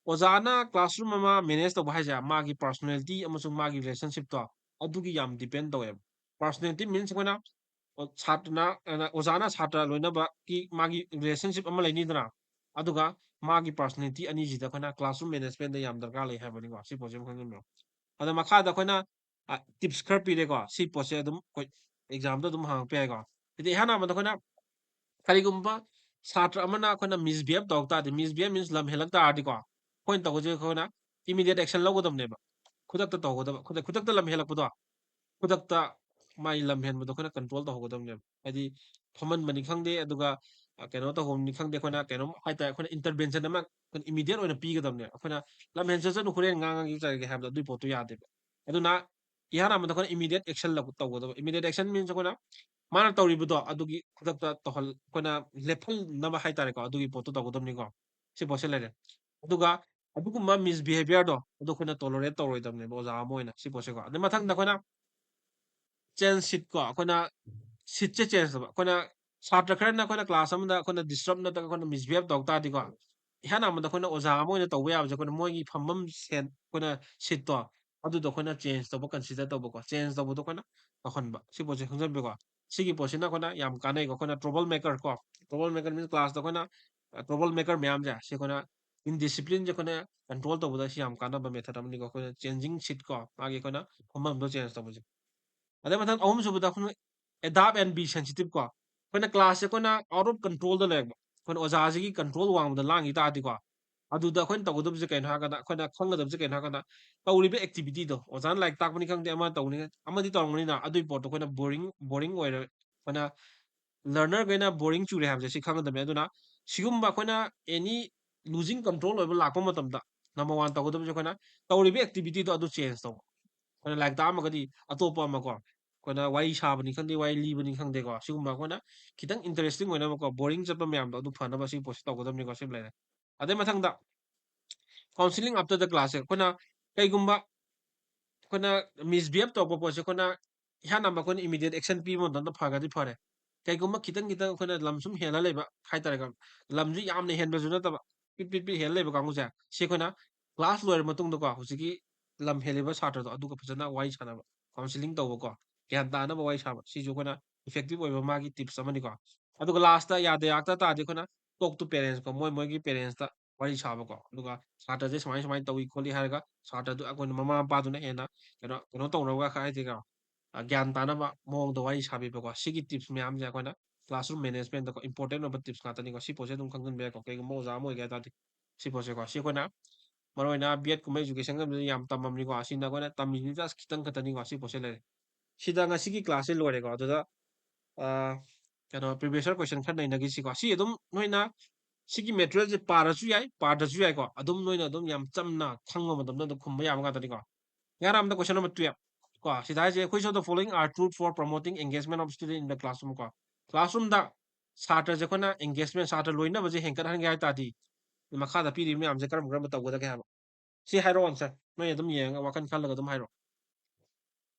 ꯑꯣꯖꯥꯅ classroom ꯑꯃ manage ꯇꯧꯕ ꯍꯥꯏꯁꯦ ꯃꯥꯒꯤ personality ꯑꯃꯁꯨꯡ ꯃꯥꯒꯤ relationship ꯇꯣ ꯑꯗꯨꯒꯤ ꯌꯥꯝ depend ꯇꯧꯋꯦꯕ꯫ Personality means ꯑꯩꯈꯣꯏꯅ ꯑꯣ-, ꯁꯥꯇ꯭ꯔꯅ, ꯑ, ꯑꯣꯖꯥꯅ ꯁꯥꯇ꯭ꯔ ꯂꯣꯏꯅꯕꯒꯤ ꯃꯥꯒꯤ relationship ꯑꯃ ꯂꯩꯅꯤꯗꯅ, ꯑꯗꯨꯒ ꯃꯥꯒꯤ personality ꯑꯅꯤꯁꯤꯗ ꯑꯩꯈꯣꯏꯅ classroom management ꯗ ꯌꯥꯝ ꯗꯔꯀꯥꯔ ꯂꯩ ꯍꯥꯏꯕꯅꯤꯀꯣ꯫ ꯁꯤ ꯄꯣꯠꯁꯤ ꯑꯃ ꯈꯪꯖꯟꯕꯤꯌꯨ꯫ ꯑꯗ ꯃꯈꯥꯗ ꯑꯩꯈꯣꯏꯅ, ꯑ, tips ꯈꯔ ꯄꯤꯔꯦꯀꯣ꯫ ꯁꯤ ꯄꯣꯠꯁꯦ ꯑꯗꯨꯝ ꯑꯩꯈꯣꯏ exam ꯗ ꯑꯗꯨꯝ ꯍꯪꯉꯛꯄ ꯌꯥꯏꯀꯣ꯫ ꯑꯗꯩ ꯏꯍꯥꯟ ꯍꯥꯟꯕꯗ ꯑꯩꯈꯣꯏꯅ ꯀꯔꯤꯒꯨꯝꯕ ꯁꯥꯇ꯭ꯔ ꯑꯃꯅ ꯑꯩꯈꯣꯏꯅ misbehave ꯇꯧꯔꯛ ꯇꯥꯔꯗꯤ, misbehave means ꯂꯝ ꯍꯦꯜꯂꯛ ꯇꯥꯔꯗꯤꯀꯣ, ꯑꯩꯈꯣꯏꯅ ꯇꯧꯒꯗꯣꯏꯁꯦ ꯑꯩꯈꯣꯏꯅ immediate action ꯂꯧꯒꯗꯕꯅꯦꯕ꯫ ꯈꯨꯗꯛꯇ ꯇꯧꯒꯗꯕ, ꯈꯨꯗꯛ-, ꯈꯨꯗꯛꯇ ꯂꯝ ꯍꯦꯜꯂꯛꯄꯗꯣ, ꯈꯨꯗꯛꯇ ꯃꯥꯏ ꯂꯝ ꯍꯦꯟꯕꯗꯣ ꯑꯩꯈꯣꯏꯅ ꯀꯟꯇ꯭ꯔꯣꯜ ꯇꯧꯍꯧꯒꯗꯕꯅꯦꯕ꯫ ꯍꯥꯏꯗꯤ ꯐꯝꯍꯟꯕꯅꯤ ꯈꯪꯗꯦ, ꯑꯗꯨꯒ, ꯑ, ꯀꯩꯅꯣ ꯇꯧꯍꯟꯕꯅꯤ ꯈꯪꯗꯦ, ꯑꯩꯈꯣꯏꯅ ꯀꯩꯅꯣꯝ ꯍꯥꯏꯇꯥꯔꯦ, ꯑꯩꯈꯣꯏꯅ ꯏꯟꯇꯔꯚꯦꯟꯁꯟ ꯑꯃ ꯑꯩꯈꯣꯏꯅ ꯏꯃꯤꯗꯤꯌꯦꯠ ꯑꯣꯏꯅ ꯄꯤꯒꯗꯕꯅꯦꯕ꯫ ꯑꯩꯈꯣꯏꯅ "ꯂꯝ ꯍꯦꯟ ꯆꯠꯆꯅꯨ, ꯍꯣꯔꯦꯟ ꯉꯥꯡꯉꯒꯦ ꯆꯠꯂꯒꯦ" ꯍꯥꯏꯕꯗꯣ ꯑꯗꯨꯒꯤ ꯄꯣꯠꯇꯣ ꯌꯥꯗꯦꯕ꯫ ꯑꯗꯨꯅ ꯏꯍꯥꯟ ꯍꯥꯟꯕꯗ ꯑꯩꯈꯣꯏꯅ ꯏꯃꯤꯗꯤꯌꯦꯠ ꯑꯦꯛꯁꯟ ꯂꯧ-, ꯇꯧꯒꯗꯕ꯫ ꯏꯃꯤꯗꯤꯌꯦꯠ ꯑꯦꯛꯁꯟ ꯃꯤꯟꯁ ꯑꯩꯈꯣꯏꯅ ꯃꯥꯅ ꯇꯧꯔꯤꯕꯗꯣ ꯑꯗꯨꯒꯤ ꯈꯨꯗꯛꯇ ꯇꯧꯍꯜ-, ꯑꯩꯈꯣꯏꯅ ꯂꯦꯞꯍꯟꯅꯕ ꯍꯥꯏꯇꯥꯔꯦꯀꯣ, ꯑꯗꯨꯒꯤ ꯄꯣꯠꯇꯣ ꯇꯧꯒꯗꯕꯅꯤꯀꯣ꯫ ꯁꯤ ꯄꯣꯠꯁꯦ ꯂꯩꯔꯦ꯫ ꯑꯗꯨꯒ ꯑꯗꯨꯒꯨꯝꯕ ꯃꯤꯁꯕꯤꯍꯦꯕꯤꯌꯔꯗꯣ ꯑꯗꯨ ꯑꯩꯈꯣꯏꯅ ꯇꯣꯂꯔꯦꯠ ꯇꯧꯔꯣꯏꯗꯕꯅꯦꯕ ꯑꯣꯖꯥ ꯑꯃ ꯑꯣꯏꯅ, ꯁꯤ ꯄꯣꯠꯁꯦꯀꯣ꯫ ꯑꯗꯩ ꯃꯊꯪꯗ ꯑꯩꯈꯣꯏꯅ ꯆꯦꯟꯖ ꯁꯤꯠ ꯀꯣ, ꯑꯩꯈꯣꯏꯅ ꯁꯤꯠꯁꯦ ꯆꯦꯟꯖ ꯇꯧꯕ꯫ ꯑꯩꯈꯣꯏꯅ ꯁꯥꯇ꯭ꯔ ꯈꯔꯅ ꯑꯩꯈꯣꯏꯅ ꯀ꯭ꯂꯥꯁ ꯑꯃꯗ ꯑꯩꯈꯣꯏꯅ ꯗꯤꯁꯇꯔꯕ ꯅꯠꯇ꯭ꯔꯒ ꯑꯩꯈꯣꯏꯅ ꯃꯤꯁꯕꯤꯍꯦꯕ ꯇꯧ ꯇꯥꯔꯗꯤꯀꯣ, ꯏꯍꯥꯟ ꯍꯥꯟꯕꯗ ꯑꯩꯈꯣꯏꯅ ꯑꯣꯖꯥ ꯑꯃ ꯑꯣꯏꯅ ꯇꯧꯕ ꯌꯥꯕꯁꯦ ꯑꯩꯈꯣꯏꯅ ꯃꯣꯏꯒꯤ ꯐꯝꯐꯝ ꯁꯦꯟ-, ꯑꯩꯈꯣꯏꯅ ꯁꯤꯠꯇꯣ ꯑꯗꯨꯗꯣ ꯑꯩꯈꯣꯏꯅ ꯆꯦꯟꯖ ꯇꯧꯕ, ꯀꯟꯁꯤꯗꯔ ꯇꯧꯕꯀꯣ, ꯆꯦꯟꯖ ꯇꯧꯕꯗꯣ ꯑꯩꯈꯣꯏꯅ ꯇꯧꯍꯟꯕ꯫ ꯁꯤ ꯄꯣꯠꯁꯦ ꯈꯪꯖꯟꯕꯤꯀꯣ꯫ ꯁꯤꯒꯤ ꯄꯣꯠꯁꯤꯅ ꯑꯩꯈꯣꯏꯅ ꯌꯥꯝ ꯀꯥꯟꯅꯩꯀꯣ꯫ ꯑꯩꯈꯣꯏꯅ ꯇ꯭ꯔꯣꯕꯜ ꯃꯦꯀꯔ ꯀꯣ, ꯇ꯭ꯔꯣꯕꯜ ꯃꯦꯀꯔ ꯃꯤꯟꯁ ꯀ꯭ꯂꯥꯁꯇ ꯑꯩꯈꯣꯏꯅ, ꯑ, ꯇ꯭ꯔꯣꯕꯜ ꯃꯦꯀꯔ ꯃꯌꯥꯝꯁꯦ, ꯁꯤ ꯑꯩꯈꯣꯏꯅ ꯏꯟꯗꯤꯁꯤꯄ꯭ꯂꯤꯟꯁꯦ ꯑꯩꯈꯣꯏꯅ ꯀꯟꯇ꯭ꯔꯣꯜ ꯇꯧꯕꯗ ꯁꯤ ꯌꯥꯝ ꯀꯥꯟꯅꯕ ꯃꯦꯊꯠ ꯑꯃꯅꯤꯀꯣ꯫ ꯑꯩꯈꯣꯏꯅ ꯆꯦꯟꯖꯤꯡ ꯁꯤꯠ ꯀꯣ, ꯃꯥꯒꯤ ꯑꯩꯈꯣꯏꯅ ꯐꯝꯐꯝꯗꯣ ꯆꯦꯟꯖ ꯇꯧꯕꯁꯦ꯫ ꯑꯗꯩ ꯃꯊꯪ ꯑꯍꯨꯝꯁꯨꯕꯗ ꯑꯩꯈꯣꯏꯅ ꯑꯦꯗꯥꯞ ꯑꯦꯟ ꯕꯤ ꯁꯦꯟꯁꯤꯇꯤꯞ ꯀꯣ꯫ ꯑꯩꯈꯣꯏꯅ ꯀ꯭ꯂꯥꯁꯁꯦ ꯑꯩꯈꯣꯏꯅ ꯑꯥꯎꯠ ꯑꯣꯐ ꯀꯟꯇ꯭ꯔꯣꯜꯗ ꯂꯩꯔꯛꯄ, ꯑꯩꯈꯣꯏꯅ ꯑꯣꯖꯥꯁꯤꯒꯤ ꯀꯟꯇ꯭ꯔꯣꯜ ꯋꯥꯡꯃꯗ ꯂꯥꯡꯈꯤ ꯇꯥꯔꯗꯤꯀꯣ, ꯑꯗꯨꯗ ꯑꯩꯈꯣꯏꯅ ꯇꯧꯒꯗꯕꯁꯦ ꯀꯩꯅꯣ ꯍꯥꯏꯔꯀꯥꯟꯗ, ꯑꯩꯈꯣꯏꯅ ꯈꯪꯒꯗꯕꯁꯦ ꯀꯩꯅꯣ ꯍꯥꯏꯔꯀꯥꯟꯗ, ꯇꯧꯔꯤꯕ ꯑꯦꯛꯇꯤꯚꯤꯇꯤꯗꯣ, ꯑꯣꯖꯥꯅ ꯂꯥꯏꯔꯤꯛ ꯇꯥꯛꯄꯅꯤ ꯈꯪꯗꯦ, ꯑꯃ ꯇꯧꯕꯅꯤ ꯈꯪꯗꯦ, ꯑꯃꯗꯤ ꯇꯧꯔꯝꯒꯅꯤꯅ, ꯑꯗꯨꯒꯤ ꯄꯣꯠꯇꯣ ꯑꯩꯈꯣꯏꯅ ꯕꯣꯔꯤꯡ, ꯕꯣꯔꯤꯡ ꯑꯣꯏꯔ-, ꯑꯩꯈꯣꯏꯅ ꯂꯔꯅꯔꯈꯩꯅ ꯕꯣꯔꯤꯡ ꯆꯨꯔꯦ ꯍꯥꯏꯕꯁꯦ ꯁꯤ ꯈꯪꯒꯗꯕꯅꯤ꯫ ꯑꯗꯨꯅ ꯁꯤꯒꯨꯝꯕ ꯑꯩꯈꯣꯏꯅ ꯑꯦꯅꯤ ꯂꯨꯖꯤꯡ ꯀꯟꯇ꯭ꯔꯣꯜ ꯑꯣꯏꯕ ꯂꯥꯛꯄ ꯃꯇꯝꯗ, ꯅꯝꯕꯔ ꯋꯥꯟ ꯇꯧꯒꯗꯕꯁꯦ ꯑꯩꯈꯣꯏꯅ ꯇꯧꯔꯤꯕ ꯑꯦꯛꯇꯤꯚꯤꯇꯤꯗꯣ ꯑꯗꯨ ꯆꯦꯟꯖ ꯇꯧꯕ꯫ ꯑꯩꯈꯣꯏꯅ ꯂꯥꯏꯔꯤꯛ ꯇꯥꯛꯑꯝꯃꯒꯗꯤ ꯑꯇꯣꯞꯄ ꯑꯃꯀꯣ, ꯑꯩꯈꯣꯏꯅ ꯋꯥꯔꯤ ꯁꯥꯕꯅꯤ ꯈꯪꯗꯦ, ꯋꯥꯔꯤ ꯂꯤꯕꯅꯤ ꯈꯪꯗꯦꯀꯣ, ꯁꯤꯒꯨꯝꯕ ꯑꯩꯈꯣꯏꯅ ꯈꯤꯇꯪ ꯏꯟꯇꯔꯦꯁꯇꯤꯡ ꯑꯣꯏꯅꯕꯀꯣ, ꯕꯣꯔꯤꯡ ꯆꯠꯄ ꯃꯌꯥꯝꯗꯣ ꯑꯗꯨ ꯐꯅꯕ ꯁꯤꯒꯤ ꯄꯣꯠꯁꯤ ꯇꯧꯒꯗꯕꯅꯤꯀꯣ, ꯁꯤ ꯂꯩꯔꯦ꯫ ꯑꯗꯩ ꯃꯊꯪꯗ counselling after the class ꯁꯦ ꯑꯩꯈꯣꯏꯅ ꯀꯩꯒꯨꯝꯕ ꯑꯩꯈꯣꯏꯅ ꯃꯤꯁꯕꯤꯍꯦꯕ ꯇꯧꯔꯛꯄ ꯄꯣꯠꯁꯦ ꯑꯩꯈꯣꯏꯅ ꯏꯍꯥꯟ ꯍꯥꯟꯕ ꯑꯩꯈꯣꯏꯅ ꯏꯃꯤꯗꯤꯌꯦꯠ ꯑꯦꯛꯁꯟ ꯄꯤꯕ ꯃꯇꯝꯗ ꯐꯔꯒꯗꯤ ꯐꯔꯦ꯫ ꯀꯩꯒꯨꯝꯕ ꯈꯤꯇꯪ ꯈꯤꯇꯪ ꯑꯩꯈꯣꯏꯅ ꯂꯝ ꯁꯨꯝ ꯍꯦꯜꯂ ꯂꯩꯕ ꯍꯥꯏꯇꯥꯔꯦꯀꯣ, ꯂꯝꯁꯨ ꯌꯥꯝꯅ ꯍꯦꯟꯕꯁꯨ ꯅꯠꯇꯕ, ꯄꯤꯠ ꯄꯤꯠ ꯄꯤꯠ ꯍꯦꯜꯂ ꯂꯩꯕ ꯀꯥꯡꯕꯨꯁꯦ, ꯁꯤ ꯑꯩꯈꯣꯏꯅ ꯀ꯭ꯂꯥꯁ ꯂꯣꯏꯔ ꯃꯇꯨꯡꯗꯀꯣ, ꯍꯧꯖꯤꯛꯀꯤ ꯂꯝ ꯍꯦꯜꯂꯤꯕ ꯁꯥꯇ꯭ꯔꯗꯣ ꯑꯗꯨꯒ ꯐꯖꯅ ꯋꯥꯔꯤ ꯁꯥꯟꯅꯕ, ꯀꯥꯎꯟꯁꯤꯂꯤꯡ ꯇꯧꯕꯀꯣ, ꯒ꯭ꯌꯥꯟ ꯇꯥꯅꯕ ꯋꯥꯔꯤ ꯁꯥꯕ, ꯁꯤꯁꯨ ꯑꯩꯈꯣꯏꯅ ꯏꯐꯦꯛꯇꯤꯚ ꯑꯣꯏꯕ ꯃꯥꯒꯤ ꯇꯤꯞꯁ ꯑꯃꯅꯤꯀꯣ꯫ ꯑꯗꯨꯒ ꯂꯥꯁꯇ ꯌꯥꯗ ꯌꯥꯔꯛꯇ ꯇꯥꯔꯗꯤ ꯑꯩꯈꯣꯏꯅ talk to parents ꯀꯣ, ꯃꯣꯏ ꯃꯣꯏꯒꯤ ꯄꯦꯔꯦꯟꯁꯇ ꯋꯥꯔꯤ ꯁꯥꯕꯀꯣ, ꯑꯗꯨꯒ ꯁꯥꯇ꯭ꯔꯁꯦ ꯁꯨꯃꯥꯏ ꯁꯨꯃꯥꯏꯅ ꯇꯧꯏ ꯈꯣꯠꯂꯤ ꯍꯥꯏꯔꯒ ꯁꯥꯇ꯭ꯔꯗꯨ, ꯑꯩꯈꯣꯏꯅ ꯃꯃꯥ ꯃꯄꯥꯗꯨꯅ ꯍꯦꯟꯅ ꯀꯩꯅꯣ, ꯀꯩꯅꯣ ꯇꯧꯅꯕ ꯍꯥꯏꯗꯤ ꯀꯩꯅꯣ, ꯑ, ꯒ꯭ꯌꯥꯟ ꯇꯥꯅꯕ ꯃꯑꯣꯡꯗ ꯋꯥꯔꯤ ꯁꯥꯕꯤꯕꯀꯣ꯫ ꯁꯤꯒꯤ ꯇꯤꯞꯁ ꯃꯌꯥꯝꯁꯦ ꯑꯩꯈꯣꯏꯅ ꯀ꯭ꯂꯥꯁꯔꯨꯝ ꯃꯦꯅꯦꯖꯃꯦꯟꯇꯀꯣ ꯏꯝꯄꯣꯔꯇꯦꯟ ꯑꯣꯏꯕ ꯇꯤꯞꯁ ꯉꯥꯛꯇꯅꯤꯀꯣ꯫ ꯁꯤ ꯄꯣꯠꯁꯦ ꯑꯗꯨꯝ ꯈꯪꯖꯤꯟꯕ ꯌꯥꯏꯀꯣ, ꯀꯩꯒꯨꯝꯕ ꯑꯣꯖꯥ ꯑꯃ ꯑꯣꯏꯒꯦ ꯍꯥꯏ ꯇꯥꯔꯗꯤ꯫ ꯁꯤ ꯄꯣꯠꯁꯦꯀꯣ, ꯁꯤ ꯑꯩꯈꯣꯏꯅ ꯃꯔꯨꯑꯣꯏꯅ ꯕꯤ ꯑꯦꯗꯀꯨꯝꯕ ꯏꯖꯨꯀꯦꯁꯟꯒꯨꯝꯕꯗ ꯌꯥꯝ ꯇꯝꯃꯝꯅꯤꯀꯣ꯫ ꯑꯁꯤꯅ ꯑꯩꯈꯣꯏꯅ ꯇꯝꯃꯤꯁꯤꯗꯤ just ꯈꯤꯇꯪ ꯈꯛꯇꯅꯤꯀꯣ, ꯁꯤ ꯄꯣꯠꯁꯦ ꯂꯩꯔꯦ꯫ ꯁꯤꯗ ꯉꯁꯤꯒꯤ class ꯁꯦ ꯂꯣꯏꯔꯦꯀꯣ꯫ ꯑꯗꯨꯗ, ꯑ, ꯀꯩꯅꯣ, previous year question ꯈꯔ ꯅꯩꯅꯈꯤꯁꯤꯀꯣ꯫ ꯁꯤ ꯑꯗꯨꯝ ꯅꯣꯏꯅ ꯁꯤꯒꯤ material ꯁꯦ ꯄꯥꯔꯁꯨ ꯌꯥꯏ, ꯄꯥꯗ꯭ꯔꯁꯨ ꯌꯥꯏꯀꯣ꯫ ꯑꯗꯨꯝ ꯅꯣꯏꯅ ꯑꯗꯨꯝ ꯌꯥꯝ ꯆꯝꯅ ꯈꯪꯕ ꯃꯇꯝꯗ ꯑꯗꯨꯝ ꯈꯨꯝꯕ ꯌꯥꯕ ꯉꯥꯛꯇꯅꯤꯀꯣ꯫ ꯉꯔꯥꯡ ꯑꯃꯗ question number twelve ꯀꯣ꯫ ꯁꯤꯗ ꯍꯥꯏꯁꯦ, "Which of the following are true for promoting engagement of student in the classroom?" ꯀꯣ꯫ Classroom ꯗ ꯁꯥꯇ꯭ꯔꯁꯦ ꯑꯩꯈꯣꯏꯅ engagement, ꯁꯥꯇ꯭ꯔ ꯂꯣꯏꯅꯕꯁꯦ ꯍꯦꯟꯒꯠꯍꯟꯒꯦ ꯍꯥꯏ ꯇꯥꯔꯗꯤ, ꯃꯈꯥꯗ ꯄꯤꯔꯤꯕ ꯃꯌꯥꯝꯁꯦ ꯀꯔꯝ ꯀꯔꯝꯕ ꯇꯧꯒꯗꯒꯦ ꯍꯥꯏꯕ꯫ ꯁꯤ ꯍꯥꯏꯔꯛꯑꯣ answer꯫ ꯅꯣꯏ ꯑꯗꯨꯝ ꯌꯦꯡꯉꯒ ꯋꯥꯈꯜ ꯈꯜꯂꯒ ꯑꯗꯨꯝ ꯍꯥꯏꯔꯛꯑꯣ꯫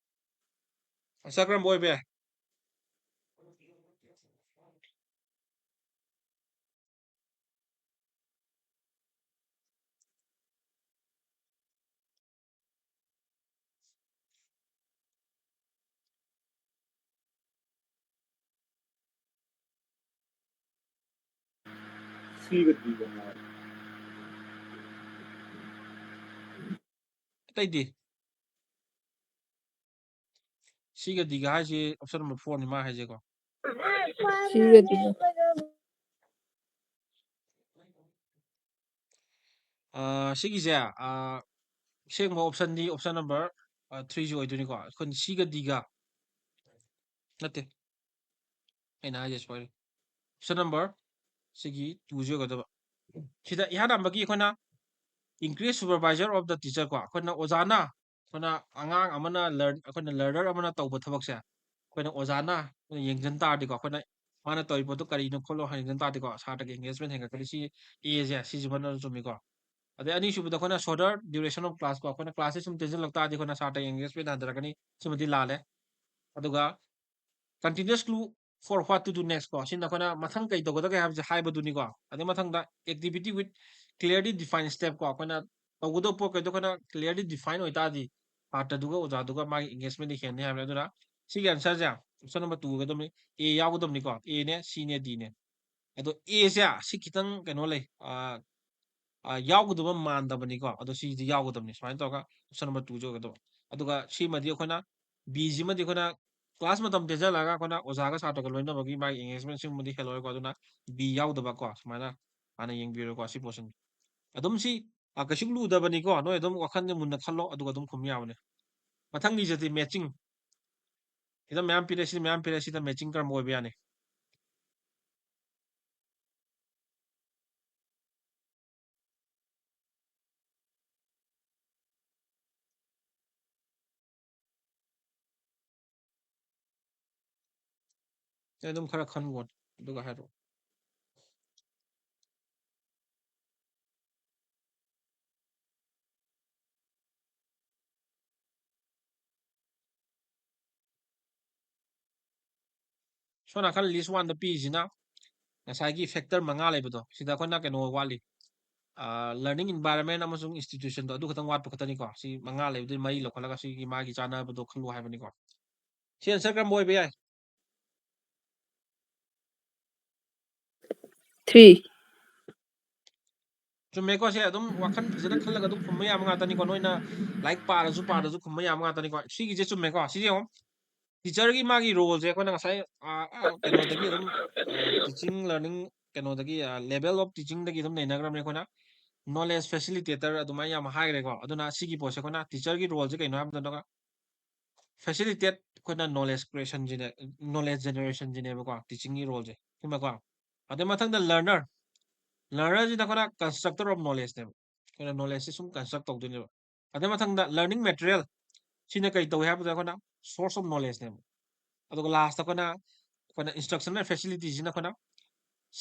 Answer ꯀꯔꯝꯕ ꯑꯣꯏꯕ ꯌꯥꯏ? ꯁꯤꯒ ꯗꯤꯒ ꯉꯥꯏꯔꯦ꯫ ꯑꯇꯩꯗꯤ? ꯁꯤꯒ ꯗꯤꯒ ꯍꯥꯏꯁꯤ option number four ꯅꯤ ꯃꯥ ꯍꯥꯏꯁꯦꯀꯣ꯫ ꯁꯤꯒ ꯗꯤꯒ꯫ ꯑ, ꯁꯤꯒꯤꯁꯦ, ꯑ, ꯑꯁꯦꯡꯕ option ꯗꯤ option number, ꯑ, three ꯁꯤ ꯑꯣꯏꯗꯣꯏꯅꯤꯀꯣ꯫ ꯑꯩꯈꯣꯏꯅ ꯁꯤꯒ ꯗꯤꯒ, ꯅꯠꯇꯦ, ꯑꯩꯅ ꯍꯥꯏꯁꯦ ꯁꯣꯏꯔꯦ꯫ Option number ꯁꯤꯒꯤ two ꯁꯤ ꯑꯣꯏꯒꯗꯕ꯫ ꯁꯤꯗ ꯏꯍꯥꯟ ꯍꯥꯟꯕꯒꯤ ꯑꯩꯈꯣꯏꯅ increase supervision of the teacher ꯀꯣ, ꯑꯩꯈꯣꯏꯅ ꯑꯣꯖꯥꯅ, ꯑꯩꯈꯣꯏꯅ ꯑꯉꯥꯡ ꯑꯃꯅ learn-, ꯑꯩꯈꯣꯏꯅ learner ꯑꯃꯅ ꯇꯧꯕ ꯊꯕꯛꯁꯦ ꯑꯩꯈꯣꯏꯅ ꯑꯣꯖꯥꯅ ꯑꯩꯈꯣꯏꯅ ꯌꯦꯡꯁꯤꯟ ꯇꯥꯔꯗꯤꯀꯣ, ꯑꯩꯈꯣꯏꯅ ꯃꯥꯅ ꯇꯧꯔꯤ ꯄꯣꯠꯇꯣ ꯀꯔꯤꯅꯣ ꯈꯣꯠꯂꯣ ꯍꯥꯏꯅ ꯌꯦꯡꯁꯤꯟ ꯇꯥꯔꯗꯤꯀꯣ, ꯁꯥꯇ꯭ꯔꯒꯤ engagement ꯍꯦꯟꯒꯠꯀꯅꯤ꯫ ꯁꯤ A ꯁꯦ, ꯁꯤꯁꯤꯃꯅ ꯆꯨꯝꯃꯤꯀꯣ꯫ ꯑꯗꯩ ꯑꯅꯤꯁꯨꯕꯗ ꯑꯩꯈꯣꯏꯅ shorter duration of class ꯀꯣ, ꯑꯩꯈꯣꯏꯅ class ꯁꯦ ꯁꯨꯝ ꯇꯦꯟꯁꯤꯜꯂꯛ ꯇꯥꯔꯗꯤ ꯑꯩꯈꯣꯏꯅ ꯁꯥꯇ꯭ꯔꯒꯤ engagement ꯍꯟꯊꯔꯛꯀꯅꯤ꯫ ꯁꯤꯃꯗꯤ ꯂꯥꯜꯂꯦ꯫ ꯑꯗꯨꯒ continuous clue for what to do next ꯀꯣ, ꯁꯤꯅ ꯑꯩꯈꯣꯏꯅ ꯃꯊꯪ ꯀꯩ ꯇꯧꯒꯗꯒꯦ ꯍꯥꯏꯕꯁꯦ ꯍꯥꯏꯕꯗꯨꯅꯤꯀꯣ꯫ ꯑꯗꯩ ꯃꯊꯪꯗ activity with clearly defined step ꯀꯣ, ꯑꯩꯈꯣꯏꯅ ꯇꯧꯒꯗꯕ ꯄꯣꯠ ꯀꯩꯗꯣ ꯑꯩꯈꯣꯏꯅ clearly define ꯑꯣꯏꯇꯥꯔꯗꯤ ꯁꯥꯇ꯭ꯔꯗꯨꯒ ꯑꯣꯖꯥꯗꯨꯒ ꯃꯥꯒꯤ engagement ꯗꯤ ꯍꯦꯟꯅꯤ ꯍꯥꯏꯕꯅꯤ꯫ ꯑꯗꯨꯅ ꯁꯤꯒꯤ answer ꯁꯦ option number two ꯑꯣꯏꯒꯗꯕꯅꯤ, A ꯌꯥꯎꯒꯗꯕꯅꯤꯀꯣ꯫ A ꯅꯦ, C ꯅꯦ, D ꯅꯦ꯫ ꯑꯗꯣ A ꯁꯦ ꯁꯤ ꯈꯤꯇꯪ ꯀꯩꯅꯣ ꯂꯩ, ꯑ, ꯑ, ꯌꯥꯎꯒꯗꯕ ꯃꯥꯟꯗꯕꯅꯤꯀꯣ꯫ ꯑꯗꯣ ꯁꯤꯗꯤ ꯌꯥꯎꯒꯗꯕꯅꯤ꯫ ꯁꯨꯃꯥꯏꯅ ꯇꯧꯔꯒ option number two ꯁꯦ ꯑꯣꯏꯒꯗꯕ꯫ ꯑꯗꯨꯒ ꯁꯤꯃꯗꯤ ꯑꯩꯈꯣꯏꯅ, B ꯁꯤꯃꯗꯤ ꯑꯩꯈꯣꯏꯅ class ꯃꯇꯝ ꯇꯦꯟꯖꯜꯂꯛꯑꯒ ꯑꯩꯈꯣꯏꯅ ꯑꯣꯖꯥꯒ ꯁꯥꯇ꯭ꯔꯒ ꯂꯣꯏꯅꯕꯒꯤ ꯃꯥꯒꯤ engagement ꯁꯤꯒꯨꯝꯕꯗꯤ ꯍꯦꯜꯂꯣꯏꯀꯣ꯫ ꯑꯗꯨꯅ B ꯌꯥꯎꯗꯕꯀꯣ꯫ ꯁꯨꯃꯥꯏꯅ ꯍꯥꯟꯅ ꯌꯦꯡꯕꯤꯔꯣꯀꯣ ꯁꯤ ꯄꯣꯠꯁꯤꯃ꯫ ꯑꯗꯨꯝ ꯁꯤ, ꯑ, ꯀꯩꯁꯨ ꯂꯨꯗꯕꯅꯤꯀꯣ꯫ ꯅꯣꯏ ꯑꯗꯨꯝ ꯋꯥꯈꯜꯁꯦ ꯃꯨꯟꯅ ꯈꯜꯂꯣ, ꯑꯗꯨꯒ ꯑꯗꯨꯝ ꯈꯨꯝ ꯌꯥꯕꯅꯦ꯫ ꯃꯊꯪꯒꯤꯁꯤꯗꯤ matching꯫ ꯁꯤꯗ ꯃꯌꯥꯝ ꯄꯤꯔꯦ, ꯁꯤꯗ ꯃꯌꯥꯝ ꯄꯤꯔꯦ, ꯁꯤꯗ ꯃꯦꯆꯤꯡ ꯀꯔꯝꯕ ꯑꯣꯏꯕ ꯌꯥꯅꯤ? ꯑꯗꯨꯝ ꯈꯔ ꯈꯟꯒꯣ, ꯑꯗꯨꯒ ꯍꯥꯏꯔꯛꯑꯣ꯫ ꯁꯣꯝ ꯅꯥꯀꯟ ꯂꯤꯁ ꯋꯥꯟꯗ ꯄꯤꯔꯤꯁꯤꯅ ꯉꯁꯥꯏꯒꯤ ꯐꯦꯛꯇꯔ ꯃꯉꯥ ꯂꯩꯕꯗꯣ, ꯁꯤꯗ ꯑꯩꯈꯣꯏꯅ ꯀꯩꯅꯣ ꯋꯥꯠꯂꯤ, ꯂꯔꯅꯤꯡ ꯏꯟꯚꯥꯏꯔꯟꯃꯦꯟ ꯑꯃꯁꯨꯡ ꯏꯟꯁꯇꯤꯇ꯭ꯌꯨꯁꯟꯗꯣ, ꯑꯗꯨ ꯈꯛꯇꯪ ꯋꯥꯠꯄ ꯈꯛꯇꯅꯤꯀꯣ꯫ ꯁꯤ ꯃꯉꯥ ꯂꯩꯕꯗꯨꯒꯤ ꯃꯔꯤ ꯂꯧꯈꯠꯂꯒ ꯁꯤꯒꯤ ꯃꯥꯒꯤ ꯆꯥꯟꯅꯕꯗꯣ ꯈꯜꯂꯣ ꯍꯥꯏꯕꯅꯤꯀꯣ꯫ ꯁꯤ ꯑꯟꯁꯔ ꯀꯔꯝꯕ ꯑꯣꯏꯕ ꯌꯥꯏ? ꯊ꯭ꯔꯤ꯫ ꯆꯨꯝꯃꯦꯀꯣ꯫ ꯁꯦ ꯑꯗꯨꯝ ꯋꯥꯈꯜ ꯐꯖꯅ ꯈꯜꯂꯒ ꯑꯗꯨꯝ ꯈꯨꯝꯕ ꯌꯥꯕ ꯉꯥꯛꯇꯅꯤꯀꯣ꯫ ꯅꯣꯏꯅ ꯂꯥꯏꯔꯤꯛ ꯄꯥꯔꯁꯨ ꯄꯥꯗ꯭ꯔꯁꯨ ꯈꯨꯝꯕ ꯌꯥꯕ ꯉꯥꯛꯇꯅꯤꯀꯣ꯫ ꯁꯤꯒꯤꯁꯦ ꯆꯨꯝꯃꯦꯀꯣ꯫ ꯁꯤꯁꯦ ꯌꯦꯡꯉꯣ, ꯇꯤꯆꯔꯒꯤ ꯃꯥꯒꯤ ꯔꯣꯜꯁꯦ ꯑꯩꯈꯣꯏꯅ ꯉꯁꯥꯏ, ꯑꯥ, ꯑꯥ, ꯀꯩꯅꯣꯗꯒꯤ ꯑꯗꯨꯝ, ꯇꯤꯆꯤꯡ ꯂꯔꯅꯤꯡ ꯀꯩꯅꯣꯗꯒꯤ, ꯂꯦꯚꯦꯜ ꯑꯣꯐ ꯇꯤꯆꯤꯡꯗꯒꯤ ꯑꯗꯨꯝ ꯅꯩꯅꯈ꯭ꯔꯕꯅꯤ ꯑꯩꯈꯣꯏꯅ꯫ ꯅꯣꯂꯦꯖ ꯐꯦꯁꯤꯂꯤꯇꯦꯇꯔ ꯑꯗꯨꯃꯥꯏꯅ ꯌꯥꯝ ꯍꯥꯏꯈ꯭ꯔꯦꯀꯣ꯫ ꯑꯗꯨꯅ ꯁꯤꯒꯤ ꯄꯣꯠꯁꯦ ꯑꯩꯈꯣꯏꯅ ꯇꯤꯆꯔꯒꯤ ꯔꯣꯜꯁꯦ ꯀꯩꯅꯣ ꯍꯥꯏꯕ ꯃꯇꯝꯗ, ꯐꯦꯁꯤꯂꯤꯇꯦꯠ ꯑꯩꯈꯣꯏꯅ ꯅꯣꯂꯦꯖ ꯀ꯭ꯔꯤꯌꯦꯁꯟꯁꯤꯅꯦ, ꯅꯣꯂꯦꯖ ꯖꯦꯅꯦꯔꯦꯁꯟꯁꯤꯅꯦꯕꯀꯣ, ꯇꯤꯆꯤꯡꯒꯤ ꯔꯣꯜꯁꯦ, ꯆꯨꯝꯃꯦꯀꯣ꯫ ꯑꯗꯩ ꯃꯊꯪꯗ ꯂꯔꯅꯔ, ꯂꯔꯅꯔꯁꯤꯅ ꯑꯩꯈꯣꯏꯅ ꯀꯟꯁꯇ꯭ꯔꯛꯇꯔ ꯑꯣꯐ ꯅꯣꯂꯦꯖꯅꯦꯕ꯫ ꯑꯩꯈꯣꯏꯅ ꯅꯣꯂꯦꯖꯁꯦ ꯁꯨꯝ ꯀꯟꯁꯇ꯭ꯔꯛ ꯇꯧꯗꯣꯏꯅꯦꯕ꯫ ꯑꯗꯩ ꯃꯊꯪꯗ ꯂꯔꯅꯤꯡ ꯃꯦꯇꯔꯤꯌꯦꯜ, ꯁꯤꯅ ꯀꯩ ꯇꯧꯏ ꯍꯥꯏꯕꯗ ꯑꯩꯈꯣꯏꯅ ꯁꯣꯔꯁ ꯑꯣꯐ ꯅꯣꯂꯦꯖꯅꯦꯕ꯫ ꯑꯗꯨꯒ ꯂꯥꯁꯇ ꯑꯩꯈꯣꯏꯅ, ꯑꯩꯈꯣꯏꯅ ꯏꯟꯁꯇ꯭ꯔꯛꯁꯅꯦꯜ ꯐꯦꯁꯤꯂꯤꯇꯤꯁꯤꯅ ꯑꯩꯈꯣꯏꯅ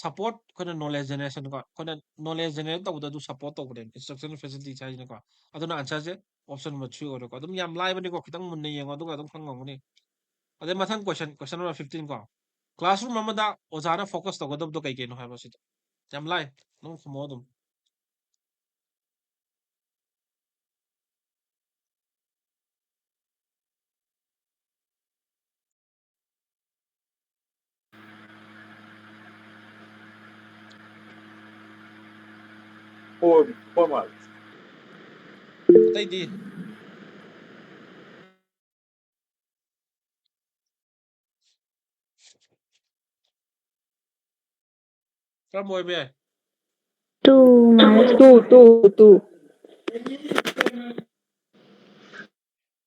ꯁꯄꯣꯔꯠ, ꯑꯩꯈꯣꯏꯅ ꯅꯣꯂꯦꯖ ꯖꯦꯅꯦꯔꯦꯁꯟ ꯀꯣ, ꯑꯩꯈꯣꯏꯅ ꯅꯣꯂꯦꯖ ꯖꯦꯅꯦꯔꯦꯠ ꯇꯧꯕꯗ ꯑꯗꯨ ꯁꯄꯣꯔꯠ ꯇꯧꯕꯅꯦ ꯏꯟꯁꯇ꯭ꯔꯛꯁꯅꯦꯜ ꯐꯦꯁꯤꯂꯤꯇꯤꯁ ꯍꯥꯏꯁꯤꯅꯀꯣ꯫ ꯑꯗꯨꯅ ꯑꯟꯁꯔꯁꯦ ꯑꯣꯞꯁꯟ ꯅꯝꯕꯔ ꯊ꯭ꯔꯤ ꯑꯣꯏꯔꯦꯀꯣ꯫ ꯑꯗꯨꯝ ꯌꯥꯝ ꯂꯥꯏꯕꯅꯤꯀꯣ, ꯈꯤꯇꯪ ꯃꯨꯟꯅ ꯌꯦꯡꯉꯣ ꯑꯗꯨꯒ ꯑꯗꯨꯝ ꯈꯪꯉꯝꯒꯅꯤ꯫ ꯑꯗꯩ ꯃꯊꯪ ꯀꯣꯏꯁꯟ, ꯀꯣꯏꯁꯟ ꯅꯝꯕꯔ ꯐꯤꯐꯇꯤꯟ ꯀꯣ, ꯀ꯭ꯂꯥꯁꯔꯨꯝ ꯑꯃꯗ ꯑꯣꯖꯥꯅ ꯐꯣꯀꯁ ꯇꯧꯒꯗꯕꯗꯣ ꯀꯩ ꯀꯩꯅꯣ ꯍꯥꯏꯕ ꯁꯤꯗ꯫ ꯌꯥꯝ ꯂꯥꯏ, ꯑꯗꯨꯝ ꯈꯨꯝꯃꯣ ꯑꯗꯨꯝ꯫ Four, four marks. ꯑꯇꯩꯗꯤ? ꯀꯔꯝꯕ ꯑꯣꯏꯕ ꯌꯥꯏ? Two, two, two, two.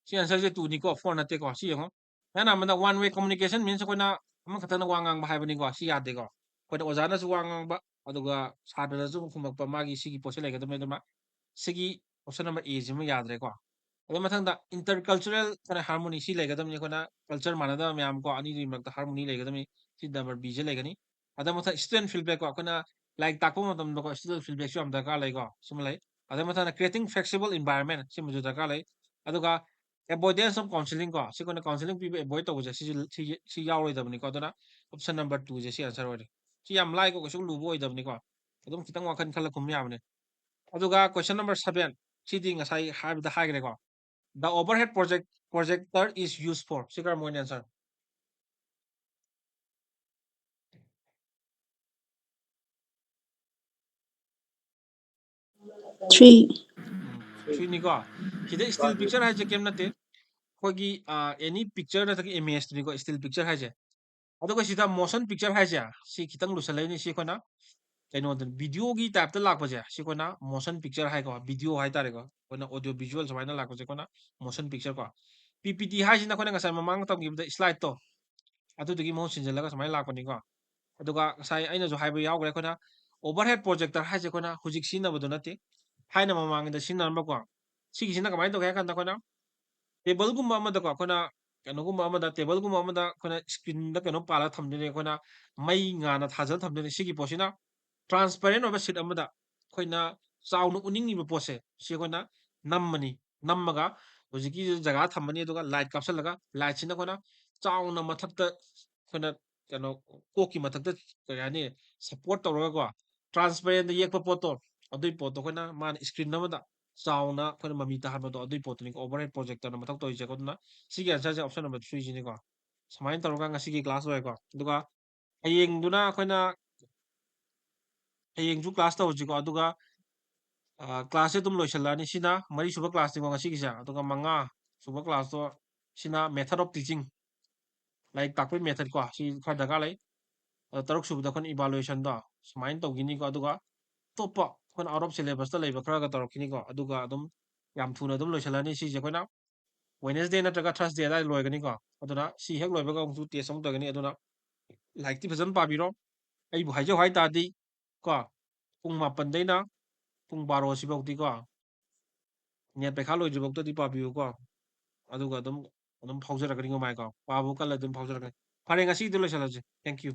ꯁꯤ ꯑꯟꯁꯔꯁꯦ ꯇꯨꯅꯤꯀꯣ, ꯐꯣꯔ ꯅꯠꯇꯦꯀꯣ꯫ ꯁꯤ ꯌꯦꯡꯉꯣ, ꯅꯪꯅ ꯑꯃꯗ one way communication means ꯑꯩꯈꯣꯏꯅ ꯑꯃꯈꯛꯇꯅ ꯋꯥ ꯉꯥꯡꯕ ꯍꯥꯏꯕꯅꯤꯀꯣ, ꯁꯤ ꯌꯥꯗꯦꯀꯣ꯫ ꯑꯩꯈꯣꯏꯅ ꯑꯣꯖꯥꯅꯁꯨ ꯋꯥ ꯉꯥꯡꯕ, ꯑꯗꯨꯒ ꯁꯥꯇ꯭ꯔꯅꯁꯨ ꯑꯃꯨꯛ ꯈꯨꯝꯃꯛꯄ, ꯃꯥꯒꯤ ꯁꯤꯒꯤ ꯄꯣꯠꯁꯦ ꯂꯩꯒꯗꯕꯅꯤ꯫ ꯑꯗꯨꯅ ꯁꯤꯒꯤ option number A ꯁꯤꯃ ꯌꯥꯗ꯭ꯔꯦꯀꯣ꯫ ꯑꯗꯨ ꯃꯊꯪꯗ intercultural ꯑꯩꯈꯣꯏꯅ harmony ꯁꯤ ꯂꯩꯒꯗꯕꯅꯤ꯫ ꯑꯩꯈꯣꯏꯅ culture ꯃꯥꯟꯅꯗꯕ ꯃꯌꯥꯝ ꯀꯣ, ꯑꯅꯤꯗꯨꯒꯤ ꯃꯔꯛꯇ harmony ꯂꯩꯒꯗꯕꯅꯤ꯫ ꯁꯤ number B ꯁꯦ ꯂꯩꯒꯅꯤ꯫ ꯑꯗ ꯃꯊꯪ student feedback ꯀꯣ, ꯑꯩꯈꯣꯏꯅ ꯂꯥꯏꯔꯤꯛ ꯇꯥꯛꯄ ꯃꯇꯝꯗꯀꯣ student feedback ꯁꯨ ꯌꯥꯝ ꯗꯔꯀꯥꯔ ꯂꯩꯀꯣ, ꯁꯤꯃ ꯂꯩ꯫ ꯑꯗ ꯃꯊꯪꯗ creating flexible environment ꯁꯤꯃꯁꯨ ꯗꯔꯀꯥꯔ ꯂꯩ꯫ ꯑꯗꯨꯒ avoidance of counseling ꯀꯣ, ꯁꯤ ꯑꯩꯈꯣꯏꯅ counseling ꯄꯤꯕ avoid ꯇꯧꯕꯁꯦ ꯁꯤꯁꯨ, ꯁꯤ, ꯁꯤ ꯌꯥꯎꯔꯣꯏꯗꯕꯅꯤꯀꯣ꯫ ꯑꯗꯨꯅ option number two ꯁꯦ ꯁꯤ answer ꯑꯣꯏꯔꯦ꯫ ꯁꯤ ꯌꯥꯝ ꯂꯥꯏꯀꯣ, ꯀꯩꯁꯨ ꯂꯨꯕ ꯑꯣꯏꯗꯕꯅꯤꯀꯣ꯫ ꯑꯗꯨꯝ ꯈꯤꯇꯪ ꯋꯥꯈꯜ ꯈꯜꯂ ꯈꯨꯝ ꯌꯥꯕꯅꯦ꯫ ꯑꯗꯨꯒ question number seven, ꯁꯤꯗꯤ ꯉꯁꯥꯏ ꯍꯥꯏꯕꯗ ꯍꯥꯏꯈ꯭ꯔꯦꯀꯣ꯫ The overhead project, projector is used for, ꯁꯤ ꯀꯔꯝꯕ ꯑꯣꯏꯅ answer? Three. Three ꯅꯤꯀꯣ꯫ ꯁꯤꯗ still picture ꯍꯥꯏꯁꯦ ꯀꯩꯝ ꯅꯠꯇꯦ, ꯑꯩꯈꯣꯏꯒꯤ ꯑꯦꯅꯤ ꯄꯤꯛꯆꯔ ꯅꯠꯇ꯭ꯔꯒ ꯏꯃꯦꯖꯇꯨꯅꯤꯀꯣ still picture ꯍꯥꯏꯁꯦ꯫ ꯑꯗꯨꯒ ꯁꯤꯗ motion picture ꯍꯥꯏꯁꯦ, ꯁꯤ ꯈꯤꯇꯪ ꯂꯨꯁꯜꯂꯛꯏꯅꯤ꯫ ꯁꯤ ꯑꯩꯈꯣꯏꯅ ꯀꯩꯅꯣꯗ video ꯒꯤ type ꯇ ꯂꯥꯛꯄꯁꯦ, ꯁꯤ ꯑꯩꯈꯣꯏꯅ motion picture ꯍꯥꯏꯀꯣ, video ꯍꯥꯏꯇꯥꯔꯦꯀꯣ, ꯑꯩꯈꯣꯏꯅ audio visual ꯁꯨꯃꯥꯏꯅ ꯂꯥꯛꯄꯁꯦ ꯑꯩꯈꯣꯏꯅ motion picture ꯀꯣ꯫ P P T ꯍꯥꯏꯁꯤꯅ ꯑꯩꯈꯣꯏꯅ ꯉꯁꯥꯏ ꯃꯃꯥꯡ ꯇꯝꯈꯤꯕꯗ slide ꯇꯣ, ꯑꯗꯨꯗꯨꯒꯤ ꯃꯍꯨꯠ ꯁꯤꯟꯖꯜꯂꯒ ꯁꯨꯃꯥꯏꯅ ꯂꯥꯛꯄꯅꯤꯀꯣ꯫ ꯑꯗꯨꯒ ꯉꯁꯥꯏ ꯑꯩꯅꯁꯨ ꯍꯥꯏꯕ ꯌꯥꯎꯈ꯭ꯔꯦ, ꯑꯩꯈꯣꯏꯅ overhead projector ꯍꯥꯏꯁꯦ ꯑꯩꯈꯣꯏꯅ ꯍꯧꯖꯤꯛ ꯁꯤꯖꯤꯟꯅꯕꯗꯣ ꯅꯠꯇꯦ, ꯊꯥꯏꯅ ꯃꯃꯥꯡꯗ ꯁꯤꯖꯤꯟꯅꯔꯝꯕꯀꯣ꯫ ꯁꯤꯒꯤꯁꯤꯅ ꯀꯃꯥꯏꯅ ꯇꯧꯒꯦ ꯍꯥꯏ ꯀꯥꯟꯗ ꯑꯩꯈꯣꯏꯅ table ꯒꯨꯝꯕ ꯑꯃꯗꯀꯣ, ꯑꯩꯈꯣꯏꯅ ꯀꯩꯅꯣꯒꯨꯝꯕ ꯑꯃꯗ, table ꯒꯨꯝꯕ ꯑꯃꯗ ꯑꯩꯈꯣꯏꯅ screen ꯗ ꯀꯩꯅꯣ ꯄꯥꯜꯂꯒ ꯊꯝꯗꯣꯏꯅꯦ, ꯑꯩꯈꯣꯏꯅ ꯃꯩ ꯉꯥꯟꯅ ꯊꯥꯖꯜꯂ ꯊꯝꯗꯣꯏꯅꯦ꯫ ꯁꯤꯒꯤ ꯄꯣꯠꯁꯤꯅ transparent ꯑꯣꯏꯕ sheet ꯑꯃꯗ ꯑꯩꯈꯣꯏꯅ ꯆꯥꯎꯅ ꯎꯠꯅꯤꯡꯉꯤꯕ ꯄꯣꯠꯁꯦ ꯁꯤ ꯑꯩꯈꯣꯏꯅ ꯅꯝꯃꯅꯤ꯫ ꯅꯝꯃꯒ ꯍꯧꯖꯤꯛꯀꯤ ꯖꯒꯥ ꯊꯝꯃꯅꯤ, ꯑꯗꯨꯒ light ꯀꯥꯞꯁꯜꯂꯒ light ꯁꯤꯅ ꯑꯩꯈꯣꯏꯅ ꯆꯥꯎꯅ ꯃꯊꯛꯇ ꯑꯩꯈꯣꯏꯅ ꯀꯩꯅꯣ ꯀꯣꯛꯀꯤ ꯃꯊꯛꯇ ꯀꯩ ꯍꯥꯏꯅꯤ, support ꯇꯧꯔꯒꯀꯣ, transparent ꯗ ꯌꯦꯛꯄ ꯄꯣꯠꯇꯣ, ꯑꯗꯨꯏ ꯄꯣꯠꯇꯣ ꯑꯩꯈꯣꯏꯅ ꯃꯥꯅ screen ꯑꯃꯗ ꯆꯥꯎꯅ ꯑꯩꯈꯣꯏꯅ ꯃꯃꯤ ꯇꯥꯍꯟꯕꯗꯣ, ꯑꯗꯨꯏ ꯄꯣꯠꯇꯨꯅꯤ overhead projector ꯅ ꯃꯊꯧ ꯇꯧꯔꯤꯁꯦ꯫ ꯑꯗꯨꯅ ꯁꯤꯒꯤ answer ꯁꯦ option number three ꯁꯤꯅꯤꯀꯣ꯫ ꯁꯨꯃꯥꯏꯅ ꯇꯧꯔꯒ ꯉꯁꯤꯒꯤ class ꯂꯣꯏꯔꯦꯀꯣ꯫ ꯑꯗꯨꯒ ꯍꯌꯦꯡꯗꯨꯅ ꯑꯩꯈꯣꯏꯅ, ꯍꯌꯦꯡꯁꯨ class ꯇꯧꯁꯤꯀꯣ꯫ ꯑꯗꯨꯒ class ꯁꯦ ꯑꯗꯨꯝ ꯂꯣꯏꯁꯤꯜꯂꯛꯑꯅꯤ꯫ ꯁꯤꯅ ꯃꯔꯤꯁꯨꯕ class ꯅꯤꯀꯣ ꯉꯁꯤꯒꯤꯁꯦ꯫ ꯑꯗꯨꯒ ꯃꯉꯥ ꯁꯨꯕ class ꯇꯣ, ꯁꯤꯅ method of teaching, ꯂꯥꯏꯔꯤꯛ ꯇꯥꯛꯄꯒꯤ method ꯀꯣ, ꯁꯤ ꯈꯔ ꯗꯔꯀꯥꯔ ꯂꯩ꯫ ꯑꯗꯣ ꯇꯔꯨꯛ ꯁꯨꯕꯗ ꯑꯩꯈꯣꯏꯅ evaluation ꯗꯣ ꯁꯨꯃꯥꯏꯅ ꯇꯧꯈꯤꯅꯤꯀꯣ꯫ ꯑꯗꯨꯒ ꯑꯇꯣꯞꯄ ꯑꯩꯈꯣꯏꯅ out of syllabus ꯇ ꯂꯩꯕ ꯈꯔꯒ ꯇꯧꯔꯛꯈꯤꯅꯤꯀꯣ꯫ ꯑꯗꯨꯒ ꯑꯗꯨꯝ ꯌꯥꯝ ꯊꯨꯅ ꯑꯗꯨꯝ ꯂꯣꯏꯁꯤꯜꯂꯅꯤ꯫ ꯁꯤꯁꯦ ꯑꯩꯈꯣꯏꯅ Wednesday ꯅꯠꯇ꯭ꯔꯒ Thursday ꯑꯗꯥꯏꯗ ꯂꯣꯏꯒꯅꯤꯀꯣ꯫ ꯑꯗꯨꯅ ꯁꯤ ꯍꯦꯛ ꯂꯣꯏꯕꯒ ꯑꯃꯨꯛꯁꯨ test ꯑꯃꯨꯛ ꯇꯧꯒꯅꯤ꯫ ꯑꯗꯨꯅ ꯂꯥꯏꯔꯤꯛꯇꯤ ꯐꯖꯅ ꯄꯥꯕꯤꯔꯣ꯫ ꯑꯩꯕꯨ ꯍꯥꯏꯖꯧ ꯍꯥꯏ ꯇꯥꯔꯗꯤ ꯀꯣ, ꯄꯨꯡ ꯃꯥꯄꯟꯗꯩꯅ ꯄꯨꯡ ꯕꯥꯔꯣ ꯁꯤꯐꯥꯎꯗꯤꯀꯣ, NET ꯄꯩꯈꯥ ꯂꯣꯏꯗ꯭ꯔꯤꯐꯥꯎꯗꯗꯤ ꯄꯥꯕꯤꯌꯨꯀꯣ꯫ ꯑꯗꯨꯒ ꯑꯗꯨꯝ, ꯑꯗꯨꯝ ꯐꯥꯎꯖꯔꯛꯀꯅꯤꯀꯣ ꯃꯥꯏꯀꯣ꯫ ꯄꯥꯕꯨ ꯀꯜꯂꯗꯤ ꯑꯗꯨꯝ ꯐꯥꯎꯖꯔꯛꯀꯅꯤ꯫ ꯐꯔꯦ, ꯉꯁꯤꯒꯤꯗꯤ ꯂꯣꯏꯁꯤꯜꯂꯁꯤ꯫ Thank you꯫